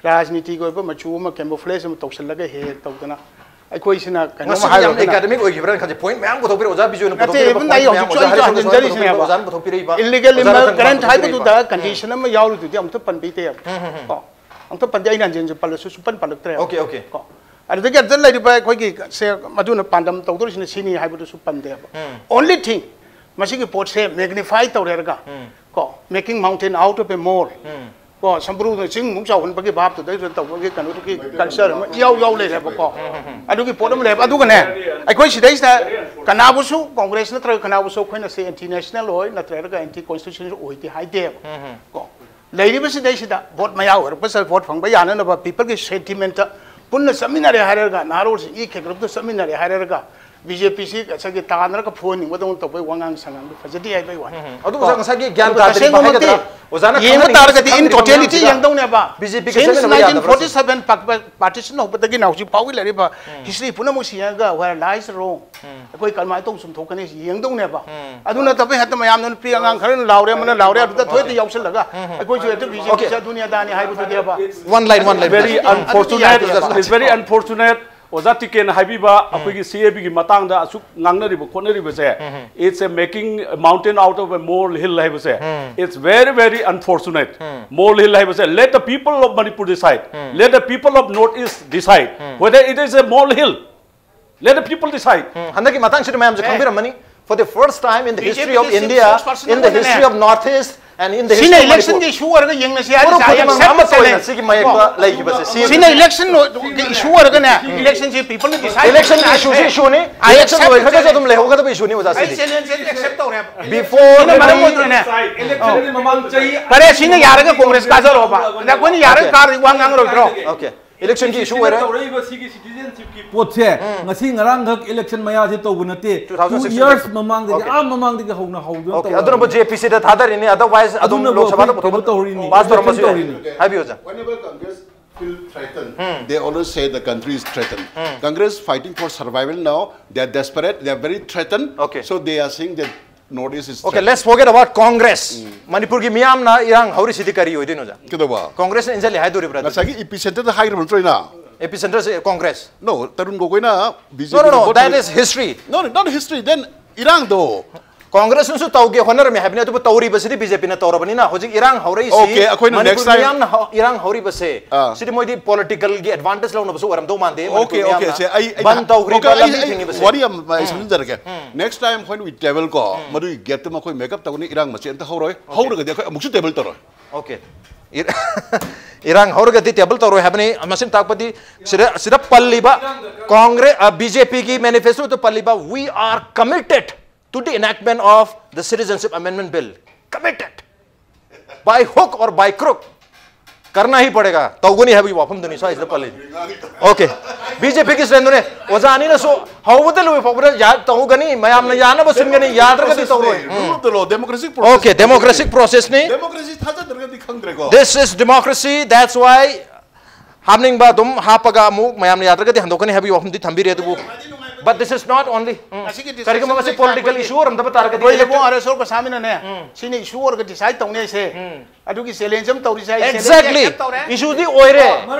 ꯔꯥꯖꯅꯤꯇꯤꯒꯤ ꯑꯣꯏꯕ ꯃꯆꯨ ꯑꯃ, camouflage ꯑꯃ ꯇꯧꯁꯤꯜꯂꯒ ꯍꯦꯛ ꯍꯦꯛ ꯇꯧꯗꯅ ꯑꯩꯈꯣꯏꯁꯤꯅ ꯀꯩꯅꯣꯝ ꯃꯁꯤ ꯌꯥꯝ ꯍꯥꯏꯔꯨꯗꯅ ꯑꯦꯀꯥꯗꯃꯤꯛ ꯑꯣꯏꯈꯤꯕ꯭ꯔꯥꯅ ꯈꯜꯂꯤ꯫ ꯄꯣꯏꯟꯠ ꯃꯌꯥꯝ ꯄꯨꯊꯣꯛꯄꯤꯔꯛꯑꯦ ꯑꯣꯖꯥ ꯕꯤꯖꯣꯏꯅ ꯅꯠꯇꯦ, ꯄꯨꯊꯣꯛꯄꯤꯔꯛꯄ even ꯑꯩ ꯄꯣꯏꯟꯠ ꯃꯌꯥꯝ, ꯍꯧꯖꯤꯛꯁꯨ ꯑꯣꯖꯥ ꯑꯩꯁꯨ ꯍꯔꯤꯁꯟꯗ꯭ꯔꯁꯨ ꯍꯟꯖꯤꯟꯖꯔꯤꯁꯤꯅꯦꯕ꯫ ꯄꯨꯊꯣꯛꯄꯤꯔꯛꯄ, ꯑꯣꯖꯥꯅ ꯄꯨꯊꯣꯛꯄꯤꯔꯛꯏꯕ, Illegal ꯑꯣꯖꯥꯅ immigrant ꯈꯪꯕ ꯍꯥꯏꯕꯗꯨꯗ ꯄꯨꯊꯣꯛꯄꯤꯔꯛꯏꯕ꯫ condition ꯑꯃ ꯌꯥꯎꯔꯤꯗꯨꯗꯤ ꯑꯃꯨꯛꯇ ꯄꯟꯕꯤꯗꯦꯕ꯫ ꯀꯣ, ꯑꯃꯨꯛꯇ ꯄꯟꯗꯦ, ꯑꯩꯅ ꯍꯟꯖꯤꯟ ꯍꯟꯖꯤꯟ ꯄꯜꯂꯁꯨ ꯁꯨꯄꯟ ꯄꯜꯂꯛꯇ꯭ꯔꯦꯕ꯫ Okay, okay. ꯀꯣ, ꯑꯗꯨꯗꯒꯤ ꯑꯗꯨꯗ ꯂꯩꯔꯤꯕ ꯑꯩꯈꯣꯏꯒꯤ ꯁꯦ ꯃꯗꯨꯅ ꯄꯥꯟꯗꯝ ꯇꯧꯗꯣꯔꯤꯁꯤꯅ ꯁꯤꯅꯤ ꯍꯥꯏꯕꯗꯨꯁꯨ ꯄꯟꯗꯦꯕ꯫ Only thing, ꯃꯁꯤꯒꯤ ꯄꯣꯠꯁꯦ magnify ꯇꯧꯔꯦꯔꯒ, ꯀꯣ, making mountain out of a mole, ꯀꯣ, ꯁꯝꯕ꯭ꯔꯨꯅ ꯆꯤꯡꯃꯨꯛ ꯆꯥꯎꯍꯟꯕꯒꯤ ꯚꯥꯞꯇꯨꯗꯩꯗꯨꯗ ꯇꯧꯕꯒꯤ ꯀꯩꯅꯣꯗꯨꯒꯤ culture ꯑꯃ ꯏꯌꯥꯎ ꯌꯥꯎ ꯂꯩꯔꯦꯕꯀꯣ꯫ ꯑꯗꯨꯒꯤ ꯄꯣꯠ ꯑꯃ ꯂꯩꯕ꯫ ꯑꯗꯨꯒꯅꯦ, ꯑꯩꯈꯣꯏ ꯁꯤꯗꯩꯁꯤꯗ ꯀꯅꯥꯕꯨꯁꯨ, ꯀꯣꯡꯒ꯭ꯔꯦꯁ ꯅꯠꯇ꯭ꯔꯒ ꯀꯅꯥꯕꯨꯁꯨ ꯑꯩꯈꯣꯏꯅ ꯁꯤ anti national ꯑꯣꯏ ꯅꯠꯇ꯭ꯔꯒ anti constitutional ꯑꯣꯏꯗꯦ ꯍꯥꯏꯗꯦꯕ꯫ ꯀꯣ, ꯂꯩꯔꯤꯕꯁꯤꯗꯩꯁꯤꯗ ꯚꯣꯠ ꯃꯌꯥ ꯑꯣꯏꯔꯛꯄꯁꯤꯗ ꯚꯣꯠ ꯐꯪꯕ ꯌꯥꯅꯅꯕ peopleꯒꯤ sentimentꯇ ꯄꯨꯟꯅ ꯆꯠꯃꯤꯟꯅꯔꯦ ꯍꯥꯏꯔꯒ, ꯅꯍꯥꯔꯣꯜꯁꯤꯡ ꯏ ꯈꯦꯒ꯭ꯔꯨꯞꯇ ꯆꯠꯃꯤꯟꯅꯔꯦ ꯍꯥꯏꯔꯒ, BJPꯁꯤ ꯉꯁꯥꯏꯒꯤ ꯇꯥꯟꯅꯔꯒ ꯐꯨꯍꯟꯅꯤꯡꯕꯗꯧꯅ ꯇꯧꯕꯩ ꯋꯥꯉꯥꯡ ꯁꯉꯥꯡꯗꯣ ꯐꯖꯗꯦ ꯍꯥꯏꯕꯩ ꯋꯥꯅꯤ꯫ ꯑꯗꯨꯕꯨ ꯑꯣꯖꯥ ꯉꯁꯥꯏꯒꯤ ꯒ꯭ꯌꯥꯟ ꯑꯗꯨ ꯇꯥꯗ꯭ꯔꯤꯕ ꯇꯁꯦꯡꯅꯃꯛꯇꯤ ꯍꯥꯏꯒꯗ꯭ꯔꯥ? ꯑꯣꯖꯥꯅ ꯌꯦꯡꯕ ꯈꯪꯍꯟꯅꯤꯡꯕ ꯇꯥꯔꯒꯗꯤ in ꯈꯪꯗ꯭ꯔꯤꯕ totality ꯃꯌꯥꯝꯁꯤꯗ ꯌꯦꯡꯗꯧꯅꯦꯕ꯫ BJPꯒꯤ Since ꯆꯠꯃꯤꯟꯅꯕ ꯌꯥꯗꯕ꯭ꯔꯥ ꯁꯤꯅꯤ? nineteen forty-seven partition ꯍꯧꯕꯗꯒꯤꯅ ꯍꯧꯖꯤꯛ ꯐꯥꯎꯒꯤ ꯂꯩꯔꯤꯕ history ꯄꯨꯝꯅꯃꯛꯁꯤ ꯌꯦꯡꯉꯒ where lies wrong, ꯑꯩꯈꯣꯏ ꯀꯔꯝꯍꯥꯏꯅ ꯇꯧ ꯆꯨꯝꯊꯣꯛꯀꯅꯤ ꯁꯤ ꯌꯦꯡꯗꯧꯅꯦꯕ꯫ ꯑꯗꯨ ꯅꯠꯇꯕ ꯍꯦꯛꯇ ꯃꯌꯥꯝꯅ ꯅꯨꯄꯤ ꯑꯉꯥꯡ ꯈꯔꯅ ꯂꯥꯎꯔꯦ, ꯑꯃꯅ ꯂꯥꯎꯔꯦ, ꯑꯗꯨꯗ ꯊꯣꯏꯗ ꯌꯥꯎꯁꯜꯂꯒ ꯑꯩꯈꯣꯏꯁꯨ ꯍꯦꯛꯇ BJPꯁꯦ ꯑꯗꯨꯅꯤ ꯑꯗꯥꯅꯤ ꯍꯥꯏꯕꯗꯨꯗꯤꯕ꯫ One line, one line. Very ꯑꯗꯨꯗꯤ unfortunate. ꯌꯥꯗꯦꯕ꯫ It's very unfortunate. ꯑꯣꯖꯥ ꯇꯤꯀꯦꯟ ꯍꯥꯏꯕꯤꯕ ꯑꯩꯈꯣꯏꯒꯤ CABꯒꯤ ꯃꯇꯥꯡꯗ ꯑꯁꯨꯛ ꯉꯥꯡꯅꯔꯤꯕ ꯈꯣꯠꯅꯔꯤꯕꯁꯦ, it's a making a mountain out of a molehill ꯍꯥꯏꯕꯁꯦ, it's very very unfortunate. Molehill ꯍꯥꯏꯕꯁꯦ, let the people of Manipur decide, let the people of North East decide whether it is a molehill. Let the people decide. ꯎꯝ, ꯍꯟꯗꯛꯀꯤ ꯃꯇꯥꯡꯁꯤꯗ ꯃꯌꯥꯝꯁꯦ ꯈꯪꯕꯤꯔꯝꯃꯅꯤ. For the first time in the history of BJPꯒꯤ India, spokesperson in the ꯑꯃꯅꯅꯦ, history of Northeast and in the ꯁꯤꯅ history of electionꯒꯤ Manipur, issue ꯑꯣꯏꯔꯒ ꯌꯦꯡꯅꯁꯤ ꯍꯥꯏꯔꯤ ꯄꯨꯔꯥ ꯁꯥꯏ, ꯈꯨꯗꯤꯡꯃꯛ accept ꯑꯃꯠꯇ ꯑꯣꯏꯅ ꯇꯧꯁꯜꯂꯦ꯫ ꯁꯤꯒꯤ ꯃꯥꯌꯣꯛꯇ ꯂꯩꯈꯤꯕꯁꯦ ꯁꯤ ꯁꯤꯅ electionꯒꯤ issue ꯑꯣꯏꯔꯒꯅꯦ, electionꯁꯤ peopleꯅ decide Electionꯒꯤ ꯇꯧꯁꯜꯂꯦ꯫ issueꯁꯤ issueꯅꯤ. I Election accept ꯂꯣꯏꯈ꯭ꯔꯒꯁꯨ ꯇꯧꯁꯜꯂꯦ꯫ ꯑꯗꯨꯝ ꯂꯩꯍꯧꯒꯗꯕ issueꯅꯤ ꯑꯣꯖꯥ ꯑꯩ ꯁꯤꯗꯤ. challenge accept ꯇꯧꯔꯦꯕ꯫ Before ꯁꯤꯅ ꯃꯔꯝ the ꯑꯣꯏꯗꯨꯅꯅꯦ꯫ Election ꯃꯃꯥꯡ ꯆꯍꯤ ꯐꯔꯦ, ꯁꯤꯅ ꯌꯥꯔꯒ ꯀꯣꯡꯒ꯭ꯔꯦꯁ ꯀꯥꯖꯔꯛꯑꯣꯕ꯫ ꯑꯗ ꯑꯩꯈꯣꯏꯅ ꯌꯥꯔꯒ ꯀꯥꯔꯗꯤ ꯋꯥ ꯉꯥꯡꯉꯔꯣꯏꯗ꯭ꯔꯣ? Okay. Electionꯒꯤ issue ꯑꯣꯏꯔꯦ. ꯇꯧꯔꯛꯏꯕ ꯁꯤꯒꯤ citizenshipꯀꯤ ꯄꯣꯠꯁꯦ ꯉꯁꯤ ꯉꯔꯥꯡꯈꯛ election ꯃꯌꯥꯁꯦ ꯇꯧꯕ ꯅꯠꯇꯦ. Two thousand sixteen. Years ꯃꯃꯥꯡꯗꯒꯤ, Okay. ꯑꯥ ꯃꯃꯥꯡꯗꯒꯤ ꯍꯧꯅ ꯍꯧꯗꯅ Okay. ꯇꯧꯔꯛꯑꯕꯅꯤ. ꯑꯗꯨꯅꯕꯨ JPCꯗ ꯊꯥꯗꯔꯤꯅꯤ. Otherwise ꯑꯗꯨꯝ ꯑꯗꯨꯅꯕꯨ ꯂꯣꯛ ꯁꯚꯥꯗ ꯑꯩꯈꯣꯏ ꯀꯩꯅꯣ ꯄꯨꯊꯣꯛꯄ ꯇꯧꯔꯤꯅꯤ. pass ꯇꯧꯔꯝꯕꯁꯨ ꯌꯥꯏ. Election ꯇꯧꯔꯤꯅꯤ. ꯍꯥꯏꯕꯤꯌꯨ ꯑꯣꯖꯥ. Whenever Congress feel threatened, they always say the country is threatened. Congress fighting for survival now. They are desperate. They are very threatened. Okay. So they are saying that North East is Okay, let's forget about Congress. ꯃꯅꯤꯄꯨꯔꯒꯤ ꯃꯤꯌꯥꯝꯅ ꯏꯔꯥꯡ ꯍꯧꯔꯤꯁꯤꯗꯤ ꯀꯔꯤ ꯑꯣꯏꯗꯣꯏꯅꯣ, ꯑꯣꯖꯥ? ꯀꯩꯗꯧꯕ? ꯀꯣꯡꯒ꯭ꯔꯦꯁꯅ ꯏꯟꯖꯜꯂꯤ ꯍꯥꯏꯗꯣꯔꯤꯕ꯭ꯔꯥ? ꯉꯁꯥꯏꯒꯤ ꯏꯄꯤ ꯁꯦꯟꯇꯔꯗ ꯍꯥꯏꯈ꯭ꯔꯕ ꯅꯠꯇ꯭ꯔꯣ ꯑꯩꯅ? ꯑꯦꯄꯤ ꯁꯦꯟꯇꯔꯁꯦ ꯀꯣꯡꯒ꯭ꯔꯦꯁ? No, ꯇꯔꯨꯟ ꯒꯣꯒꯣꯏꯅ No, no, no, that is history. No, not history. Then ꯏꯔꯥꯡꯗꯣ ꯀꯣꯡꯒ꯭ꯔꯦꯁꯅꯁꯨ ꯇꯧꯒꯦ ꯍꯣꯠꯅꯔꯝꯃꯤ ꯍꯥꯏꯕꯅꯤ, ꯑꯗꯨꯕꯨ ꯇꯧꯔꯤꯕꯁꯤꯗꯤ ꯕꯤ ꯖꯦ ꯄꯤꯅ ꯇꯧꯔꯕꯅꯤꯅ ꯍꯧꯖꯤꯛ ꯏꯔꯥꯡ ꯍꯧꯔꯛꯏꯁꯤ Okay, ꯑꯩꯈꯣꯏꯅ next ꯃꯅꯤꯄꯨꯔ time ꯃꯤꯌꯥꯝꯅ ꯍꯧ- ꯏꯔꯥꯡ ꯍꯧꯔꯤꯕꯁꯦ ꯑꯥ. ꯁꯤꯗꯤ ꯃꯣꯏꯗꯤ ꯄꯣꯂꯤꯇꯤꯀꯦꯜꯒꯤ ꯑꯦꯗꯚꯥꯟꯇꯦꯖ ꯂꯧꯅꯕꯁꯨ ꯑꯣꯏꯔꯝꯗꯧ ꯃꯥꯟꯗꯦ꯫ ꯃꯅꯤꯄꯨꯔ Okay, okay, ꯃꯤꯌꯥꯝꯅ ꯁꯦ ꯑꯩ ꯑꯩ ꯕꯟ ꯇꯧꯈ꯭ꯔꯤꯕ okay, ꯑꯩ- ꯂꯝꯕꯤ ꯑꯩ ꯊꯤꯡꯉꯤꯕꯁꯦ꯫ ꯋꯥꯔꯤ ꯑꯃ ꯑꯩ ꯁꯝꯖꯤꯟꯖꯔꯒꯦ. Next time when we travel ꯀꯣ ꯃꯗꯨꯒꯤ ꯒꯦꯠꯇꯨ ꯃꯈꯣꯏ ꯃꯦꯀꯞ ꯇꯧꯒꯅꯤ, ꯏꯔꯥꯡ ꯃꯆꯦ ꯑꯝꯇ ꯍꯧꯔꯣꯏ, ꯍꯧꯔꯒꯗꯤ ꯑꯩꯈꯣꯏ ꯑꯃꯨꯛꯁꯨ ꯇꯦꯕꯜ ꯇꯧꯔꯣꯏ. Okay. ꯏꯔ- ꯏꯔꯥꯡ ꯍꯧꯔꯒꯗꯤ ꯇꯦꯕꯜ ꯇꯧꯔꯣꯏ ꯍꯥꯏꯕꯅꯤ꯫ ꯃꯁꯤꯅ ꯇꯥꯛꯄꯗꯤ ꯁꯤꯗ ꯁꯤꯗ ꯄꯜꯂꯤꯕ ꯀꯣꯡꯒ꯭ꯔꯦꯁ, ꯕꯤ ꯖꯦ ꯄꯤꯒꯤ ꯃꯦꯅꯤꯐꯦꯁꯇꯣꯗ ꯄꯜꯂꯤꯕ "We are committed to the enactment of the Citizenship Amendment Bill." Committed. By hook or by crook. करना ही पड़ेगा. ꯇꯧꯒꯅꯤ ꯍꯥꯏꯕꯒꯤ ꯋꯥꯐꯝꯗꯨꯅꯤ ꯁ꯭ꯋꯥꯏꯁꯤꯗ ꯄꯜꯂꯤ꯫ Okay. ꯕꯤ ꯖꯦ ꯄꯤꯒꯤ ꯁ꯭ꯇꯦꯟꯗꯨꯅꯦ꯫ ꯑꯣꯖꯥ ꯑꯅꯤꯅꯁꯨ ꯍꯧꯕꯗ ꯂꯣꯏꯕ ꯐꯥꯎꯕꯗ ꯌꯥ- ꯇꯧꯒꯅꯤ, ꯃꯌꯥꯝꯅ ꯌꯥꯅꯕ ꯁꯤꯟꯒꯅꯤ, ꯌꯥꯗ꯭ꯔꯒꯗꯤ ꯇꯧꯔꯣꯏ꯫ Rule of the law, democratic process. Okay, democratic process ꯅꯤ. Democracy ꯊꯥꯖꯗ꯭ꯔꯒꯗꯤ ꯈꯪꯗ꯭ꯔꯦꯀꯣ. This is democracy, that's why ꯍꯥꯞꯅꯤꯡꯕ ꯑꯗꯨꯝ ꯍꯥꯞꯄꯒ ꯑꯃꯨꯛ ꯃꯌꯥꯝꯅ ꯌꯥꯗ꯭ꯔꯒꯗꯤ ꯍꯟꯗꯣꯛꯀꯅꯤ ꯍꯥꯏꯕꯒꯤ ꯋꯥꯐꯝꯗꯤ ꯊꯝꯕꯤꯔꯦ, ꯑꯗꯨꯕꯨ but this is not only. ꯎꯝ. ꯉꯁꯤꯒꯤ discussion ꯀꯔꯤꯒꯨꯝꯕ ꯃꯁꯤ ꯁꯦ political ꯑꯩꯈꯣꯏꯒꯤ issue ꯑꯣꯏꯔꯝꯗꯕ ꯇꯥꯔꯒꯗꯤ ꯑꯩꯈꯣꯏ ꯏꯕꯨꯡ ꯑꯥꯔ ꯑꯦꯁ ꯑꯣ ꯀꯁꯥꯃꯤꯅꯅꯦ, ꯁꯤꯅ issue ꯑꯣꯏꯔꯒ decide ꯇꯧꯅꯤ ꯍꯥꯏꯁꯦ, ꯑꯗꯨꯒꯤ challenge ꯑꯃ ꯇꯧꯔꯤꯁꯦ ꯑꯩ challenge Exactly. accept ꯇꯧꯔꯦ. Issue ꯗꯤ ꯑꯣꯏꯔꯦ.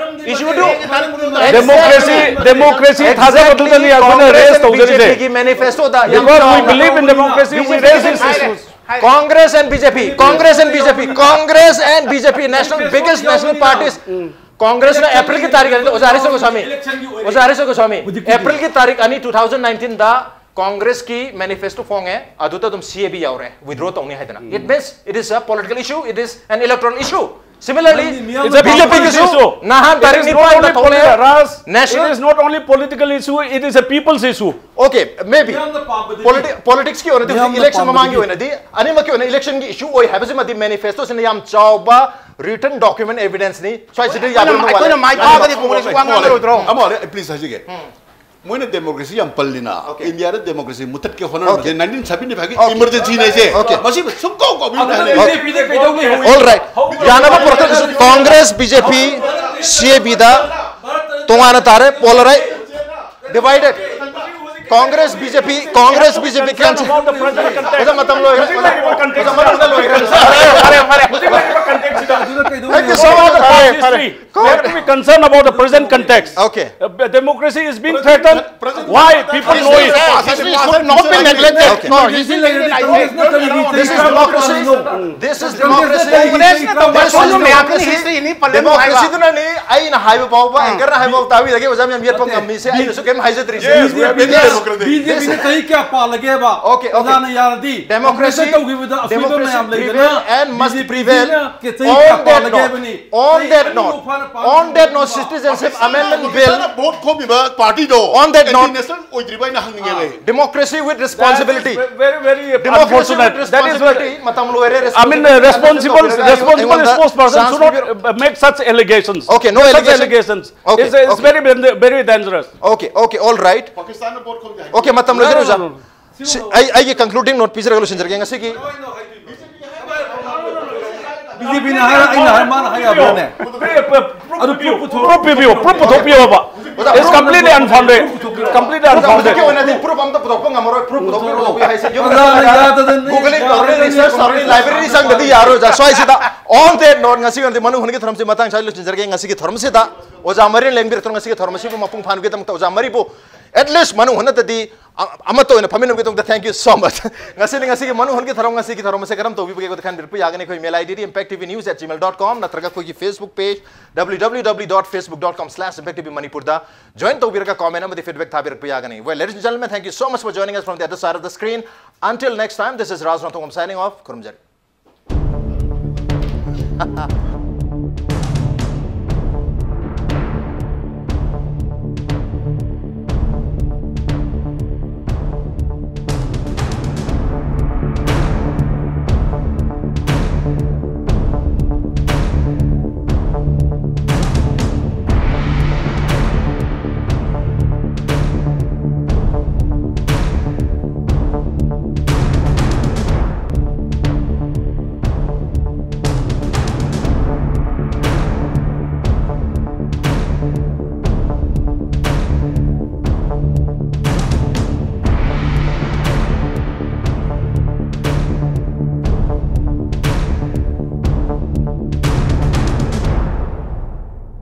Issue ꯗꯨ Democracy, democracy ꯊꯥꯖꯕꯗꯨꯗꯅꯤ ꯑꯩꯈꯣꯏꯅ raise ꯇꯧꯖꯔꯤꯁꯦ. ꯃꯦꯅꯤꯐꯦꯁꯇꯣꯗ Because we believe in democracy, we raise these issues. Congress and B J P, Congress and B J P, Congress and B J P, national, biggest national parties. ꯀꯣꯡꯒ꯭ꯔꯦꯁꯅ ꯑꯦꯄ꯭ꯔꯤꯜꯒꯤ ꯇꯥꯔꯤꯛ ꯑꯅꯤꯗ, ꯑꯣꯖꯥ ꯍꯔꯤꯁ ꯒꯣꯁ꯭ꯋꯥꯃꯤ, ꯑꯣꯖꯥ ꯍꯔꯤꯁ ꯒꯣꯁ꯭ꯋꯥꯃꯤ, ꯑꯦꯄ꯭ꯔꯤꯜꯒꯤ ꯇꯥꯔꯤꯛ ꯑꯅꯤ, two thousand nineteenꯗ ꯀꯣꯡꯒ꯭ꯔꯦꯁꯀꯤ ꯃꯦꯅꯤꯐꯦꯁꯇꯣ ꯐꯣꯡꯉꯦ, ꯑꯗꯨꯗ ꯑꯗꯨꯝ C A B ꯌꯥꯎꯔꯦ, withdraw ꯇꯧꯅꯤ ꯍꯥꯏꯗꯅ. It means it is a political issue, it is an electoral issue. Similarly, It's a B J P people's ꯒꯤꯁꯨ issue. ꯅꯍꯥꯟ It ꯇꯥꯔꯤꯛ is not ꯅꯤꯄꯥꯟꯗ only ꯊꯣꯛꯂꯛꯑꯦ, political, Raj, national it is not only political issue, it is a people's issue. Okay, maybe. Politi- politics ꯀꯤ ꯑꯣꯏꯅꯗꯤ ꯍꯧꯖꯤꯛ election ꯃꯃꯥꯡꯒꯤ ꯑꯣꯏꯅꯗꯤ ꯑꯅꯤꯃꯛꯀꯤ ꯑꯣꯏꯅ election ꯒꯤ issue ꯑꯣꯏ ꯍꯥꯏꯕꯁꯤꯃꯗꯤ ꯃꯦꯅꯤꯐꯦꯁꯇꯣꯁꯤꯅ ꯌꯥꯝ ꯆꯥꯎꯕ written document evidence ꯅꯤ꯫ ꯁ꯭ꯋꯥꯏꯁꯤꯗ ꯌꯥꯗꯕ ꯑꯩꯈꯣꯏꯅ ꯃꯥꯏ ꯄꯥꯛꯑꯒꯗꯤ ꯀꯣꯡꯒ꯭ꯔꯦꯁ ꯋꯥ ꯉꯥꯡꯉꯔꯣꯏꯗ꯭ꯔꯣ? ꯑꯃ ꯍꯧꯔꯦ, please ꯍꯥꯏꯖꯒꯦ꯫ ꯃꯣꯏꯅ democracy ꯌꯥꯝ ꯄꯜꯂꯤꯅ, ꯏꯟꯗꯤꯌꯥꯗ democracy ꯃꯨꯊꯠꯀꯦ ꯍꯣꯠꯅꯔꯝꯕꯁꯦ nineteen seventy five ꯒꯤ emergency ꯅꯦꯁꯦ꯫ ꯃꯁꯤ ꯁꯨꯡꯀꯧ ꯀꯥꯎꯕꯤꯌꯨ ꯍꯥꯏꯅ ꯕꯤ ꯖꯦ ꯄꯤꯗ ꯀꯩꯗꯧꯅꯤ? All right. ꯌꯥꯅꯕ ꯄꯨꯔꯛꯇ꯭ꯔꯒꯁꯨ Congress, B J P, C A B ꯗ ꯇꯣꯉꯥꯟꯅ ꯇꯥꯔꯦ, polarized, divided. Congress, B J P, Congress, B J P cancel. About the present context. ꯑꯣꯖꯥ, ꯃꯇꯝ ꯂꯣꯏꯈ꯭ꯔꯦ꯫ ꯍꯧꯖꯤꯛ ꯂꯩꯔꯤꯕ context ꯑꯣꯖꯥ, ꯃꯇꯝꯗ ꯂꯣꯏꯈ꯭ꯔꯦ꯫ ꯍꯧꯖꯤꯛ ꯂꯩꯔꯤꯕ context ꯁꯤꯗ ꯑꯗꯨꯗ ꯀꯩꯗꯧꯅꯤ? Thank you so much. ꯐꯔꯦ, ꯐꯔꯦ꯫ We have to be concerned about the present context. Okay. Uh, democracy is being threatened. Why? People know it. History should not be neglected. North ꯏꯁꯀꯤ ꯂꯩꯔꯗꯤ ꯀꯪꯒ꯭ꯔꯦꯁꯅ ꯀꯔꯤꯒꯤ This is ꯆꯍꯤ ꯇꯔꯥ democracy. ꯇꯔꯥ This is Congress democracy. ꯀꯔꯤꯒꯤ ꯆꯍꯤ ꯇꯔꯥ This is ꯇꯔꯥ democracy. Democracy ꯗꯨꯅꯅꯤ ꯑꯩꯅ ꯍꯥꯏꯕ ꯐꯥꯎꯕ, anchor ꯅ ꯍꯥꯏꯕ ꯐꯥꯎꯕ ꯇꯥꯕꯤꯔꯒꯦ, ꯑꯣꯖꯥ ꯃꯌꯥꯝ ꯌꯦꯠꯄ ꯉꯝꯃꯤꯁꯦ, ꯑꯩꯅꯁꯨ ꯀꯩꯝ ꯍꯥꯏꯖꯗ꯭ꯔꯤꯁꯦ. Yes, we have been democratic. B J ꯄꯤꯅ ꯆꯍꯤ ꯀꯌꯥ ꯄꯥꯜꯂꯒꯦꯕ? Okay, okay. ꯑꯣꯖꯥꯅ ꯌꯥꯔꯗꯤ Democracy, ꯀꯪꯒ꯭ꯔꯦꯁꯅ ꯇꯧꯈꯤꯕꯗ ꯑꯁꯣꯏꯕ democracy ꯃꯌꯥꯝ prevail ꯂꯩꯗꯅ and must ꯕꯤ ꯖꯦ ꯄꯤꯅ prevail. ꯆꯍꯤ On ꯀꯌꯥ that ꯄꯥꯜꯂꯒꯦ note, ꯍꯥꯏꯕꯅꯤ. on ꯆꯍꯤ that ꯑꯅꯤꯃꯨꯛ note, ꯐꯥꯅ on that note, Citizenship Amendment Bill. Vote ꯈꯣꯝꯃꯤꯕ ꯄꯥꯔꯇꯤꯗꯣ On that note, ꯅꯦꯁꯅꯦꯜ ꯑꯣꯏꯗ꯭ꯔꯤꯕ ꯍꯥꯏꯅ ꯍꯪꯅꯤꯡꯉꯦ. Democracy with responsibility. Very, very Democracy with unfortunate. That is very responsibility. ꯃꯇꯝ ꯂꯣꯏꯔꯦ. I mean, uh, responsible, responsible ꯑꯩꯉꯣꯟꯗ spokesperson chance should not ꯄꯤꯕꯤꯔꯣ. uh, make such allegations. Okay, no Make such allegation. allegations. Okay, It's, it's okay. very, very dangerous. Okay, okay, all right. ꯄꯥꯀꯤꯁꯇꯥꯟꯅ vote ꯈꯣꯝꯗꯦ ꯍꯥꯏ. Okay, ꯃꯇꯝ ꯂꯣꯏꯖꯔꯦ ꯑꯣꯖꯥ. No, no, no. ꯁꯤ, ꯑꯩ ꯑꯩꯒꯤ concluding note ꯄꯤꯖꯔꯒ ꯂꯣꯏꯁꯤꯟꯖꯔꯒꯦ ꯉꯁꯤꯒꯤ. ꯕꯤ ꯖꯦ ꯄꯤꯅ ꯍꯥꯏꯔ ꯑꯩꯅ ꯍꯥꯏꯔ ꯃꯥꯅ ꯍꯥꯏ ꯌꯥꯕ꯭ꯔꯅꯦ? Proof ꯄꯤꯕꯤꯌꯨ, proof ꯄꯤꯕꯤꯌꯨ, proof ꯄꯨꯊꯣꯛꯄꯤꯌꯣꯕ. It's completely unfounded. Completely unfounded. ꯍꯧꯖꯤꯛꯀꯤ ꯑꯣꯏꯅꯗꯤ proof ꯑꯝꯇ ꯄꯨꯊꯣꯛꯄ ꯉꯝꯃꯔꯣꯏ. Proof ꯄꯨꯊꯣꯛꯄꯤꯌꯨ, ꯄꯨꯊꯣꯛꯄꯤꯌꯨ ꯍꯥꯏꯁꯦ. ꯌꯨꯝꯗ ꯑꯣꯖꯥꯅ ꯆꯠꯂꯒ ꯌꯥꯗꯗꯅ Googling ꯇꯧꯔꯅꯤ, research ꯇꯧꯔꯅꯤ, library ꯆꯪꯗꯗꯤ ꯌꯥꯔꯣꯏ ꯑꯣꯖꯥ꯫ ꯁ꯭ꯋꯥꯏꯁꯤꯗ on that note ꯉꯁꯤꯒꯤ ꯑꯣꯏꯅꯗꯤ ꯃꯅꯨꯡ ꯍꯨꯟꯒꯤ ꯊꯧꯔꯝꯁꯤ ꯃꯇꯥꯡ ꯁ꯭ꯋꯥꯏꯗ ꯂꯣꯏꯁꯤꯟꯖꯔꯒꯦ꯫ ꯉꯁꯤꯒꯤ ꯊꯧꯔꯝꯁꯤꯗ ꯑꯣꯖꯥ ꯃꯔꯤꯅ ꯂꯦꯡꯕꯤꯔꯛꯇꯨꯅ ꯉꯁꯤꯒꯤ ꯊꯧꯔꯝ ꯑꯁꯤꯕꯨ ꯃꯄꯨꯡ ꯐꯥꯍꯟꯕꯒꯤꯗꯃꯛꯇ ꯑꯣꯖꯥ ꯃꯔꯤꯕꯨ at least ꯃꯅꯨꯡ ꯍꯨꯟꯅꯗꯗꯤ ꯑ-, ꯑꯃꯠꯇ ꯑꯣꯏꯅ ꯐꯝꯃꯤꯟꯅꯕꯒꯤꯗꯃꯛꯇ thank you so much. ꯉꯁꯤꯗꯤ ꯉꯁꯤꯒꯤ ꯃꯅꯨꯡ ꯍꯨꯟꯒꯤ ꯊꯧꯔꯝ, ꯉꯁꯤꯒꯤ ꯊꯧꯔꯝ ꯑꯁꯤ ꯀꯔꯝ ꯇꯧꯕꯤꯕꯒꯦ ꯑꯩꯉꯣꯟꯗ ꯈꯟꯕꯤꯔꯛꯄ ꯌꯥꯒꯅꯤ꯫ ꯑꯩꯈꯣꯏ email I D D impact T V news at gmail dot com ꯅꯠꯇ꯭ꯔꯒ ꯑꯩꯈꯣꯏꯒꯤ Facebook page W W W dot facebook dot com slash impact T V Manipur ꯗ join ꯇꯧꯕꯤꯔꯒ comment ꯑꯃꯗꯤ feedback ꯊꯥꯕꯤꯔꯛꯄ ꯌꯥꯒꯅꯤ꯫ Well, ladies and gentlemen, thank you so much for joining us from the other side of the screen. Until next time, this is Raj Ranthambam signing off. ꯈꯨꯔꯨꯝꯖꯔꯤ꯫